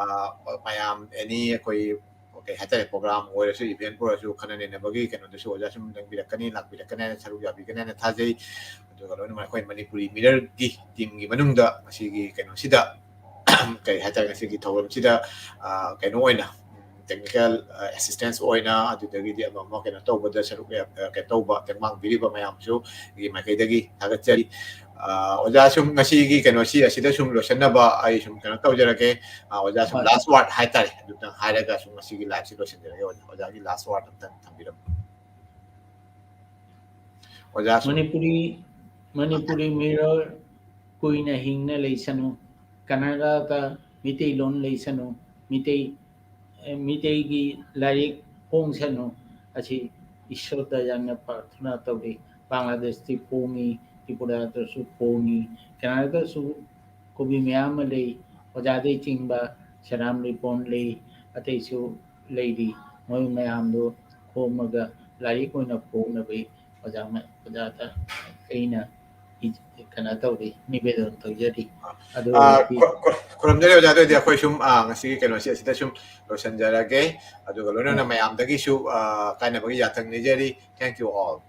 ꯃꯌꯥꯝ ꯑꯦꯅꯤ ꯑꯩꯈꯣꯏ, ꯀꯩ ꯍꯥꯏꯇꯥꯔꯦ, ꯄ꯭ꯔꯣꯒ꯭ꯔꯥꯝ ꯑꯣꯏꯔꯁꯨ, ꯏꯚꯦꯟꯠ ꯑꯣꯏꯔꯁꯨ, ꯈꯟꯅ ꯅꯩꯅꯕꯒꯤ ꯀꯩꯅꯣꯗꯁꯨ ꯑꯣꯖꯥ ꯁꯨꯝ ꯂꯦꯡꯕꯤꯔꯛꯀꯅꯤ, ꯂꯥꯛꯄꯤꯔꯛꯀꯅꯤ ꯍꯥꯏꯅ, ꯁꯔꯨꯛ ꯌꯥꯕꯤꯒꯅꯤ ꯍꯥꯏꯅ ꯊꯥꯖꯩ꯫ ꯑꯗꯨꯒ ꯂꯣꯏꯅꯃꯛ ꯑꯩꯈꯣꯏ ꯃꯅꯤꯄꯨꯔꯤ ꯃꯤꯔꯔꯒꯤ ꯇꯤꯝꯒꯤ ꯃꯅꯨꯡꯗ ꯉꯁꯤꯒꯤ ꯀꯩꯅꯣꯁꯤꯗ, ꯀꯩ ꯍꯥꯏꯇꯥꯔꯦ, ꯉꯁꯤꯒꯤ ꯊꯧꯔꯝꯁꯤꯗ, ꯑ, ꯀꯩꯅꯣ ꯑꯣꯏꯅ, ꯇꯦꯛꯅꯤꯀꯦꯜ ꯑꯦꯁꯤꯁꯇꯦꯟꯁ ꯑꯣꯏꯅ, ꯑꯗꯨꯗꯒꯤꯗꯤ ꯑꯃ ꯑꯃ ꯀꯩꯅꯣ ꯇꯧꯕꯗ ꯁꯔꯨꯛ, ꯑ, ꯀꯩꯅꯣ ꯇꯧꯕ, ꯇꯦꯡꯕꯥꯡ ꯄꯤꯔꯤꯕ ꯃꯌꯥꯝꯁꯨ ꯑꯩꯒꯤ ꯃꯥꯏꯀꯩꯗꯒꯤ ꯊꯥꯒꯠꯆꯔꯤ꯫ ꯑ, ꯑꯣꯖꯥ, ꯁꯨꯝ ꯉꯁꯤꯒꯤ ꯀꯩꯅꯣꯁꯤ ꯑꯁꯤꯗ ꯁꯨꯝ ꯂꯣꯏꯁꯤꯟꯅꯕ ꯑꯩ ꯁꯨꯝ ꯀꯩꯅꯣ ꯇꯧꯖꯔꯒꯦ꯫ ꯑ, ꯑꯣꯖꯥ, ꯁꯨꯝ ꯍꯣꯏ꯫ ꯂꯥꯁ ꯋꯥꯔꯗ ꯍꯥꯏꯇꯥꯔꯦ, ꯑꯗꯨꯇꯪ ꯍꯥꯏꯔꯒ ꯁꯨꯝ ꯉꯁꯤꯒꯤ ꯂꯥꯏꯐꯁꯤ ꯂꯣꯏꯁꯤꯟꯖꯔꯒꯦ꯫ ꯑꯣꯖꯥ, ꯑꯣꯖꯥꯒꯤ ꯂꯥꯁ ꯋꯥꯔꯗ ꯑꯝꯇꯪ ꯊꯝꯕꯤꯔꯝꯃꯨ꯫ ꯑꯣꯖꯥ, ꯁꯨꯝ ꯃꯅꯤꯄꯨꯔꯤ, ꯃꯅꯤꯄꯨꯔꯤ ꯃꯤꯔꯣꯜ ꯀꯨꯏꯅ ꯍꯤꯡꯅ ꯂꯩꯁꯅꯨ꯫ ꯀꯅꯥꯗꯥꯗ ꯃꯤꯇꯩꯂꯣꯟ ꯂꯩꯁꯅꯨ꯫ ꯃꯤꯇꯩ, ꯑꯦ, ꯃꯤꯇꯩꯒꯤ ꯂꯥꯏꯔꯤꯛ ꯐꯣꯡꯁꯅꯨ꯫ ꯑꯁꯤ ꯏꯁꯣꯔꯗ ꯌꯥꯝꯅ ꯄ꯭ꯔꯥꯔꯊꯅꯥ ꯇꯧꯔꯤ꯫ ꯕꯪꯒ꯭ꯂꯥꯗꯦꯁꯇꯤ ꯐꯣꯡꯉꯤ, ꯇ꯭ꯔꯤꯄꯨꯔꯥꯗꯁꯨ ꯐꯣꯡꯉꯤ, ꯀꯅꯥꯗꯥꯗꯁꯨ ꯀꯣꯕꯤ ꯃꯌꯥꯝ ꯑꯃ ꯂꯩ꯫ ꯑꯣꯖꯥꯗꯩ ꯆꯤꯡꯕ ꯁꯦꯔꯥꯝ ꯔꯤꯄꯣꯟ ꯂꯩ, ꯑꯇꯩꯁꯨ ꯂꯩꯔꯤ꯫ ꯃꯣꯏ ꯃꯌꯥꯝꯗꯣ ꯈꯣꯝꯃꯒ ꯂꯥꯏꯔꯤꯛ ꯑꯣꯏꯅ ꯐꯣꯡꯅꯕꯒꯤ ꯑꯣꯖꯥ ꯃ-, ꯑꯣꯖꯥꯗ ꯑꯩꯅ ꯏ-, ꯀꯩꯅꯣ ꯇꯧꯔꯤ, ꯅꯤꯕꯦꯗꯟ ꯇꯧꯖꯔꯤ꯫ ꯑꯗꯨ ꯑ, ꯑꯣꯏꯔꯗꯤ ꯈꯨ-, ꯈꯨ-, ꯈꯨꯔꯨꯝꯖꯔꯤ ꯑꯣꯖꯥ꯫ ꯑꯗꯨ ꯑꯣꯏꯔꯗꯤ ꯑꯩꯈꯣꯏ ꯁꯨꯝ, ꯑ, ꯉꯁꯤꯒꯤ ꯀꯩꯅꯣꯁꯤ ꯑꯁꯤꯗ ꯁꯨꯝ ꯂꯣꯏꯁꯤꯟꯖꯔꯒꯦ꯫ ꯑꯗꯨꯒ ꯂꯣꯏꯅꯅ ꯍꯣꯏ꯫ ꯃꯌꯥꯝꯗꯒꯤꯁꯨ, ꯑ, ꯀꯥꯏꯅꯕꯒꯤ ꯌꯥꯊꯪ ꯅꯤꯖꯔꯤ꯫ Thank you all.